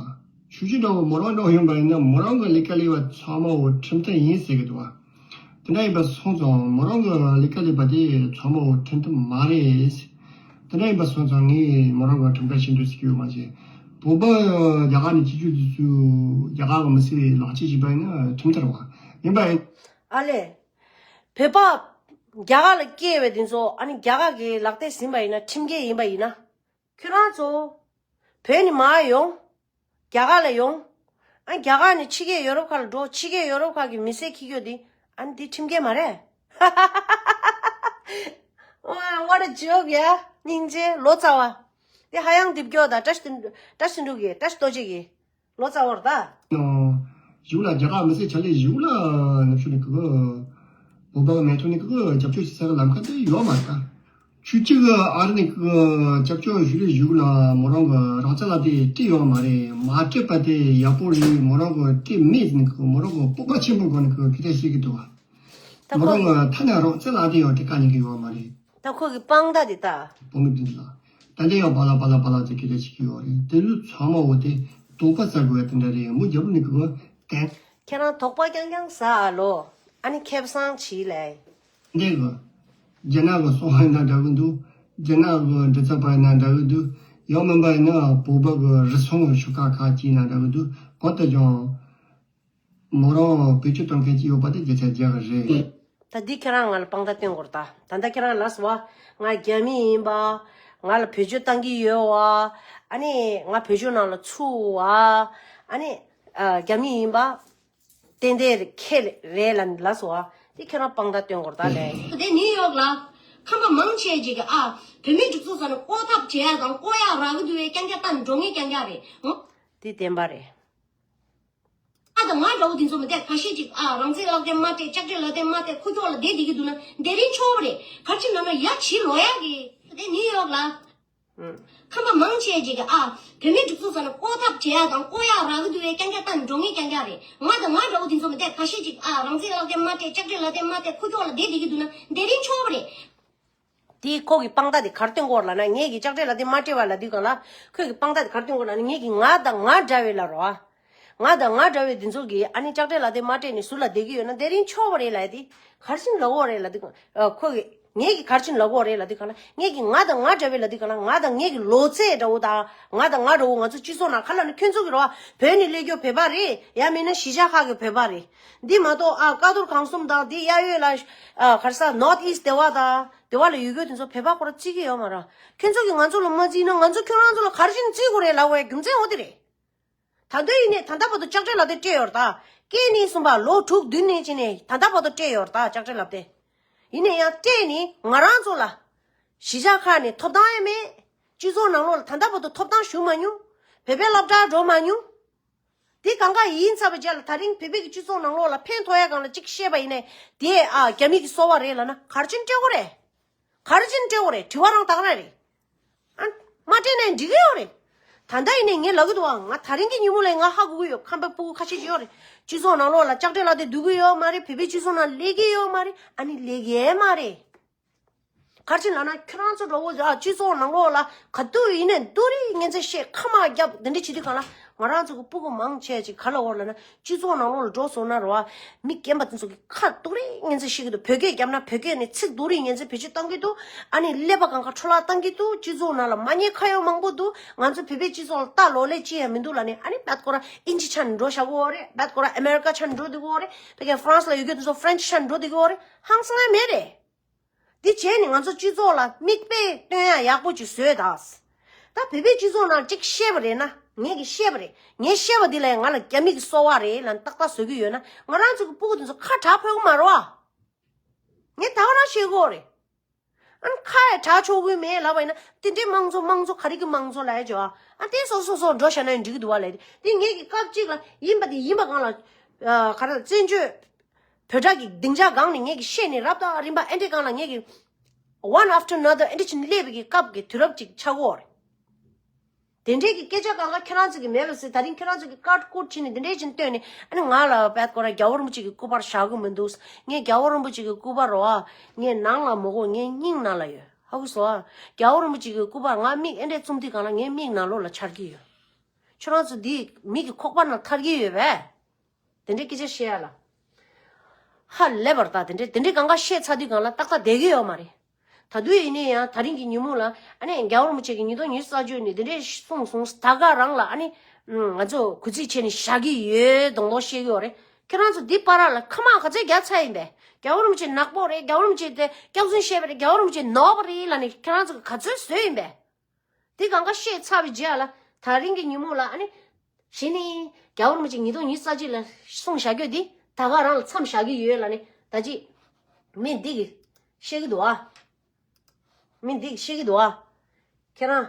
ཆུ་བཞི་འདྲ་བོ་མོ་རང་འགྲོ་ཡོང་པ་ཡིན་ན་མོ་རང་གི་ལས་ཀ་ལས་པ་ཚང་མ་བོ་ཁྲིམས་མཐུན་ཡིན་ཟེར་གི་འདུག་བ། དེ་འདྲ་ཡིན་པ་སོང་ཙང་མོ་རང་གི་ལས་ཀ་ལས་པ་དེ་ཚང་མ་བོ་ཁྲིམས་མཐུན་མ་རེད། དེ་འདྲ་ཡིན་པ་སོང་ཙང་ངས་མོ་རང་གི་ཁྲིམས་ཁ་ཤས་འདུག་ཟེར་གི་ཡོད་མ་རེད། བོད་པ་རྒྱ་གར་ནས་སྐྱེས་རྒྱུ་དེ་ཚོས་རྒྱ་གར་གྱི་མི་སེར་ལག་ཁྱེར་བྱས་པ་ཡིན་ན་ཁྲིམས་མཐུན་རེད་བ། ཡིན་པ་ཡིན། ཨ་ལས། བོད་པ་རྒྱ་གར་ལ་སྐྱེས་པའི་དེ་ཚོ་ཨ་ནི་རྒྱ་གར་གྱི་ལག་དེབ་ཟིན་པ་ཡིན་ན་ཁྲིམས་འགལ་ཡིན་པ་ཡིན་ན། ཁྱོད་རང་ཚོ་བོད་ནས་མར་ཡོང་། རྒྱ་གར་ལ་ཡོང་། ཨ་རྒྱ་གར་ནས་ཕྱི་རྒྱལ་ཡོ་རོབ་ཁག་ལ་འགྲོ། ཕྱི་རྒྱལ་ཡོ་རོབ་ཁག་གི་མི་སེར་འཁྱེར་རྒྱུ་དེ་ཨ་ནི་དེ་ཁྲིམས་འགལ་མ་རེད། What a joke, yeah. སྙིང་རྗེ་ལོ་ཙཱ་བ། དེ་ཧ་ཡང་རྡིབ་སྐྱོ་དང་བཀྲ་ཤིས་བཀྲ་ཤིས་འབྲུག་གི་བཀྲ་ཤིས་རྡོ་རྗེ་གི། ལོ་ཙཱ་བར་ད། ཨོ། གཞུག་ལ་རྒྱ་གར་མི་སེར་ཆ་ལས་གཞུག་ལ་ནུབ་ཕྱོགས་ནས་ཀི་གི། བོད་པ་གི་མེ་ཐོག་ནས་ཀི་གི་རྒྱབ་སྐྱོར་བྱེད་ས་གི་ལམ་ཁ་དེ་ཡོད་མ་རེད་ད། ཆུ་གཅིག་གི་ཨ་རི་ནས་ཀི་གི་རྒྱབ་སྐྱོར་ཞུ་རེས་གཞུག་ལ་མོ་རང་གི་རང་བཙན་ལག་དེབ་སྤྲད་ཡོད་མ་རེད། མ་སྤྲད་པ་དེ་ཡག་པོ་རེད། མོ་རང་གི་སྤྲད་མེད་ཟེར་ནས་ཀི་གི་མོ་རང་གི་སྤོབས་པ་ཆེན་པོའི་སྒོ་ནས་ཀི་གི་ཁི་ཏ་བཤད་གི་འདུག་བ། ད་མོ་ཁོ་རང་གི་ཐ་ན་རང་བཙན་ལག་དེབ་ཡང་སྤྲད་ག་ཉན་གི་ཡོད་མ་རེད། ད་ཁོ་གི་དཔང་རྟགས་དེ་ད། བོད་མི་བདུན་ལ། ད་འདི་ཡང་པ་ལགས་པ་ལགས་པ་ལགས་ཟེར་གི་རེ་ཞིག་ཡོད་རེད། དེ་ཚོ་ཚང་མ་འོ་དེ་དོགས་པ་ཟ་དགོས་ཡ་དེ་འདྲ་རེད། མོ་རྒྱབ་ལོགས་ནས་གི་གན། ཁྱེད་རང་དོགས་པ་རྐྱང་རྐྱང་ཟ་ཨ་ལོ། ཨ་ནི་ཁེ་བཟང་བྱིས་ལས། འདི་གི། རྒྱ་ནག་གི་སོང་ཧ་ན་འདྲ་གི་འདུག་རྒྱ་ནག་གི་འབྲི་ཚབ་པ་ཡིན་ན་འདྲ་གི་འདུག་ཡང་མིན་པ་ཡིན་ན་བོད་པ་གི་རུ་ཚོགས་ཤོག་ཁག་ཁག་ཅིག་ཡིན་ན་འདྲ་གི་འདུག་གང་ལྟར་ཀྱང་། མོ་རང་བེད་སྤྱོད་གཏོང་མཁན་ཅིག་ཡོད་པ་དེ་བརྒྱ་ཆ་བརྒྱ་གི་རེད། ད་འདི་ཁྱེད་རང་ང་ལ་དཔང་རྟགས་སྟོན་དགོས་རེད་ད། ད་ལྟ་ཁྱེད་རང་ལབ་སོང་བ། ང་རྒྱ་མི་ཡིན་པ། ང་ལ་བེད་སྤྱོད་བཏང་གི་ཡོད་བ། ཨ་ནི་ང་བོད་ལྗོངས་ནང་ལ་ཚུད་བ། ཨ་ནི་ཨ་རྒྱ་མི་ཡིན་པ། ཏན་ཏན་ཁྱེད་རེད་ལ་ལབ་སོང་བ། འདི་ཁྱེད་རང་དཔང་རྟགས་སྟོན་དགོས་རེད་ད་ལས། དེ་ནིའུ་ཡོག་ལ། ཁམས་པ་མང་ཆེ་ཅིག་གིས་ཨ། བོད་མིའི་སྒྲིག་འཛུགས་ཟེར་ནས་བསྐོ་ཐབས་བྱེད་ཡ་དང་བསྐོ་ཡ་རག་གི་འདུག་བས་རྐྱང་རྐྱང་ལྟ་ནས་འགྲོ་ངེས་རྐྱང་རྐྱང་རེད། འོ། འདི་བདེན་པ་རེད། ང་དང་ང་འདྲ་བོ་དེ་ཚོ་མི་བསྡད་ཁ་ཤས་ཅིག་ཨ་རང་བཙན་ལག་དེབ་མ་སྤྲད། ལྕགས་སྤྲད་ལག་དེབ་མ་སྤྲད། ཁུག་ཀྱོག་ལ་བསྡད་བསྡད་ཀྱི་འདུག་ན་དེ་རིང་ཆོག་པ་རེད། ག་རེ་བྱས་ན་ན་ཡ་བྱིས་ལོ་ཡག་གི་དེ་ནིའུ་ཡོག་ལ། ཨང་། ཁམས་པ་མང་ཆེ་ཅིག་གིས་ཨ་བོད་མིའི་སྒྲིག་འཛུགས་ཟེར་ནས་བསྐོ་ཐབས་བྱེད་ཡ་དང་བསྐོ་ཡ་རག་གི་འདུག་བས་རྐྱང་རྐྱང་ལྟ་ནས་འགྲོ་ངེས་རྐྱང་རྐྱང་རེད། ང་དང་ང་འདྲ་བོ་དེ་ཚོ་མི་བསྡད་ཁ་ཤས་ཅིག་ཨ་རང་བཙན་ལག་དེབ་མ་སྤྲད། ལྕགས་སྤྲད་ལག་དེབ་མ་སྤྲད། ཁུག་ཀྱོག་ལ་བསྡད་བསྡད་ཀྱི་འདུག་ན་དེ་རིང་ཆོག་པ་རེད། དེ་ཁོ་གི་དཔང་རྟགས་དེ་ག་རེ་སྟོན་གྱི་ཡོད་རེད་ལབ་ན། ངེད་ཀྱིས་ལྕགས་སྤྲད་ལག་དེབ་མ་སྤྲད་པ་ལབ་དུས་སྒང་ལ། ཁོས་ཀྱི་དཔང་རྟགས་དེ་ག་རེ་སྟོན་གྱི་ཡོད་རེད་ལབ་ན། ངེད་ཀྱིས་ང་དང་ང་འདྲ་བའི་ལ་རོ། ང་དང་ང་འདྲ་བའི་འདི་ཚོ་གིས་ཨ་ནི་ལྕགས་སྤྲད་ལག་དེབ་མ་སྤྲད་ནས་ཟུར་ལ་བསྡད་ཀྱི་ཡོད་ན་དེ་རིང་ཆོག་པ་རེད་ལབ་ཡ་དེ། ག་རེ་བྱས་ནས་ལབ་ཀྱི་ཡོད་རེད་ལབ་དུས་སྒང་། ཨ་ཁོ་གིས་ངེད་ཀྱིས་ག་རེ་བྱས་ནས་ལབ་ཀྱི་ཡོད་རེད་ལབ་དུས་སྒང་ལ། ངེད་ཀྱིས་ང་དང་ང་འདྲ་བའི་ལབ་དུས་སྒང་ལ། ང་དང་ངེད་ཀྱི་ལོ་ཚད་འདྲ་བོ་དང་། ང་དང་ང་འདྲ་བོ་ང་ཚོ་སྤྱི་ཚོགས་ནང་ཁ་ལ་ནི་ཁྱོད་ཚོ་གི་རོ། བོད་ནས་སླེབས་རྒྱུ་བོད་པ་རེད། ཡང་མིན་ན་གཞིས་ཆགས་ཁག་གི་བོད་པ་རེད། འདི་མ་གཏོགས་ཨ་ཀ་རྡོར་ཁང་གསུམ་དང་འདི་གཡས་གཡོན་ལ་ཨ་ག་རེ་ཟེར་North East སྡེ་བ་དང་སྡེ་བ་ལ་ཡོད་རྒྱུ་དེ་ཚོ་བོད་པ་ཁོ་རང་བརྩི་གི་ཡོད་མ་རེད། ཁྱོད་ཚོ་གིས་ང་ཚོ་ལ་མ་བརྩིས་ན་ང་ཚོ་ཁྱོད་རང་ཚོ་ལ་ག་རེ་བྱས་ནས་བརྩི་དགོས་རེད་ལབ་པའི་རྒྱུ་མཚན་འོ་དེ་རེད། ད་དུང་ཡིན་ནའི་ད་ལྟ་བར་དུ་ལྕགས་སྤྲད་ལག་དེབ་སྤྲད་ཡོད་རེད་ད། སྐྱེས་ནས་བཟུང་བ་ལོ་དྲུག་བདུན་ནས་བྱས་ནས་ད་ལྟ་བར་དུ་སྤྲད་ཡོད་རེད་ད་ལྕགས་སྤྲད་ལག་དེབ། ཡིན་ནའི་ཡང་སྤྲད་ནས་ང་རང་ཚོ་ལ་གཞིས་ཆགས་ཁག་ནས་ཐོབ་ཐང་ཡང་མེད། སྤྱི་ཚོགས་ནང་ལོགས་ལ་ད་ལྟ་བར་དུ་ཐོབ་ཐང་ཞུ་མ་མྱོང་། བོད་པའི་སློབ་གྲྭར་འགྲོ་མ་མྱོང་། དེ་གང་ག་ཡིན་ཚར་བའི་རྗེས་ལ་ད་རིང་བོད་པའི་གི་སྤྱི་ཚོགས་ནང་ལོགས་ལ་ཕན་ཐོགས་ཡ་སྒང་ལ་གཅིག་བཤད་པ་ཡིན་ནའི་དེ་ཨ་རྒྱ་མི་གི་སོ་པ་རེད་ལབ་ན་ག་རེ་བྱས་ནས་སྤྲད་དགོས་རེད། ག་རེ་བྱས་ནས་སྤྲད་དགོས་རེད། དྲི་བ་རང་དག་རང་རེད། ཨ། མ་སྤྲད་ན་འགྲིག་གི་ཡོད་རེད། ད་ལྟ་ཡིན་ནའི་ངས་ལབ་ཀྱི་འདུག་ཨ། ང་ད་རིང་གི་ཉིན་མོ་ལ་ང་ཧ་གོ་གི་ཡོད། ཁམས་པའི་སྤུ་གུ་ཁ་ཤས་ཅིག་ཡོད་རེད། སྤྱི་ཚོགས་ནང་ལོགས་ལ་ལྕགས་སྤྲད་ལག་དེབ་སྡུད་ཀྱི་ཡོད་མ་རེད། བོད་པའི་སྤྱི་ཚོགས་ནང་སླེབས་ཀྱི་ཡོད་མ་རེད། ཨ་ནི་སླེབས་ཀྱི་མ་རེད། ག་རེ་བྱས་ནས་ལབ་ན་ཁྱོད་རང་ཚོ་འདྲ་བོ་ཨ་སྤྱི་ཚོགས་ནང་ལོགས་ལ་ག་དུས་ཡིན་ནའི་རྡོ་རིང་ངན་ཚད་བཤད། ཁ་མ་རྒྱབ་འདི་འདྲ་བྱེད་དུས་སྒང་ལ་ང་རང་ཚོ་གི་སྤུ་གུ་མང་ཆེ་ཅིག་ག་ལ་འོར་ལབ་ན། སྤྱི་ཚོགས་ནང་ལོགས་ལ་འགྲོ་སོང་ན་རོ། མི་རྒན་པ་དེ་ཚོ་གི་ཁ་རྡོ་རིང་ངན་ཚད་བཤད་ཀྱི་འདུག་བོད་སྐད་བརྒྱབ་ན་བོད་སྐད་ནས་ཚིག་རྡོ་རིང་ངན་ཚད་བེད་སྤྱོད་གཏོང་གི་འདུག་ཨ་ནི་ཀླད་པ་སྒང་ག་འཕྲོ་བརླག་གཏོང་གི་འདུག་སྤྱི་ཚོགས་ནང་ལ་མ་ཉེས་ཁ་གཡོག་མང་པོ་འདུག་ང་ཚོ་བོད་པའི་སྤྱི་ཚོགས་ལ་ལྟ་ལོག་ལས་ཅི་ཡང་མི་འདུག་ལབ་ནས། ཨ་ནི་རྦད་ཁོ་རང་ཨིན་ཇི་ཆ་ནས་འགྲོ་བཞག་གི་ཡོད་རེད། རྦད་ཁོ་རང་ཨ་མེ་རི་ཀ་ཆ་ནས་འགྲོ་བསྡད་ཀྱི་ཡོད་རེད། ཕ་གིའི་ཧྥ་རན་སི་ལ་ཡོད་མཁན་དེ་ཚོ་ཧྥ་རན་སི་ཆ་ནས་འགྲོ་བསྡད་ཀྱི་ཡོད་རེད། ཧང་སང་ཡ་མེད་རེད། འདི་བྱས་ནས་ང་ཚོ་སྤྱི་ཚོགས་ལ་མིག་དཔེ་སྟོན་ཡ་ཡག་པོ་ཅིག་བཟོས་དང་། ད་བོད་པའི་སྤྱི་ཚོགས་ནང་གཅིག་བཤད་པ་རེད་ན། ངས་ཀྱིས་བཤད་པ་རེད། ངས་བཤད་པ་འདི་ལ་ང་ལ་རྒྱ་མི་གི་སོ་པ་རེད་ལབ་ཏག་ཏག་བཟོ་གི་ཡོད་ན། ང་རང་ཚོ་གི་སྤུ་གུ་དེ་ཚོ་ཁ་གྲག་ཕོད་ཀྱི་མ་རེད་བ། ངས་ད་ག་རང་བཤད་ཀྱི་ཡོད་རེད། ཨ་ནི་ཁ་ཡ་གྲག་ཆོག་གི་མེད་ལབ་པ་ཡིན་ན། དེ་འདྲའི་དམངས་གཙོ་དམངས་གཙོ་ག་རེ་གི་དམངས་གཙོ་ལབ་ཡ་ཅོ་ཨ། ཨ་དེ་སོ་སོ་སོ་འགྲོ་བཞག་ན་ཡང་འགྲིག་གི་འདུག་བ་ལབ་དེ། དེ་ངས་ཀྱིས་སྐབས་གཅིག་ལ་ཡིན་པ་དེ་ཡིན་པ་སྒང་ལ། ཨ་ག་རེ་བཙན་བྱོལ་བོད་དྲ་གི་སྡིངས་ཆ་སྒང་ནས་ངས་ཀྱིས་བཤད་ནས་རབ་དང་རིམ་པ་ཨེ་འདྲའི་སྒང་ལ་ངས་ཀྱིས་one after another ཨེ་འདྲ་བྱས་ནས་སླེབས་པའི་གི་སྐབས་ཀྱི་དུས་རབས་ཅིག་ཆགས་ཀྱི་ཡོད་རེད། དེ་འདྲའི་གི་སྐད་ཆ་གང་ག་ཁྱེད་རང་ཚོ་གི་མེད་པ་ཟེར། ད་རིང་ཁྱེད་རང་ཚོ་གི་ཀཊ་ཀུཊ་བྱས་ནས་དེ་འདྲའི་ཅིག་བཏོན་ནས། ཨ་ནི་ང་ལ་བད་ཀོ་ར་རྒྱལ་བ་རིན་པོ་ཆེ་གི་སྐུ་པར་བཞག་གི་མི་འདུག་ངས་རྒྱལ་བ་རིན་པོ་ཆེ་གི་སྐུ་པར་རོ། ཨ་ངས་ནང་ལ་མི་དགོས། ངའི་སྙིང་ནང་ལ་ཡོད། ཧ་གོ་སོང་ཨ། རྒྱལ་བ་རིན་པོ་ཆེ་གི་སྐུ་པར་ང་མིག་ཨེ་འདྲས་བཙུམ་དུས་གང་ལ་ངའི་མིག་ནང་ལོགས་ལ་འཆར་གྱི་ཡོད། ཁྱོད་རང་ཚོ་འདི་མིག་གི་ཁོག་པ་ནང་ཐར་གྱི་ཡོད་པས། དེ་འདྲའི་སྐད་ཆ་བཤད་ཡ་ལ། ཧ་ལས་པར་ད་དེ་འདྲའི་དེ་འདྲའི་གང་ག་བཤད་ཚར་དུས་གང་ལ་ཏག་ཏག་བསྡད་ཀྱི་ཡོད་མ་རེད། ད་དུང་ཡིན་ནའི་ཡང་ད་རིང་གི་ཉིན་མོ་ལ་ཨ་ནི་རྒྱལ་བ་རིན་པོ་ཆེ་གིས་ཉིས་སྟོང་ཉི་ཤུ་རྩ་བཅུ་ནས་དེ་འདྲའི་གསུངས་སོང་། ད་ག་རང་ལ་ཨ་ནི་ང་ཚོ་གུས་བརྩི་བྱས་ནས་བཞག་གི་ཡོད་མདོག་མདོག་བཤད་ཀྱི་ཡོད་རེད། ཁྱེད་རང་ཚོ་འདི་བར་ལ་ཁ་མང་ག་ཚོད་རྒྱག་ཚར་ཡིན་པས། རྒྱལ་བ་རིན་པོ་ཆེ་ནག་པོ་རེད། རྒྱལ་བ་རིན་པོ་ཆེ་དེ་སྐྱག་རྫུན་བཤད་པ་རེད། རྒྱལ་བ་རིན་པོ་ཆེ་ནོར་བ་རེད་ལབ་ནས་ཁྱེད་རང་ཚོ་ག་ཚོད་བཟོས་ཡིན་པས། དེ་གང་ག་བཤད་ཚར་བའི་རྗེས་ལ་ད་རིང་གི་ཉིན་མོ་ལ་ཨ་ནི་གཞི་ནས་རྒྱལ་བ་རིན་པོ་ཆེ་ཉིས་སྟོང་ཉི་ཤུ་རྩ་གཅིག་ལ་གསུངས་བཞག་རྒྱུ་འདི་ད་ག་རང་ལ་མཚམས་བཞག་གི་ཡོད་ལབ་ནས་ད་ཅི་མི་འདི་གིས་བཤད་ཀྱི་འདུག་ཨ། མི་འདི་གིས་བཤད་ཀྱི་འདུག་ཨ། ཁྱེད་རང་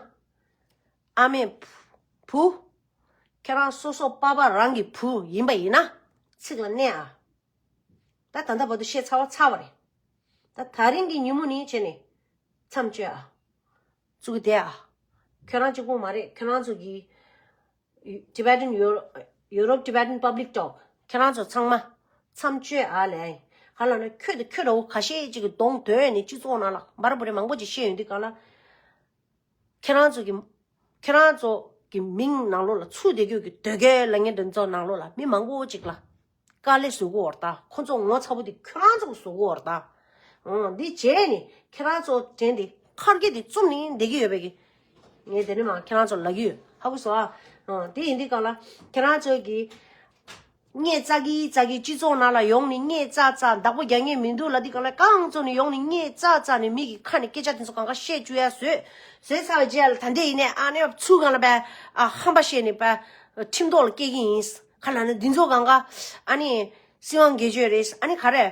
ཨ་མའི་བུ། ཁྱེད་རང་སོ་སོ་པ་ཕ་རང་གི་བུ་ཡིན་པ་ཡིན་ན་ཚིག་ལ་གནས་ཨ། ད་ད་ལྟ་བར་དུ་བཤད་ཚར་བ་ཚར་བ་རེད། ད་ད་རིང་གི་ཉིན་མོ་ནས་བྱས་ནས་མཚམས་གཅོད་ཨ། བཙུགས་བསྡད་ཨ། ཁྱོད་རང་གཅིག་པོ་མ་རེད། ཁྱོད་རང་ཚོ་གི་Tibetan Euro- Europe Tibetan Public Talk ཁྱེད་རང་ཚོ་ཚང་མ་མཚམས་གཅོད་ཨ་ལས། ག་ལ་ན་ཁྱོད་དང་ཁྱོད་འདྲ་བོ་ཁ་ཤས་ཅིག་གི་གདོང་དོད་ནས་སྤྱི་ཚོགས་ནང་ལ་འབར་བ་རེ་མང་པོ་ཅིག་བཤད་ཡོང་དུས་ག་ལ། ཁྱེད་རང་ཚོ་གི་ཁྱེད་རང་ཚོ་གི་མིང་ནང་ལོགས་ལ་ཚུད་བསྡད་རྒྱུ་གི་དོལ་རྒྱལ་ལབ་མཁན་འདི་ཚོ་ནང་ལོགས་ལ་མི་མང་པོ་ཅིག་ལ་དཀའ་ལས་བཟོ་གི་ཡོད་རེད་ད། ཁོ་ཚོ་ངོ་ཚ་པོ་དེ་ཁྱོད་རང་ཚོ་གི་བཟོ་གི་ཡོད་རེད་ད། འོ་འདི་བྱས་ནས་ཁྱེད་རང་ཚོ་དྲན་ཏེ་ཁར་སྐད་དེ་བཙུམ་ནས་བསྡད་ཀྱི་ཡོད་པའི་གི། ངས་དེ་ནས་མ་ཁྱེད་རང་ཚོ་ལབ་ཀྱི་ཡོད། ཧ་གོ་སོང་ཨ། འོ་དེ་ཡིན་དུས་གང་ལ་ཁྱེད་རང་ཚོ་གི་སྙད་བཙལ་གི་བཙལ་གི་སྤྱི་ཚོགས་ནང་ལ་ཡོང་ནས་སྙད་བཙལ་བཙལ་བདག་པོ་རྒྱག་མཁན་མི་འདུག་ལབ་དུས་གང་ལ་གང་ཚོ་ནས་ཡོང་ནས་སྙད་བཙལ་བཙལ་ནས་མི་གི་ཁ་ནས་སྐད་ཆ་དེ་ཚོ་གང་ག་བཤད་བཅུག་ཡ་བཟོས། བཟོས་ཚར་བའི་རྗེས་ལ་ད་ལྟ་ཡིན་ནའི་ཨ་ནེ་ཚུར་གང་ལ་བས་ཨ་ཧམ་པ་བཤད་ནས་བས་ཁྲིམས་ཐོག་ལ་སྐྱེལ་གི་ཡིན། ག་ལ་ན་འདི་ཚོ་གང་ག་ཨ་ནི་སྲིད་དབང་སྒེར་གཅོད་རེད། ཨ་ནི་ག་རེ་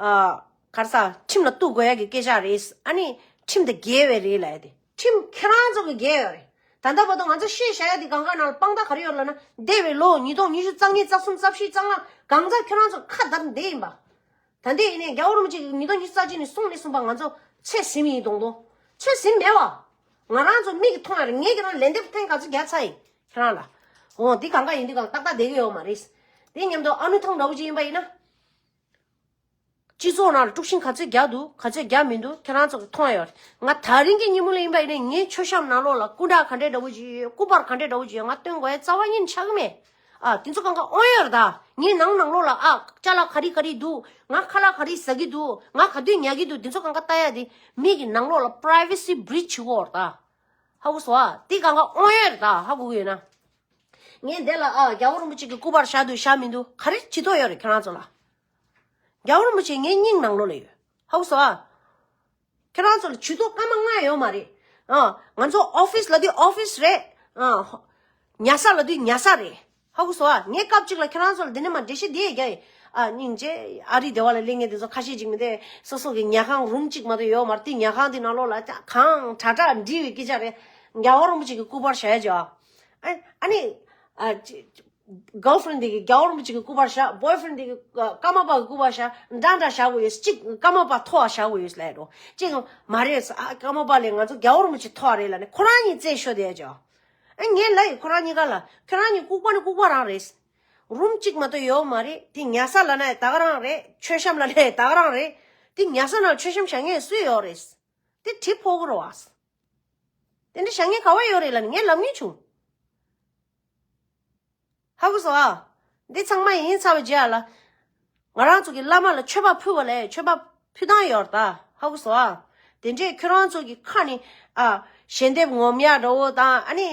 ཨ་ག་རེ་ས་ཁྲིམས་ལ་གཏུག་དགོས་ཡ་གི་སྐད་ཆ་རེད། ཨ་ནི་ཁྲིམས་དང་འགལ་བའི་རེད་ལབ་ཡ་དེ། ཁྲིམས་ཁྱེད་རང་ཚོ་གི་འགལ་ཡོད་རེད། ད་ལྟ་བར་དུ་ང་ཚོ་བཤད་བཞག་ཡ་དེ་གང་ག་ནང་ལ་དཔང་རྟགས་ག་རེ་ཡོད་ལབ་ན། འདས་པའི་ལོ་ཉིས་སྟོང་ཉི་ཤུ་རྩ་གཉིས་རྩ་གསུམ་རྩ་བཞི་རྩ་ལྔ་གང་ཚ་ཁྱེད་རང་ཚོ་ཁ་བརྡབ་བསྡད་ཡིན་པ། ད་ལྟ་ཡིན་ནའི་རྒྱལ་བ་རིན་པོ་ཆེ་གིས་ཉིས་སྟོང་ཉི་ཤུ་རྩ་གཅིག་ནས་གསུངས་ནས་གསུངས་པ་ང་ཚོ་ཚོད་ཟིན་ཡིན་མདོག་མདོག་ཚོད་ཟིན་མེད་བ། ང་རང་ཚོ་མིག་གིས་མཐོང་ཡ་རེད། ངས་ཁྱེད་རང་ལན་འདེབས་ཐེངས་ག་ཚོད་རྒྱག་ཚར་ཡིན་ཁྱེད་རང་ལ། འོ་འདི་གང་ག་ཡིན་དུས་གང་ཏག་ཏག་བསྡད་ཀྱི་ཡོད་མ་རེད། དེ་མཉམ་དུ་ཨ་ནུ་ཐང་འདྲ་བོ་ཅིག་ཡིན་པ་ཡིན་ན། སྤྱི་ཚོགས་ནང་ལ་དཀྲུག་ཤིང་ག་ཚོད་རྒྱག་འདུག་ག་ཚོད་རྒྱག་མི་འདུག་ཁྱེད་རང་ཚོ་གིས་མཐོང་ཡོད་རེད། ང་ད་རིང་གི་ཉིན་མོ་ལ་ཡིན་པ་ཡིན་ནའི་ངའི་མཆོད་བཤམས་ནང་ལོགས་ལ་སྐུ་འདྲ་ག་འདྲས་འདྲ་བོ་ཅིག་ཡོད། སྐུ་པར་ག་འདྲས་འདྲ་བོ་ཅིག་ཡོད། ང་སྟོན་དགོས་ཡ་རྩ་བ་ཉིད་ཆགས་ཀྱི་མེད། ཨ་དེ་ཚོ་གང་ག་དབང་ཡོད་རེད་ད། ངའི་ནང་ནང་ལོགས་ལ་ཨ་ཅ་ལག་ག་རེ་ག་རེ་འདུག་ང་ཁ་ལག་ག་རེ་ཟ་གི་འདུག་ང་ག་དུས་ཉལ་གི་འདུག་འདི་ཚོ་གང་ག་ལྟ་ཡ་དེ་མི་གི་ནང་ལོགས་ལ་privacy breach བྱེད་ཀྱི་ཡོད་རེད་ད། ཧ་གོ་སོང་ཨ། དེ་གང་ག་དབང་ཡོད་རེད་ད། ཧ་གོ་གི་ཡོད་ན། ངས་འདི་ལ་ཨ་རྒྱལ་བ་རིན་པོ་ཆེ་གི་སྐུ་པར་བཞག་འདུག་བཞག་མི་འདུག་ག་རེ་བྱེད་དོ་ཡོད་རེད་ཁྱེད་རང་ཚོ་ལ། རྒྱལ་བ་རིན་པོ་ཆེ་ངའི་སྙིང་ནང་ལོགས་ལ་ཡོད། ཧ་གོ་སོང་ཨ། ཁྱེད་རང་ཚོ་ལ་ཇུས་གཏོགས་སྐར་མ་ལྔ་ཡོད་མ་རེད། ཨ་ང་ཚོ་ཨོ་ཕིས་ལབ་དུས་ཨོ་ཕིས་རེད། ཨ་ཉལ་ས་ལབ་དུས་ཉལ་ས་རེད། ཧ་གོ་སོང་ཨ། ངས་སྐབས་གཅིག་ལ་ཁྱེད་རང་ཚོ་ལ་འདི་ནས་མར་འགྲེལ་བཤད་འདི་ཡས་རྒྱག་ཡིན། ཨ་སྙིང་རྗེ། ཨ་རི་སྡེ་བ་ལ་སླེབས་མཁན་དེ་ཚོ་ཁ་ཤས་ཅིག་མི་འདུག་སོ་སོ་གི་ཉལ་ཁང་རུམ་གཅིག་མ་གཏོགས་ཡོད་མ་རེད། དེ་ཉལ་ཁང་དེ་ནང་ལོགས་ལ་གང་དྲག་དྲག་འབྲི་བའི་སྐད་ཆ་རེད། རྒྱལ་བ་རིན་པོ་ཆེ་གི་སྐུ་པར་བཞག་ཡ་ཅིག་ཨ་ཨ་ནི་ཨ་ཅི་girlfriend དེ་གི་རྒྱལ་བ་རིན་པོ་ཆེ་གི་སྐུ་པར་བཞག boyfriend དེ་གི་ཨ་ཀརྨ་པ་གི་སྐུ་པར་བཞག་འདྲ་འདྲ་བཞག་དགོས་ཡོད། གཅིག་ཀརྨ་པ་མཐོ་བ་བཞག་དགོས་ཡོད་ལབ་འགྲོ། གཅིག་མ་རེད་ཨ་ཀརྨ་པ་ལས་ང་ཚོ་རྒྱལ་བ་རིན་པོ་ཆེ་མཐོ་བ་རེད་ལབ་ནས་ཁོ་རང་གཉིས་རྩད་ཤོད་བསྡད་ཡ་ཅིག་ཨ་ངས་ལབ་ཡིན་ཁོ་རང་གཉིས་ཀ་ལ། ཁྱོད་རང་གཉིས་ལྐུགས་པ་ནི་ལྐུགས་པ་རང་རེད། རུམ་གཅིག་མ་གཏོགས་ཡོད་མ་རེད། དེ་ཉལ་ས་ལབ་ན་ད་ག་རང་རེད། མཆོད་བཤམས་ལབ་ན་ད་ག་རང་རེད། དེ་ཉལ་ས་ནང་མཆོད་བཤམས་བཞག་མཁན་སུ་ཡོད་རེད། དེ་གྲིབ་ཕོག་གི་རེད་བ། དེ་འདྲ་བཞག་མཁན་ག་བ་ཡོད་རེད་ལབ་ནས་ངས་ལབ་མཁན་བྱུང་། ཧ་གོ་སོང་ཨ། འདི་ཚང་མ་ཡིན་ཚར་བའི་རྗེས་ལ། ང་རང་ཚོ་གི་བླ་མ་ལ་མཆོད་པ་ཕུལ་བ་ལས་མཆོད་པ་ཕུལ་སྟངས་ཡོད་རེད་ད། ཧ་གོ་སོང་ཨ། དེ་འདྲས་ཁྱོད་རང་ཚོ་གི་ཁ་ནས་ཨ་ཞལ་འདེབས་ངོམ་ཡ་འདྲ་བོ་དང་ཨ་ནི་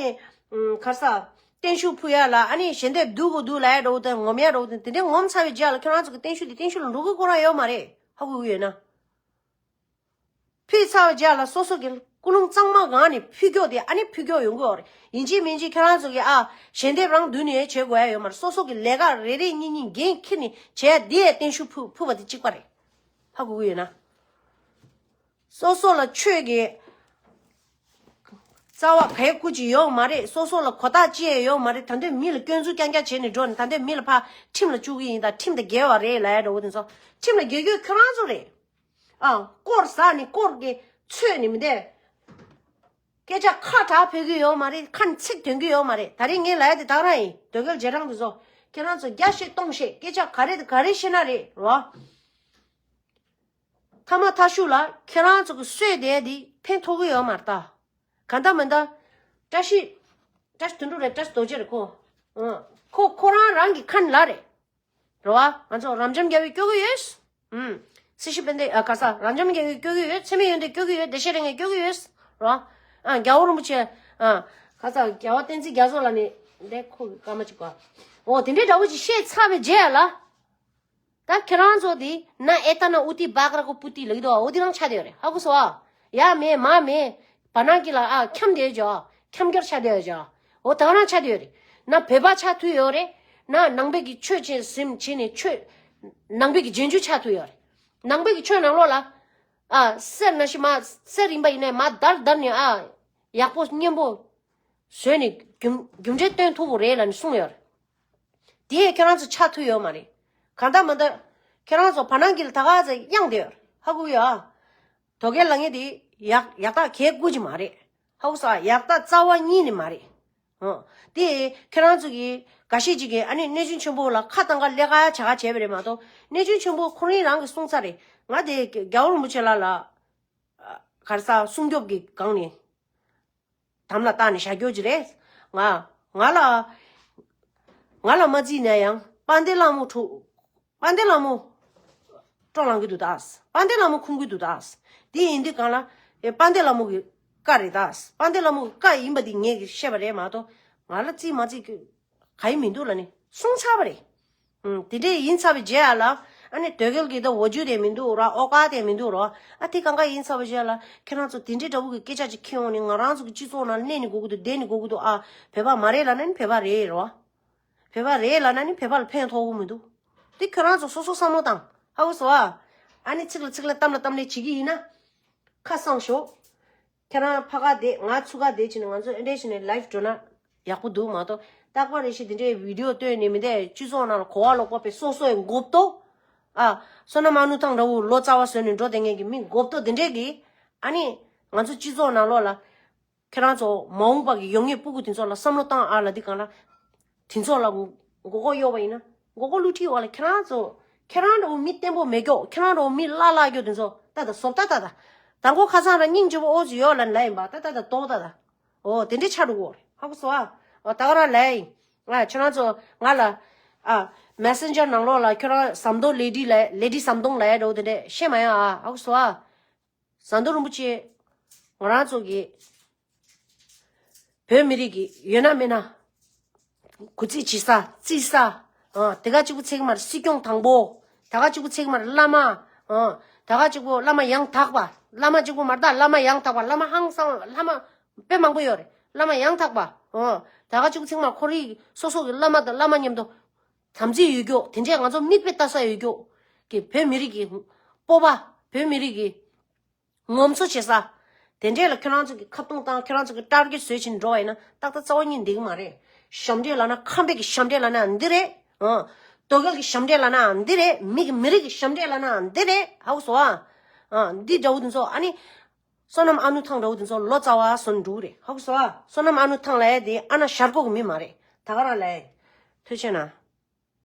ཨུམ་ག་རེ་ཟ། བརྟན་བཞུགས་ཕུལ་ཡ་ལ་ཨ་ནི་ཞལ་འདེབས་བསྡུ་དགོས་འདུག་ལབ་ཡ་འདྲ་བོ་དང་ངོམ་ཡ་འདྲ་བོ་དང་དེ་འདྲས་ངོམ་ཚར་བའི་རྗེས་ལ་ཁྱོད་རང་ཚོ་གི་བརྟན་བཞུགས་དེ་བརྟན་བཞུགས་ལ་འགྲོ་གི་ཁོ་རང་ཡོད་མ་རེད། ཧ་གོ་གི་ཡོད་ན། ཕུལ་ཚར་བའི་རྗེས་ལ་སོ་སོ་གི་ཀུན་སློང་གཙང་མ་ངང་ནས་ཕུལ་སྐྱོག་དེ་ཨ་ནི་ཕུལ་སྐྱོག་ཡོང་གི་ཡོད་རེད། ཡིན་གཅིག་མིན་གཅིག་ཁྱེད་རང་ཚོ་གི་ཨ་ཞལ་འདེབས་རང་བསྡུས་ནས་བྱེད་དགོས་ཡ་ཡོད་མ་རེད། སོ་སོ་གི་ལས་ཀ་རེ་རེ་གཉིས་གཉིས་འགན་འཁྱེར་ནས་བྱས་དེ་ཡས་བརྟན་བཞུགས་ཕུལ་ཕུལ་བ་དེ་གཅིག་པ་རེད། ཧ་གོ་གི་ཡོད་ན། སོ་སོ་ལ་ཆོས་ཀྱི་རྩ་བ་ག་ཡེ་སྐུ་ཅིག་ཡོད་མ་རེད། སོ་སོ་ལ་གོ་རྟོགས་ཅི་ཡང་ཡོད་མ་རེད། ད་འདོད་མི་ལ་སྐྱོན་འཛུགས་རྐྱང་རྐྱང་བྱས་ནས་འགྲོ་ནས་ད་འདོད་མི་ལ་ཕར་ཁྲིམས་ལ་བཅུག་གི་ཡིན་ད་ཁྲིམས་དང་འགལ་བ་རེད་ལབ་ཡ་འདྲ་བོ་དེ་ཚོ་ཁྲིམས་ལ་འགལ་རྒྱུ་ཁྱོད་རང་ཚོ་རེད། ཨ་སྐོར་ཟ་ནས་སྐོར་གི་ཚོད་ནས་མི་འདས། སྐད་ཆ་ཁ་གྲག་ཕོད་ཀྱི་ཡོད་མ་རེད། ཁ་ཚིག་འདོན་གྱི་ཡོད་མ་རེད། ད་རེས་ངས་ལབ་ཡ་དེ་ད་རང་ཡིན། དོལ་རྒྱལ་རྗེས་འབྲང་དེ་ཚོ་ཁྱེད་རང་ཚོ་རྒྱ་བཤད་སྟོང་བཤད། སྐད་ཆ་ག་རེ་དང་ག་རེ་བཤད་ན་རེད་རོ། ཐ་མ་ཐ་ཤུ་ལ་ཁྱེད་རང་ཚོ་གི་སྲོལ་དེ་དེ་ཕན་ཐོགས་ཀྱི་ཡོད་མ་རེད་ད། ག་འདྲ་མི་འདྲ། བཀྲ་ཤིས། བཀྲ་ཤིས་དོན་གྲུབ་རེད། བཀྲ་ཤིས་རྡོ་རྗེ་རེད་ཁོ། ཨ། ཁོ་ཁོ་རང་རང་གི་ཁ་ནས་ལབ་རེད། རེད་བ། ང་ཚོ་རབ་འབྱམས་རྒྱལ་བས་སྐྱོར་གྱི་ཡོད། ཨུམ། སྲིད་ཞི་དཔལ་ལྡན། ཨ། ག་ས། རབ་འབྱམས་རྒྱལ་བས་སྐྱོར་གྱི་ཡོད། འཚེ་མེད་ཡོན་ཏན་སྐྱོར་གྱི་ཡོད། བདེ་གཤེགས་རིགས་ལྔས་སྐྱོར་གྱི་ཡོད། རེད་བ། ཨ། རྒྱལ་བ་རིན་པོ་ཆེ། ཨ། ག་ས། རྒྱལ་བ་བསྟན་འཛིན་རྒྱ་མཚོ་ལ་ནི་འདི་ཁོ་གི་སྐར་མ་གཅིག་པ། འོ་དེ་འདྲའི་འདྲ་བོ་ཅིག་བཤད་ཚར་བའི་རྗེས་ལ། ད་ཁྱེད་རང་ཚོ་དེ་ན་ཨེ་ཏ་ན་ཨུ་ཏི་བག་ར་ཀོ་པུ་ཏི་ལབ་ཀྱི་འདུག་འོ་དེ་རང་ཆགས་བསྡད་ཡོད་རེད། ཧ་གོ་སོང་ཨ། ཡ་མེད་མ་མེད། བ་ནང་གི་ལ་ཨ་འཁྱམ་བསྡད་ཡོད་ཅག་འཁྱམ་སྐྱོར་ཆགས་བསྡད་ཡོད་ཅག་འོ་ད་རང་ཆགས་བསྡད་ཡོད་རེད། ན་བོད་པ་ཆགས་ཐུབ་ཡོད་རེད། ན་ནང་པའི་གི་ཆོས་བྱེད་ཟིན་བྱས་ནས་ཆོས། ནང་པའི་གི་རྗེས་འཇུག་ཆགས་ཐུབ་ཡོད་རེད། ནང་པའི་གི་ཆོས་ནང་ལོགས་ལ། ཨ་གསེར་ནང་བཞིན་མ་གསེར་ཡིན་པ་ཡིན་ནའི་མ་བརྡར་བརྡར་ནས་ཨ་ཡག་པོ་སྙན་པོ་བཟོས་ནས་རྒྱུ་རྒྱུ་འབྲས་སྟོན་ཐུབ་པ་རེད་ལབ་ནས་གསུངས་ཡོད་རེད། དེ་ཁྱེད་རང་ཚོ་ཆགས་ཐུབ་ཡོད་མ་རེད། གང་ལྟར་མ་ལྟར་ཁྱེད་རང་ཚོ་བ་ནང་གི་ལ་ད་ག་ཚོད་གཡེང་བསྡད་ཡོད་རེད། ཧ་གོ་ཡོད་ཨ། དོལ་རྒྱལ་ལབ་མཁན་དེ་ཡག་ཡག་རྟགས་གལ་དགུ་ཅིག་མ་རེད། ཧ་གོ་སོང་ཨ། ཡག་རྟགས་རྩ་བ་ཉིད་ནས་མ་རེད། ཨོ། དེ་ཁྱེད་རང་ཚོ་གི་འགའ་ཤས་ཅིག་གིས་ཨ་ནི་གནས་ཆེན་ཆེན་པོ་ལ་ཁ་བཏང་ག་ལས་ཀ་བྱ་ག་བྱས་པ་རེད་མ་གཏོགས། གནས་ཆེན་ཆེན་པོ་ཁོ་རང་རང་གིས་གསུངས་ཚར་རེད། ང་དེ་རྒྱལ་བ་རིན་པོ་ཆེ་ལ་ལ་ག་རེ་ཟ་སྲུང་སྐྱོབ་ཀྱི་སྒང་ནས་དམ་ལ་བཏགས་ནས་བཞག་རྒྱུ་ཅིག་རེད། ང་ང་ལ་ང་ལ་མ་བརྩིས་ན་ཡང་དཔལ་ལྡན་ལྷ་མོ་ཁྲོ། དཔལ་ལྡན་ལྷ་མོ་སྤྲོ་ལངས་ཀྱི་འདུག་ད། དཔལ་ལྡན་ལྷ་མོ་ཁུམ་གྱི་འདུག་ད། དེ་ཡིན་དུས་གང་ལ་ཨེ་དཔལ་ལྡན་ལྷ་མོ་གི་བཀའ་རེད་ད། དཔལ་ལྡན་ལྷ་མོ་གི་བཀའ་ཡིན་པ་དེ་ངས་ཀྱིས་བཤད་པ་རེད་མ་གཏོགས། ང་ལ་བརྩིས་མ་བརྩིས་ཀྱི་ག་ཡི་མི་འདུག་ལབ་ནས་གསུངས་ཚར་བ་རེད། ཨུམ། དེ་འདྲས་ཡིན་ཚར་བའི་རྗེས་ལ་ཨ་ནི་དོལ་རྒྱལ་གྱི་ད་འོ་རྒྱུ་དེ་མི་འདུག་ར། ཨོ་ཀ་དེ་མི་འདུག་ར། ཨ་དེ་གང་ག་ཡིན་ཚར་བའི་རྗེས་ལ་ཁྱེད་རང་ཚོ་དེ་འདྲས་འདྲ་བོ་གི་སྐད་ཆ་ཅིག་ཁྱེར་ཡོང་ནས་ང་རང་ཚོ་གི་སྤྱི་ཚོགས་ནང་གནས་ནས་དགོས་ཀྱི་འདུག་བསྡད་ནས་དགོས་ཀྱི་འདུག་ཨ་བོད་པ་མ་རེད་ལབ་ན་ནི་བོད་པ་རེད་ར། བོད་པ་རེད་ལབ་ན་ནི་བོད་པ་ལ་ཕན་ཐོགས་ཀྱི་མི་འདུག་དེ་ཁྱེད་རང་ཚོ་སོ་སོ་བསམ་བློ་བཏང་། ཧ་གོ་སོང་ཨ། ཨ་ནི་ཚིག་ལ་ཚིག་ལ་གཏམ་ལ་གཏམ་ལས་བྱེད་ཀྱི་ཡིན་ན། ཁ་གསང་ཤོག་ཁྱེད་རང་ཕ་ག་བསྡད་ང་ཚུར་ག་བསྡད་བྱས་ནས་ང་ཚོ་ཨེ་འདྲས་བྱས་ནས་ལའིབ་འགྲོ་ན་ཡག་པོ་འདུག་མ་གཏོགས། རྟག་པར་རེ་ཞིག་འདི་འདྲའི་བི་ཌིའོ་བཏོན་ནས་མི་འདྲ་སྤྱི་ཚོགས་ནང་ལ་གོ་བ་ལོག་པ་དཔེ་སོ་སོའི་མགོ་བཏོག་ཨ། བསོད་ནམས་ཨ་ནུ་ཐང་འདྲ་བོ་ལོ་ཙཱ་བ་བཟོས་ནས་འགྲོ་བསྡད་མཁན་གྱི་མི་མགོ་བཏོག་འདི་འདྲས་ཀྱིས་ཨ་ནི་ང་ཚོ་སྤྱི་ཚོགས་ནང་ལོགས་ལ་ཁྱེད་རང་ཚོ་མ་འོངས་པ་གི་ཡོང་ངེས་སྤུ་གུ་དེ་ཚོ་ལ་བསམ་བློ་བཏང་ཨ་ལ་འདི་གང་ལ། དེ་ཚོ་ལ་མགོ་སྐོར་གཡོག་པ་ཡིན་ན་མགོ་སྐོར་བསླུ་བྲིད་འོག་ལ་ཁྱེད་རང་ཚོ་ཁྱེད་རང་འདྲ་བོ་མི་བརྟན་པོ་མེད་ཀྱོག་ཁྱེད་རང་འདྲ་བོ་མི་བརླག་བརླག་ཀྱོག་དེ་ཚོ་ད་ད་བཟོ་ལྟ་ད་ད། དང་པོ་ཁ་སང་ར་སྙིང་རྗེ་པོ་ཨོ་ཙི་ཡོད་ལ་ལ་ཡིན་པ་ད་ད་ད་ཏོག་ད་ད། ཨོ་དེ་འདྲའི་ཆ་འགྲོ་གོ་རེད། ཧ་གོ་སོང་ཨ། ཨོ་ད་ག་རང་ལ་ཡིན། ང་ཁྱེད་རང་ཚོ་ང་ལ་ཨ་མེ་སེན་ཇར་ནང་ལོགས་ལ་ཁྱོད་རང་ཟམ་གདོང་ལེ་ཌི་ལ་ལེ་ཌི་ཟམ་གདོང་ལ་ཡ་འགྲོ་དེ་འདྲ་བཤད་མ་ཡོང་ཨ། ཧ་གོ་སོང་ཨ། ཟམ་གདོང་རིན་པོ་ཆེ། ང་རང་ཚོ་གི་བོད་མི་རིགས་ཀྱི་ཡོད་ན་མེད་ན། གུས་བརྩི་བྱེད་ས་བརྩི་ས། ཨ་དེ་ག་གཅིག་པུ་ཚེག་མར་སྲིད་སྐྱོང་དང་པོ། ད་ག་གཅིག་པུ་ཚེག་མར་བླ་མ། ཨ་ད་ག་གཅིག་པུ་བླ་མ་ཡང་དག་པ། བླ་མ་གཅིག་པུ་མར་ད་བླ་མ་ཡང་དག་པ་བླ་མ་ཧང་སང་བླ་མ་དཔེ་མང་པོ་ཡོད་རེད། བླ་མ་ཡང་དག་པ། ཨ་ད་ག་གཅིག་པུ་ཚེག་མར་ཁོ་རིགས་སོ་སོ་གི་བླ་མ་དང་བླ་མ་མཉམ་དུ་དམ་ཚིག་ཡོད་རྒྱུ་དེ་འདྲས་ང་ཚོ་མིག་དཔེ་ལྟ་ས་ཡོད་རྒྱུ་གི་བོད་མི་རིགས་ཀྱི་སྤོབས་པ་བོད་མི་རིགས་ཀྱི་ངོམ་སོ་བྱེད་ས། དེ་འདྲས་ལ་ཁྱོད་རང་ཚོ་གི་ཁ་གཏོང་བཏང་ཁྱོད་རང་ཚོ་གི་ཊར་གེཊ་བཟོས་ཕྱིན་འགྲོ་བ་ཡིན་ན་ཏག་ཏག་རྩ་བ་ཉིད་འགྲིག་གི་མ་རེད། ཞབས་འདྲེན་ལབ་ན་ཁམས་པའི་གི་ཞབས་འདྲེན་ལབ་ན་འདི་རེད། ཨང་། རྡོ་རྒྱལ་གི་ཞབས་འདྲེན་ལབ་ན་འདི་རེད། མི་གི་མི་རིགས་གི་ཞབས་འདྲེན་ལབ་ན་འདི་རེད། ཧ་གོ་སོང་ཨ། ཨང་། འདི་འདྲ་བོ་དེ་ཚོ་ཨ་ནི། བསོད་ནམས་ཨ་ནུ་ཐང་འདྲ་བོ་དེ་ཚོ་ལོ་ཙཱ་བ་སོན་འགྲོ་གི་རེད། ཧ་གོ་སོང་ཨ། བསོད་ནམས་ཨ་ནུ་ཐང་ལབ་ཡ་དེ་ཨ་ན་ཤར་ཁོག་གི་མི་མ་རེད། ད་ག་རང་ལབ་ཡ། ཐུགས་རྗེ་གནང་།